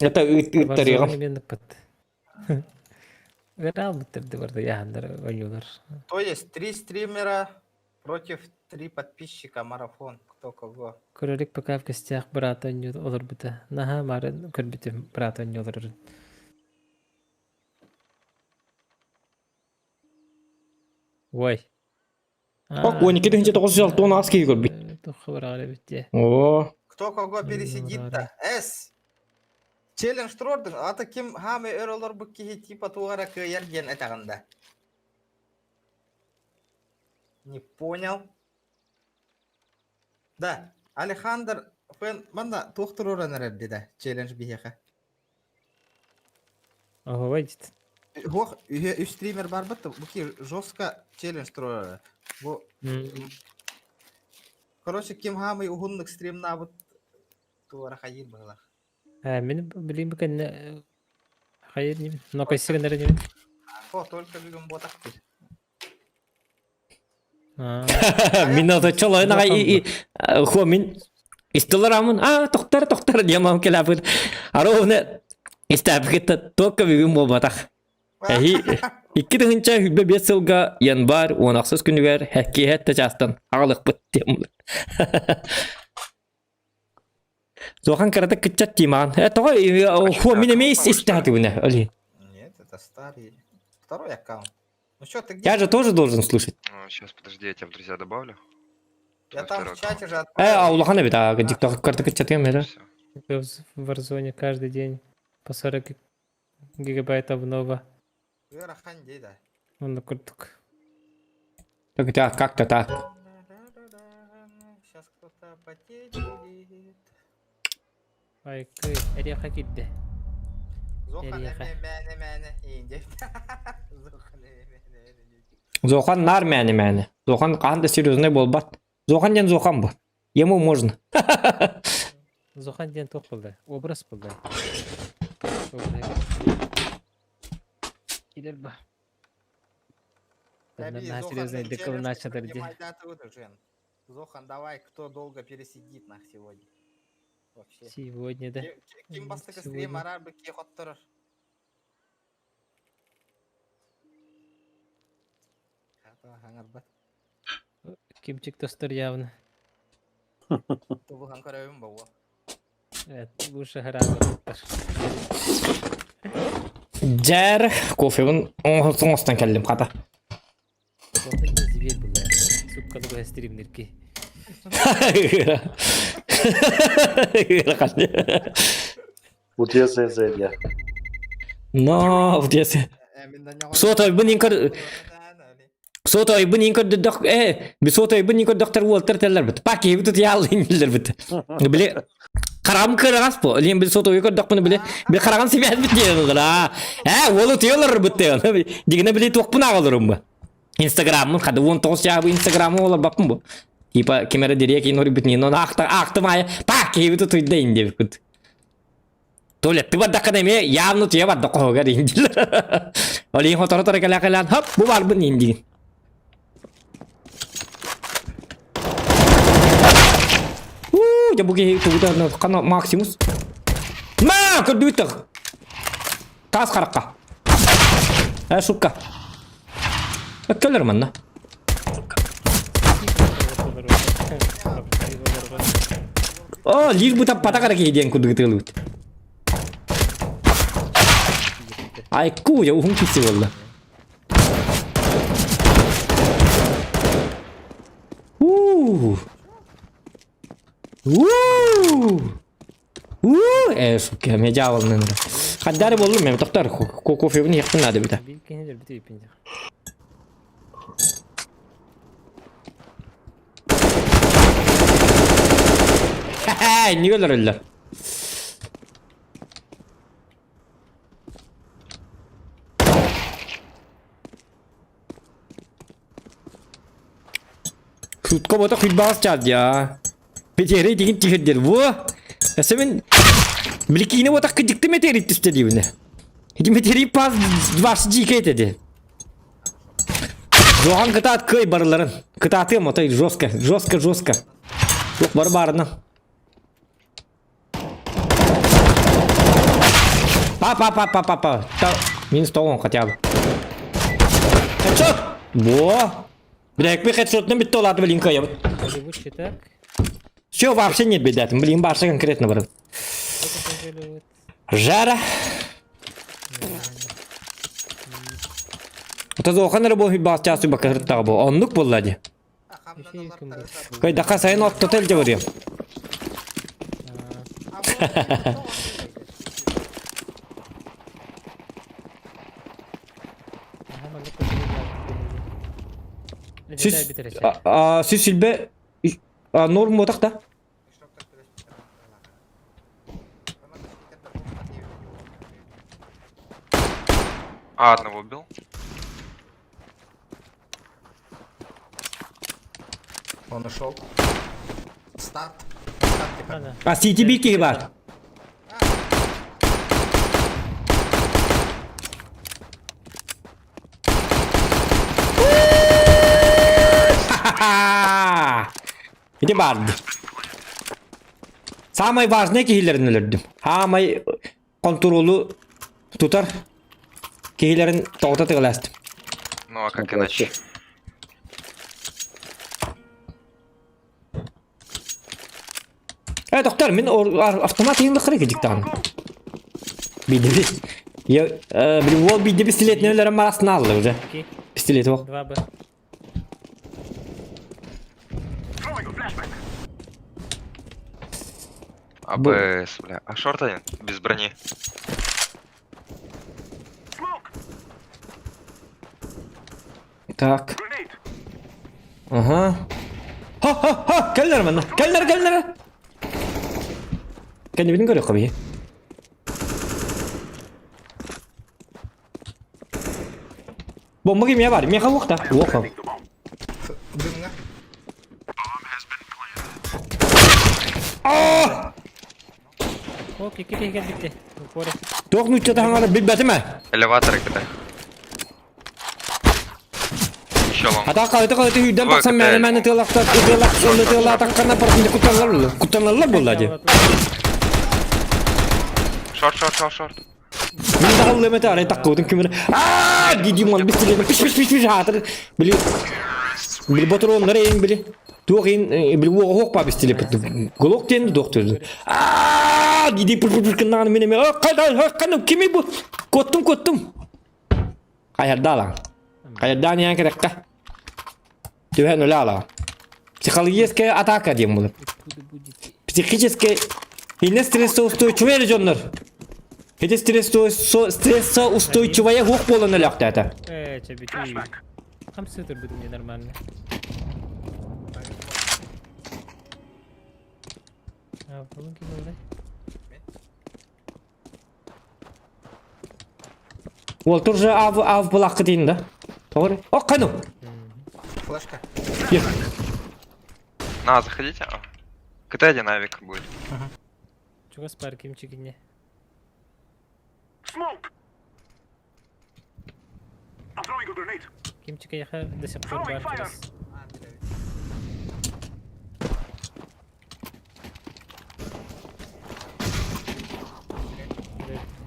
Это ыттарыгым. То есть три стримера против три подписчика марафон. Кто кого. Көрөрүк пока в гостях брата олорбута. Наха марын көрбүтүм брата олорорун. Ой. Ок, 12 968 киһи көрбүт. Тухха бараҕар эбит дии. Оо. Кто кого пересидит-то? С. Челлендж турордун. Ата ким хаме өр олорбут киһи типа тугара кыайар диэн этэҕин Не понял. Да, Алехандр Фен манна туох туруоран эрэр да челлендж биһиэхэ. Оһуобай дит. Хуох үһэ үс стример барбыт бу ки жестко челлендж туруорара. Бу короче ким хаамый уһуннук стримнаабыт туора хайыыр быһылах. Э, мин билим бу кэннэ хайыр ним. Но кайсыгын эрэ ним. Хо только бүгүн буотах дир. Мин ото чолойун аҕай хуо мин истилар амын а тохтар тохтар диэмам келапыт ароуна истаапкытта только бүгүн буолбатах. Эһи икки тыһыынча хүлбэ биэс сылга январь уон ахсыс күнүгэр хэккиэһэттэ чаастан аҕалыкпыт диэн Суохан кыратык кыччат тимаан. Э тоҕо хуо мин эмиэ истэхэтибинэ оли. Нет, это старый. Второй аккаунт. Ну что, ты где? Я же тоже должен слушать. Сейчас, подожди, я тебя в друзья добавлю. Я там в чате же Э, отправил. улахан эбит аа тикток кыратык кыччатыам эрэ. В Warzone каждый день по 40 гигабайт обнова. Ыарахан дии да. Онно курдук. Так так как-то так. Сейчас кто-то потеть будет. Айкы, эриэхэ киирдэ. Зохан Эриэхэ. эмиэ мээнэ мээнэ иин Зохан эмиэ мээнэ мээнэ. Зохан наар мээнэ мээнэ. Зохан хаһан да серьезный буолбат. Зохан диэн Зохан бу. Ему можно. Зохан диэн туох буолла? Образ буолла. Килер ба. На серьезный дыкыл начатыр ди. Зохан, давай, кто долго пересидит нах сегодня. Вообще. Сегодня, да. Ким бастакы стрим арар бы ки хотторор. Хаңарбат. Кимчик тостор явно. Тубухан көрөбүн бу. Лучше хараабыттар. Дьэр, кофебын оҥостон кэллим хата. Кофе зверь была. Сукка туга стримнерки. Утуйа сыа Но, утуйа Сотойбун инкор Сотойбун инкор э сотойбун инкор доктор Уолтер теллер бит. Паки бит яалын диллер бит. Били Харам кырагас бу. Лин бил сотойу көрдөхпүнэ били били хараган сибэс бит диэн а. Э, уолу тыалар бит диэн. Дигинэ били туохпун аҕалырым бу. Инстаграммын хады 19 жабы инстаграмы олар баппын бу. Типа кемере дирек ин бит нин ахта ахтым ая пак кебит туйда ин деп кут. Туалетты бардакка эме явно туя барда кохогар индилер. Олин хоторо торо кэлэ кэлэн хоп бу барбын индигин. Уу, дьэ бу киһи тугута хана Максимус. Ма, көрдүбүт Таас харакка. Э, шутка. Өккөлөр манна. О, лир бу таппата кара киһи диэн курдук ытыалыбыт. Айку, я уһун киси буолла. Уу! Уу! Уу! Э, сука, меня дьявол, наверное. Хаддары боллум, мен тоқтар, кофебін яқтын надо бит. Хе-хе, не өлөр Шутка бота хуйбаас чаад я. Бетерей деген тихердер. Во! Әсә мен Биликине ботак кыдыкты метерит түсте дейбіне. Ити метерей паз двасы жике етеді. Жоған кытаат кый барыларын. Кытаатыам отой жестко, жестко, жестко. Жоқ бар барына. Па па па па па па. Та минус тоғын хотя бы. Хедшот! Во! Бля, якпи хедшотны битте оларды блин кая. так. Все, вообще нет беда. Блин, барша конкретно бар. Жара. Ота зохан рабо хибас часу бакыртта бу. Оннук боллади. Кайдаха сайын оттота илдьэ барыам. Сис сис силбе норм мотах да? А, одного убил. Он ушел. Старт. А CTB киһи баар. Ити барды. Самай важный киһилэрин өлөрдүм. Самай контролу тутар киһилэрин тоҕото тыгыластым. Ну а как иначе? Э, доктор, мин автомат иң лықыры кедиктан. Биди. Я, блин, ол биди пистолет нөлөрө марасын алды уже. Пистолет ол. 2Б. АБС, бля. А шорт один, без брони. Так. Ага. Ха-ха-ха! Кэллэр манна. Кэллэр, кэллэр! Кэннибитин көрүөххэ биһи. Бомба кимиэ бар? Миэхэ уохта. Уоха. Дымҥа. Аа! О, кики киһи кэлбитти. Упоре. Туох нуучча таһаҥара билбэтим ээ. Элеватор кита. Еще лонг. Ата қалыты қалыты үйден Ой, тахсан кытай. мээнэ мээнэ тыалахта тыалах тыалаатаххана паркында куттаналлар куттаналлар буолла дии. Шорт, шорт, шорт, шорт. Мин даҕаллыам этэ арай таккыбытын күмүр аа дии мон бистилиэн пиш пиш пиш пиш аатыр били били ботуруоннар эйин били туох иин били уоҕа хуох бистиле голок диэн туох төрдү аа дии пыр пыр пыр кыннаҕына мин эмиэ хайда хайда кими бу куоттум куоттум хайардаалаң хайардаан иһэн кэрэххэ түһэн өлө алаа психологическая атака диэн булар психическая инне стрессоустойчивая эрэ дьоннор ити стрессоустойчивая хуох буолан өлөөхтөөтө Э, чэбити. Хамсы турбутум не нормально. А, булун ким болду? Уол туржа ав ав булаккы дейін да. Тоғыр. О, қану. Флешка. Е. На, заходите. А. КТ один авик будет. Чугас бар кимчигине. Кимчик яха до сих пор бар чугас.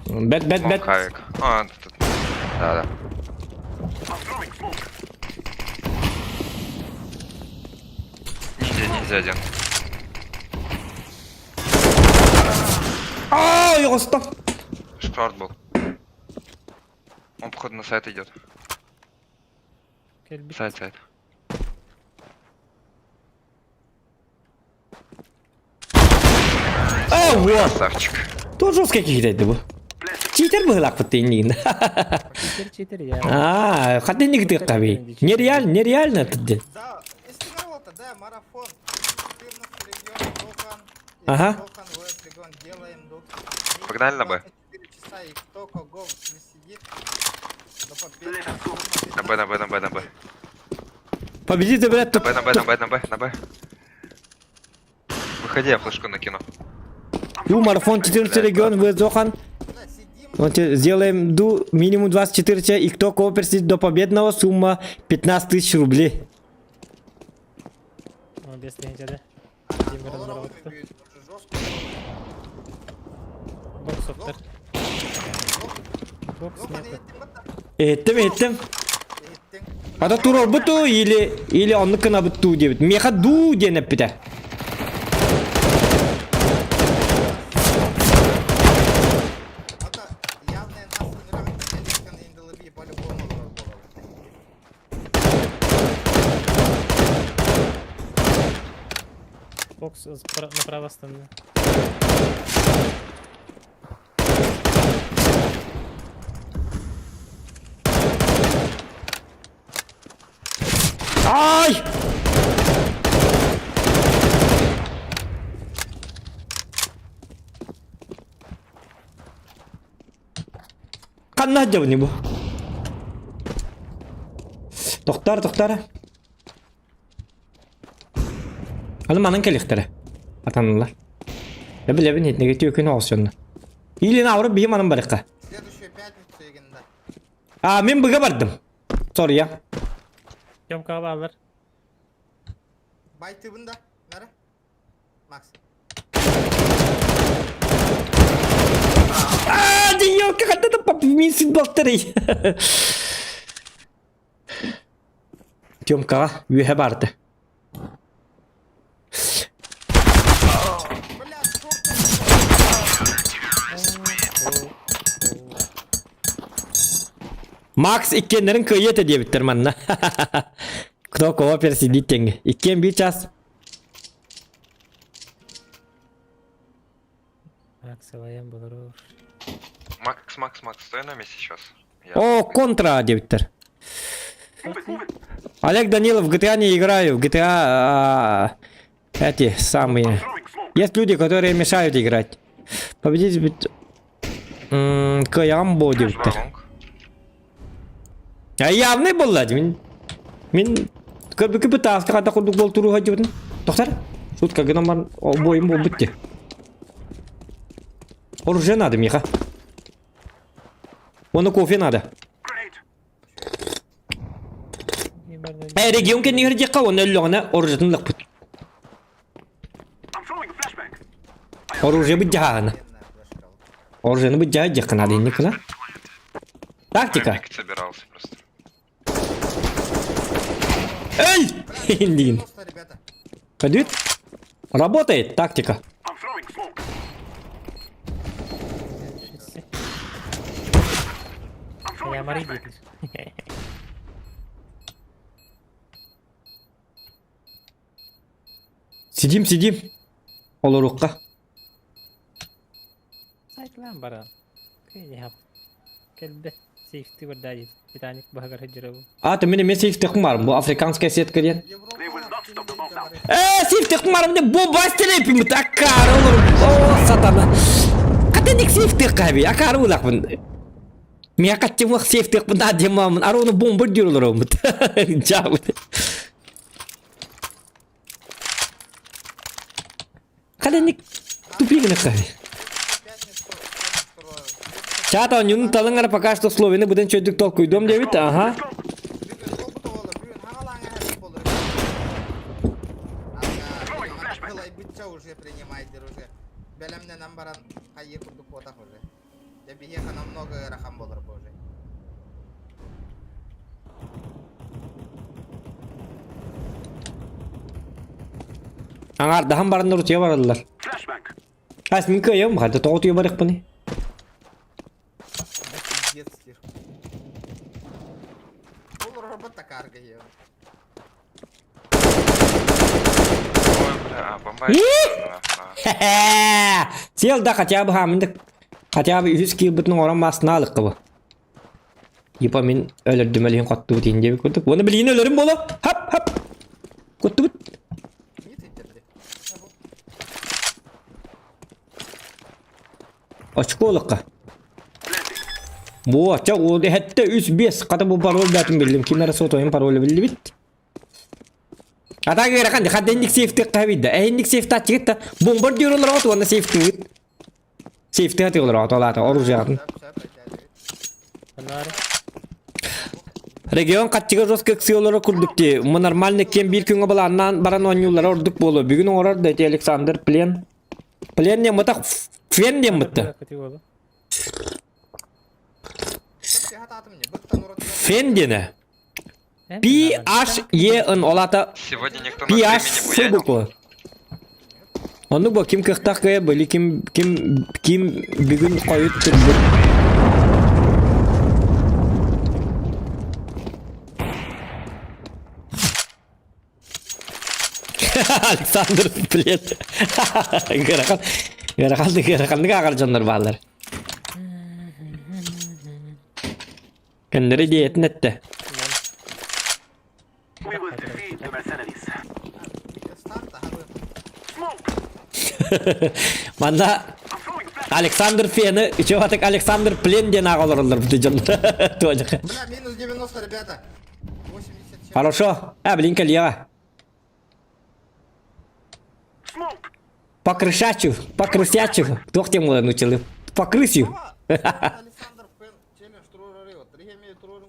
Бэт бэт бэт. Лонг авик. А, тут. Да, да. Ниндзя, ниндзя один. Аа, йоҕостон. Шорт был. Он, походу, на сайт идет. Кэлбит. Сайт, сайт. Аа, вот. Красавчик. Тоже жесткий киһи бу. Читер быһылаахпыт дейин. Читер, читер, я. Аа, хат инник тык каби. Нереально, нереально тут. Да, истинного-то, да, марафон. 14 регион, Дохан. Ага. Дохан, Вест регион, делаем до Погнали на Б. 24 часа, и кто кого не сидит, до победы. На Б, на Б, на Б, на Б. Победите, блядь, На Б, на Б, на Б, на Б, на Б. Выходи, я флешку накину. Ю марафон 14 регион Везохан. Вот сделаем ду минимум 24 часа, и кто кого пересидит до победного, сумма 15 тысяч рублей. Он без тренера, да? Димир разработка. Бокс офтер. Бокс нету. Эттим, эттим. Ата турор буту или или онны кына буту дебит. Меха ду диэн эппитэ. Бокс направо стороны. Ай! Ханна дьабыны бу? Тохтар, тохтар. Аны манан кэлиэхтэрэ. Атаналлар. Я билэбин итиннигэ түөкүн оҕосонно. Или наоборот биһи манан барыахха. Следующую пятницу, Егенда. А, мин быга бардым. Сорри я. Тёмка баалар. Байтыбын да, нары? Макс. А, денёлка, хатта да мин сүт балтарый. Тёмкаҕа үөһэ барды. Макс иккиэннэрин кыайыа этэ диэбиттэр манна. Кто кого пересидит тэҥҥэ. Иккиэн биир час. Макс Алаян болорор. Макс, Макс, Макс, стой на месте сейчас. Я... О, контра диэбиттэр. Олег Данилов, в GTA не играю, в GTA а, эти самые. Есть люди, которые мешают играть. Победить кыайаҕым буо диэбиттэр. Лонг. А явный буолла мин мин көрбүккү бытааска хата курдук буол туруха дьыбытын. Тохтар. Сутка гынан бар обоим буолбут ти. Оружие надо, Миха. Оны кофе надо. Э, регион кэннигэр диэххэ уонна өллөҕүнэ оружиетын ылыахпыт. Оружие быдьаһаана. Оружиены быдьаһа диэххэ наада инник гына. Тактика. Собирался просто. Эй! Индин. Пойдет? Работает тактика. Я Мария Сидим, сидим. Олорукка. Сайтлаан баран. Кэлбэт сейфти барда дии. Титаник баһыгар сылдьарабын. А, ты меня сейф тахмар, бу африканская сетка диэн. Э, сейф тахмар, мне бомба стерепим, акара олор. О, сатана. Катеник сейф тахаби, акара улахмын. Мия каттимах сейф тахмын, да демамын, ароны бомба дюрлар Жабы. Каленик тупигин хаби. Чата онньуну талыҥ эрэ пока что словины быдан чөйдүк толкуйдуом диэбит, аха. уже принимайте уже. Бэлэмнэнэн баран хайыы курдук буотах уже. Дьэ биһиэхэ намного ыарахан буолар бу уже. Аҥаардаһан бараннар утуйа бараллар. Ас мин кыайым, хата тоҕо утуйа барыахпыный? Детский. Ол робот такарга ел. Ой, бля, бомба. Сел да хотя бы хамындык хотя бы үһүс киирбитин оҥорон мааснаалыкка бу. Типа мин өлөрдүм өлүһүн хоттубут иһин диэбит курдук. Уонна билигин өлөрүм буолуо. Хап хап. Куттубут. Очко ылыкка. Бу оча ол эһэтте үс биэс хата бу пароль бээтин биллим. Ким эрэ сотойун паролы биллибит. Ата ыарахан хадда инник сейфтык хабидда. Эһинник сейфтааччыгыт та бомбардир олорот уонна сейфтыгыт. Сейфтыга тыгылар отолаата оружиятын. Регион хаччыга жестко ыксыылара курдук дии. Мы нормально кем биир күҥҥэ былааннаан баран оонньууллара ордук буолуо. Бүгүн оҥорор да ити Александр Плен. Плен диэн бытах фен диэн бытта. Фен диэнэ. P H E N ол аата Сегодня никто на P H стриме не F буянил. буква. Оннук бу ким кыахтаах кыайа были ким ким ким бүгүн хойут турбут. Александр Плет. Ыарахан ыараханнык ыараханнык ааҕар дьоннор бааллар. Көннөрү диэтин эттэ. Манна Александр Фены, үчүгэтик Александр Плен диэн ааҕа олороллор бу дьон. Туожаха. Бля, минус 90, ребята. 80 Хорошо. А, блин, кэлиэҕэ. По крышачу, по крысячу. Туох диэн буолан училым. По крысю. Александр Фен челлендж турурары. Тригеми туруру.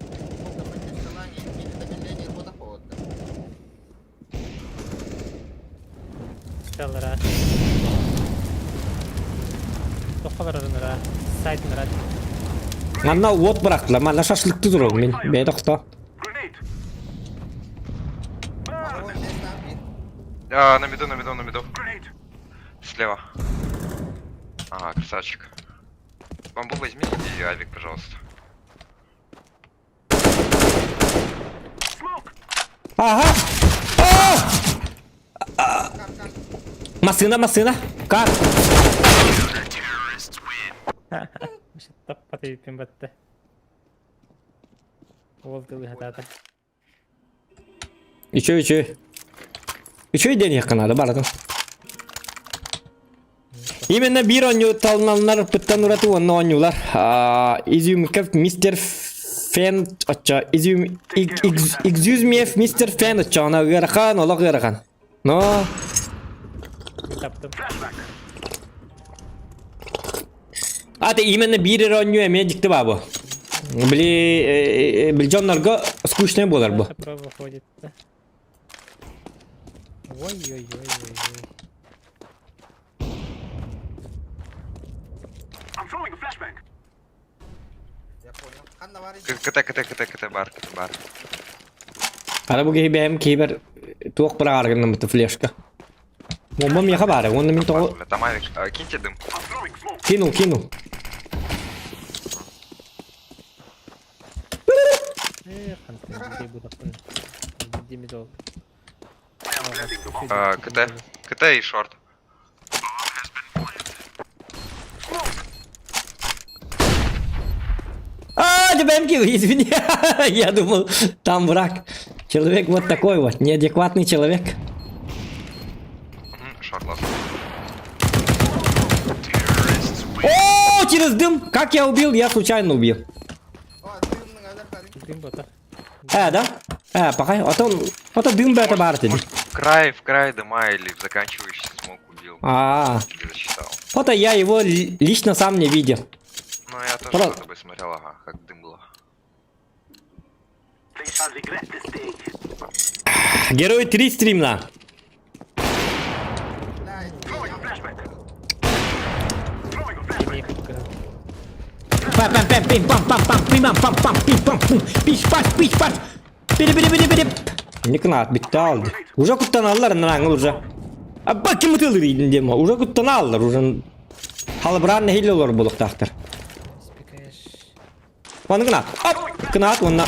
Чаллара. Тохха барарынара. Сайтынара. Манна уот бырахтылар. Манна шашлыкты турар мин. Бэйэ тохто. А, на миду, на миду, на миду. Слева. Ага, красавчик. Бомбу возьми и авик, пожалуйста. Ага! А! Массыына, массыына. Кар. Таппат эбиппин батта. Уол тылы хатаата. Үчү, үчү. Үчү диэн наада барытын. Именно биир оонньуу талыналлар пыттан ураты уонна оонньуулар. Изюмков мистер. Фен оччо изюм excuse me мистер Фен оччоҕуна ыарахан олох ыарахан. Но Таптым. А ты именно биир эрэ оонньуу эмиэ дьикти баа бу. Били били дьоннорго скучный буолар бу. Проходит. Ой-ой-ой-ой-ой. Я понял. Ханна бар КТ, КТ, КТ, КТ бар, КТ бар. Ара бу киһи бэйэм киһибэр туох быраҕар гыннаммыта флешка. Бомба миэхэ баара, уонна мин тоҕо Бля, там авик. А, киньте дым. кинул, кинул. Эх, хантан будаппын. Димидол. А, КТ. КТ и шорт. А, ДБМК, извини, я думал, там враг. Человек вот такой вот, неадекватный человек. Шорт ласт. О, через дым! Как я убил? Я случайно убил. Дым бота. Э, да? Э, пока. А то, а то дым бы это бар Может, в край, в край дыма или в заканчивающийся смог убил. А, Тебе засчитал. вот я его лично сам не видел. Ну, я тоже Про- за тобой смотрел, ага, как дым было. Герой 3 стримна. Пам пам пам пим пам пам пам пим пам пам пам пим пам пум пиш паш пиш паш. Бири бири бири бири. Не кынат битти алды. Уже куттаналлар наңыл уже. Абба ким ытылыр идин дем. Уже куттаналлар уже. Халыбран нехил олор булуктактыр. Ваны кынат. Ап! Кынат онна.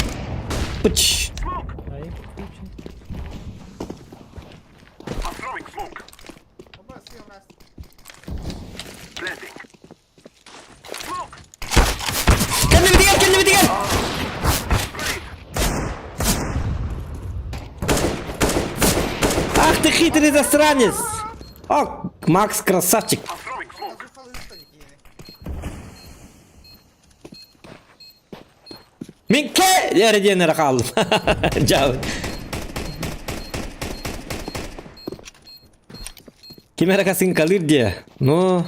Пыч. Ай, включен. Kendimi diğer kendimi diğer. Ах ты хитрый засранец! О, Макс красавчик. Мен ке эрден эрэ хааллым. Дьаабы. Ким эрэ касыҥкалыыр диэ. Ну...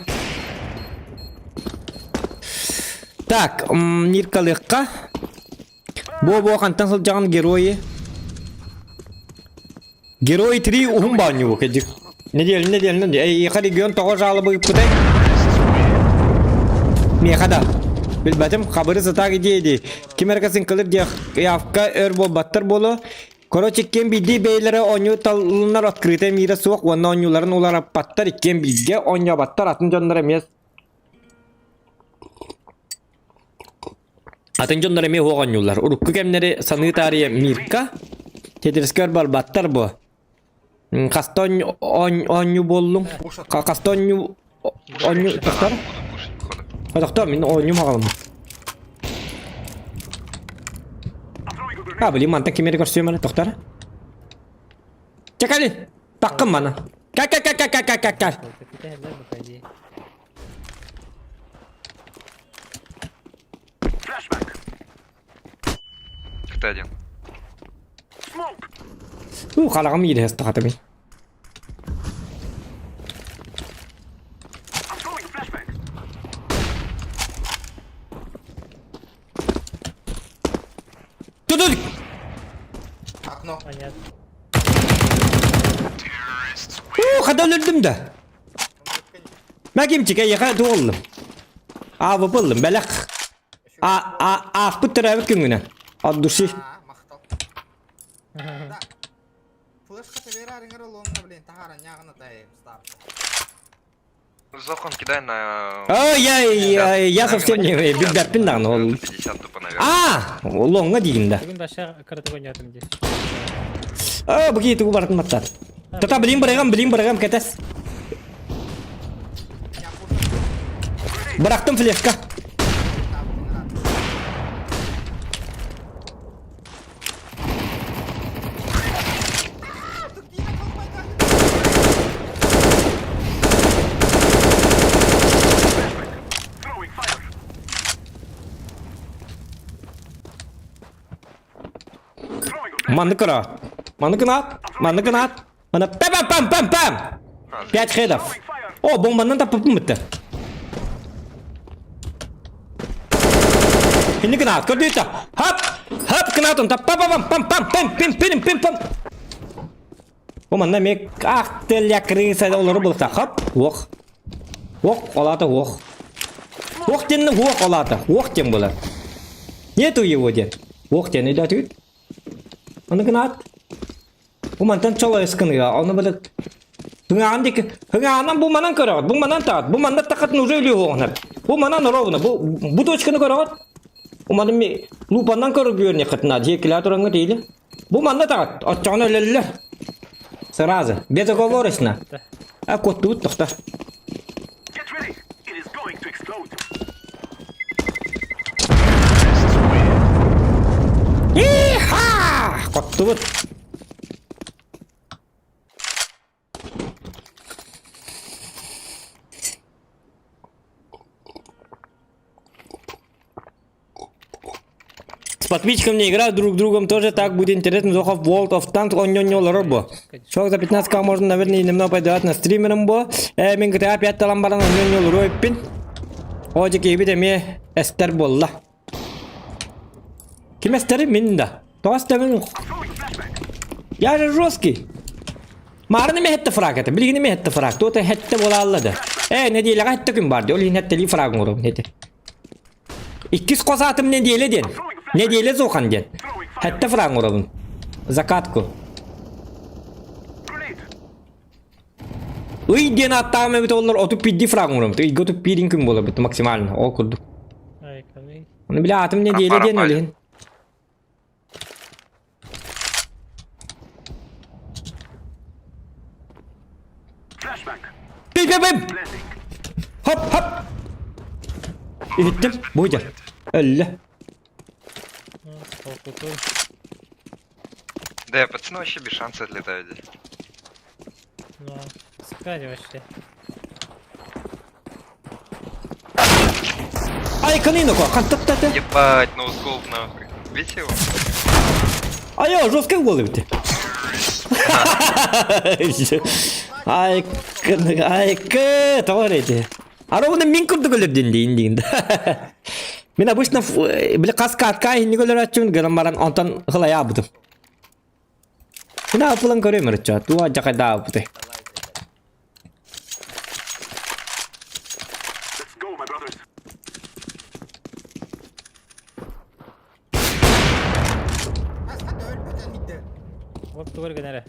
Так, Ниркалыахха. Бу-бу хантан сылдьаҕын герои? Герой 3 уһун баанньуу кэдик. Неделя, неделя, неделя. Эйиэхэ регион тоҕо жалобы ыыппытай? Миэхэ да. Билбэтим, хабыры сатаак идея Ким эрэ касыҥкалыр диэх явка өр буолбаттар буолуо. Короче, ким биирдии бэйэлэрэ оонньуу таллынар открытая мира суох уонна оонньууларын уларыппаттар, иккиэн бииргэ оонньообаттар, атын дьоннор эмиэ Атын дьоннор эмиэ уох оонньууллар. Урукку кэмнэри саныы таарыйа Мирка, Тетрискэ өр барбаттар бу. Хаста оонньуу буоллуҥ? Хаста оонньуу оонньуу тохтор? Тохтор, мин оонньуум аҕалым. А, блин, мантан ким эрэ көрсүөм эрэ, тохтор. Чакали! Таккын мана. Ка-ка-ка-ка-ка-ка-ка! КТ-1. Уу, хараҕым иирэһэ сытахатым. Тудук! Окно. Понятно. Уу, хата өлөрдүм да. Мәкимчик, эйиэхэ туоллум. Аабы ыллым, бэлэх. А, а, ааспыт төрөөбүт күҥҥүнэн. От души. Махтал. Да. Флешка табера лонга, блин, тахара нягана тай стар. Зохан кидай на... Ой, я, я, я совсем не билбэппин даҕаны ол. 50 тупо, наверное. А, лоҥҥа диигин да. Бүгүн баша кыратык ойнатым дии. А, бу киһи тугу барытын баттаат. Тата, билин бырагам, билин бырагам, кэтэс. Бырахтым флешка. Маннык көрө. Маннык гынаат, маннык гынаат. Мана пам пам пам пам. Пять хедов. О, бомбаннан таппыппын бытты. Инни гынаат, көрдүүтэ. Хап! Хап гынаат, онта пам пам пам пам пам пим пим пим пам. Бу манна эмиэ ах ты ля крыса олору булта. Хоп, уох. Уох, олата уох. Уох диэн уох олата. Уох диэн буолар. Нету его диэн. Уох диэн өйдөөтүгүт? Ону гынаат. Бу мантан чолойус гыныга. Ону били Тыҥаан диэки Тыҥаанан бу манан көрөҕүт, бу манан таҕат, бу манна тахатын уже өлүө уоҕунар. Бу манан ровно, бу бу точканы көрөҕүт. Бу манан ми лупаннан көрүгүөрнеххитина дьиэкилээ тураҥҥа тиийли. Бу манна таҕат, оччоҕуна өлөллөр. Сразу, безоговорочно. А куоттубут тохто. Иха! Коттубут. С подписчиком не играют друг с другом тоже так будет интересно. Зохов World of Tanks онньонньолоро бу. Шок за 15к можно, наверное, и немного пойдет на стримером бу. Э, мин GTA 5 талан баран онньонньолоро эппин. О, киһибит эмиэ эстер буолла. Ким эстери мин да. Тоҕо эстэбин? Я же жесткий. Маарыны эмэ хэтте фраг этэ. Билигин эмэ хэтте фраг. Туота хэтте буолаалла да. Э, нэдиэлэҕэ хэтте күн бар дии. Ол иһин хэттэлии фраг оҥоробун этэ. Иккис хос аатым нэдиэлэ диэн. Нэдиэлэ Зохан диэн. Хэтте фраг оҥоробун. Закатку. Ый диэн ааттааҕым эбит оллар отут пидди фраг оҥоробут. Ыйга отут пиирин күн буолар максимально. Ол курдук. Оны бile аатым нэдиэлэ диэн ол иһин. Пим пим пим! Хоп хоп! Иһиттим. Буйдер. Өллө. Да, пацаны вообще без шанса отлетают здесь. Ну, спали вообще. Ай, каниноко, хантаттата. Ебать, ноускоп нахуй. Видите его? Айо, жесткий гол эбит. Ай, ай, тоҕо эти. Аровна мин курдук өлөрдүн дейин дейин. Мин обычно били хас катка иһинник өлөрөөччүмүн гынан баран онтон хылайаабытым. Мин аапылан көрөм өрөччө. Туа жакайдаабыты. Вот тугар генере.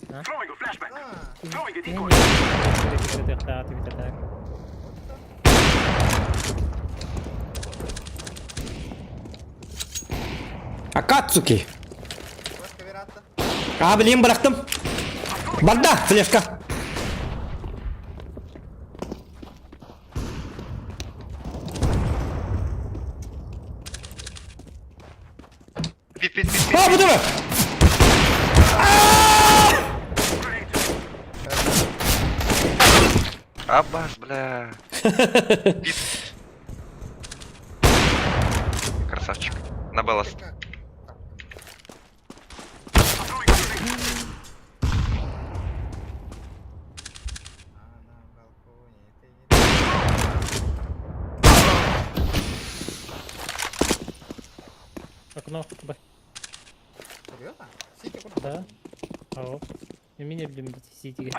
Акацуки. А, блин, бырахтым. Барда, флешка. Пит, пит, пит, пит. А, бу Аббас, бля. Пит. Красавчик. На балласт. Окно. Б. Серьезно? Сити куда? Да. Ау. Меня блин сити.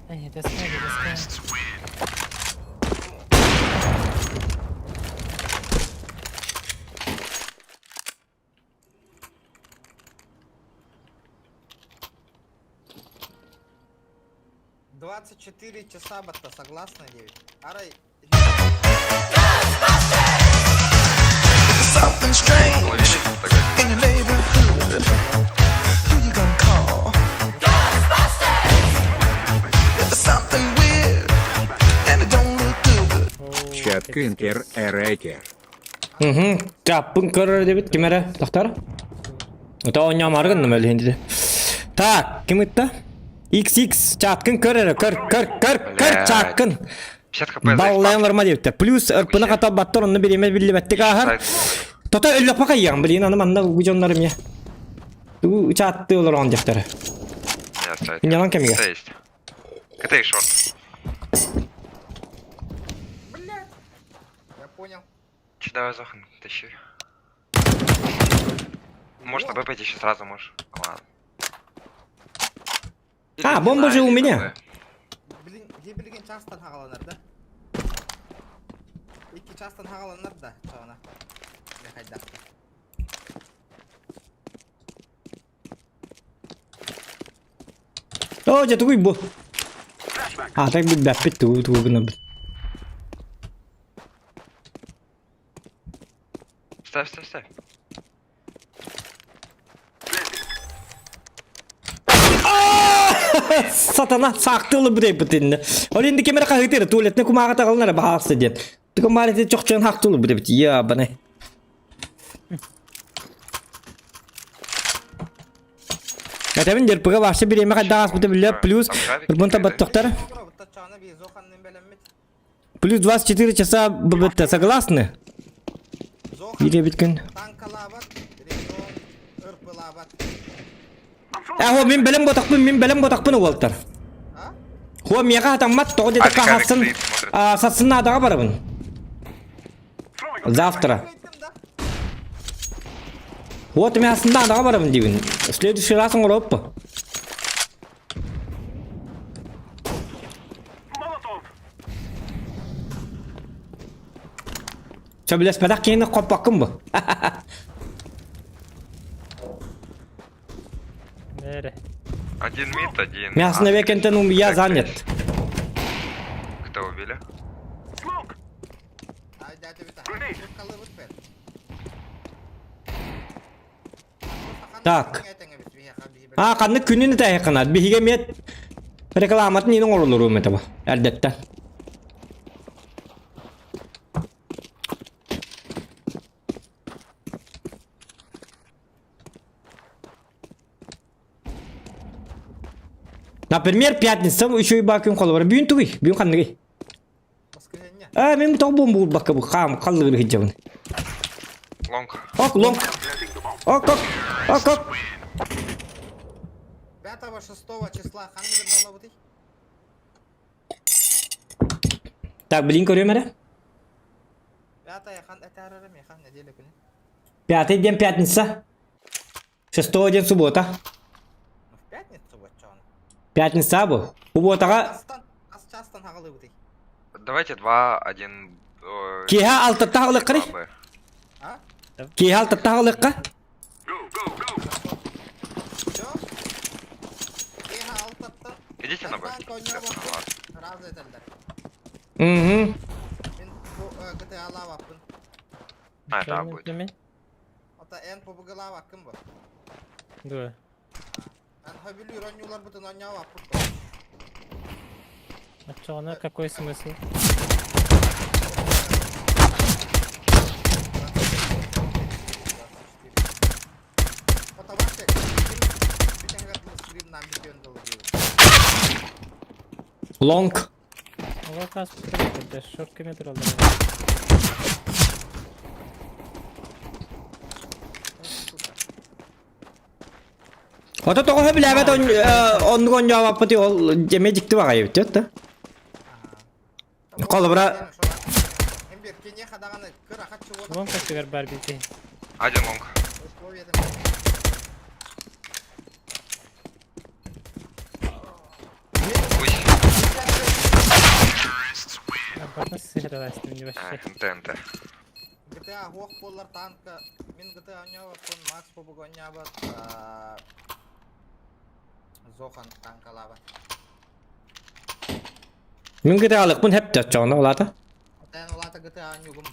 А нет, доскали, доскали. 24 часа батта, согласна, 9. Арай, Something strange in your neighborhood. Who you gonna call? Ghostbusters! If there's something weird and it don't look good. Чаткын кер эрекер. Угу. Чаппын көрөр дебит ким эрэ тохтор. Это оонньоомоору гынным өлүһүн диде. Так, ким ытта? XX чаткын көр эрэ, көр, көр, көр, көр Блядь. чаткын. 50 хп за Баллайан ларма диэбиттэр. Плюс ырпыны хата баттар онно бириэмэ биллибэттик ааһар. Тото өллөхпө хайыаҕым, блин, аны манна угу дьоннорум я. Тугу чаатты олорон диэхтэрэ. Нет, сайт. Ньалан кэмигэр. КТ есть. КТ и шорт. Блядь. Я понял. Че, давай, Зохан, тащи. Может, на Б пойти еще сразу можешь. Ладно. А, бомба же у меня. Билин, билген частан хагаланар да. Икки частан хагаланар да, чаана. Хайда. О, дьэ тугуй бу? А, так билбэппит тугу тугу гынабыт. Ставь, ставь, ставь. Сатана саактылы бүтэйбит инне. Ол инди кемер хаһытыр туалетне кумаага тагалнара баһаасы диэн. Туга маарити чохчон хаактылы бүтэбит. Я бане. Этэбин дерпыга башы бириэмэ хайдах ааспыта биллэр плюс ырбын табаттохтар. Плюс 24 часа ББТ согласны? Бире күн. Э, мин бэлэм ботахпын, мин бэлэм ботахпын уолтар. Хуа миэхэ хатаммат, тоҕо диэтэххэ хассын, сарсын наадаҕа барабын. Завтра. Вот мен астында адаға барабын деймін. В следующий раз оңороппу. Сөбүлэспэтэх киһини хоппоккун бу. Нere? Один мид, один. Мясо векентен я занят. Кто убили? Так. А, ханнык күнүн тэйханат. Биһиге мет рекламатын инин оҥоролорум этэ бу. Эрдэттэн. Например, пятница еще и бакын холобура. Бүгүн тугуй? Бүгүн ханныгый? А, мен тоҕо бомба уурбакка бу хаам халлыгыр сылдьабын. Лонг. Ок, лонг. Ок, ок. Ок, ок. 5-6 числа ханныгын далабытый? Так, блин, көрүөм эрэ. Пятая хан этаарара хан неделя күнү. Пятый день пятница. Шестой день суббота. Ну, в пятницу вот чон. Пятница бу. Субботаҕа Ас частан хагалыбытый. Давайте 2, 1... киэһэ алтатта хаҕылыаххарый? Киэһэ алтатта хаҕылыахха? Идите на Б. Угу. А, это А будет. Ата эн побугалаабаккын бу. Дуо. Эн хөбүлүүр оонньууларбытын оонньообаппыт Оччоҕуна какой смысл? Лонг. Ол таас шорт кеме тураллар. Ото тоҕо сөбүлээбэт оннук оонньообаппыт ол дьэмэ дьикти баҕайы эбит да. Холобура Лонг өттүгэр бар бити. Один лонг. Аппарат сыһыраластым не вообще. НТ, НТ. GTA хуох буоллар танка мин GTA оонньообаппын Макс Побуг оонньообот Зохан танкалаабат. Мин GTA-лыкпын хэп оччоҕуна улаата. Отен улаата GTA оонньуугум.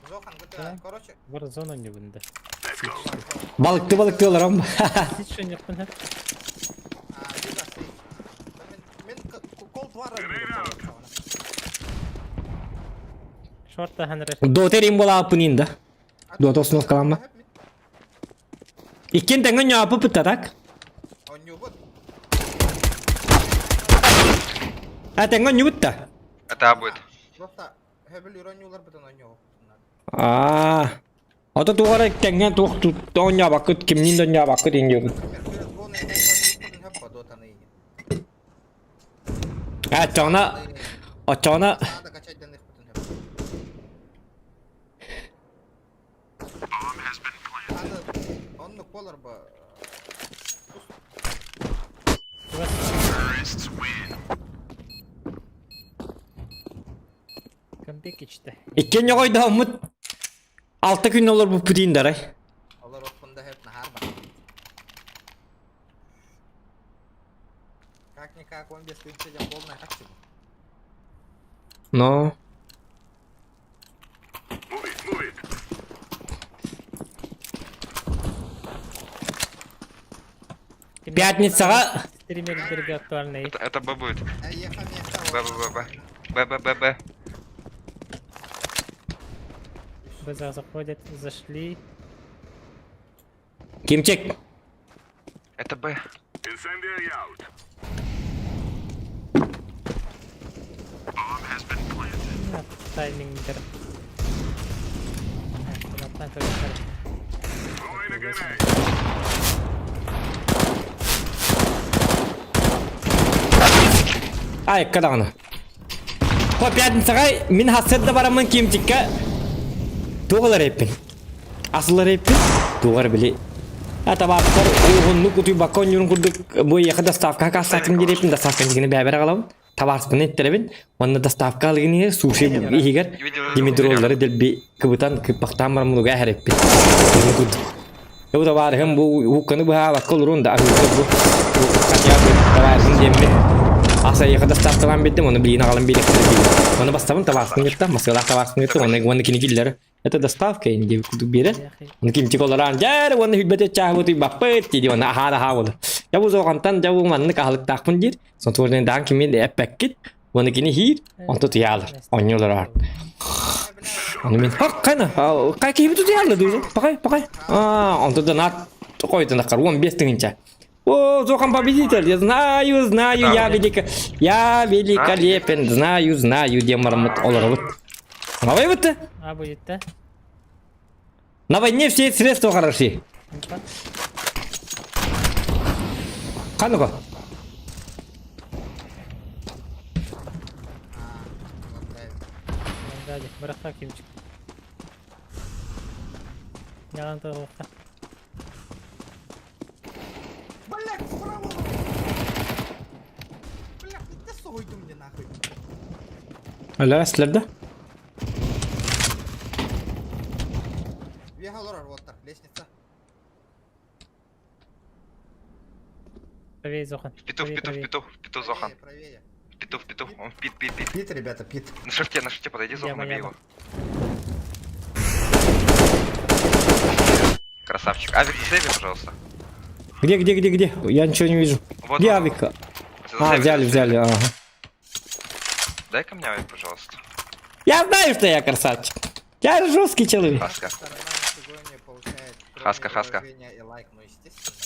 Зохан GTA, короче. Warzone оонньуубун да. Балыкты балыкты олором. Сич оонньуохпун хэп. Мин Cold War оонньуубун. Шорт таһан эрэр. Дота рим буолааппын да. Дота установкаламма. Иккин тэҥҥэ ньооппут так? Оонньуубут. А тэҥҥэ онньубут да? Это А будет. Просто хөбүл оонньууларбытын оонньуохпутун. Аа. Ото туох эрэ тэҥҥэ туох оонньообоккут, кимниин да оонньообоккут иҥ А, оччоҕуна оччоҕуна Оннук буолар бо. Камбекичте. Иккиэн ньоҕойдооммут алта күн олорбуппут иин дарай. Олор оппунда хэп нахар ба. Как-никак он без күнче полная хаччы. Но. Пятницаҕа Стримердерге актуальный. Это Б будет. Б, Б, Б, Б. Б, Б, Б, Б. Базар заходят, зашли. Кимчик. Это Б. Таймингдер. Ай, даҕаны. По пятницаҕа мин хассыт да бараммын Кимчиккэ туох ылар эппин? Асылар эппин? Туох били. А табааттар уһуннук утуйбакка онньуурун курдук бу эйиэхэ доставка кассатын диэппин доставка дигини бэбэр аҕалабын табаарспын эттэрэбин уонна доставка алыгын суши иһигэр димидроллары дэлби кыбытан кыппахтаан баран мунуга эһэреппин курдук бу табаарыһым бу укканы быһаабакка олорун да аһыыта бу хотя бы табаарыһым диэммин ас эйиэхэ доставкалаан биэрдим ону билигин аҕалан биэриэхтэрэ диибин ону бастабын табаарыспын кытта маскалаах табаарыспын кытта уонна уонна кини киллэр это доставка диэн курдук биэрэр Ону кимчик олорон дьэ уонна хүлбэтэ чааһыбыт уйбаппыт дии уонна аһаар аһаа буолар. Дьэ бу зоҕантан дьэ бу маннык аһылыктаахпын диир. Сонтуорунан даан кими эппэккит. Уонна кини хиир, онто туйаалар. Онньулар аар. Ону мин хаккана, кай киһи тутуйаалар дуу. Пакай, пакай. Аа, онто да наат қойтунаққар 15 тыһынча. О, Зохан победитель, я знаю, знаю, я велик, я великолепен, знаю, знаю, диэн бараммыт олоробут. Алай бытты. А будет, да? На войне все средства хороши. Ханука. Сзади, бырахта кимчик. Ялан тоҕуохха. Блять, справа! Блять, ты соһуйдум мне нахуй. Аля, следа. Үөһэ олорор уоттар, лестница. Правее, Зохан. В пету, в Правее, пету, в правее. пету, в пету, Зохан. Правее, В пету, в пету. Он в пит, пит, пит. Пит, ребята, пит. На шифте подойди, Зохан, Яма, убей яма. его. Красавчик. Авик, сейви, пожалуйста. Где, где, где, где? Я ничего не вижу. Вот Где он. авика? За А, сейви, взяли, за взяли, ага. Дай ко мне авик, пожалуйста. Я знаю, что я красавчик. Я жесткий человек. Хаска. Сторона на сегодня получает кроме Хаска, хаска. уважения и лайк, ну естественно.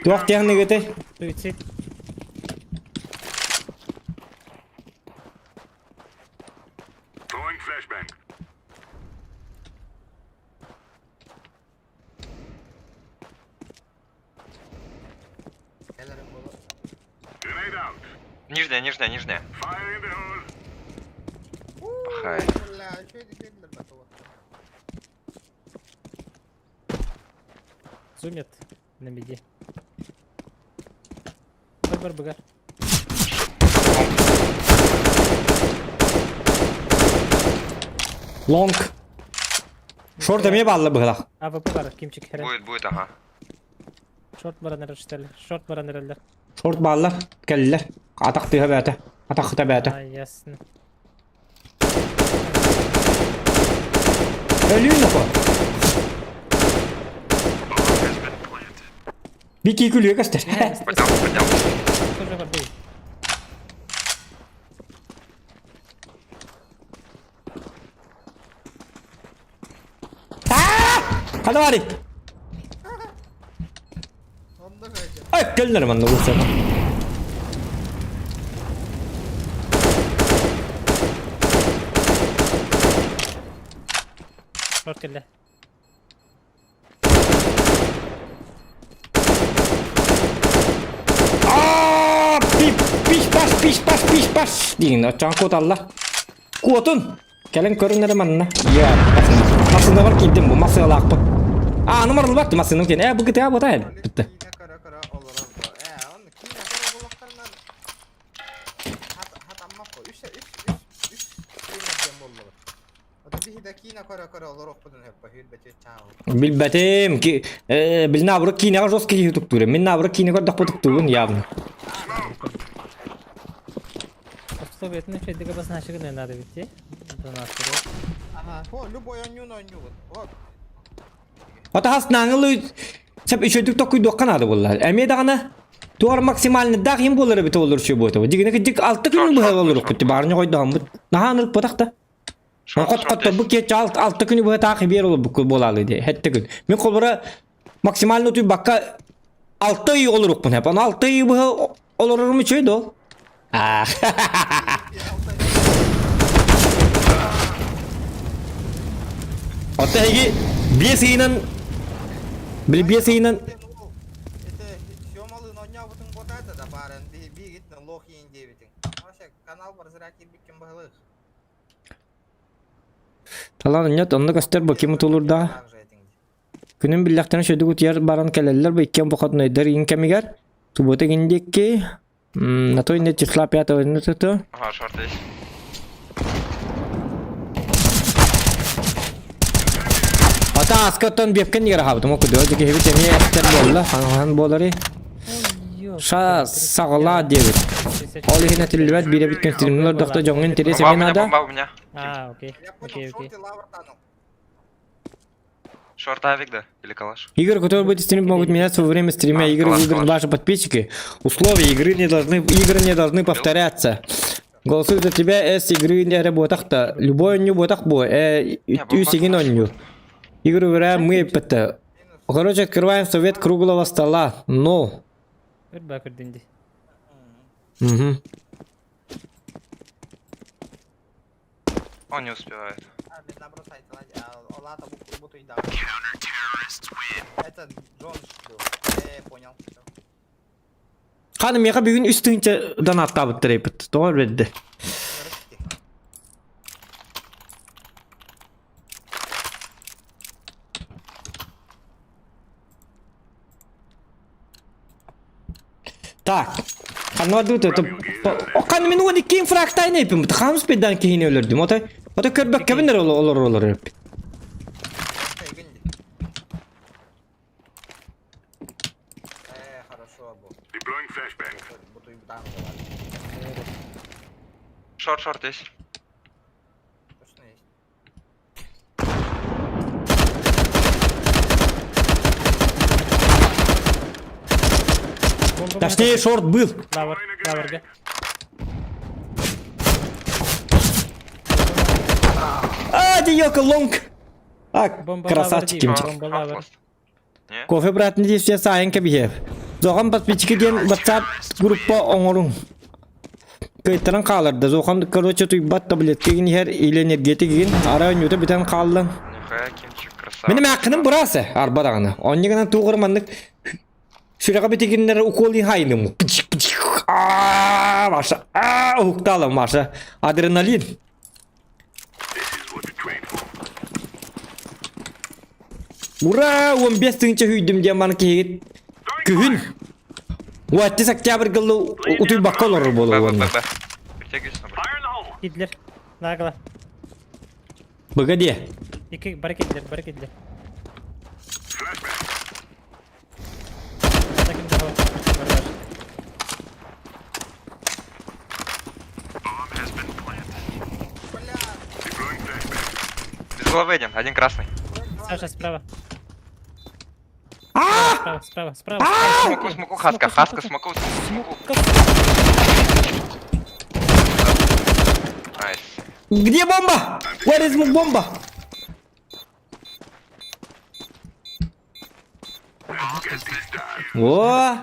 Туох техникаты? Суицид. Нижняя, нижняя, нижняя. Пахай. Бля, что это делали, Зумит на миде. Бар бар Лонг. Шорт эмиэ баалла быһылах. АВП бар, кимчик херен. Будет, будет, ага. Шорт баран эрэллэр. Шорт баран эрэллэр. Шорт бааллар. Кэллэр. Атах тыһа бээтэ. Атах бээтэ. А, ясно. Өлүүн око. Бики күлүө көстөр. Поднял, поднял. Тоже бар бей. Хада бары. Кэллэр манна улсана. Шорт кэллэ. Аа, пиш паш пиш паш пиш паш диин оччоон куоталла. Куотун! Кэлэн көрүн эрэ манна. Йа, массыынабар киирдим бу массыалаахпын. Аа, аны марылбат массыынам киэн. Ээ, бу кытаа бута бүтте. Билбэтим. Бил наоборот киинэҕэ жесткий киһи туктуур. Мин наоборот киинэ көрдөхпө туктуубун явно. Обслуговать үчүгэйдик обозначить надо ведь, донатор. Ага, любой онньуун оонньуубут. Вот. Ата хас нааңылы сеп үчүгэйдик токуйдуохха наада буолла. Эмиэ даҕаны туар максимальный даах им буолар эбит олор үчүгэй буолуо. Дигинэ кырдьык алта күнү быһа олоруохпут баарыны хойдоһоммут. Наһаа ынырыкпатах да. Хот хотторбут киэччи алта күнү быһа таах биэр олорбукку буолаалы дии. Хэттэ күн. Мин холбура максимально утуйбакка алта ый олоруохпун хэп. Ону алта ый быһа олорорум үчүгэй доо. Оттон эһиги биэс ыйынан били биэс ыйынан Сёмалыын оонньообутуҥ буотаата да баарын биигит лох иин диэбитиҥ. Канал бар зря киирбиккин быһылык. Талан нет, онно көстөр бу ким утулурда. Күнүн биллэхтэрин шөдүк утуйар баран кэлэллэр бу иккиэн бохотнойдар иин кэмигэр. Суббота гиндикки на той не числа пятого не то. Ага, шорт есть. Ата аскаттан бепкен нигер хабытым окуду. Жеке хебит эмиэ эстер буолла. Хаҥахан буолары. Ша саҕалаа диэбит. Ол иһин этиллибэт биирэ бүткэн стримнер дохто дьоҥҥо интэриэс Бомба у эмиэ меня, наада. бомба у меня. А, окей. Окей, окей. Шорт авик, да? Или калаш? Игры, которые будут стримить, могут меняться во время стрима. А, Игры класс, выберут класс. ваши подписчики. Условия игры не должны, игры не должны повторяться. Голосуют за тебя, с игры не работах-то. Любой не ботах бо, Не, бомба үсегин калаш. онню. Игры выбираем мы, ПТ. Короче, открываем совет круглого стола. Но. Өр бакыр динди. Угу. Он не успевает. А, мен наоборот айтылады. Олата бутуйда. Это Джон был. Понял. Ханы меха бүгүн үс тыһыынча донаттаабыттар эпит. Тоҕо берди. Так. Ханна дуут это Хан мин уон иккиин фрактайн эпим. Хамс бедан киһини өлөрдүм. Ота ота көрбөккөбүн олор олор эпит. Хорошо бу. Бутуйдан Шорт, шорт есть. Точно есть. Точнее, шорт был. Лавр, лаврга. А, диёка лонг. А, Бомба красавчик лавр кимчик. Бомба лавр. Кофе брат не все сайын кебиһев. Зохан подписчики диэн WhatsApp группа оҥоруҥ. Кыйтаран хааларда. Зохан, короче, туйбат таблетка иһэр или энергетик игин. Ара өнүтэ бүтэн хааллан. Нихуя, Кимчик, красава. Мин мэккиным бурасы арба даҕаны. Онньугунан туғыр маннык сүрэҕэ битигиннэр укол хайным. Аа, Маша. Аа, укталым Маша. Адреналин. Ура! 15 тыһыынча хүйдүм диэн маны киһигит күһүн. Уаттис октябрь гылы утуйбакка олорор Б, буолуо Б, Б, уонна. Б. Притягивайся, брат. Кидлер. Нагла. Погоди. Ики бары кидлер, бары кидлер. Таким да бар бар. Без головы один, один красный. Саша справа. Справа, справа, справа. Смоку, смоку, хаска, хаска, смоку, смоку. Найс. Где бомба? Where is my бомба? О!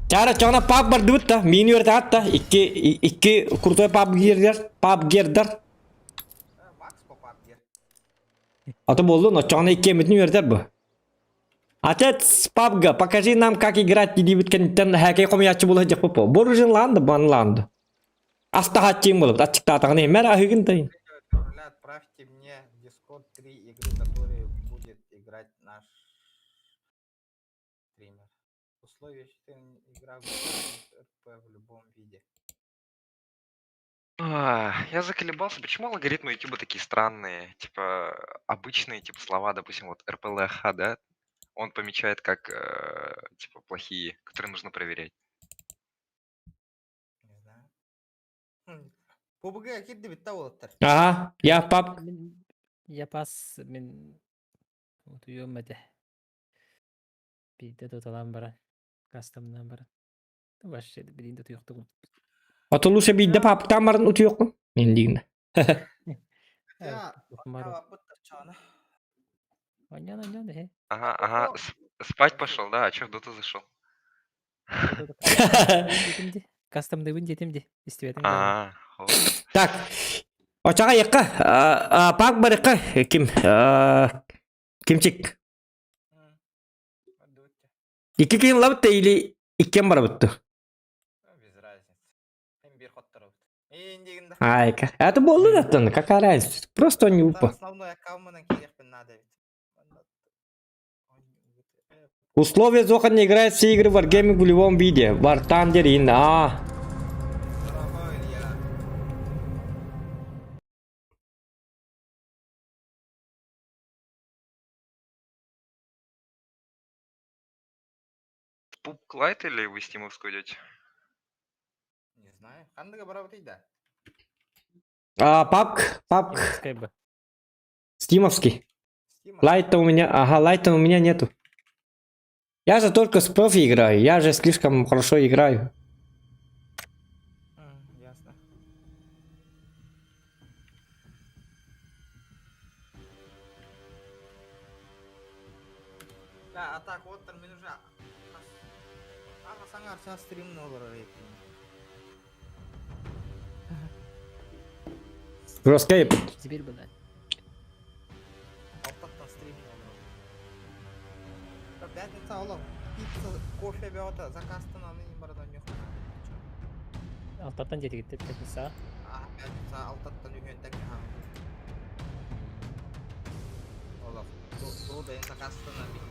Чара чоҕуна паб бардыбыт да, миин үөрэтаҕат да, икки, икки крутой паб гердер, паб гердер. Аты буоллун, оччоҕуна иккиэммитин үөрэтэр бу. Отец пабга, покажи нам, как играть диибит кэнниттэн хээкэй хомуйааччы буола сылдьыахпыт буо. Боружин лаанды, бан лаанды. Астаһааччыым буолабыт, аччыктаатаҕына мэр аһыгын тайын. Отправьте мне в Discord три игры, которые будет играть наш стример. Условие 4 игра в РП в любом виде. А, Я заколебался. Почему алгоритмы YouTube такие странные? Типа, обычные типа слова, допустим, вот РПЛХ, да? Он помечает как, э, типа, плохие, которые нужно проверять. Не знаю. PUBG кирдибит да уолаттар. Ага, я пап. Я пас мин утуйуом этэ. Биирдэ туталаан баран, кастомнаан баран. Вообще билин да утуйуохтугум. Ото лучше биирдэ паптаан баран утуйуоххун. Мен диигинэ. Онньон онньон эһэ. Ага, ага, спать пошел, да? А чё в доту зашел? Кастомдыыбын диэтим ди. Истибэтим. А, Так. Очаға якка, пак барыкка ким кимчик. Икки киһи ылабыт да или иккиэн барабыт дуу? Без разницы. Hem bir хотторобут. Эйин Айка. Это буоллун оттон, какая разница? Просто не упа. Основной аккаунтынан кириэхпин наада эбит. Условия Зохан не играет все игры в Wargaming в любом виде. War Thunder in А. Пуп Лайт или вы стимовскую идете? Не знаю. Ханныга барабыт да? А, папк, папк. Стимовский. Лайта у меня, ага, лайта у меня нету. Я же только с профи играю, я же слишком хорошо играю. Ясно. Да, а так вот там мен уже Ага, саңар стримни олорор эппин. Жесткая. Теперь бы да. Алтаттан стримни олорор. Пятница олом. Пицца, кофе бөҕөтө заказтан аны барадан yok. Алтаттан диэтигит пятница. А, пятница алтаттан үһүөнтэн хаам. Олох. Туу заказтан битти.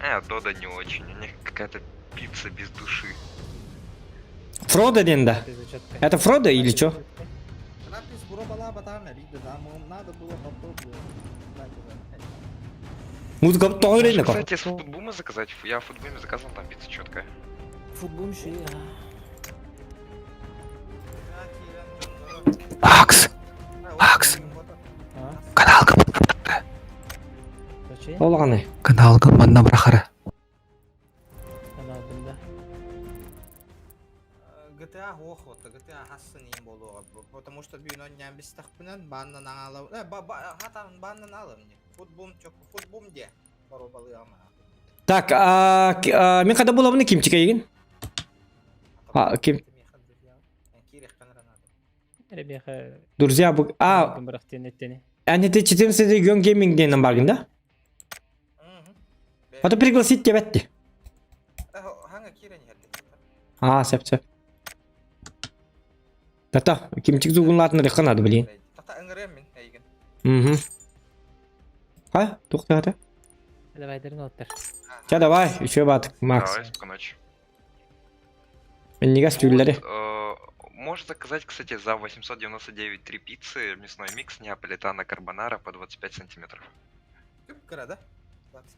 Э, Дода не очень. У них какая-то пицца без души. Фродо диэн да? Это Фродо или что? Музыка тоҕо Можно, кстати, с футбума заказать. Я в футбуме заказывал, там пицца четкая. Футбум ши. Макс! Макс! Каналга Олаҕаны. Каналга манна бырахара. Канал бында. GTA ох вот GTA хассын им болуға потому что бүгүн онньян бистахпынан баннан аңала э ба ба хатан баннан алым не футбум чок футбум де баробалы ама Так, а, а, мен қайда боламын кимчик егин? А, ким? Друзья, бу... А, Они ты 14 регион гейминг диэн баргын да? А то пригласить тебя этти. А, сөп сөп. Тата, кимчик зугунлатын рыхха надо, блин. Угу. А, тухта Давай, дернотер. Ча, давай, еще батык, Макс. Давай, спокойной ночи. Минньигэс түүллэри. Э, Можешь заказать, кстати, за 899 три пиццы, мясной микс, неаполитано карбонара по 25 сантиметров. Кыра да?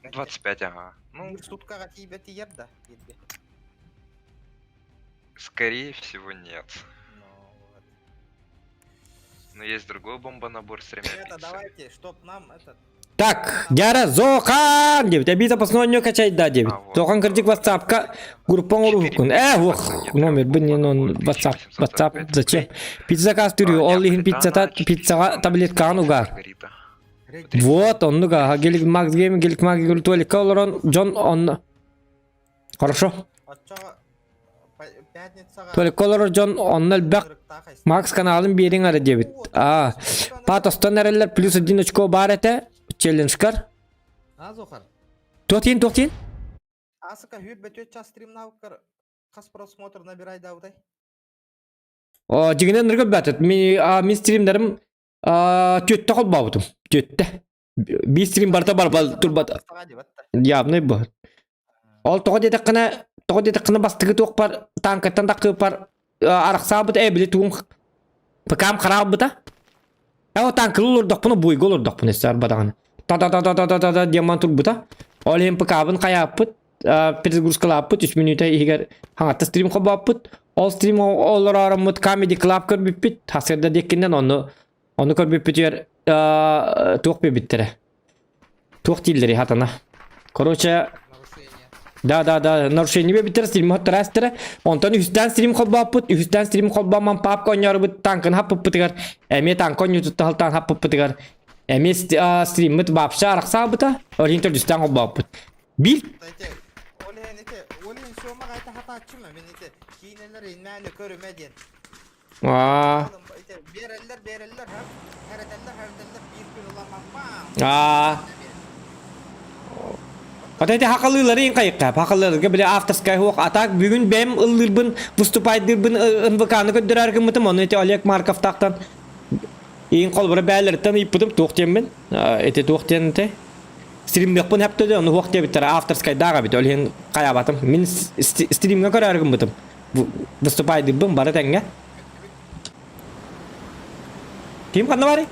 25, ага. Ну, суткаға тиибет тиер да бирге. скорее всего, нет. Но есть другой бомбонабор с тремя Это пиццами. давайте, чтоб нам этот Так, Дяра Зохан диэбит. Эбии запасной нё качай да диэбит. Зохан кырдьык WhatsApp-ка группаҥ уруһуккун. Э, ох, номер бин он WhatsApp, WhatsApp зачем? Пицца заказ түрүү, ол иһин пиццата, пиццаҕа таблеткаҕын угаар. Вот, оннук аха Гелик Макс Гейминг, Гелик Макс Гейминг туалекка олорон дьон онно. Хорошо. Туалекка олорор дьон онно элбэх Макс каналын биэриҥ эрэ диэбит. Аа, патостан эрэллэр плюс один очко баар этэ челленджкар. Туох туох Асыка хүрбөтүөт час стримнаабыккар хас просмотр набирайдаабытай? О, дьиҥинэн ыргы бэтит. Ми мин стримнерим түөттэ холбообутум. Түөттэ. Биир стрим барыта барбал турбат. Явный бу. Ол тоҕо диэтэххинэ, тоҕо диэтэххинэ бастакы туохпар танкаттан таххыппар арахсаабыт ээ били тугум ПК-м хараалбыта. Ээ танкылы олордохпуна буйга олордохпуна өссө арбадаҕына. Та-та-та-та-та-та диэн турбута. Ол иһин ПК-бын хайааппыт, перезагрузкалааппыт, үс мүнүүтэ иһигэр хаҥатта стрим холбооппут. Ол стрим олороороммут Comedy Club көрбүппүт. Хасырда диэккинэн ону ону көрбүппүтүгэр туох биэрбиттэрэ. Туох дииллэрий хатана. Короче, да, да, да, нарушение биэрбиттэрэ, стрим хоттараастара. Онтон үһүстээн стрим холбооппут, үһүстээн стрим холбооммон папка оонньоорубут танкын хаппыппытыгар, эмиэ танка оонньуутуттан халтаан хаппыппытыгар, эмиэ стриммит вообще арахсаабыта, ол иһин төрдүстээн холбооппут. Биир Ол иһин ити, ол иһин суома қайта хатааччыма, мен ити киинелер иннээн көрүмэ диэн. Аа. Береллер, береллер, хәрэтэллэр, хәрэтэллэр биир күн ыламамма. Аа. Ата ити хакалыылары хайыкка, хакалыыларга били авторскай хуох, а так бүгүн бэм ыллыырбын, выступайдыырбын НВК-ны көрдөрөр гыммытым, ону ити Олег Марковтаахтан иин холбура бээлэриттэн ыйыппытым туох диэммин, ити туох диэн ити стримныахпын хэптөдө, ону хуох диэбиттэр авторскайдаах эбит, ол иһин хайаабатым. Мин стримҥа көрөөр гыммытым. Выступайдыырбын бары тэҥҥэ. Ким ханна барый?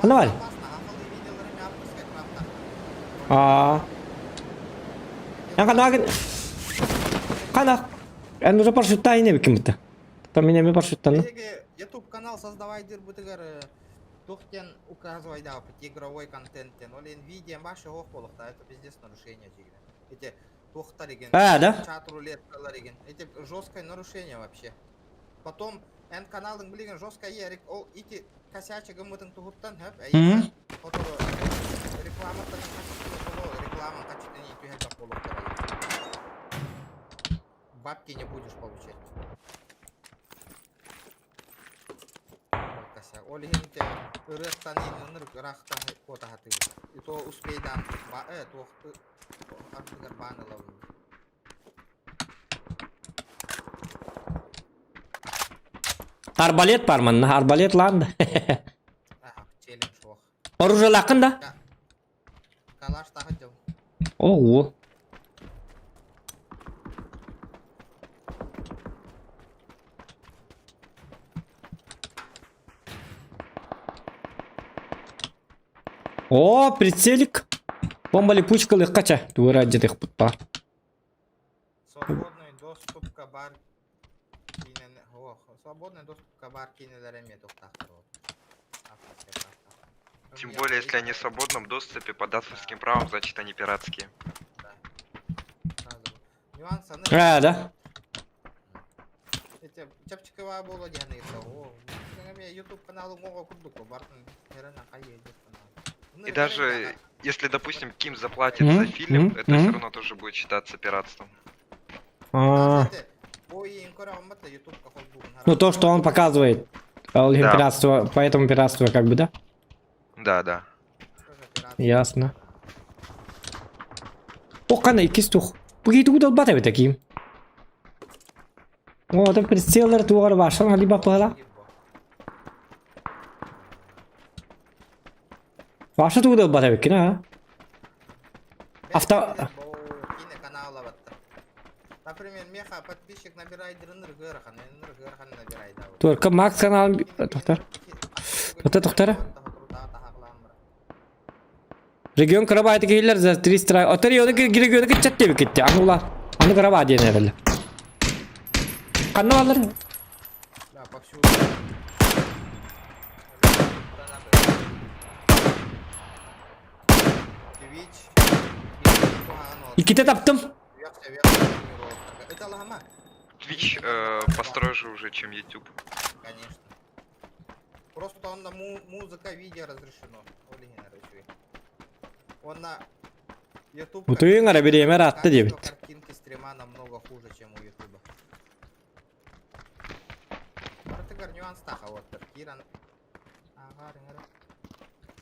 Ханна барый? Аа. Эн ханна Хана. Эн уже парашютта ине биким бутта. Там меня ми парашюттан. YouTube канал создавай дыр туох диэн указывайдаабыт игровой контенттен. Ол эн видео ваше ох болохта, это пиздец нарушение дигре. Эти туохтар деген. А, да? Чат рулеткалар деген. Эти жесткое нарушение вообще. Потом эн каналың билигин жесткое ерик ол ити косячий гыммытын туһуттан хөп эйиэхэ сотору рекламаттан реклама качественней түһэрбэх буолуохтара. Бабки не будешь получать. Ол иһин те ырыаттан иннин ыраахтан куотаһатыыбыт. И то успейдаан туох ардыгар баан ылабын. Арбалет бар манна, арбалет лаан да. Челлендж ох. Оружиялааххын да? Калаш таһыдьыл. Оо. О, прицелик. Бомба липучка лыккача. Тура дедих путпа. Свободный доступ к бар Свободный доступ к бар киинелер эмиэ туохтаахтар Тем более, если они в свободном доступе под авторским правом, значит они пиратские. А, да? Чапчикова буола диэн YouTube каналын оҕо курдук бартын И даже если, допустим, Ким заплатит за фильм, это все равно тоже будет считаться пиратством. А. Ну то, что он показывает. Да. Пиратство, поэтому пиратство как бы, да? Да, да. Ясно. Охана иккис тух. Бу киһи тугу далбат эбит таким. О, там прицеллар тугар башан али бапала. Баша тугу далбат эбит а? Авто... Например, меха подписчик набирай ныргырхан, ныргырхан набирай. Только Макс канал... Тоқтар. Тоқтар, тоқтар. Регион кыра киһилэр за 300 Отар регионы регионы кытчат диэбит китте. Аны улар. Аны кыра диэн эрэллэр. Ханна баллар? Да, повсюду. Twitch. Иккитэ таптым. Это лама. Twitch построже уже, чем YouTube. Конечно. Просто онно музыка, видео разрешено. Ол иһин эрэ үчүгэй. Уонна YouTube Утуйуҥ эрэ бириэмэ ыраатта диэбит. картинки стрима намного хуже, чем у Ютуба. Барытыгар нюанстаах вот Киран. Ага, рыҥара.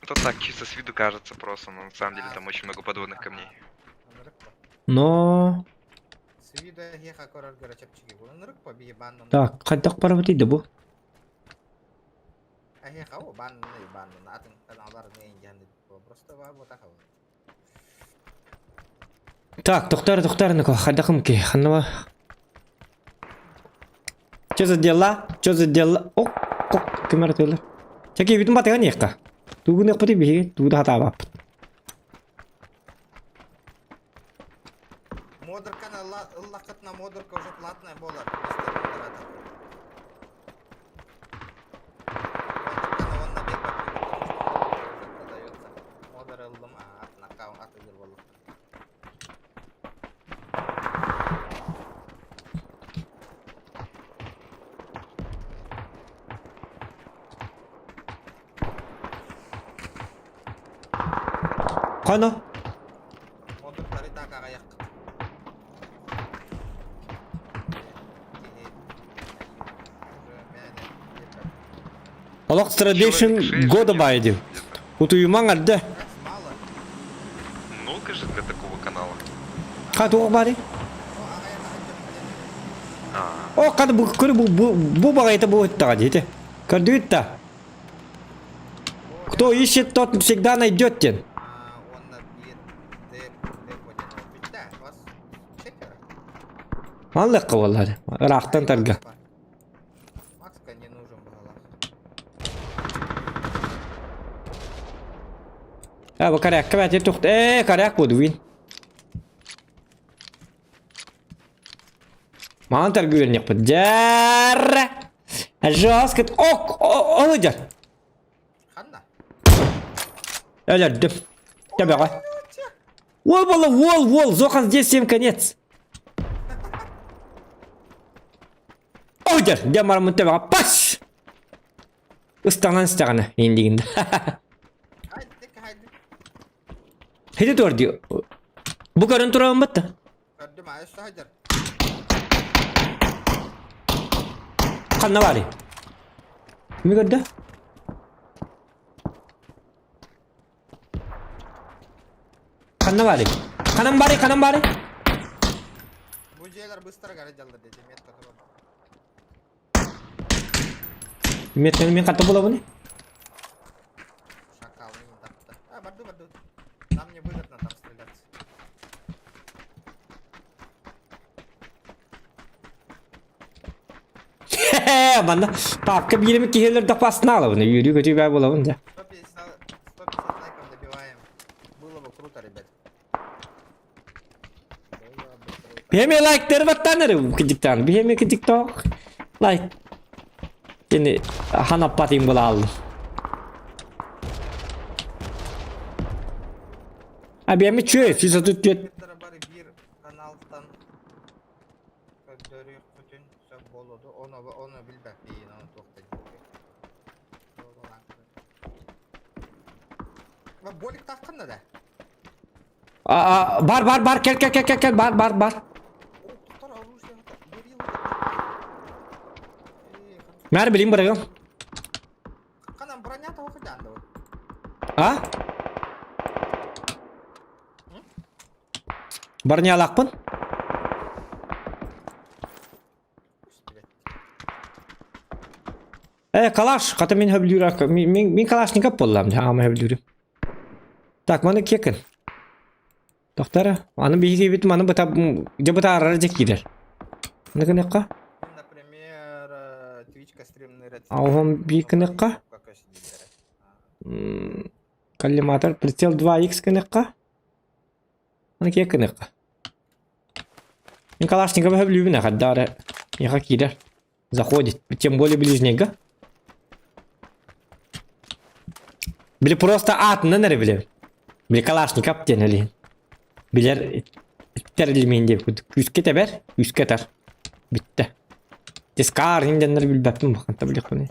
Это так, чисто с виду кажется просто, но на самом деле там очень много подводных камней. Но... С виду эһиэхэ көрөргөрө чэпчэки буолан ырык биһи баннан. Так, хайдах барабытый да бу? Эһиэхэ о баннаны баннаны атын каналларын эйин просто буотаха. Так, тохтор, тохтор, ну хайдахым ки, ханна Что за дела? Что за дела? О, кок, кемер тылы. Чаки бүтүн батыган иэхка. Тугун экпити биһиги, тугу да хатаабаппыт. Модерканы ыллаххытына модерка уже платная буолар. Мистер модератор. Модерканы уонна биэрбэппин, потому что модерка уже продается. Модер ыллым, а атын аккаунт атыылыыр буоллахпын. Хано? Модердары так аҕыйаххыт. Киһи уже мээнэ диэбэт. Олох Tradition года баайдым. Утуйумаҥ эрдэ. Много же для такого канала. Ха туох баарый? О, хата бу көрү бу бу бу баҕайыта бу ыттаҕа диэти. Көрдүгүт да? Кто ищет, тот всегда найдет диэн. Маллыкка буоллар. Ыраахтан тарга. Макска не нужен баҕалаах. А, бу корякка бәти тухт. Э, коряк буду вин. Маан таргы Дәрі. Жестко. Ок, ол идет. Ханна. Өлөрдүм. Төбөҕө. Уол буолла, уол, уол, Зохан здесь всем конец. Ойдер, дьэ бараммын төбөҕө паш! Ыстанан истэҕинэ, индигинде. Хити туор дии. Бу көрөн турабын батта. Көрдүм, айыс саһайдар. Ханна баарый? Кими көрдө? Ханна баарый? Ханан баарый, ханан баарый? Бу дьиэлэр быстро гора дьаллар дии, метка турар. Метканы мен хатта булабын? Шакал не тапты. А, барду, барду. Нам не выгодно там стреляться. Манна папка бииреми киһилер да пасналабын. Үөрүү көтүү баа булабын да. 150, 150 лайков добиваем. Было бы круто, ребят. Было бы круто. Биһиэми лайктары баттанар кидиктан. Биһиэми кидикток. Лайк. Кини ханаппатым булааллым. А биһиэми чүө, 134 Бары биир каналтан көрдөрүөхпүтүн сөп буолуо Ону ону билбэппин, ону туох да диэбэппин. Болик таххынна да? А, бар бар бар кел кел кел кел кел бар бар бар. Мэр билим барыгым. Ханан броня того хадянда. А? Барнялаахпын. Э, калаш, хата мин хөбүлүүр мин, мин, мин калашников буоллам, аама хөбүлүүрүм. Так, маны кекин. Доктора, аны биһиги бит маны быта дьэ бытаарар дьэ киирэр. Аны гыныахха? Например, Твичка стримнер. Аҕам биир гыныахха? Коллиматор прицел 2х гыныахха? Аны киэк гыныахха? Мин Калашникова хөбүлүүбүн аҕарда эрэ миэхэ киирэр. Заходит. Тем более ближнего. Били просто аатынан эрэ билэбин. Били Калашников диэн элиһин. Билэр тэрилимиин диэбит курдук. Күүскэ тэбэр, күүскэ ытар. Бүттэ. Дискар инденнер билбэппин баханта билиэхпин.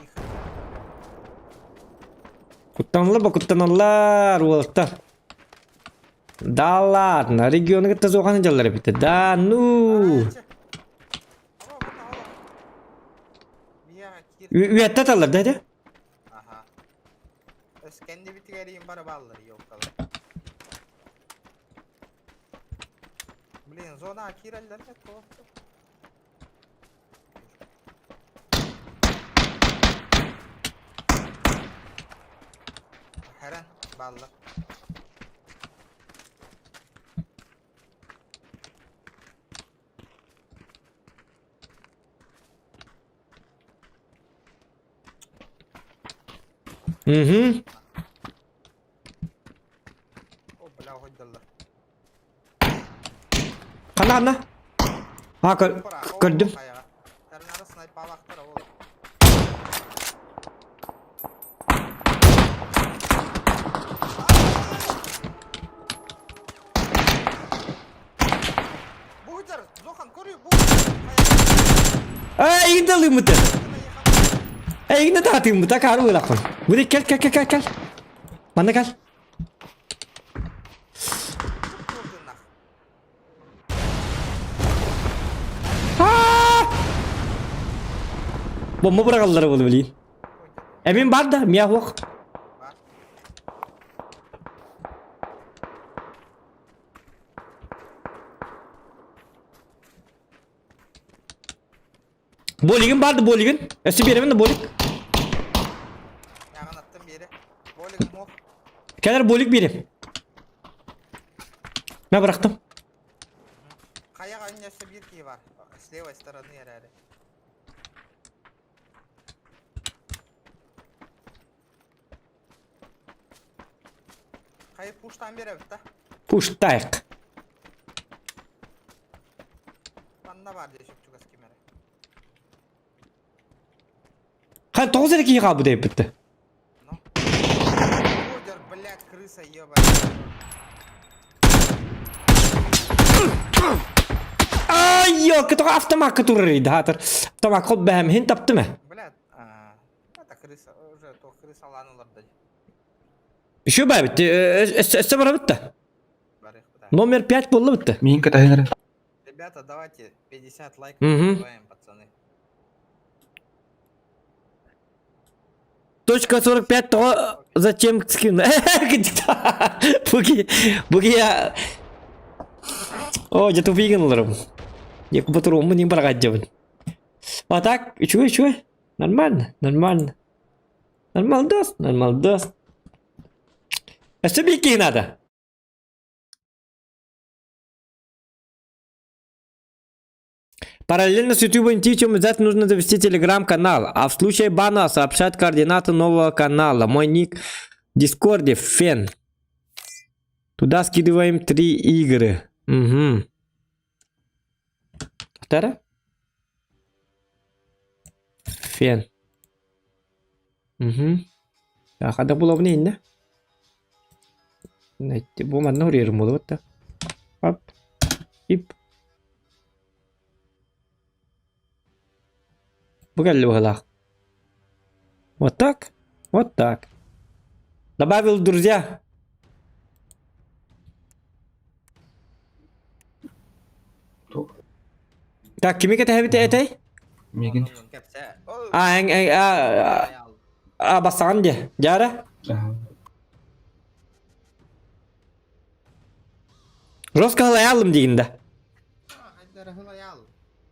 Куттаналлар ба куттаналлар уолаттар. Да ладно, регионы кытта суоханы дьаллар эбит. Да ну. Үөттэ аталлар да этэ? Аха. Өс кэннибитигэр иин бары бааллар елкалар. Блин, зона киирэллэр да туох. Хэрэн бааллар. Угу. О, бля, уходилар. Ханна ханна? А, көрдүм. Тернары снайпалахтар ол. Бухтер, Зохан, көрү, Эй, игин талыыммыты. Эй, игин таатыыммыта каар уйлаппын. Бу кел, кел, кел, кел, кел. Манна кел. Бомба быраҕаллара буолу билиин. Эмин бар да, миа хуох. Болигин барды болигин. Өссө биэрэбин да болик. Яғын аттым бері. Болигим мох. Кэлэр болик биэрим. Мен бырахтым. Хайаға үннесі бір кей бар. С левой стороны әрі. Хайы пуштан беребит да. Пуштайык. Манна бар дешіп чугас кемері. Хан тоҕус эрэ киһи хаалбыт эбиппит. Одер, блядь, крыса ебаная. Ай, ёлка, тоҕо автомакка турар хаатар. Автомат хол бэһэм хин таптым ээ. Блядь, а, это крыса, уже то крысаланулар да. Еще бэбит, өссө барабыт да. Номер 5 буолла бытта. Миин кытаһын эрэ. Ребята, давайте 50 лайков Мгм. набиваем, пацаны. Точка 45 тоҕо зачем скин? Буги, буги я... О, дьэ тупигин ыларым. Я купатуруммун ним бараҕаддьабын. А так, үчүгэй, үчүгэй. Нормально, нормально. Нормалдос, нормалдос. Өссө биир киһи наада. Параллельно с YouTube и Twitch обязательно нужно завести телеграм-канал, а в случае бана сообщать координаты нового канала. Мой ник в Дискорде Фен. Туда скидываем три игры. Угу. Вторая? Фен. Угу. Хада булабын инне. Бу манна урьерым буолубут да. Ап. Ип. Бу кэлли быһылаах. Вот так? Вот так. Добавил друзья. Так, кими кэтэһэбит этэй? Мигин. А, а, а, бассаҕын диэ. Дьаара? Жестко халаялым диигин да.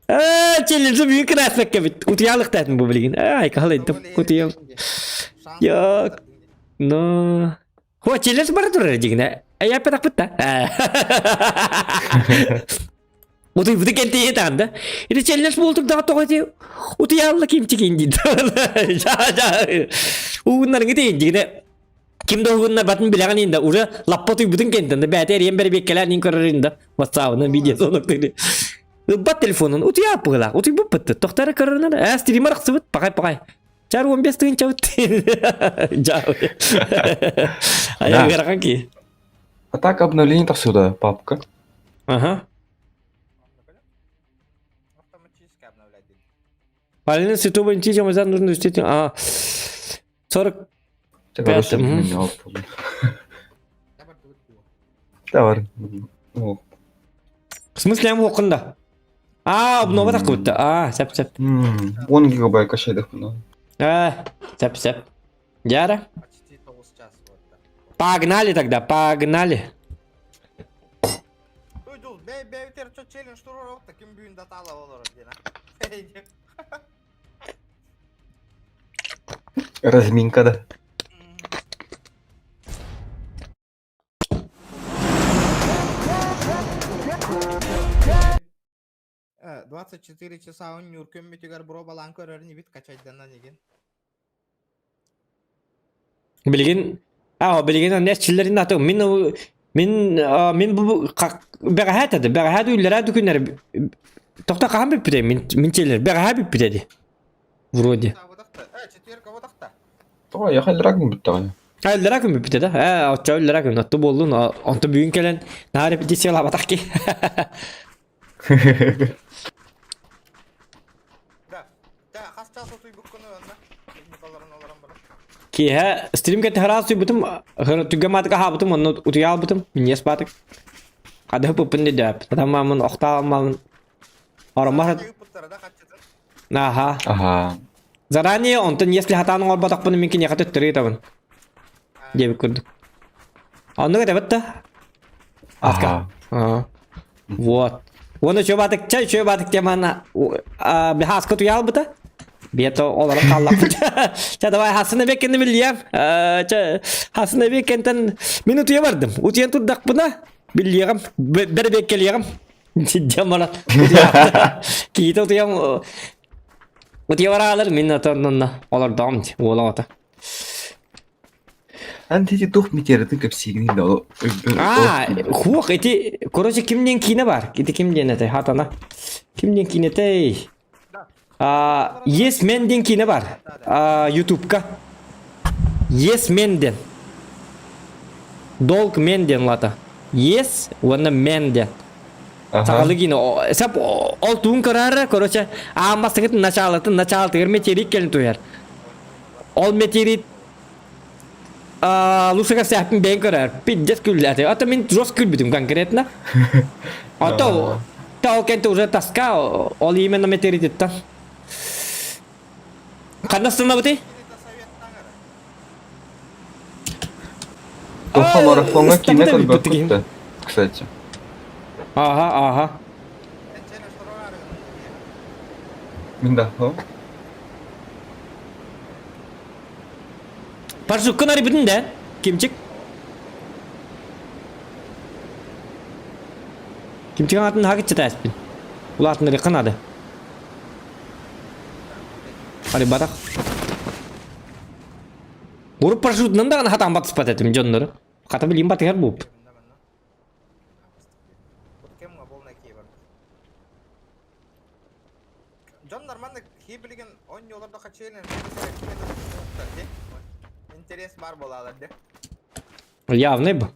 Ээ, челлендж бүгүн кыраспакка бит. Утуйаалыктаатын бу билигин. Ай, калайдым. Утуйам. Yok. Но. Хо, челлендж бара турар дигин. Ая петак битта. Утуйбуты кентиye тагында. Ити челлендж болтур дага тоҕо утуйаалла кимчикин дейт. Ууннарыңы тейин дигине. Ким да угунна батын билэҕин инда уже лаппа утуйбутун кентен да бээтэ эриэн бэрбиэккэлээн ин көрөр инда ватсабынан видео сонук Ылбат телефонун утуйа пыгылаах утуйбут бытты тохтара көрөрүнэн ээ стример ахсыбыт пахай пахай чар 15 тыһынчабыт жаа Да. ыарахан ки А так обновление отсюда, папка. Ага. Параллельно с YouTube и нужно действительно... А, 40... Короче, Давар. В смысле, я да? А, обнова такой-то. А, сәп сәп. 10 гигабайт качайдық бұны. А, сәп сәп. Яра. Погнали тогда, погнали. Разминка да. Э, 24 часа оонньуур күммүтүгэр боруобалаан көрөр инибит качайданан игин. Билигин аа билигин онно эрчиллэрин аты мин мин мин бу бэҕэһээ этэ бэҕэһээ да үллэрээ да күннэр тохто хаһан бүппүтэй мин мин чиэлэр бэҕэһээ бүппүтэ дии вроде Э, четверка бодахта. Тоҕо яха иллэрэ күн бүттэҕэ. А иллэрээ күн бүппүтэ да ээ оччо иллэрээ күн отту буоллун онто бүгүн кэлэн наһаа репетициялаабатах ки Да. Да, хас час утуйбуккуну онно? Николарын олорон баран. Киэһэ стрим кэтэ хараас утуйбутум, түгэн маатык аһаабытым, онно утуйа албытым, минньиэс баатык. Хадыһы пыппын диэдэп. Тамамын охтааммын. Ороммар Аха. Аха. Заранее онтон если хатаан оҥорботохпуна мин киниэхэ төттөрү ыытабын. Диэбит курдук. Оннук этэбит да. Атка. Вот. Уонна үчүгэй баатык чай үчүгэй баатык теманы хаска утуйаалбыта. Биэто олорон хааллаппыт. Ча давай хасына беккенни биллиэм. Ча хасына беккентен мин утуйа бардым. Утуйан турдахпына биллиэҕим. Бэр беккелиэҕим. Дьэ баран киһитэ утуйан утуйа бараалар мин отоннонно олордоҕум уола оҕото. Эн ити туох метеоритын кэпсиигиний да ол А, хуох ити короче ким диэн киинэ бар? Ити ким диэн этэй хатана? Ким диэн киинэтэй? А, Yes Man диэн киинэ бар. А, Ютубка. Yes Man диэн. Долг Man диэн лата. Yes уонна Man диэн. Сахалыы киинэ. Сап ол туун көрөөрө, короче, аан бастакытын началатын, началатыгар метеорит кэлин туйар. Ол метеорит лучше сэппин бэйэн көрөр. Пиздец күллээтэ. А то мин жестко күлбүтүм конкретно. А то та ол кэнтэ уже тоска, ол именно метеорититтан. Ханна сынабыты? Тоха марафоҥҥа киинэ көрбөккүт кстати. Ага, ага. Мин да. Паршуккун арыйбытын да, Кимчик. Кимчик аатын хаакыччы тааспын. Улаатыннарыахха наада. Арыйбатах. Урут парашютунан даҕаны хатаан батыспат этим дьоннору. Хата билим батыһар буолбут. Дьон нормально хи билигин оонньуулар хачыылын интерес бар буолалар де. Явный бу.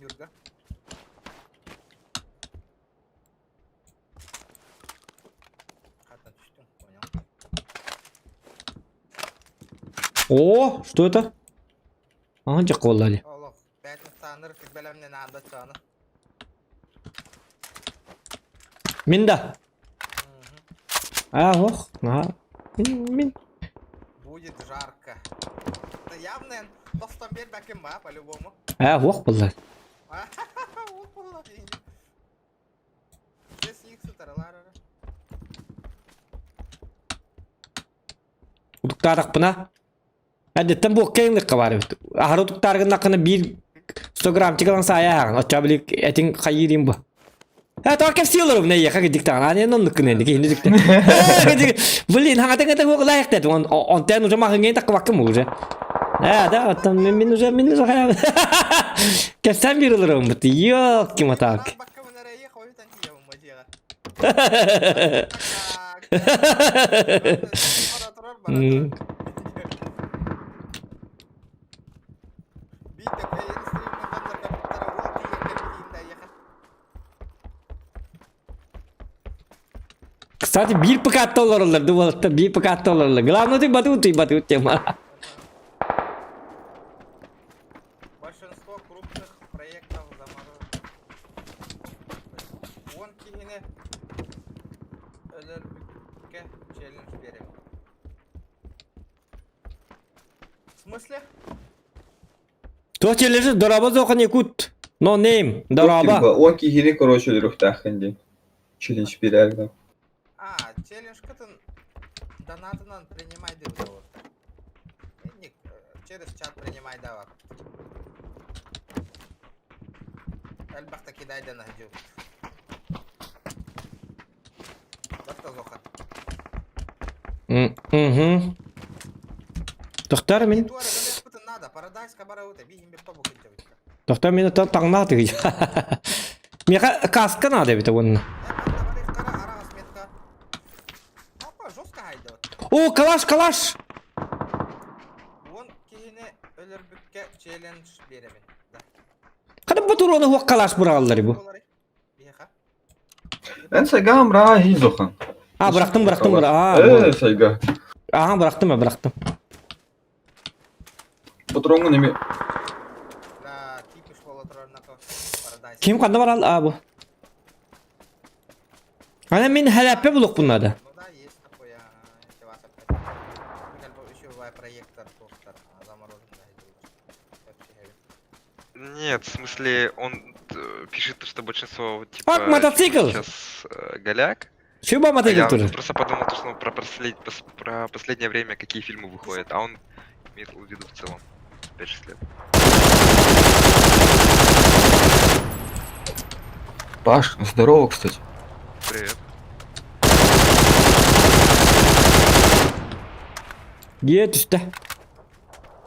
О, что это? Ага, дьэ буолла Олох, пятницаныр бэлэмнен аанда чааны. Мин да. А, ох, ага. Мин, мин. Будет жарко. Да явно тостон бербэккин ба, по-любому. А, ох буолла. Ох буолла. Здесь их сытаралар. Утуктаатахпына. Эрдэттэн буокка иҥникка баар эбит. Аһары утуктааргыннаххына биир 100 граммчик ылан саайа ааҕын. Оччо били этиҥ хайыырым бу. Э, тоҕо кэпсии олоробун эйиэхэ кидик таҕын. Аанен оннуккун энди киһини дикте. Блин, хаҥатыҥ это хуоклаах дед. Он онтен уже махыҥҥын таккыбаккым уже. Э, да, оттон мин уже мин уже кэпсээн биир олоробун бут. Ёлки моталки. Кстати, биир ПК-та олороллор, дуолаттар биир ПК-та олороллор. Главное, ты батут, ты батут тема. өлөрбүккэ челлендж биэрэбин. В смысле? Туох челлендж дороба зохан якут. No name. Дороба. Он киһини короче өлөрүөхтээххин диэн. Челлендж биэрэр А, челленджкытын донатынан принимай деп олор. Ник, через чат принимай давар. Элбэхтэ кидай да наһдю. Батта зохан. Угу. Тохтар мин. Надо, Парадайз кабараута, бихим бир тобу кынчабытка. Тохтар мин таҥнааты гый. Миэхэ каска надо эбит уонна. О, калаш, калаш! Уон киһини өлөрбүккэ челлендж биэрэбин. Да. Ханна бу туруону хуох калаш быраҕаллар бу? Эн сайгаам быраҕа хизохан. А, бырахтым, бырахтым, быра. Э, сайга. Ага, бырахтым, бырахтым. Патроҥҥун эми Да, кипиш буола турар нато. Парадайз. Ким ханна барал а бу? Ана мин халаппе булукпун надо. Ну да, есть такой, а, если вас опять. Еще проектор тостер замороженный. Нет, в смысле, он пишет, что большинство, типа, Ак, мотоцикл! сейчас голяк. Чего А мотоцикл я тоже? просто подумал, то, что он про, послед- про последнее время, какие фильмы выходят, а он имеет в виду в целом 5-6 лет. Паш, здорово, кстати. Привет. Дьиэ түстэ.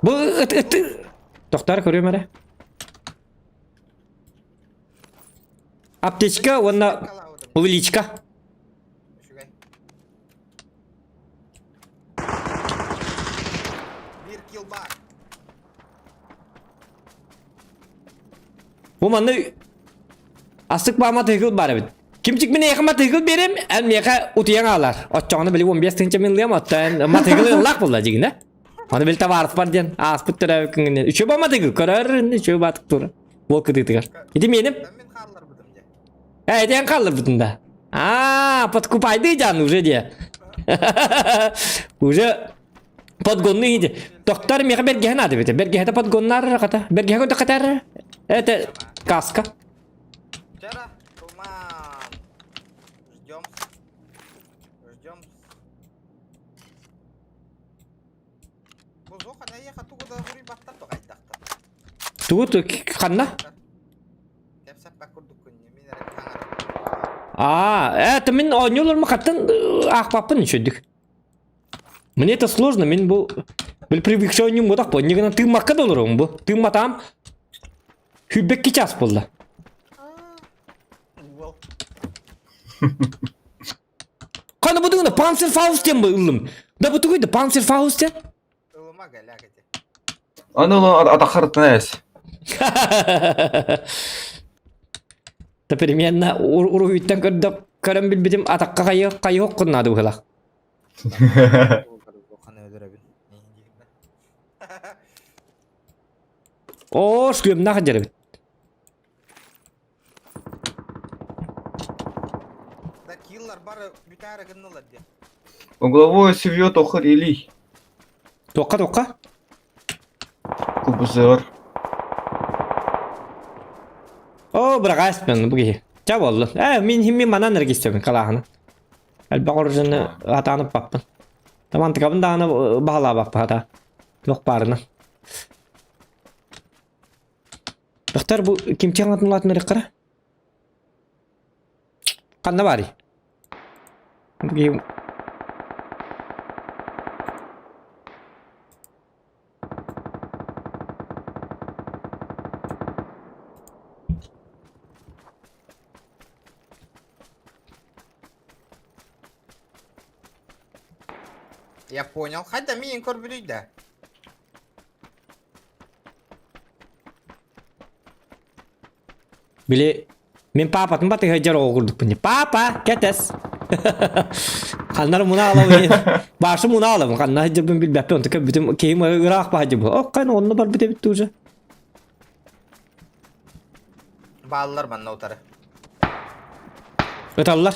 Бу ыт ыт Тохтар көрүөм эрэ. Аптечка уонна увеличка. Биир килл баар. Бу манна астык баама тыгыл бар эбит. Кимчик мин эйиэхэ матыгыл биэрем, эн миэхэ утуйан аалар. Оччоҕуна били 15 тыһыынча мин ылыам, оттон матыгыл ыллаах буолла дьигинэ. Аны били табаарыс бар диэн ааспыт төрөөбүт күҥҥүнэн. Үчүгэй ба матыгыл көрөр, үчүгэй баатык тура. Буол кытыытыгар. Ити миэним. Э, ити эн хаалларбытын да. Аа, подкупайды дьан уже диэ. Уже подгонный иди. Доктор миэхэ бэргэһэ наада эбит. Бэргэһэтэ подгоннаар хата. Бэргэһэ көрдө хатар. Это каска. Вчера туман. Ждем. Ждем. Бу зоха наеха тугу да баттар то кайдахта. Тугу ханна? Аа, это мин оонньууларым хаттан аахпаппын үчүдүк. Мне это сложно, мин бу бил привыкший оонньуум бутах бу. Нигынан тыыммакка да олоруум бу. Тыымматаам хүббекки час буолла. Хана бу тугуна Панцерфауст диэн ыллым. Да бу тугуй да Панцерфауст диэн? Ылыма галяк эти. Аны атахартын эс. Та переменно уруһуйтан көрдөх көрөн билбитим атакка хайы хайы хоккуннаады быһылах. Оо, шлемнах дьэребит. Да киллар бары бүтәре гыннылар де. Угловой севье тохыр илий. Туохха туохха? Кубузыр. Оо, быраҕаас мен бу киһи. Ча буоллун. Ээ, мин химми манан эргистебин калааһына. Элбэх оружиены атаанып баппын. Тамантыкабын даҕаны баһалаабаппын хата. Туох баарынан. Дохтор бу кимчи аҥатын улаатын эриххара? Ханна баарый? Бу киһи Я понял. Хайда миин көрбүдүй да. Били мин паапатын батыһа дьар оҕо курдукпун. Папа, кэтэс. Ханнар муна алабын. Башы муна алабын. Ханна сылдьарбын билбэппин. Онтука бүтүм киһим ыраах баһа бу. Ок, кан онно барбыт эбит уже. Бааллар манна утары. Ыталлар.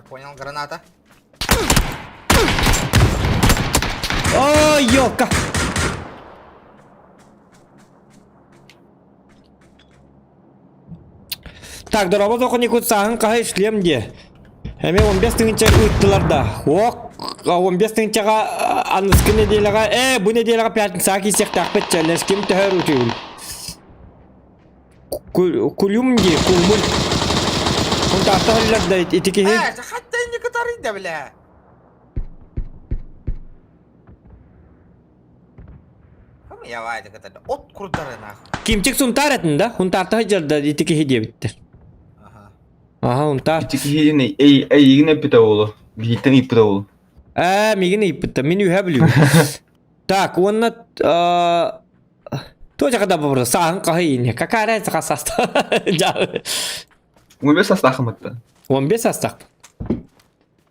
Понял, граната. Ой, ёлка! Так, дороба тохоникут сааһын хаһа шлем диэ. Эми 15 тыһыынча ыыттылар да. Ок, 15 тыһыынчаҕа аныскы неделяҕа, э, бу неделяҕа пятницаҕа киирсиэхтээхпит челлендж ким төһөр утуйул. Кулюм дии, кулмуль. Хунтаахта хөллөр да ити киһи. Э, хатта инни кытарыйда бля. Явайды кытары. От курдары нахуй. Кимчик сунтаар этин да? Хунтаарта сылдьар да ити киһи диэбиттэр. Аха, унтаар. Ити киһини эй эйигин эппитэ буолуо. Биһиттэн ыйыппыта буолуо. Ээ, мигин ыйыппыта. Мин үһэ билим. Так, уонна Тоже когда вопрос, сааһын хаһый ини? Какая разница хас саста? 15 састаахым атта. 15 састаах.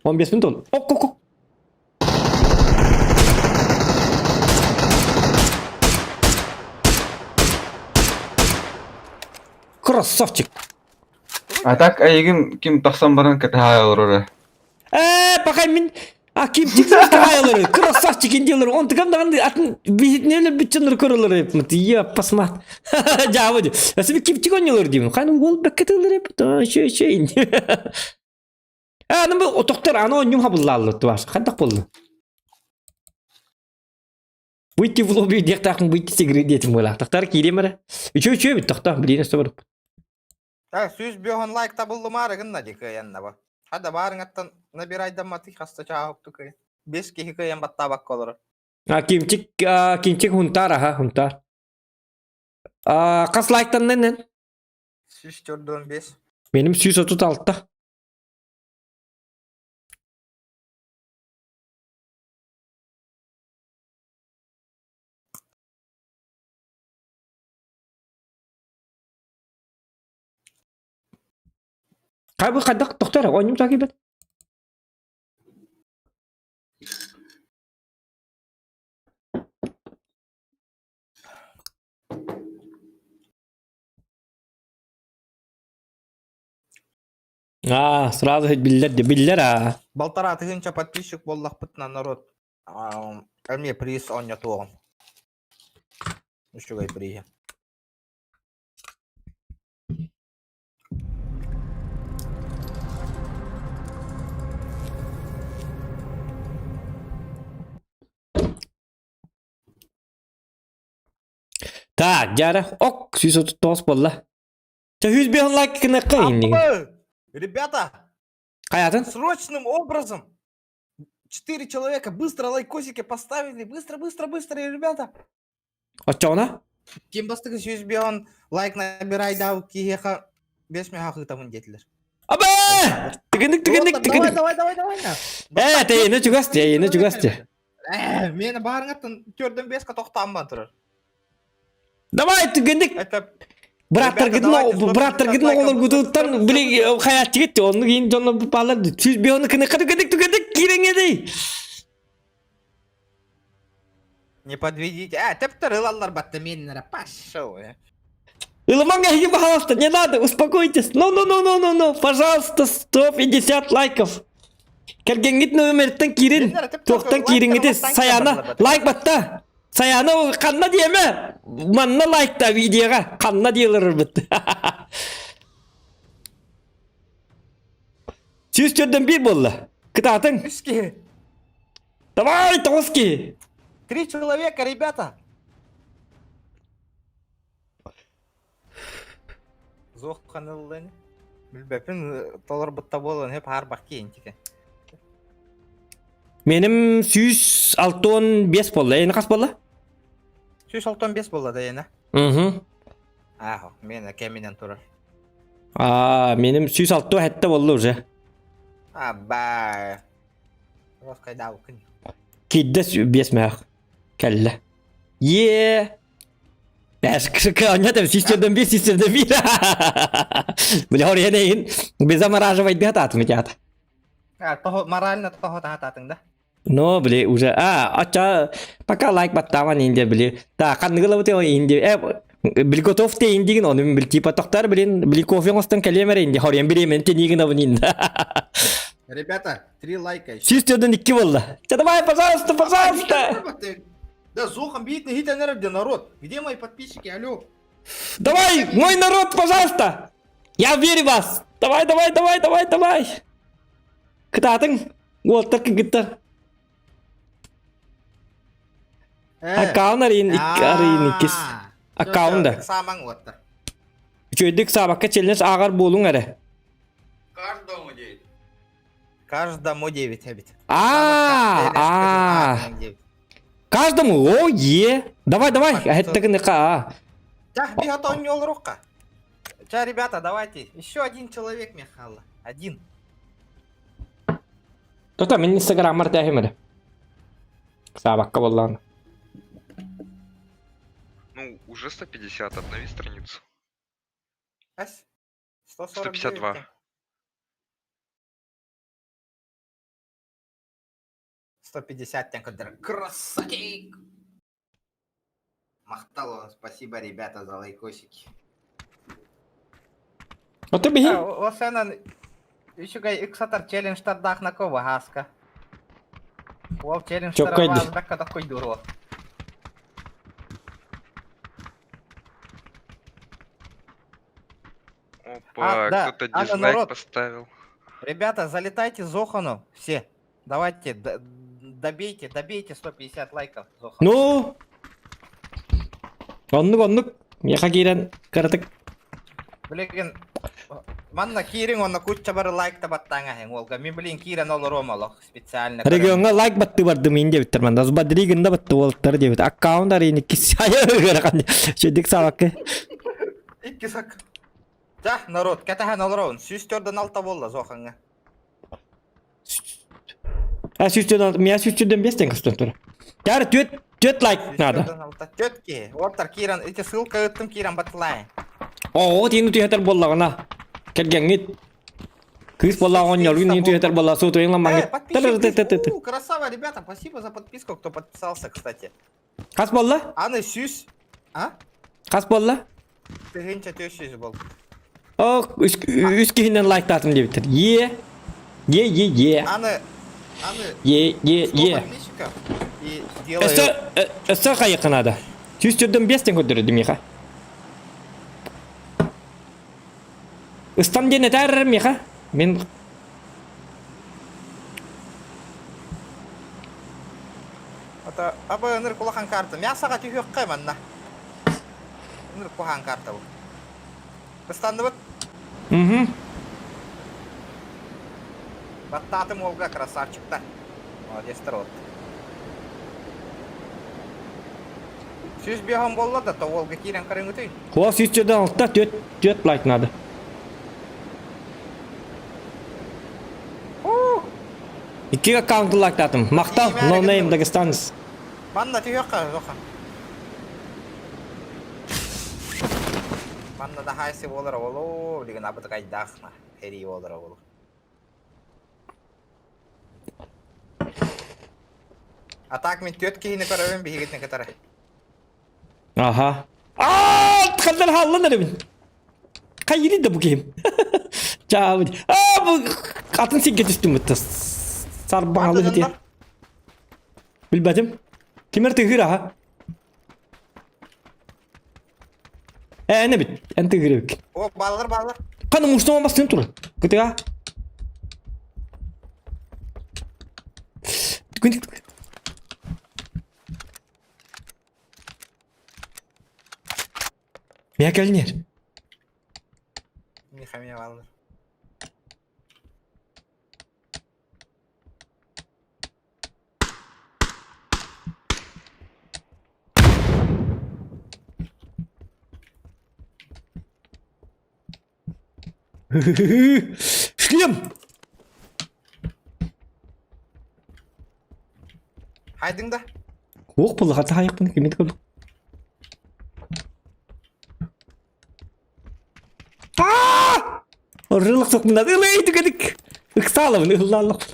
15 минут он. Ок, ок, ок. Красавчик. А так эйигин ким тахсан баран кэтаһаа олорор Ээ, пока мин А кимчик састаҕайалары, красавчик индиялары, онтукам даҕаны атын биһитинэлэр бүтчөннөр көрөлөр эпмит. Я посмат. Жаабы ди. Өсүбү кимчик онньолор деймин. Ханы уол бэккэ тыллар эппит. Шö шö инди. Э, аны бу отоктор аны онньум хабыллааллар тубаш. Хантак болду. Выйти в лобби диэхтаахпын выйти с игры диэтим буолаах. Тахтар киириэм эрэ. Үчү үчү эбит тохто. Билиэн өстө барып. Так, сүүс бөһөн лайк табыллымаары гынна ди кыайанна ба. Хада баарыҥаттан набирайдамматы хаста чааһыкту кыай. Бес киһи кыайан баттаабакка олорор. А кимчик а, кимчик хунтаар аха хунтаар. А, хас лайктаннын эн? 145. Benim 136. Хайбы хайдах тохтор оонньум сакибет. Аа, сразу биллэр де биллэр аа. Балтараа тыһыынча подписчик буоллахпытына народ эмиэ приз оонньотуоҕум. Үчүгэй приз. Так, дьара, ок, 139 буолла. Чэ, 105 лайк гыныахха иннигин. Ребята, Хайатын? срочным образом четыре человека быстро лайкосики поставили. Быстро, быстро, быстро, ребята. Оччоҕуна? Ким бастакы 105 лайк набирайдау киһиэхэ бес меха ыытабын диэтилэр. Абэ! Тыгынык, тыгынык, тыгынык. Давай, давай, давай, давай. Э, тэйини чугас, тэйини чугас те. Э, мені барыңаттан төрден беске тоқтаман тұрар. Давай, тыгынык. Это Бырааттаргытын бырааттаргытын оҕолоргутуттан били хайааччыгыт онну кийин дьонно баалар сүүс биону кыныка түгэнник түгэнник киирэҥҥэдэй Не подведите. А, тептер ылаллар батта меннere пошел. Ылымаҥ эһиги пожалуйста, не надо, успокойтесь. Ну, ну, ну, ну, ну, ну, пожалуйста, 150 лайков. Кэргэҥҥит номериттэн киирин, туохтан киириҥҥити Саяна лайк батта. Саяна ханна диэмэ? Манна лайкта видеоға ханна диэлэрбит. Сүүс төрдөн биир буолла. Кытаатыҥ. Үс киһи. Давай, тоҕус киһи. Три человека, ребята. Зох ханыллын. Билбэппин толорбутта буолан хеп хаарбах киинтике. Меним 165 буолла. Эйни хас буолла? 165 буолла да эйнэ. Угу. Аах, мен кэминэн турар. Аа, меним 167 буолла уже. Аба. Роскайдаукын. Киирдэ биэс мээх. Кэллэ. Е. Кыанньа систерден биир, систерден биир. Бля, хорьян эйин без замораживать атаатым итята. А, того морально того таататың да. Но, бли, уже, а, ача, пока лайк баттаман инде, бли. Та, ханныгылабыт инде, э, били готов те индигин, оны били типа тохтар, блин, били кофе оңостон кэлиэмэр инде, хорьян биремен тенигин абын инде. Ребята, три лайка еще. 142 буолла. Чэ давай, пожалуйста, пожалуйста. Да, Зохан бит не где народ? Где мои подписчики? Алло. Давай, мой народ, пожалуйста. Я верю в вас. Давай, давай, давай, давай, давай. Кытаатыҥ, уолтар кыргыттар. Аккаунт арыйын арыйын иккис. Аккаунт да. Самаң уоттар. Үчүгэйдик саабакка челлендж ааҕар буолуҥ эрэ. Каждому 9. Каждому 9 эбит. А, а. Каждому, о, е. Давай, давай, а. Чах, бигатон рука. Ча, ребята, давайте. Еще один человек, Михайло. Один. Тота, мин инстаграммар тээһим эрэ. Саабакка буоллаҕына. Ну, уже 150, обнови страницу. Ась? 152. 150 тен көдөр. Красотик! Махтал, спасибо, ребята, за лайкосики. Ото биһи. Осенан үчүгэй ыксатар челленджтардаах накова хаска. Ол челленджтар бакка такой дуро. Опа, А, да, кто-то а, дизлайк народ. поставил. Ребята, залетайте Зохану все. Давайте, добейте, добейте 150 лайков Зохану. Ну. Оннук оннук. Миэхэ киирэн кыратык. Блин, манна киириҥ онно кучча бары лайк табаттааҥа иһин уолга. Мин блин киирэн олоруом олох специально. Региоҥҥа лайк батты бардым ин диэбиттэр манна. Сбадри гында батты уолаттар диэбит. Аккаунт арыйын иккис ыарахан. Чэдик саабакка. Икки сак. Ча, народ, кэтэһэн олоробун. 146 буолла Зохаҥҥа. А сүүстэн меня сүүстэн бестен көстөн тура. Тяр түөт түөт лайк надо. Түөт киһи. Уоттар киирэн, ити ссылка ыыттым киирэн батылаайын. Оо, тиин түһэтэр буоллаҕына. Кэргэҥҥит кыыс буоллаҕа оҕонньоруун иин түһэтэр буолла суутуйун ламмаҥҥыт. Подписчик, красава, ребята, спасибо за подписку, кто подписался, кстати. Хас буолла? Аны сүүс. А? Хас буолла? 1400 бол. О, үс, үс киһинэн лайктаатым диэбиттэр. Е. Е, е, е. Аны, аны. Е, е, е. подписчиков и делаю... Өссө, өссө хайыхха наада. Сүүс төрдөн биэстэн көрдөрөдүм миэхэ. Ыстан диэн этэр миэхэ. Мин Ата аба ыныр кулахан карта. Мясаға түһүөххэ манна. Ыныр куһаан карта бу. Ыстанныбыт. Угу. Баттаатым уолга красавчиктар. Молодецтар вот. 105 болла да, то уолга киирэн көрүҥүтүй. Хуа 146 түөт түөт лайк надо. Икки аккаунт лайктаатым. Махтал, no name Дагестанец. Манна түһүөххэ, Зоха. Манна да хайсы болар олу, билигин абытык айдаахна, херии болар олу. А так мин түөт киһини көрөбүн биһигитин кытары. Аха. Аа, хандан хааллан эрэбин. Хайыри да бу киһим. Чаабы. Аа, бу атын сиргэ түстүм бытта. Сарбаалы хити. Билбэтим. Кимер тыгыр аха. Э, не бит. Эн тыгыр эбик. О, баллар баллар. Каны муштама бастын тур. Кытыга. Күн Мия кэлнер. Миха меня баллар. Шлем! Хайдың да. Ох, бұл хата хайықпын кемет көрдік. Ырылық соқмында ылай түгедік. Ыксалыбын, ыллалық.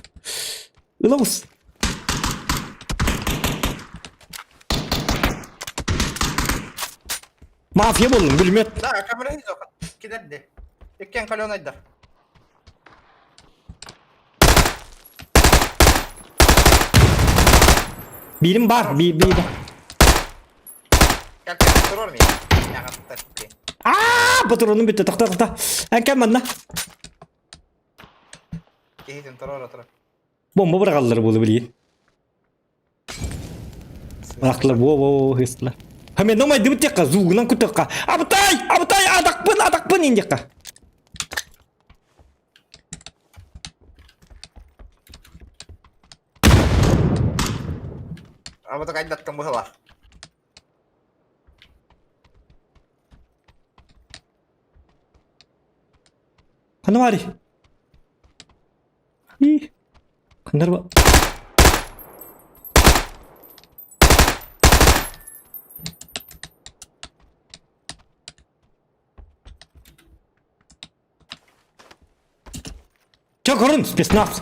Ыламыз. Мафия болдум, бүлмет. Да, камера жоқ. Кидерді. Иккен каленайдар. Бирим бар, би би. Как турор мен. Яғаттар. Аа, патроным бүтті, тоқта, тоқта. Ән кәм манна. Киһитин турор отыр. Бомба бырагаллар буолу билигин. Бырахтылар, во во во хыстылар. Ха мен номайдыбыт диэххэ, зуугунан кутуохха. Абытай, абытай, адакпын, адакпын ин диэххэ. Абыта кайдаттан быһылар. Ханна баарый? И. Ханнар ба? Чэ көрүн, спецназ.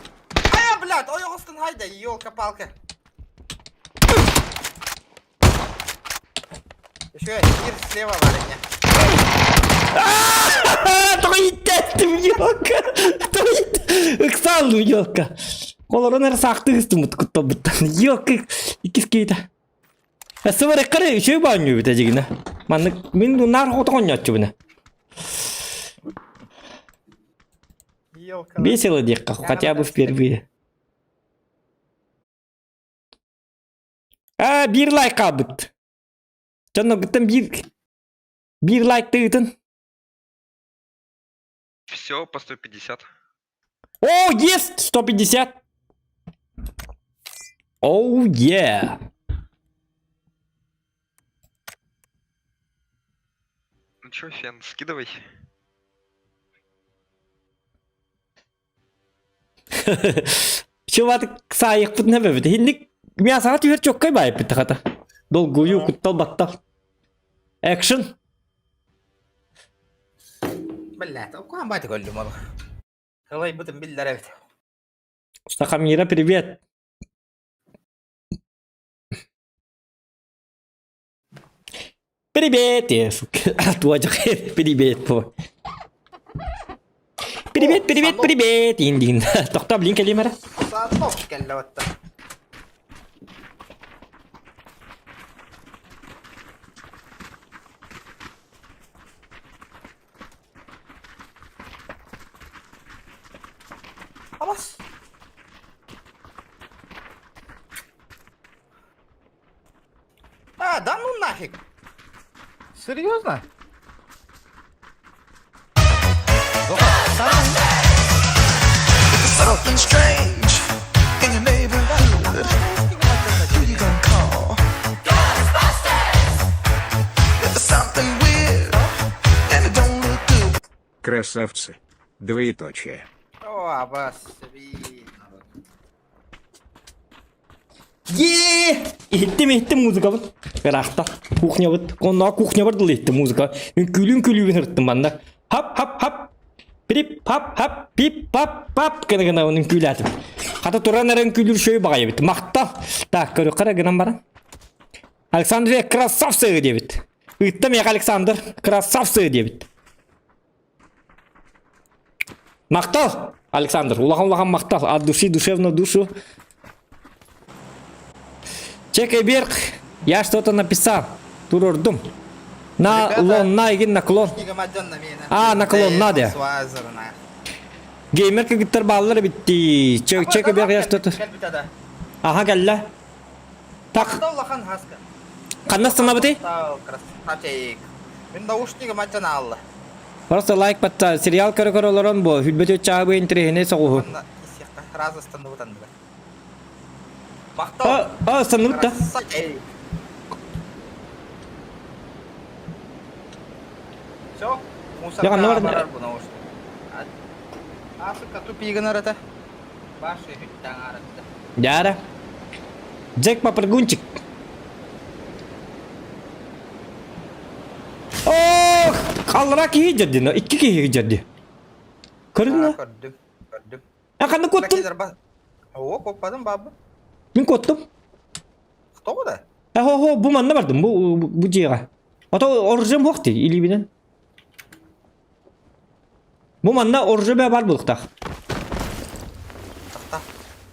Ая, блядь, ойоҕостун хайда, елка-палка. Еще мир слева варенье. Тоҕо ииттээттим, елка. Тоҕо ыксааллым, елка. Олорон эрэ саахтыы ыстыммыт кутталбыттан. Елка иккис киһитэ. Эссе барыккары үчүгэй баанньуу эбит дьигинэ. Маннык мин наар хотоҕонньооччубуна. Весело диэххэ, хотя бы впервые. А, биир лайк хаалбыт. Дьонноргуттан биир биир лайктыытын. Все по 150. О, есть! 150! Оу, yeah! Ну чё, Фен, скидывай. Чувак, саайыкпыт нэбэбит. Хинник мясаға түһэр чоккай баайыппыт хата. Долгую, куттал баттал. Экшн. Блядь, куһаҕан баайты көрдүм ол. Ылайбытын биллэр эбит. Сахамира, привет. Привет, Туожак, привет, по. Привет, привет, привет, индин. Тохто, блин, кэлим эрэ. Саннов кэллэ батта. Абас. А, да ну нафиг. Серьезно? Something strange in your neighborhood. Who you gonna call? Ghostbusters! If there's something weird and it don't look good. Красавцы. Двоеточие. О, абас. Е! Иһиттим, иһиттим музыкабын. Ыраахта. Кухнябыт. Онно кухнябар дылы иһиттим музыка. Үҥкүүлүүн күлүүбүн ырыттым манна. Хап хап хап. Пип пап хап пип пап пап гына гына үҥкүүлээтим. Хата туран эрэ үҥкүүлүүр шөй баҕайы эбит. Махтал. Так, көрүөххэ эрэ гынан баран. Александр красавцы диэбит. Ыытта миэхэ Александр красавцы диэбит. Махтал, Александр. Улахан-улахан махтал. От души, душевно душу. Чекай вверх. Я что-то написал. Турурдум. На лон, на игин наклон. А, наклон, надо. Геймер кыргыттар бааллар эбит Чек вверх, я что-то. Аха, кэллэ. Так. Ханна станабытый? Мин наушнигым аттан аалла. Просто лайк батта сериал көрө-көрө олорон бу хүлбөтү чаабы интириһини соҕуһу. Сразу станныбыт анныгар. А, а, станныбыт да. Все, Я ханна барар бу наушник. Асыка тупигын арата. Башы хүттәң аратта. Дяра. Джек Попрыгунчик. Ох, аллара киһи дьэрдин, икки киһи дьэрди. Көрдүн да? Көрдүм, көрдүм. А ханна куоттун? О, куоппадым бабы. Мин куоттум. Кто да? Э, хо, хо, бу манна бардым, бу бу дьиэҕэ. Ото оружием суох дии, илиибинэн. Бу манна оружие баар буолуохтаах. Тахта.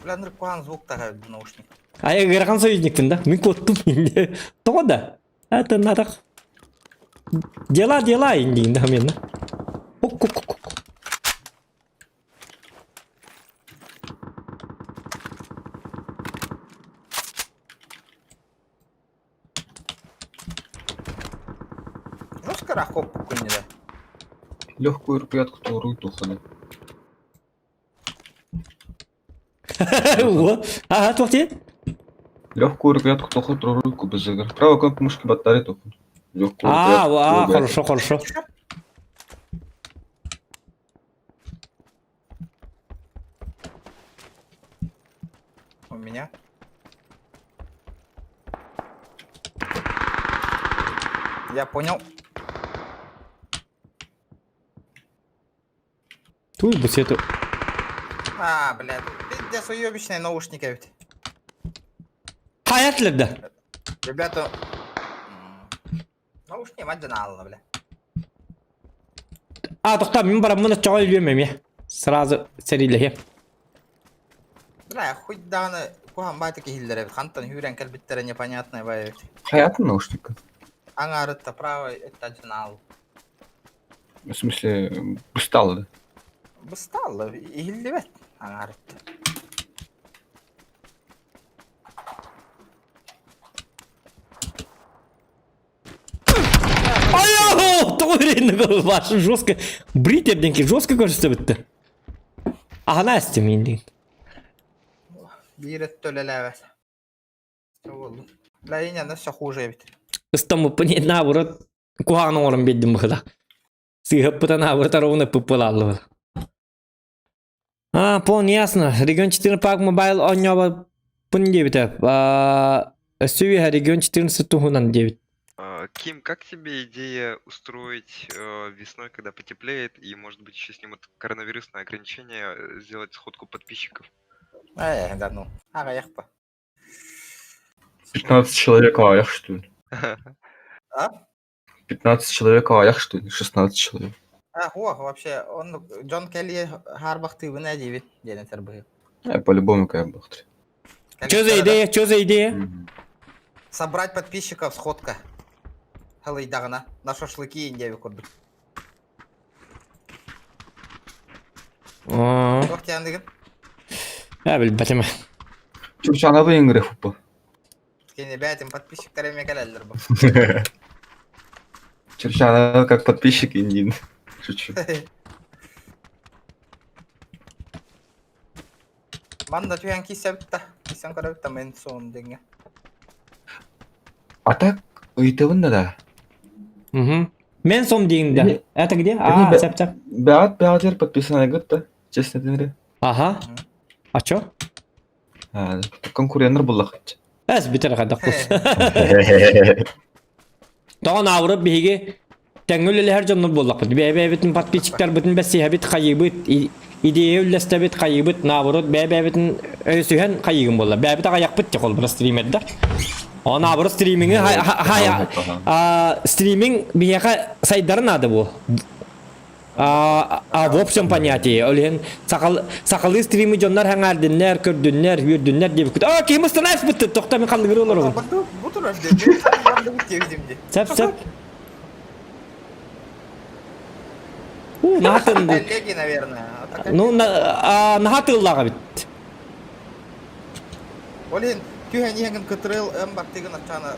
Бля, нырып куһаҕан звук таһа наушник. Ай ыарахан союзникпын да. Мин куоттум. Тоҕо да? Это надо. Дела, дела, индиин да мен. Ок-ок-ок. Жестко рахоп күннere. Легкую рукоятку туруй туханы. Ага, туох диэн? Легкую рукоятку туху туруй кубызыгар. Правая кнопка мышки батареи туху. Легкую А, рукоятку а, туруй. хорошо, хорошо. У меня. Я понял. Туй бу сету. А, блядь. Пиздец, уебищные наушники ведь. Хаят да. Ребята... Наушники мать алла, бля. А, тоқта, мен бараммын оччоҕо өлүөм эмиэ. Сразу сэрилэһиэм. Бля, хоть даҕаны куһаҕан баайта киһилэрэ эбит. Хантан үүрэн кэлбиттэрэ непонятное бай эбит. Хаятын наушника. Аҥаарытта правый өттө ал. В смысле, устал, да? Бысталла, иһиллибэт аҥаарытта. Ай, тоҕо үрейін башы жестко. Брит эрденки жестко көрсөтө Аһана эстим индин. Биир өттө үлэлээбэт. Буоллун. Бля, инньэ все хуже эбит. Ыстаммыппын наоборот куһаҕан оҥорон биэрдим быһыла. Сыыһаппыта наоборот ровно пыппылааллыбыт. А, пон ясно. Регион 14 PUBG Mobile оонньообоппун диэбитэ. А, өссө үөһэ Регион 14 туһунан диэбит. А, Ким, как тебе идея устроить весной, когда потеплеет, и, может быть, еще снимут коронавирусное ограничение, сделать сходку подписчиков? Э, да ну. Аҕыйахпа. 15 человек аҕыйах, что ли? А? 15 человек аҕыйах, что ли? 16 человек. А, о, вообще, он Джон Келли харбахтыыбын диибит диэн этэр быһыы. По-любому как бы. Что за идея? Что за идея? Собрать подписчиков сходка. Халыйдаҕына на шашлыки диэби курдук. Аа. Туох диэндигин? Ээ, билбэтим. Чурчанабы иҥире футбол. Кини бээтин подписчиктар эмиэ кэлэллэр бу. Чурчанабы как подписчик индин. Шучу. Манна түһэн киирсэбит да. Киирсэн көрөбүт да мен суон диҥҥэ. А так, ыйытабын да да. Угу. Мен сом диин да. Это где? А, сөп сөп. Бэҕэт бэҕэтигэр подписанный да, честно этинere. Ага. А чё? А, конкуреннар буллахыч. Эс бүтэр хайдах кус. Тоҕо наабырып биһиги тэҥҥэ үлэлэһэр дьоннор буоллахпыт. Бэйэ-бэйэбитин подписчиктарбытын бэссиһэбит хайыыбыт, идея үллэстэбит хайыыбыт, наоборот бэйэ-бэйэбитин өйсүһэн хайыыгын буолла. Бэйэбит аҕыйахпыт дьэ холбура стримердэр. О наоборот стриминги стриминг биһиэхэ сайдары наада бу. А, в общем понятии, ол иһин сахал, сахалыы стримы дьоннор хаҥаардыннар, көрдүннэр, үөрдүннэр диэбиккит. А, киһим ыстанаас бытты, тохто мин халлыгыр олоробун. Бу турар диэбитим Сөп, сөп. У, наһатын... Коллеги, наверное. Ну, наһаа тыыллаах эбит. Ол иһин түһэн иһэҥин кытырыл эн баттыгын аччаана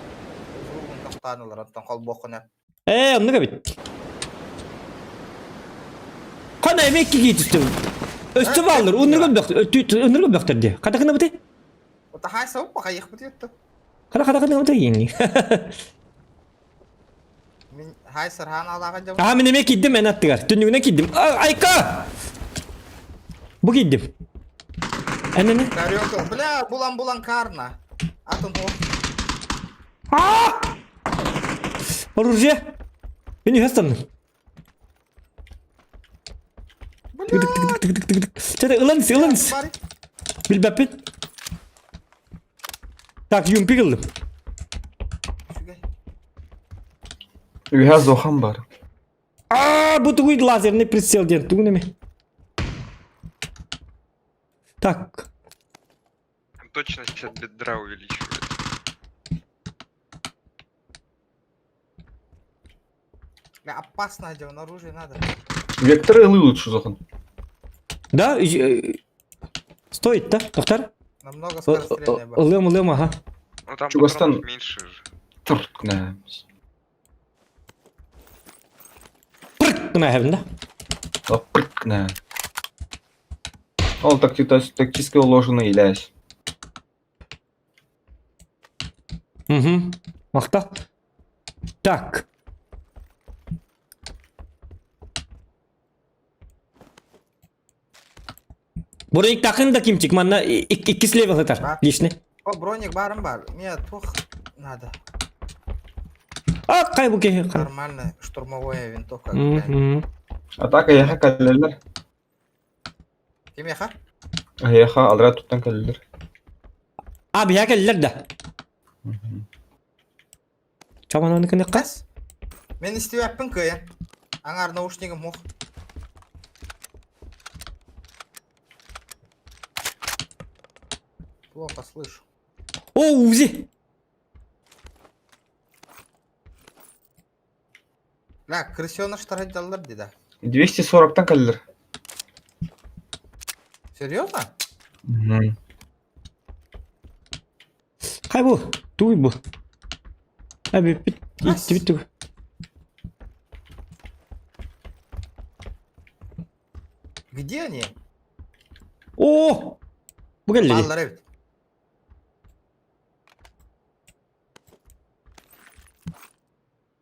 звугун тохтоон ылар, оттон холбуоххуна. Ээ, оннук эбит. Хана эмиэ икки түстүм. Өстө бааллар, оннук өлбөхтөр, оннук өлбөхтөр дии. Хата гынабыты? Утахай сау пахайыхпыт етті. Хата хата гынабыты иҥни. Мин хай сархан алаға жабы. Аха, мин эмиэ киирдим эн аттыгар. Түннүгүнэн киирдим. Айка! Бу киирдим. Эн эне? Карёка, бля, булан-булан карна. Атын о. А! Оружие! Мин үһэ ыстанным. Чэ, ылан ис, ылан ис. Билбэппин. Так, юмпик ыллым. Үһэ зохан бар. А, бу тугуй лазерный прицел диэн тугун эми? Так. точность от бедра увеличивает. Бля, опасно, где он оружие надо. Векторы ылы лучше зохан. Да, стоит, да, доктор? Намного скорострельнее бар. Ылым, ылым, ага. Ну там Чугастан патронов меньше же. Тырт Прыг гына да? Да, прыг на. Ол тактически уложено илясь. Угу. Махта. Так. Броник такын да кимчик, манна иккис левел ытар, личный. О, броник барым бар. Мне тух надо. А, кай бу кеһи. Нормально, штурмовая винтовка. Атака яха каллелер. Ким яха? Яха алра туттан каллелер. А, бия кэллэр да. Чаман оны кас? Мен истибэппин кыайан. Аңар наушнигым мох. Плохо слышу. О, УЗИ! Бля, крысеныш тарадаллар дида. 240-тан каллер. Серьезно? Хай бу, туй бу. Әби бит, итти бит. Где они? О! Бу кэллэ. Баллар эбит.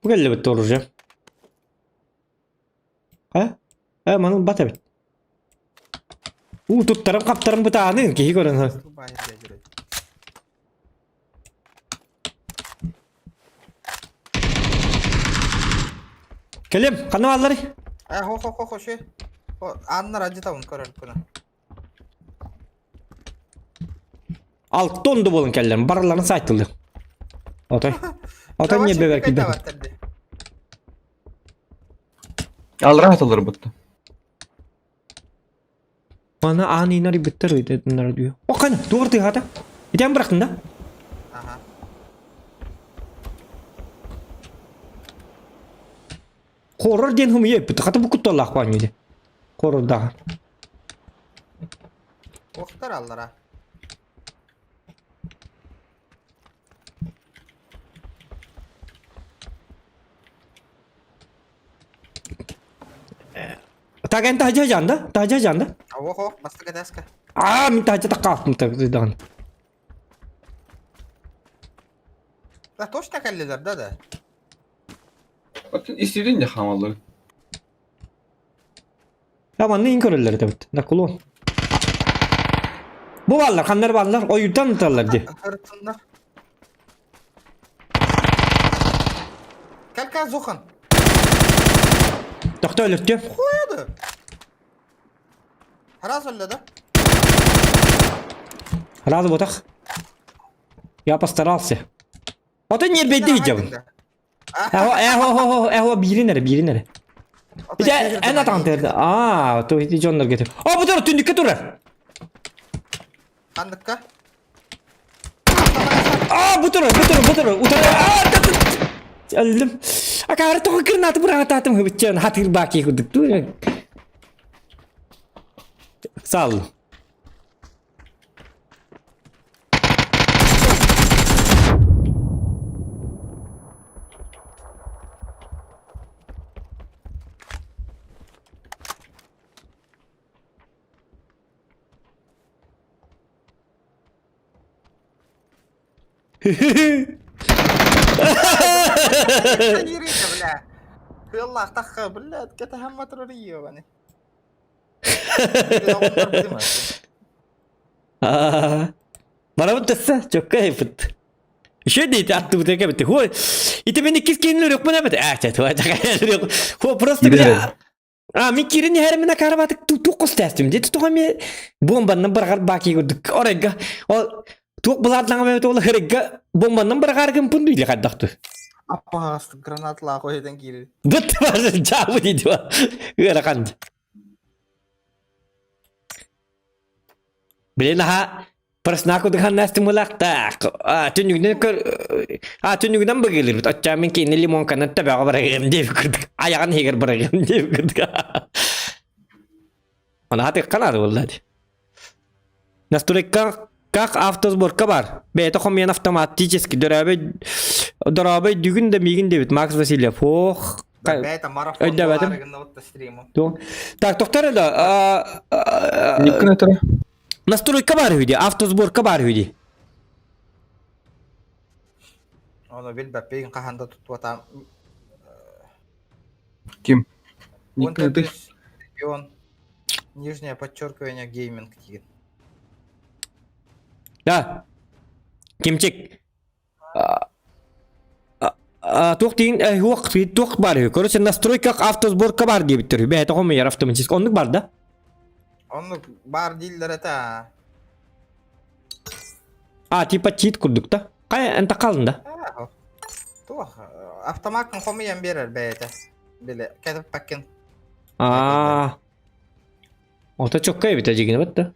Бу кэллэ бит оружие. А? Э, маныл бат эбит. У, туттарым каптарым бытааны, киһи көрөн. Кэлем, ханна бааллары? Э, хо хо хо хо ши. Хо, аннар ажытабын көрөр күнө. Алты онду болон кэллем, барыларын сайтылды. Отой. Отой не бебер киден. Алра аталар бутта. Мана аан инар биттер ыйтыннар дүйө. О, кана, дугар тыгата. Итен бырактын да? Ага. Хоррор диэн хумуйа эппит. Хата бу кутталлаах баанньу ди. Хоррордаах. Охтар аллара. Так эн таһдьа жанда, таһдьа жанда. Ох, ох, бастыка даска. Аа, мин таһдьа таккааппын даҕаны. Да точно кэллилер да да. Bakın istediğin de hamalı. Я манны ин көрөллөр этэбит. Да кулон. Бу баллар, ханнар баллар, ойуттан ыталлар ди. Хыртыннар. Кел кел Зухан. Тохто өлөртүө. Хуяды. Раз өллө да. Рады ботах. Я постарался. Ото нербейди видеобун. Эхо, эхо, эхо, биирин эрэ, биирин эрэ. Ити эн атаҕын тыырда. Аа, то ити дьоннор кетип. О, бу турар, түннүккэ турар. Хандыкка. Аа, бу турар, бу турар, бу турар. Утар. Аа, өллүм. Акаары тоҕо кырнааты быраҕатаатым хыбытчан хатыыр баки курдук. Сал. Бля. Кыыллаах тахха, блядь, кэтэ хамма турар бани. Барабыт тасса, чокка хайпыт. Еще дейт атты бут эке бит. Хой, ити мен иккис кейинлер yok мына бит. А, чат, Хо, просто бля. А, мен кирин хәрмина карабатык тукус тәстим. Дет туга ме бомбанны баргар баки көрдүк. Орегга. Ол тук булардан ме ол херегга бомбанны баргар ким пунду иле каддакты. Аппаас гранатла койдон кири. Бит бар жабы дейди. Ыра Блин, аха. Проснаку дыханнаастым ылаахтаах. А түннүгүнэн көр а түннүгүнэн быгыылырбыт. Оччоо мин кини лимонканан төбөҕө барыгым диэбит курдук. Айаҕын иһигэр барыгым диэбит курдук. Аны хатыахха наада буолла дии. Настройка как автосборка бар. Бэйэтэ хомуйан автоматически дөрөөбөй дорообой дүгүн да миигин диэбит Макс Васильев. Ох, Бэйэтэ марафон өйдөөбөтүм. Так, тоқтар да. Никкин этэрэ. Настройка бар үһү дии, автосборка бар үһү дии. Ону билбэппин хаһан да туттубатам. Ким? Никкин ты? Регион. Нижнее подчеркивание гейминг деген. Да. Кимчик. Туох дейін туох туох бар үһү. Короче, настройка автосборка бар диэбиттэр. Бэйэтэ хомуйар автоматически. Оннук бар да? Оннук бар дииллэр этэ. А, типа чит курдук да? Кай энта қалын да? Туох, автомат хомуйан берер бэйэтэ. Биле, кэтip паккин. А. Ото чокка эбит дьигинэ бат да.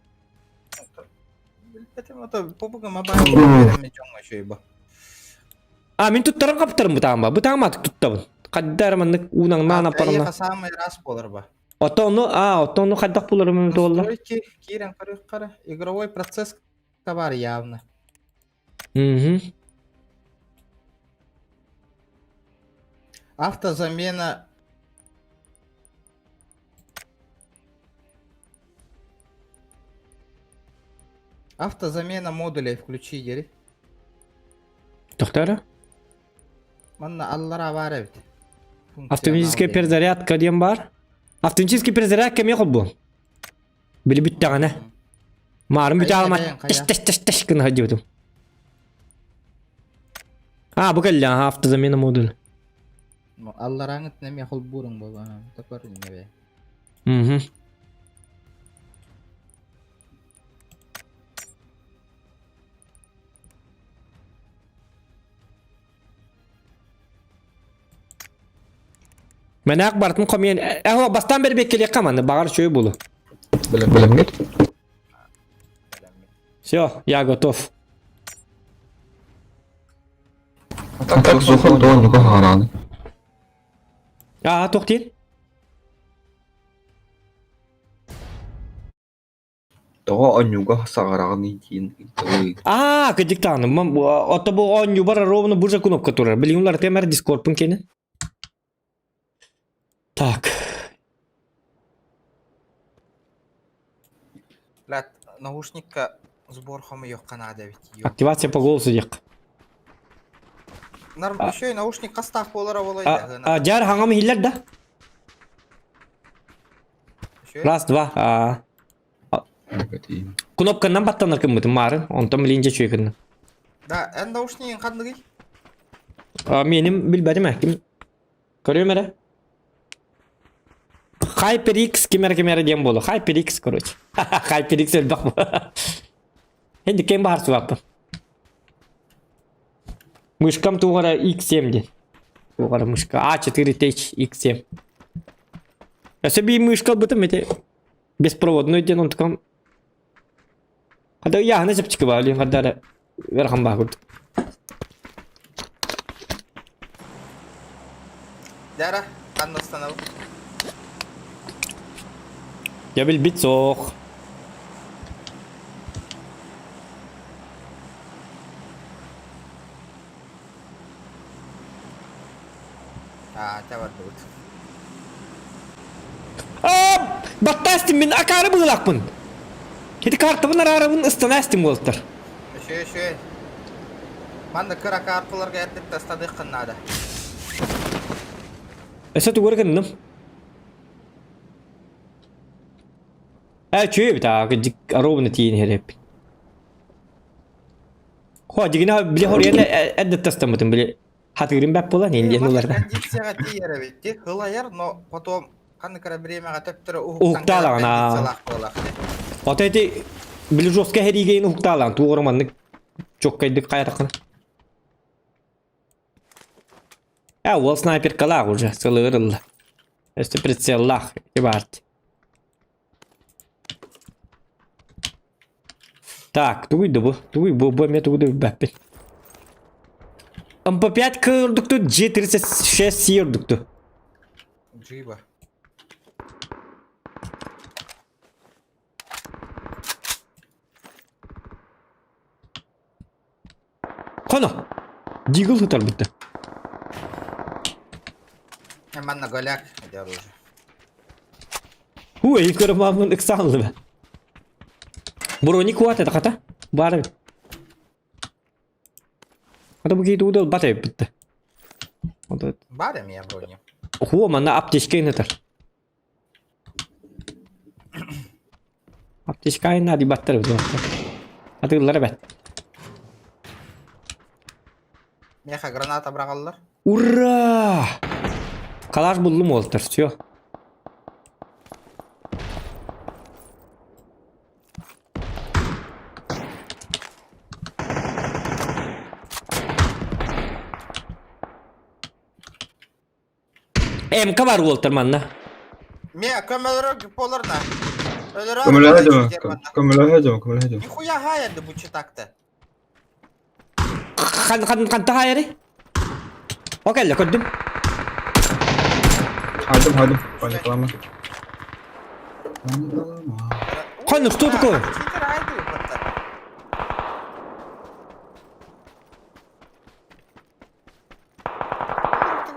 А мин туттаран хаптарым бытаама. Бытаама туттабын. Хаддар маннык уунаҥнаан аппарына. Самый раз болар ба. Ото ону а ото ону хайдах буларым туолла. Настройки киирэн көрүөххэ игровой процесс бар явно. Угу. Автозамена Автозамена модулей включи дери. Тоқтары? Манна аллара бар эбит. Автоматическая перезарядка диэн бар. Автоматическая перезарядка эмиэ холбу. Били бүттэҕинэ. Маарым бүтэ аламат тэш тэш тэш тэш гына сылдьыбытым. А, бу кэллэ, аха, автозамена модуль. Алларааҥыт эмиэ холбууруҥ буолуо, токор иннэбэ. Мгм. Мэнээх барытын хомуйан э бастаан бэрбиэккэлиэххэ маны баҕар үчүгэй буолуо. Бэлэмҥит? Все, я готов. А так зухал дуон нуга харааны. Аа, туох диэн? Тоҕо онньууга саҕараҕыный диэн ыйыталыы. Аа, кырдьык даҕаны. Ото бу оонньуубар ровно бу же кнопка турар. Билигин уларытыам эрэ дискордпун киэнэ. Так. Блядь, наушникка сбор хомуйуохха наада эбит. Активация по голосу диэх. Нар еще и наушник хастаах буолара буолуой А, дьаар хаҥам иһиллэр да? Раз, два. А. Кнопканан баттанар кыммытым маарын, онтон билин дьэ үчүгэй гынным. Да, эн наушнигын ханныгый? А, меним билбэтим ээ. Ким көрүөм эрэ. HyperX ким эрэ ким эрэ диэн буолуо. HyperX, короче. HyperX элбэх бу. Енді кем баар субаппын. Мышкам тугара X7 диэн. Тугара мышка A4 X7. Өссө биир мышка ылбытым ити беспроводной диэн онтукам Хада ыйааһына чэпчэки баа илин хардара ыарахан баа курдук. Дара, ханна устанабыт? Я билбит суох. Аа, чэ бардыбыт. Аа, баттаастым мин акаары быһыылаахпын. Ити картабын араарабын ыстана эстим уолаттар. Үчүгэй, үчүгэй. Манна кыра карталарга эрдик тастадыаххын наада. Өссө тугу эрэ гынным. Ээ, үчүгэй эбит аа, кырдьык ровно тиийэн иһэр эбиппин. Хо, дьигинэ били хоруйан эрдэ тастаммытым били хатыырым бэп буолан индиэн ылар. Кондицияҕа тиийэр эбит ти ылайар, но потом ханнык эрэ бириэмэҕэ төптөрө уһуктаалаҕын кондициялаах буолар. Ото ити били жестко хэриигейин уһуктаалаан туох эрэ маннык чоккайдык хайатаххына. Э, уол снайперкалаах уже сылыгыр ылла. Өстө прицеллаах ити баарт. Так, тугуй да бу? Тугуй бу? Бу эмиэ тугу да билбэппин. МП5 К ордукту, G36 C ордукту. Джиба. Хоно! Дигл сытар бүтті. Манна голяк эти оружие. Ой, көрөмамын ыксаанлы бе. Броник куат это хата. Бары. Хата бу кейт удал бат бітті. Бар я брони. Хуо, манна аптечка инетер. Аптечка айна ди баттар бит. Атыыллар бет. Меха граната быраҕаллар. Ура! Калаш буллум уолтар, все. МК бар уолтар манна. Ме көмөлөрө поларна. Өлөрө. Көмөлөһө дьомо, көмөлөһө дьомо, көмөлөһө дьомо. Нихуя хаярды бу читакта. Хан хан хан тахайры. Окей, көрдүм. Хайдым, хайдым. Паникалама. Паникалама. Хан, что такое? Читер хайды батта.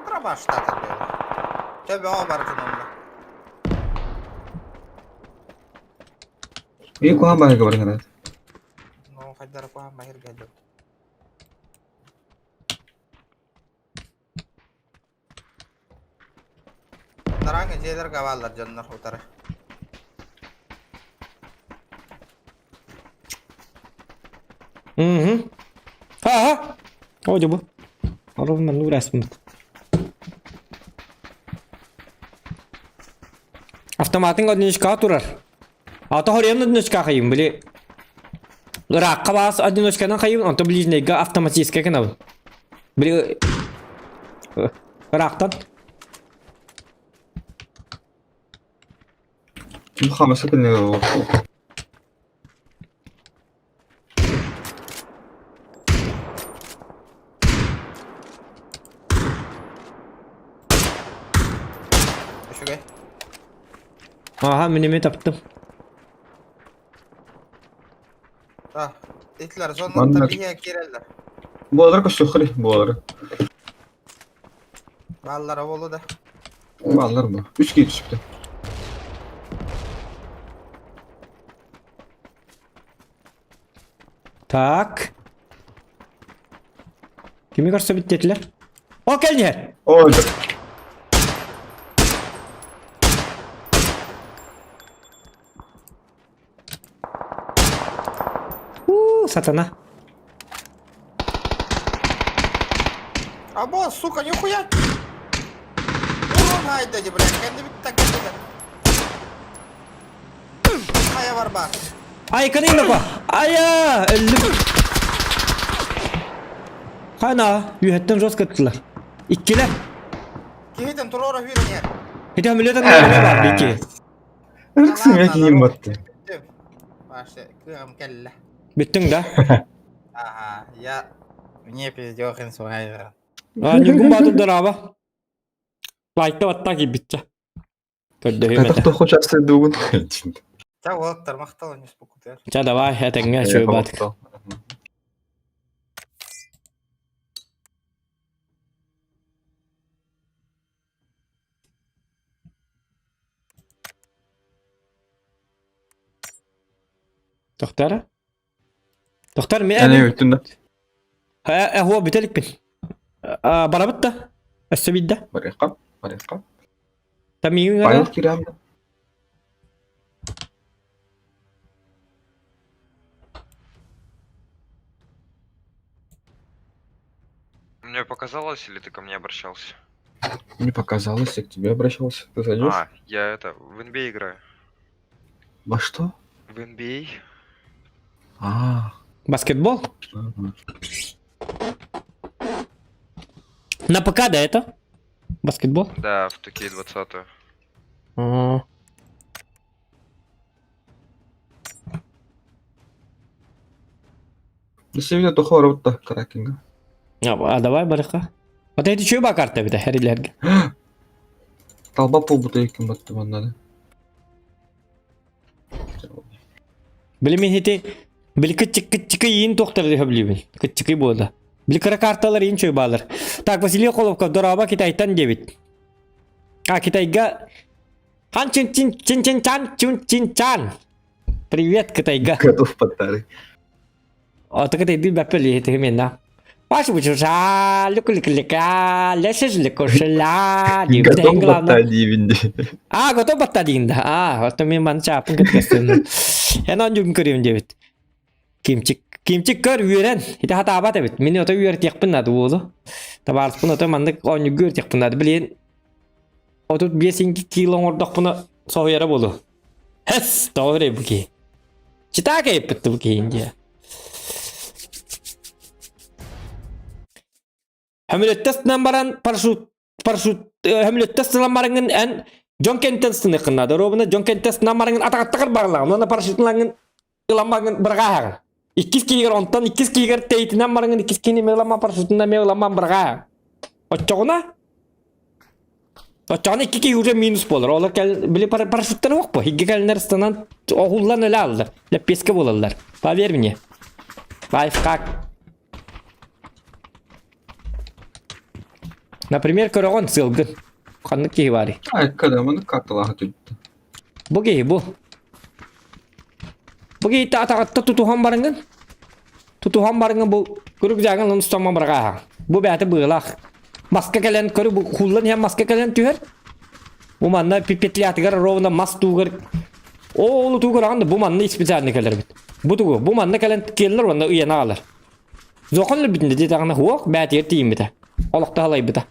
Дробаш штата было. Төбө о бардын онно. И куһаҕан баайга баран Ну, хайдара куһаҕан баһырга дьон. Тараҥа дьиэлэр гаваллар дьоннор утары. Угу. Ага. О, бу. Оровна ну расмыт. Автоматын одиночка турар. Ата хорен одиночка хайым, били. Ыракка бас одиночканан хайым, онто ближнейга автоматическая канал. Били Ырактан. Ким хамаса күнү Үчүгэй. Ага, минеме таптым. А, итлер Манна- зонаттан бие киреллер. Буолар көстөххүлүй, буолар. Баллара болу да. Баалар бу. Үч киһи түспүтэ. Так. Кими көрсө биттетилер? О, келнер! Ой, У, сатана. Або, сука, нихуя! Урон хайда, блядь, кэнди бит так кэнди. Хайа барба. Ай, каны па. Ая, өллүм. Хана, үйәттен жестко аттылар. Иккилер. Киһитен турора хүрен Хите амулет бар бики. Ырксың кийим батты. Ваше, кыам кэллэ. Бүттүң да? Ага, я не пиздёхин сугайра. А, нюргун баатырдар аба. Лайкта батта кийбитче. Көрдөһүм Кайтах этэ. тохо часты дугун. Ча уолаттар махтал не спокутер. Ча давай, этэҥҥэ үчүгэй баатык. Тохтара? Тохтар мен Әне өттүн да. Э, хуа бүтеликпин. Барабыт да. Өссө бидде. Барыакка, барыакка. Тамигин Файл кирам. Мне показалось, или ты ко мне обращался? Мне показалось, я к тебе обращался. Ты зайдешь? А, я это, в NBA играю. Во что? В NBA? А. Баскетбол? На ПК, да, это? Баскетбол? Да, в 2K20. А. Бисибите тохо барабытта Кракенга. А давай барыха. Вот эти чуй ба карта бит хәриләргә. Талба полбута иккен батты маннады. Билимин хити били кытчык кытчыкы иин тохтар диһө билибин. Кытчыкы буолда. Били кыра карталар иин чуй баалар. Так, Василий Холовков дороба Китайтан дебит. А Китайга Хан чин чин чин чин чан чун чин чан. Привет, Китайга. Готов подарок. Отыгы дейби бәппели тегеменна. Баш бучуша, люкуликулика, лешежликушла, Готов батта А, готов батта дейін да. А, вот мен маны чаапын кеткестен. Эн он жүгін көрейін дебит. Кимчик, кимчик көр үйрен. Ити хатаабат эбит. Мени ото үйртиэхпин нады буолу. Табаарыспын ото маннык оонньугу үйртиэхпин нады. Билин 35 кило оҥордохпуна соһуйара буолу. Хэс, тоҕо эрэй бу киһи. Читаа кэйиппит бу киһи диye. Хөмүлөттө сынан баран парашют парашют хөмүлөттө сынан бараңын эн дьон кэнтэн сыныххына доруобуна дьон кэнтэн сынан бараңын атаҕаттакар баралаҕын уонна парашютун ыламмаҥын быраҕааһаҕын. Иккис киһигэр онтон иккис киһигэр тэйтинэн бараҥын иккис киһини эмиэ ыламман парашютунан эмиэ ыламман быраҕааһаҕын. Оччоҕуна Оччоҕуна икки киһи уже минус буолар. Олор кэл били парашюттары суох бу. Икки кэлиннэр ыстанан оһуллан өлө аллар. Лэппиэскэ буолаллар. Поверь мне. Лайфхак. Например, көрөҕүн сыалгын. Ханнык киһи баарый? Айкада маны карталаха түбүттэ. Бу киһи бу. Бу киһи атаҕатта тутуһан барыҥын. Тутуһан барыҥын бу рюкзагын ылын устамман быраҕааһаҥ. Бу бэйэтэ быылаах. Маска кэлэн көрү бу хуллан иһэн маска кэлэн түһэр. Бу манна петлятыгар ровно мас туугар Ол туугар аҕын бу манна специально кэлэрбит. Бу тугу бу манна кэлэн киэллэр уонна ыйана аҕалар. Зохон өлбүтүн диэтэҕинэ хуох бээтигэр тиийиммитэ. Олохто халайбыта.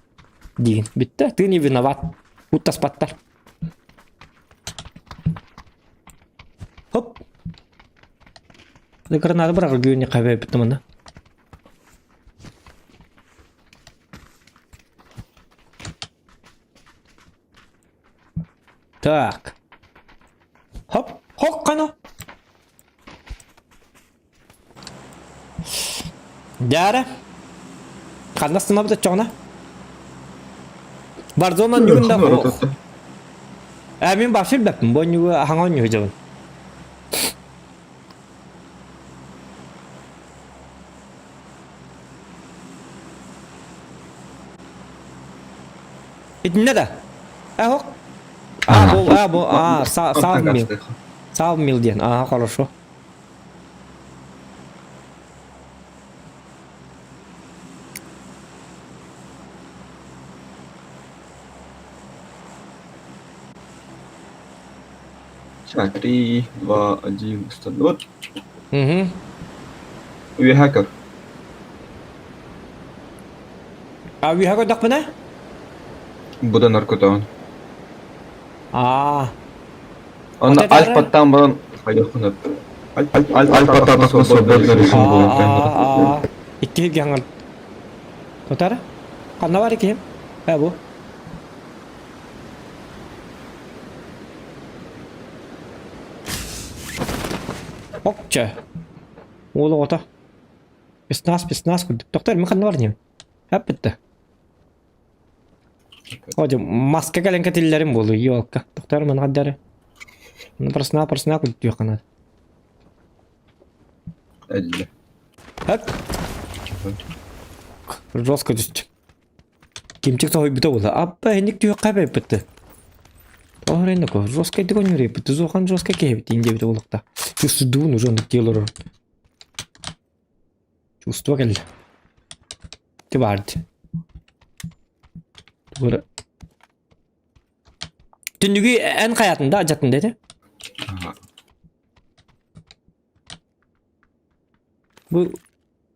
Диин бүттэ. Ты не виноват. Уттаспаттар. Хоп. Граната быраҕар гүөнньэ хабэбит манна. Так. Хоп, хоккано. Дяра. Ханна сынабыт оччоҕуна? Warzone онньугун да Э, мин вообще билбэппин, бу онньугу аһаҥа онньугу дьабын. Итиннэ да? Э, хок. А, бу, а, бу, а, саав мил. Саав мил диэн, ага, хорошо. Сейчас, 3, 2, 1, 100. Вот. Угу. Үөһэ көр. А үөһэ көрдөхпүнэ? Бу да наркотон. Аа. Онно альпаттан баран хайыаххын Альпаттан свободный режим буолан Икки гаңар. Тотар? Ханна бар киһим? Э бу. Окча. Уол оҕото. Песнас, песнас курдук. Тоқтар, мен ханна бар нем? Хап бітті. О, маска кэлэн кэтиллэрим буолуо, елка. Тоқтар, мен хаддары. Ну, просна, просна курдук канат. Элле. Хап. Жестко түстү. Кимчик соһуйбута буола. Аппа, инник түһүөххэ эбиппит. Тоһоренноко, жестко дигоннюреппит. Зохан жестко киһибит диэн диэбитэ буолуохта. Чувствуйдуун уже оннук дии олорор. Чувство кэллэ. Ти баарди. Тугура. Түннүгү эн хайатын да жатын дети. Бу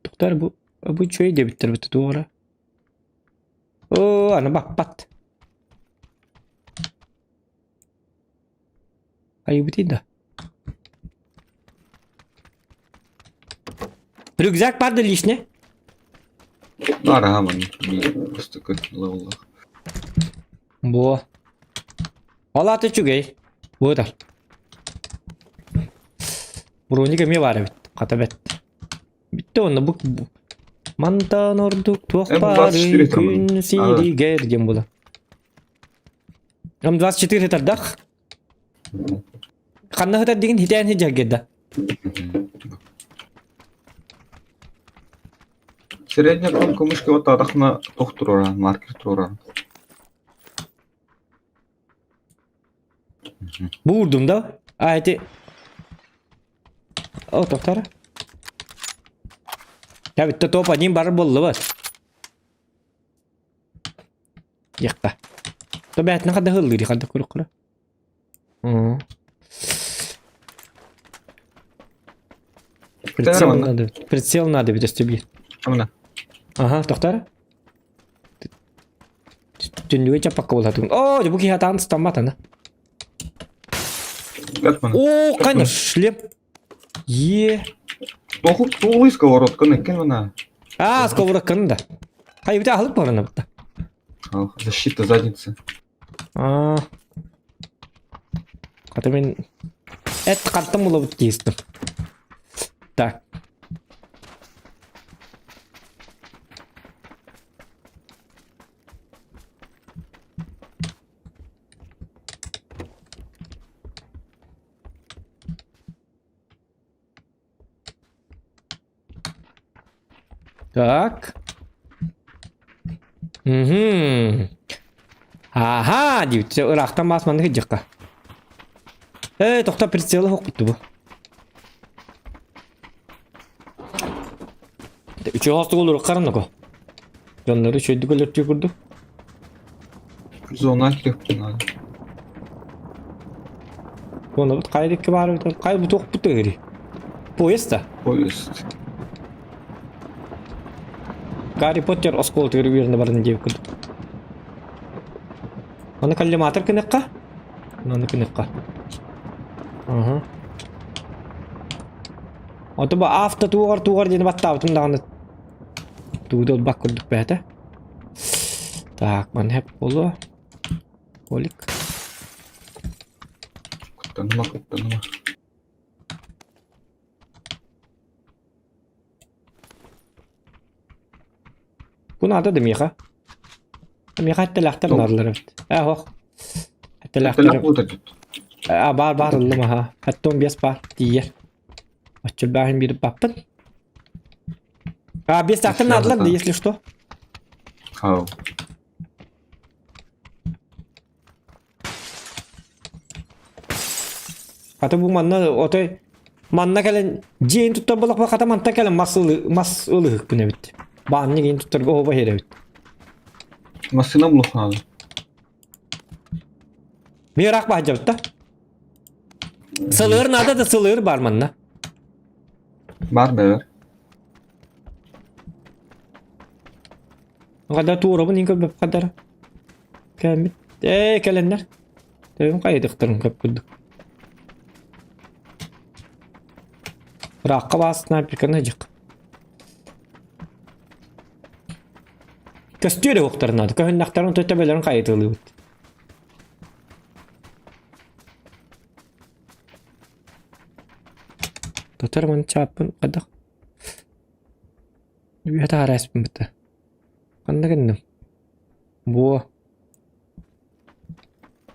тоқтар бу бу чөй дебиттер бит туора. О, аны баппат. Айыбытый да. Рюкзак барды лишне. Баар ман просто левеллах. Бу. Ол аты үчүгэй. Буотар. Броник эмиэ баар эбит. Хата бэт. Бүттэ онно бу мантан ордук туох баарый күн сиригэр диэн була. М24 хытардах. Ханна хытар дигин хитээн хиджаргер да. Средняя кнопка мышки вот атахна тох турара, маркер турара. Буурдум да? А эти... О, тоқтар. Я битте топ один бар болду бар. Якка. То бәтін қада хыллыри қада көрі қыра. Прицел надо. Прицел надо ведь тебе. Ага, тоқтар. Түннүгэ чаппакка буолатыгын. Оо, бу киһи атаан стаммат ана. Оо, кайна шлем. Е. Тоҕу туолуй сковородканы иккен мына. А, сковородканы да. Хай бите ахылык барана бутта. Защита задницы. А. Хата мен эт хантан булабыт тиистим. Так. Так. Угу. Аха, диэбит. Ыраахтан маас маннык илдьэххэ. Ээ, тохто прицелы хоккутту бу. Үчүгэй хостук олорук хараннако. Дьоннору үчүгэйдик өлөртүү курдук. Зона кириэхпитин наада. Онобут хайа дикки баар эбит, хайа бу туохпут ыгырый? Поезд да? Поезд. Гарри Поттер оскуолатыгар үөрэнэ баран диэбит курдук. Аны коллиматор гыныахха? Аны гыныахха. Аха. Ото бу авто туоҕар туоҕар диэни баттаабытым даҕаны тугу да ылбат курдук бэйэтэ. Так, манна хэп буолуо. Колик. Куттаныма, куттаныма. Бу наада да миэхэ. Миэхэ эттэлээхтэр наадалар эбит. Ээ ох. Эттэлээхтэр. Аа баар баар ыллым аха. Хаттон биэс баар тиийэр. Оччолбааһын биир баппын. А биэстээхтэр наадалар да если что. Хау. Хата бу манна отой манна кэлэн дьиэни туттар буоллахпына хата мантан кэлэн мас ылы мас ылыһыкпын эбит. Баанньык иин туттарга оһуоба иһэр эбит. Массыына булуоххаалы. Мираах баһдьабыт да. Сылыыр наада да сылыыр бар манна. Бар бэбэр. Хада туурабын иин көрбөп хадара. Кэлмит. Ээ кэлэннэр. Төбөм хайдыхтарын көп курдук. Ыраахха баас снайперканы дьык. Көстүө эрэ уохтарын наада. Көһүннэхтэрин төбөлөрүн хайытылыыбыт. Тотор маны чааппын хайдах Үөһэ таһаараа испин бытта. Ханна гынным? Буо.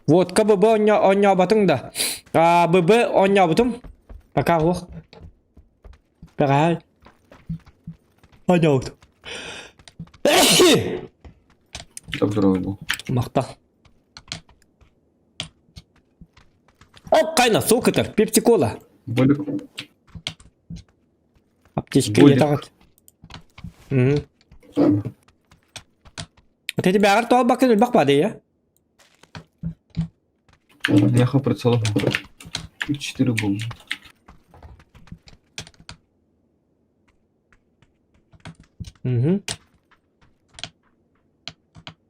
Водка ББ оонньооботуҥ да? Аа, ББ оонньообутум. Пока суох. Бэҕэһээ оонньообутум. Доброго был. Махтал. О, кайна, сука кытар, пепси-кола. Болик. Аптечка Будет. етаҕыт. Мм. Вот эти бэҕэр тоҕо бакын элбэх баады я? Меха прицелов. Четыре был. Угу.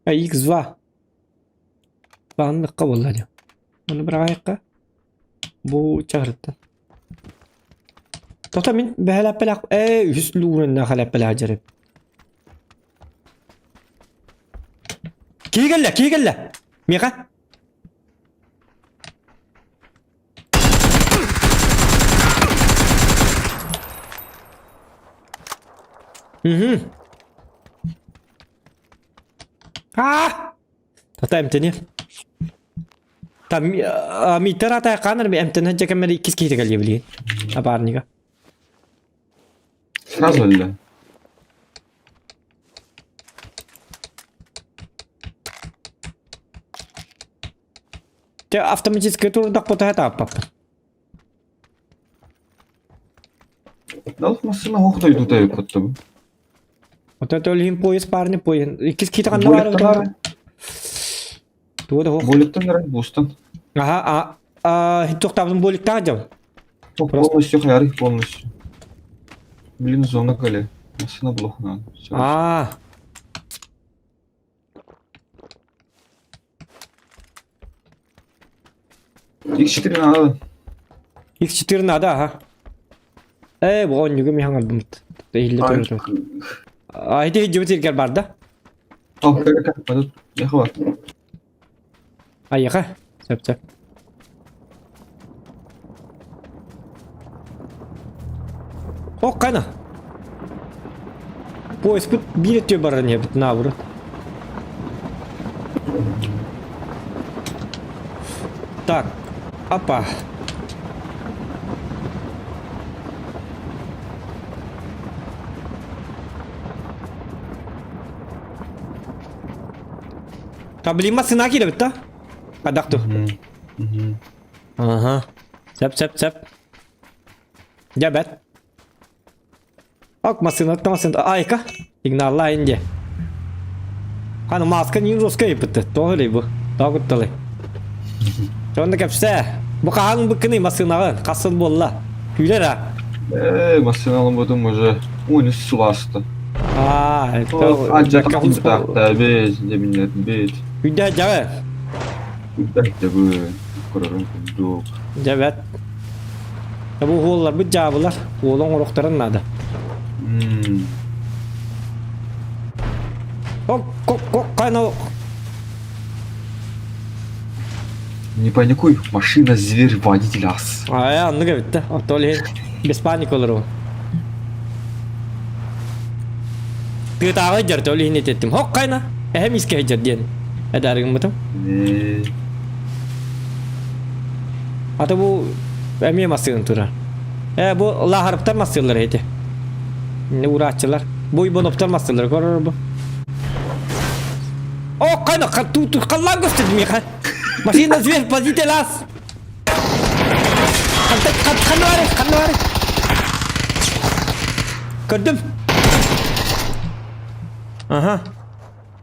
А X2. Баанныкка буолла дии. Ону быраҕайыкка. Бу чаһырыттан. Тота мин бэһэлэппэлээх ээ үһүс луурунна халэппэлээх дьарып. Киһи кэллэ, киһи кэллэ. Миэхэ. Угу. А! Тата эмтени. Там миттер атай канар ми эмтени жекемер иккис киһи кэлиэ билигин. Напарнига. Сразу ли? Те автоматически турдах потоха тааппаппын. Дал массына хох дойдута өкөттөм. Ота төлүһүн поезд парни поезд. Иккис киһи ханна баар Боликтан Туга да хох. Боликтан эрэ бустан. Аха, а тохтаабытын боликтаах дьон. Полностью хаяры полностью. Блин, зона кэлэ. Массына блохна. Аа. X4 надо. X4 надо, аха. Ээ, бу онньугу ми хаҥардымыт. Иһиллэ турар. А, ити иһдьибит сиргэр бар да? Айыха. Сөп сөп. Ок, кана. Поезд биир өттүгэр барар иһэбит, наоборот. Так, апа. Таблима сына киирбит да? Хадах ту. Ага. Сөп, сөп, сөп. Дьэ бэт. Ок, массыынаттан массыына. Айка. Сигналла инде. Ханы маска не жестко еппитте. Тоҕо элей бу? Тоҕо кутталый? Сонно кэпсээ. Бу хаһан быккыный массыынаҕын? Хас сыл буолла? Күүлэр а? Э, массыына ылыммытым уже 13 сыл ааста. Аа, Бит, дебинет, бит. Күндэ дьаҕы. Күндэ дьабы, көрөрүм курдук. Дьэбэт. Бу уолларбыт дьаабылар, уола оҥоруохтарын наада. Ок, кок, кок, кано. Не паникуй, машина зверь, водитель ас. А, оннук эбит да. Оттон иһин без паника олору. Тыытааҕы дьар, ол иһин этеттим. Хок кайна, эһэм искэ дьар диэн. Эдаарыгыммытым. Ата бу эмиэ массыына турар. Э бу лааһарыптар массыылар эти. Не урааччылар. Бу Ибоновтар массыылар көрөр бу. О, кайна, тут халлаан көстүдү миэхэ. Машина зверь, водитель ас. Ханна бары, ханна бары. Көрдүм. Ага.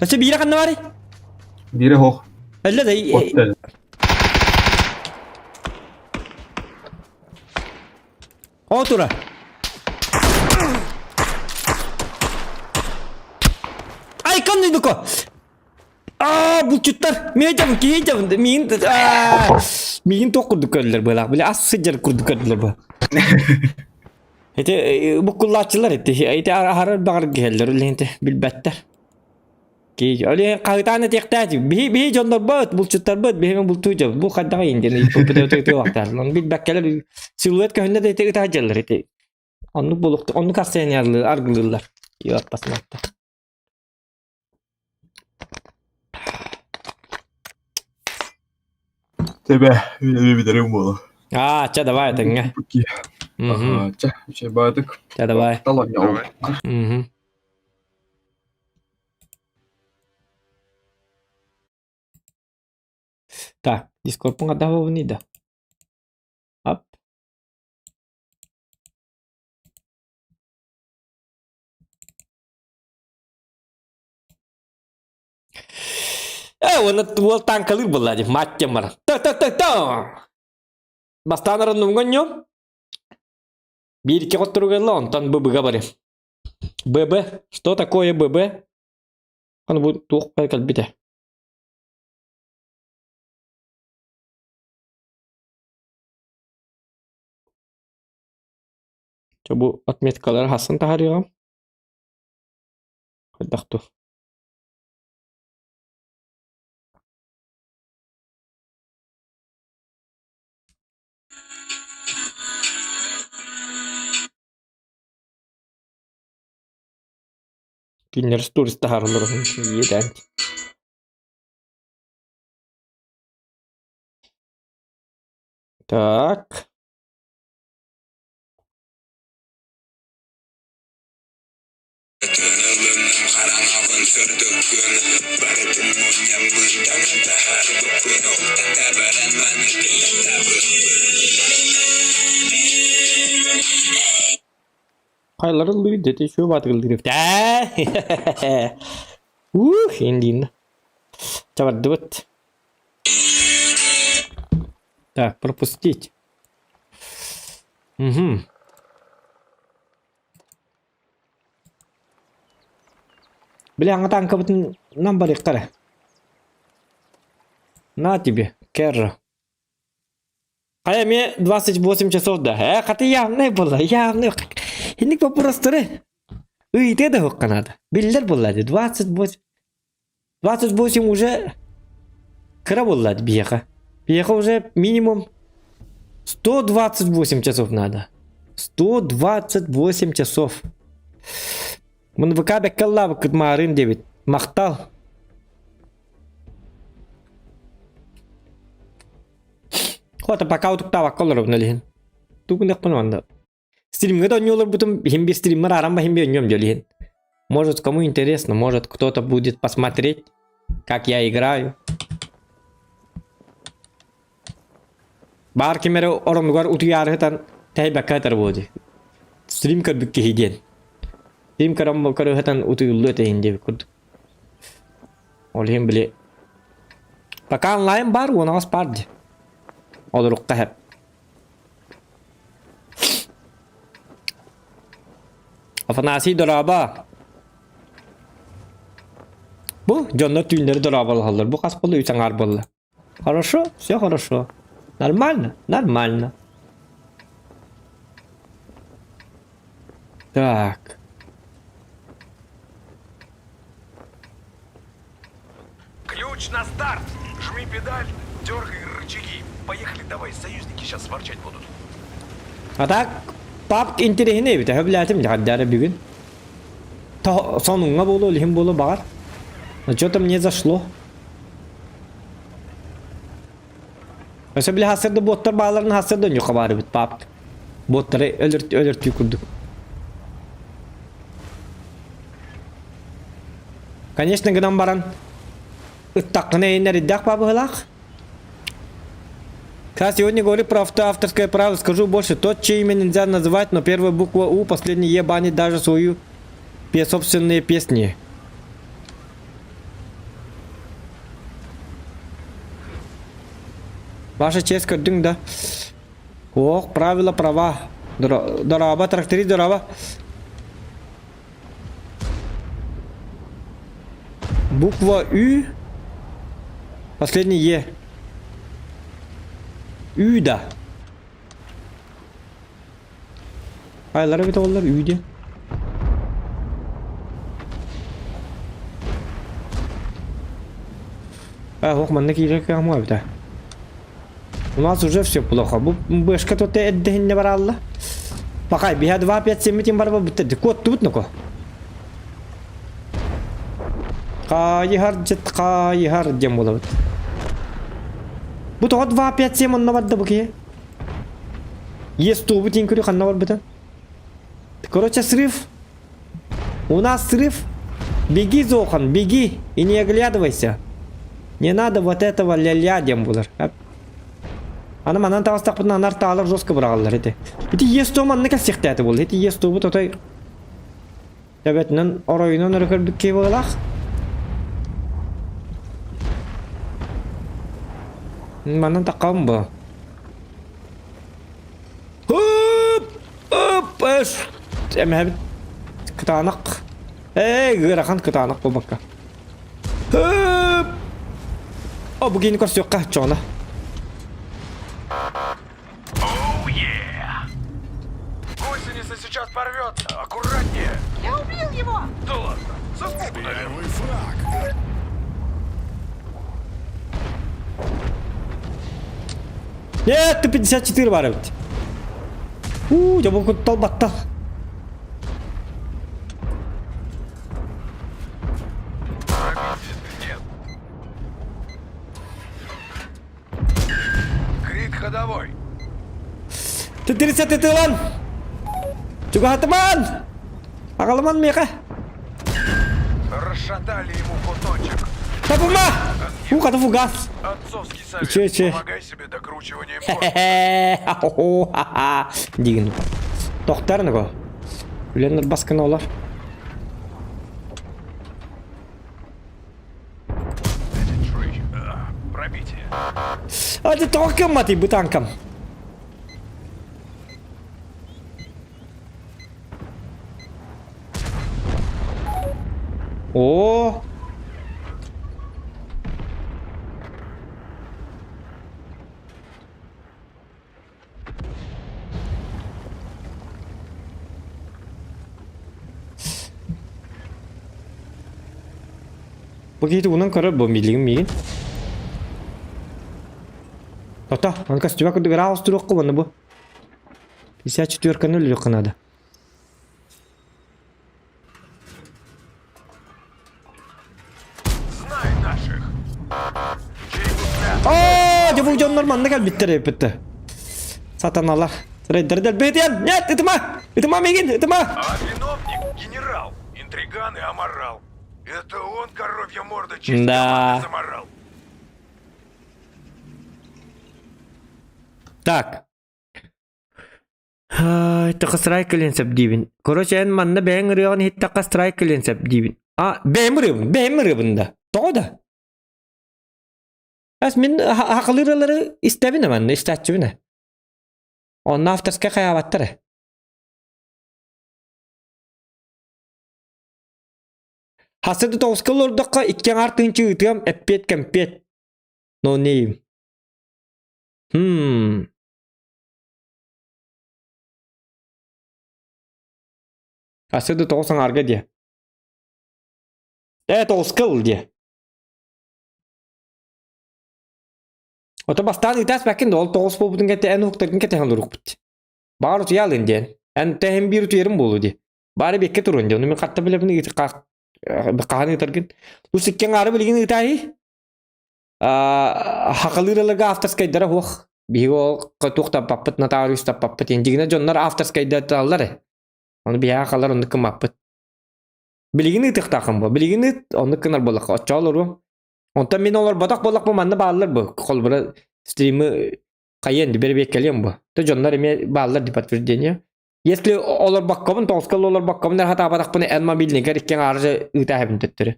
Өссө биирэ ханна баарый? Биирэ хоох. Эллэ да. О тура. Ай, канныдыко. Аа, булчуттар. Мен айтамын, киһи айтамын. Миин миин туох курдук көрдүлэр быалаах. Били ас сыдьар курдук көрдүлэр бу. Ити буккуллааччылар ити ити аһарар баҕар киһэллэр үлэһинте билбэттэр. Ки хаһытаан этиэхтээти биһи биһи дьоннорбут булчуттарбыт биһи бултуу дьон бу хайдаҕа индиэн билбэккэлэр силуэт көһүннэ да ити ытаһдьаллар ити оннук булук оннук арсыан аргылыыллар иоттасматта Тебе билэрим буола. Аа, ча давай тэҥҥэ. Ча, чэ баатык. Ча давай. Талан Мгм. Так, Дискордпун хаддаабабыный да. Ап. Э, уонна уол танкалыыр буолла дии, мать диэн баран. Так, так, так, так. Бастаан ороннумҥа ньуом. Биир икки хотторуга ылла, онтон ББ-га бары. ББ, что такое ББ? Аны бу туох кэлбитэ. Чэ бу отметкалары хассын таһаарыаҕым. Хайдах дуу? Кинилэр сторис таһаараллар иэдээн. Так. Хайлар ыллыыр дете шүү батырылдыр. Ух, индин. Чабардыбыт. Так, пропустить. Угу. Бля, аңа танкабытын нам барыктара. На тебе, Керра. Хайа мне 28 часов да. Э, хаты явный было, явный. Инник вопростары. Ыйты да хокка надо. Биллер буолла 28 28 уже кыра буолла биһиэхэ. Биһиэхэ уже минимум 128 часов надо. 128 часов. Мын ВК бэккаллаабыккыт маарыын диэбит. Махтал. Хота пока утуктаабакка олоробун илиһин. Тугунекпун онно. Стримҥэ да онньууларбытым иһин би стриммэр арам баһин би онньуом дьолиһин. Может, кому интересно, может, кто-то будет посмотреть, как я играю. Баар ким эрэ оронугар утуйаарыһытан тэйбэккэ этэр буолуо Стрим көрбүт киһи диэн. Стрим көрөн көрүһэтэн утуйуллуо этэ диэбит курдук. Ол иһин били пока онлайн бар, уонаҕас бар дии. Олорукка хэп. Афанасий дорообо. Бу дьоннор түүннэри дорооболоһоллор. Бу хас буолла үс аҥаар буолла. Хорошо, все хорошо. Нормально, нормально. Так. Ключ на старт! Жми педаль, дергай рычаги. Поехали давай, союзники сейчас ворчать будут. А так, папк интэриэһинэй эбит, сөбүлээтим дьаҕардара бүгүн. Сонуҥҥа буолуо, илиһин буолуо баҕар. Но что-то мне зашло. Өссө били хассырда буоттар бааларын хассырда ньуха баар эбит папк. Буоттары өлөртүү курдук. Конечно, гынан баран ыттаххына эйин эридэх бабыһылаах. Я сегодня говорю про авто авторское право, скажу больше. Тот, чье имя нельзя называть, но первая буква У, последняя Е банит даже свою собственные песни. Ваша честь, көрдүҥ да? Ох, правила права. Дорообо, тракторист дорообо. Буква Ү. Последний Е. Ү да. Айлара бит олар Ү де. А, ох, манна киирэр кыамма эбитэ. У нас уже все плохо. Бу бэшка тут эрдэһинне баралла. Пахай, биһа 2 5 7 тим барба бүттэ. Куоттубут ноко. Кайыһар дьыт кайыһар диэн буолабыт. Бу тоҕо 2 5 7 онно барда бу киһи? Ес туубут иҥ көрү ханна барбытын? Короче, срыв. У нас срыв. Беги, Зохан, беги и не оглядывайся. Не надо вот этого ля-ля диэн буолар. Аны манан таҕыстахпытына анар таалар жестко быраҕаллар ити. Ити ес манна кэлсиэхтээтэ буолла. Ити ес туубут отой төбөтүнэн оройунан өрө көрбүт киһи быһыылаах. Манан таххабын бу. Hıp! Hıp! Эш! Эмэһэбит кытаанах. Эй, ыарахан кытаанах буолбакка. Hıp! О, бу киһини көрсүөххэ, чоҕуна. Оу, yeah! Гусеница сейчас порвется! Аккуратнее! Я убил его! Да ладно, со звуку, наверное. Первый фраг. Нет, ты 54 бар эбит. У, дьэ бу куттал баттал. ходовой. Ты 30 тылан! Чугаһатыман! Аҕалыман миэхэ! Расшатали ему куточек. Табыма! У, хата фугас! Отцовский Че, совет. че? Помогай себе докручиванием Хе-хе-хе! Дигин. Тохтар него. Үленнер баскын олар. Пробитие. А ты тоқкам мати бутанкам. О! Бу киһи тугунан көрөр бу билигин миигин. Ото, аны костюма курдук ыраах устуруохха уонна бу. 54-каны өлөрүөххэ наада. Знай наших. Оо, дьэ бу дьоннор манна кэлбиттэр эбиппит. Сатаналар. Рейдер дэлбэтиэн! Нет, ытыма! Ытыма миигин, ытыма! А виновник генерал, интриган и аморал. Это он коровья морда честь Да. команды заморал. Так. Иттэхэ страйк кэлиэн сөп диибин. Короче, эн манна бэйэҥ ырыаҕын иһиттэххэ страйк кэлиэн сөп диибин. А, бэйэм ырыабын, бэйэм ырыабын да. Тоҕо да? Ас мин хахалыыр ырыалары истэбин манна, истээччибин ээ. Онно авторскай хайаабаттар ээ. Хасыр да тоҕуска олордоххо икки аҥаар тыһыынча ыытыам, эппиэт-кэмпиэт. No name. Хм. Хасыр да тоҕус аҥаарга диэ. Ээ, тоҕуска ыл диэ. Ото бастаан ыытааспаккын да ол тоҕус буолбутун кэннэ эн уһуктаргын кэтэһэн олоруохпут. Баҕар утуйаалын диэн. Эн тэһин биир утуйарым буолуо дии. Баары биэккэ туруон дии. Ону мин хатта билэбин хаһан ыытаргын. Тус икки аҥаары билигин ыытааһый. Хахалыыраларга авторскайдара суох. Биһиги ол туох таппаппыт, нотариус таппаппыт. Дьиҥинэ дьоннор авторскайдаталлар ээ. Ону биһиэхэ халар оннук гыммаппыт. Билигин ыытыахтааххын буо. Билигин ыыт, оннук гынар буоллахха. Оччоҕо олоруом. Онтон мин олорботох буоллахпын манна бааллар бу. Холобура стримы хайыан ди бэрэбиэккэлиэм бу. То дьоннор эмиэ бааллар ди подтверждение. Если олорбоккобун, тоҕуска олорбоккобун эрэ хатаабатахпына эн мобильнигар икки аҥааржа ыытааһыбын төттөрү.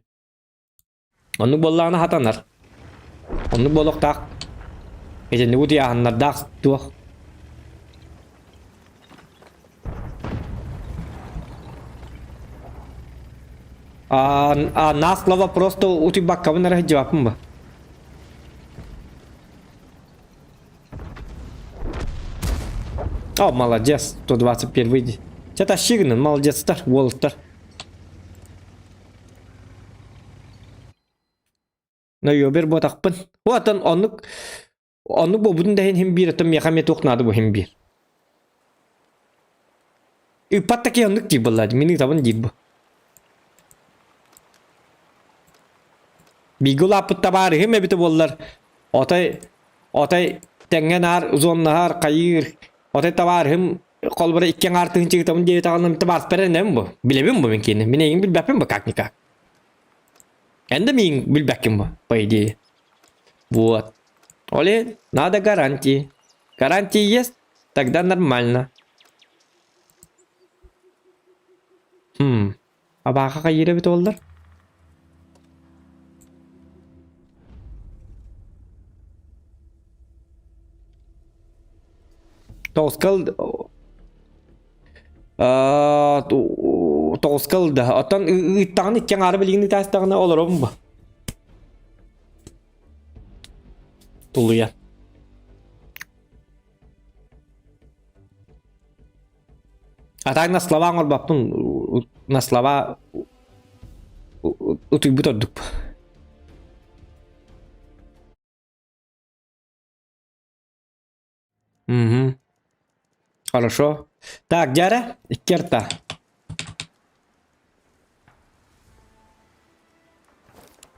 Оннук буоллаҕына хатанар. Оннук буолуохтаах. Итинник утуйааһыннардаах туох. А, а на слова просто утуйбаккабын эрэ сылдьыбаппын ба. О, молодец, 121 Чэ тащи гынан, молодецтар, уолаттар. Нойуобер буотахпын. Оттон оннук оннук буолбутун да иһин иһин биир оттон миэхэ эмиэ туох наада бу иһин биир. Ыппат да киһи оннук диир буолла мин ыытабын диир бу. Бииргэ улааппыт табаарыһым эбитэ буоллар, отой отой тэҥҥэ наар зоннаһар, хайыыр, отой табаарыһым холобура икки аҥаар тыһыынча ыытабын диэбитэҕинэ табаарыспар эрэнэбин бу. Билэбин бу мин киһини. Мин эйигин билбэппин бу как-никак. Эн да миигин билбэккин бу, по идее. Вот. Оле, надо гарантии. Гарантии есть, тогда нормально. Хм. Абааха хайыыр эбит буоллар? Тоҕускал тоҕускал да оттон ыыттаҕын икки аҥаары билигин ыытаастаҕына олоробун бу тулуйа А так на слова оҥорбоппун на слова утуйбут ордук. Угу. Хорошо. Так, дьэ икки арта.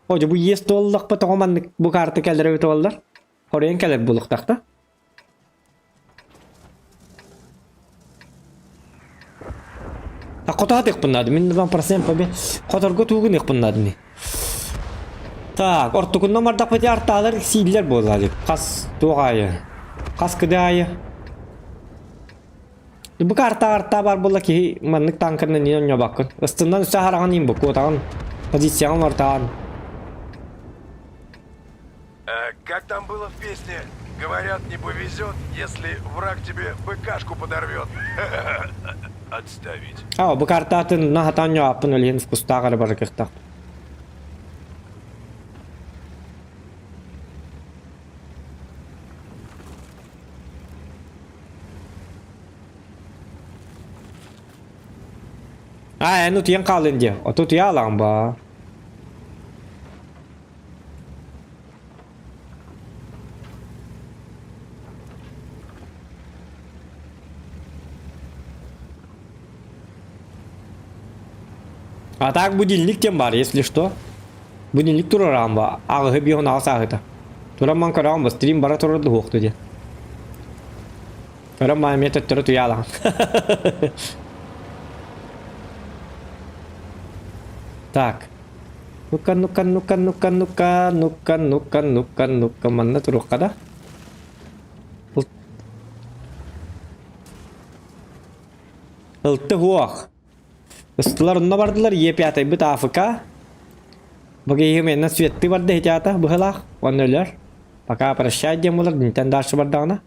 О, дьэ бу иэс туоллахпа тоҕо маннык бу карта кэлэр эбит буоллар. Хоруйан кэлэр буолуохтаах да? А хотоһатыахпын наада. Мин 2% побед. Хоторго туугун ыахпын наада ини. Так, ортокунна мардахпыт артаалар сииллэр буоллаалык. Хас туох аайы. Хас кыда аайы. Бу карта арта бар буолла киһи маннык танканан нин онньобаккын. Ыстыннан үсэ хараҕын иин бу куотаҕын позицияҕын ортаҕын. Э, как там было в песне? Говорят, не повезет, если враг тебе БКшку подорвет. Отставить. А, бу картатын нахатан ньоаппын өлүһүн вкустаах эрэ барыкыхтах. А, эн утуйан хаалын диэ. Оту утуйа алаҕын ба. А так будильник тем бар, если что. Будильник турарам ба. Аҕыһы биһон аҕыс ааһыта. Туран ман көрөҕүн ба, стрим бара турар дуһуохту диэн. Көрөн маа эмиэ төттөрү туйаалаҕын. Так. Ну-ка, ну-ка, ну-ка, ну-ка, ну-ка, ну-ка, ну-ка, ну-ка, ну-ка, манна туруохха да? Ылты хуох. Ыстылар онно бардылар, Е5-бит АФК. Бу киһи светты барда хитята быһылаах, онно өлөр. Пока прощай диэн буолар, динтэн дальше бардаҕына.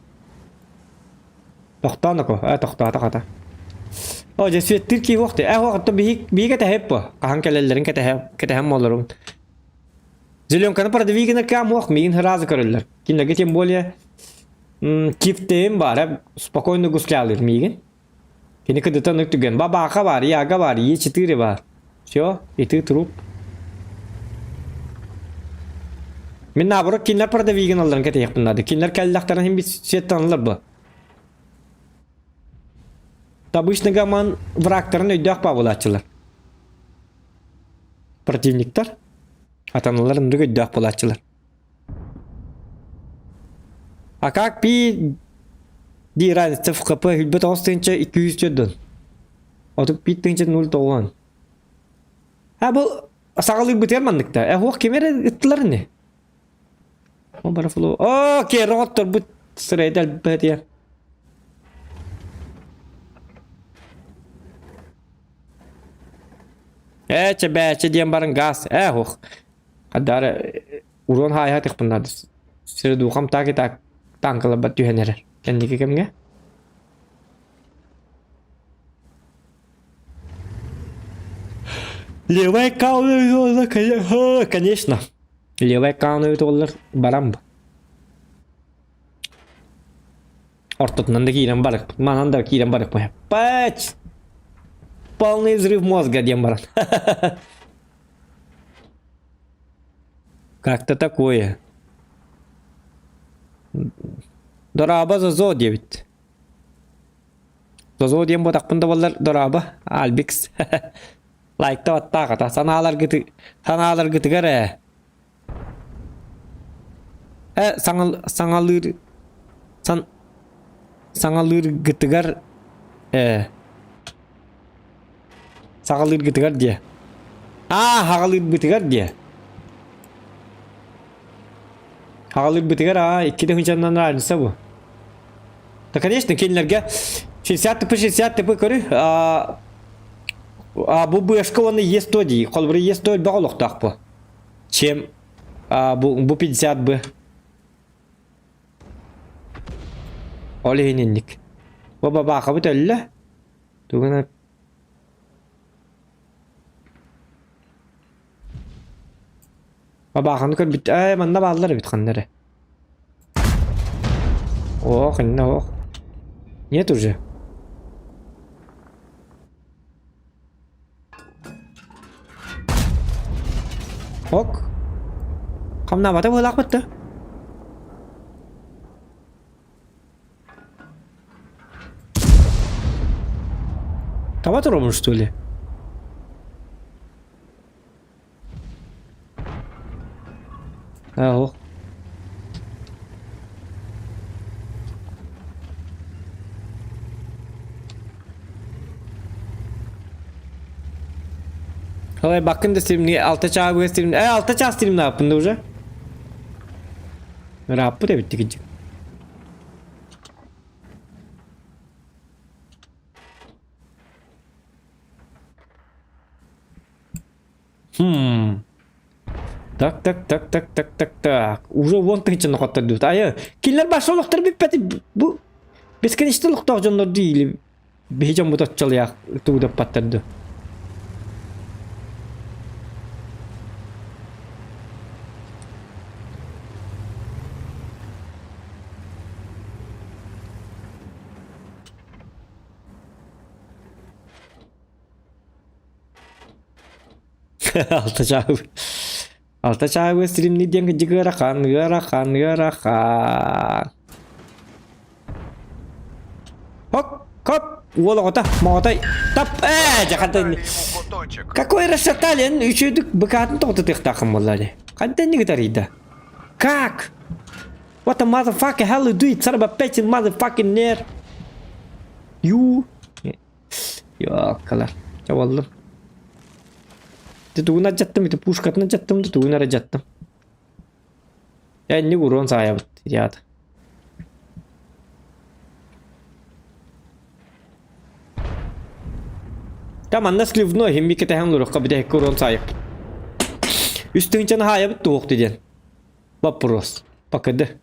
Тохтоон око, э тохтоото хата. О, дьэ светтир киһи уохты. Э, уох, биһик биһигэ тэһэп бу. Хаһан кэлэллэрин кэтэһэ кэтэһэн буоларым. Зеленканы продвигина кам уох миин сразу көрөллөр. Кинилэргэ тем более кифтейм бар, спокойно гуслялыр миигин. Кини кыдытан түгэн. Бабаха бар, яга бар, Е4 бар. Все, и ты труп. Мин наоборот кинилэр продавигин алларын кэтэһиэхпин наада. Кинилэр кэллэхтэрин иһин светтаналар бу. Обычно гаман врагтарын өйдөөх буолааччылар. Противниктар атаналар ындык өйдөөх буолааччылар. А как пи ди разница в ХП хүлбэт оҕус тыынча 200 дон. Отук пи тыынча 0,9. А бу саҕалыырбытыгар манныкта. Э хуох ким эрэ ыттылар ини. О барафло. О, кероҕотторбут сырайда элбэтиэ. Ээ чэбээчэ диэн баран газ. Ээ хуох. Хадара урон хаайа тыхпыннады. Сире духам так и так танкаларбат түһэн эрэр. Кэнники кэмҥэ. Левая кауна, конечно. Левая кауна олар барам. Ортотунан да киирэн барык. Манан да киирэн барык. Пач! Полный взрыв мозга диэн баран. Как-то такое. Дорообо Зозо диэбит. Зозо диэн буотахпын да буоллар дорообо Альбикс. Лайкта баттаах санааларгыты санааларгытыгар ээ. Э саҥал саҥалыыр сан саҥалыыргытыгар ээ саҕалыыргытыгар диэ. Аа хаҕалыырбытыгар диэ. Хаҕалыырбытыгар аа икки тыһыынчанан разница бу. Да конечно кинилэргэ 60 тп 60 тп көрү а, а бу бышка уонна Е100 дии. Холобура Е100 элбэх олохтоох бу. Чем а, бу, бу 50 б. Ол иһин инник. Бу бабаахабыт өллө. Тугуна Бабааханы көрбүт. Ээ, манна бааллар эбит ханна эрэ. Ох, иннэ ох. Нет уже. Ок. Хамнаабата быһыылаахпыт да. Таба турамын что ли? А, ох. Халай баккын да стримни алта чаабыга стримни. Э, алта чаас стримнааппын да уже. Ырааппыт эбит тикинчик. Хм. Так, так, так, так, так, так, так. Уже уон тыһыынчаны хоттордубут. Айы, кинилэр баша олохтор бүппэти. Бу бесконечно олохтоох дьоннор диили. Биһи дьоммут оччолуйаах тугудаппаттар Алта чаабы. Алта чаабы стримни диэн кыдьык ыарахан, ыарахан, ыарахан. Хоп, хоп, уол оҕото, моҕотой, тап, ээ, дьахантан. Какой расшатали, эн үчүгдүк быкаатын тоҕутутуохтааххын буолла дии. Хантан нигытарыйда? Как? What the motherfucker hell you do it, son of a bitch, motherfucking nerd? You. Йооккалар. Чэ буоллун. Ити тугун алдьаттым, ити пушкатын алдьаттым да тугун эрэ алдьаттым. Энник уруон саайабыт, ребята. Там манна сливной химми кэтэһэн олоруохха бүтэһиккэ уруон саайыппыт. Үс тыһыынчаны хаайабыт туох диэн. Вопрос. ПКД.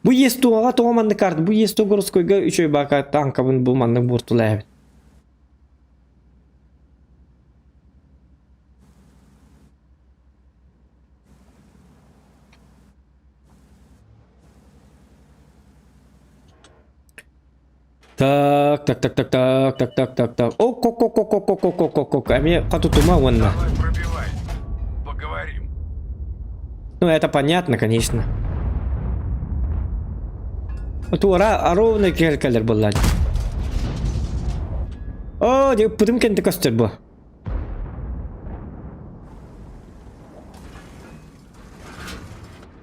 Бу ЕСТО-ҕа тоҕо маннык карта? Бу ЕСТО городскойга үчүгэй бака танкабын бу маннык буортулаабыт. Так, так, так, так, так, так, так, так, так. О, ко ко ко ко ко ко ко ко ко ко Эмиэ хотутума уонна. Давай пробивай. Поговорим. Ну, это понятно, конечно. Туора ровно кэлэр буолла. О, пытым кэнти көстөр бу.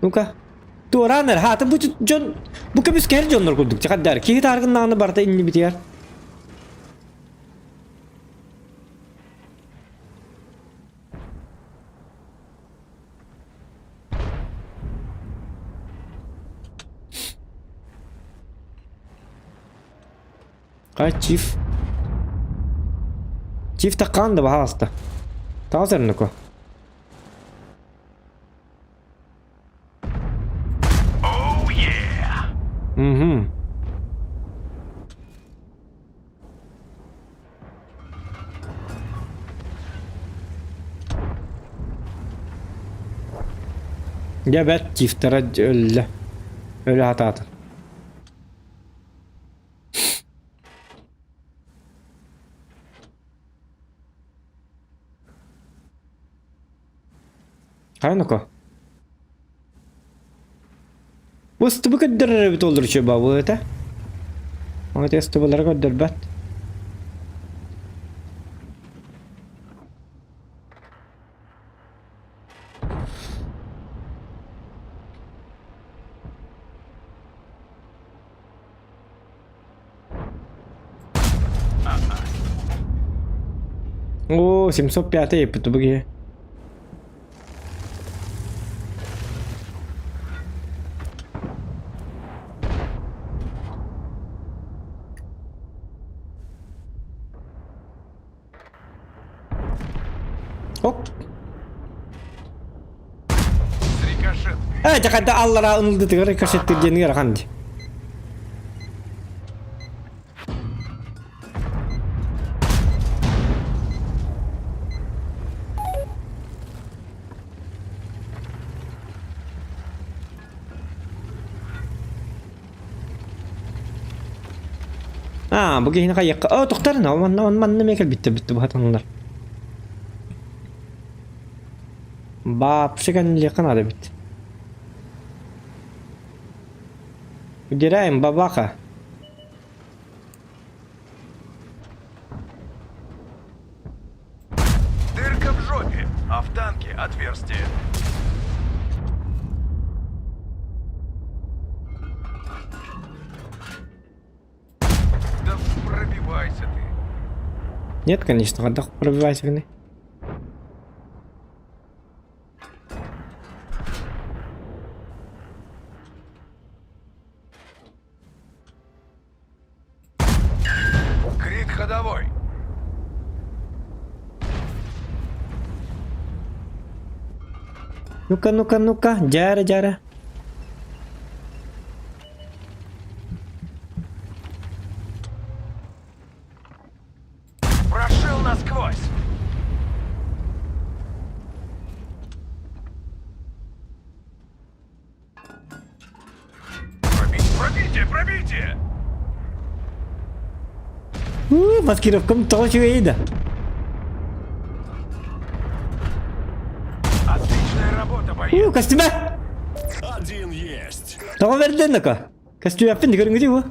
Ну-ка. Туораан эр, хаата бу дьон бу көмүскэһэр дьоннор курдук чахаддар. Киһи тааргыннаҕына барыта иннибитигэр. Хай чиф. Чиф таккаан да баһаалыста. Таҕыс эрнуко. Угу. Дьэ бэрт тифтара өллө. Өлө сатаата. Хайа ну-ка. Бу ыстыбы көрдөрөр эбит олор үчүгэй бабыта. Аны ыстыбылары көрдөрбөт. О, 705 еппит бу киһи. Оп. Э, дьэ аллара ынылдытыгар рикошеттир диэн ыарахан дии. Аа, бу киһини хайыахха. Оо, тохтор, манна манна эмиэ кэлбиттэр бүттэ быһатаннар. Вообще кэннилиэххэ наада эбит. Удираем, бабаха. Дырка в жопе, а в танке отверстие. Да пробивайся ты. Нет, конечно, когда пробивайся гны. ходовой. Ну-ка, ну-ка, ну-ка, дьээрэ, дьээрэ. Прошил насквозь. Пробить, пробитие, пробитие! Уу, маскировкам тоҕо үчүгэй да. Отличная работа, боец! Уу, костюма! Один есть. Тоҕо бэрдэн нака? Костюмаппын көрүҥүтүй бу?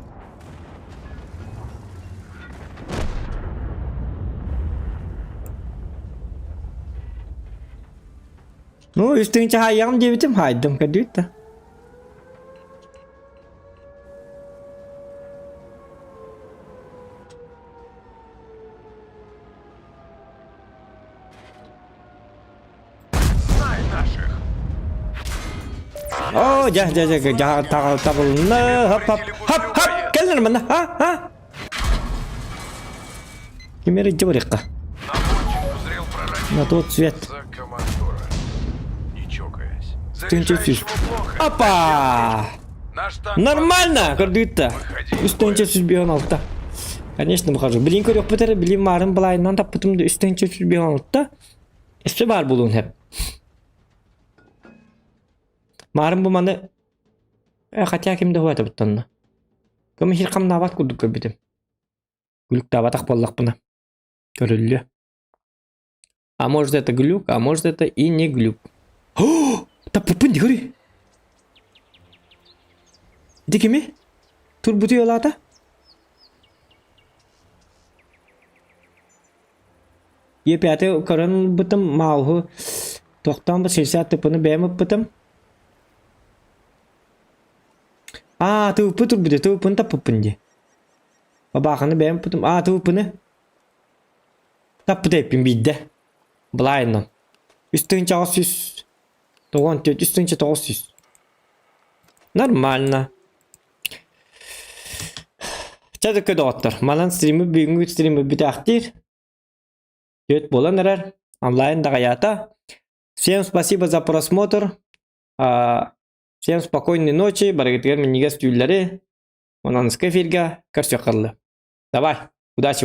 Ну, үс тыһыынча хаайыаҕым диэбитим, хаайдым, көрдүгүт да. Знай наших! Оо, дьэ, дьэ, дьэ, дьэ, табылынна, хоп, хоп, хоп, хоп, кэллэр манна, а, а. Ким эрэ дьэ барыахха. Наводчик узрел пророчество. На тот свет. За командора. Не чокаясь. Тыһыынча сүүс. Заряжающему плохо. Опа! Наш танк Нормально, көрдүгүт да. Үс тыһыынча сүүс биэс алта. Конечно, выхожу. Билин көрүөхпүт эрэ, билин маарын былайынан таппытым да үс тыһыынча сүүс биэс алта. Өссө баар буолуон сөп. Маарын бу маны э, хотя ким да хуатабыттанна. Көмө хир хамнаабат курдук көрбүтүм. Глюктаабатах буоллахпына. Көрүллүө. А может это глюк, а может это и не глюк. О! Таппыппын дигори. Ити кими? Турбуту ялаата? Е5 көрөн ылбытым, мауһу тохтоон 60 тыпыны бэйэм ыппытым. Аа, тыыппы турбута, тыыппын таппыппын дии. Бабааханы бэйэм ыппытым. Аа, тыыппыны. Таппыта эппин биирдэ. Былаайынан. Үс тыһыынчаҕа сүүс тоҕон түөрт, үс тыһыынча тоҕус сүүс. Нормально. Чэ да доҕоттор, манан стримы бүгүҥҥү стримы бүтээхтиир. Түөрт буолан эрэр. Онлайн даҕайаата. Всем спасибо за просмотр. А, всем спокойной ночи, барыгытыгар минньигэс түүллэри. Онон эфиргэ көрсүөххэ Давай, удачи вам.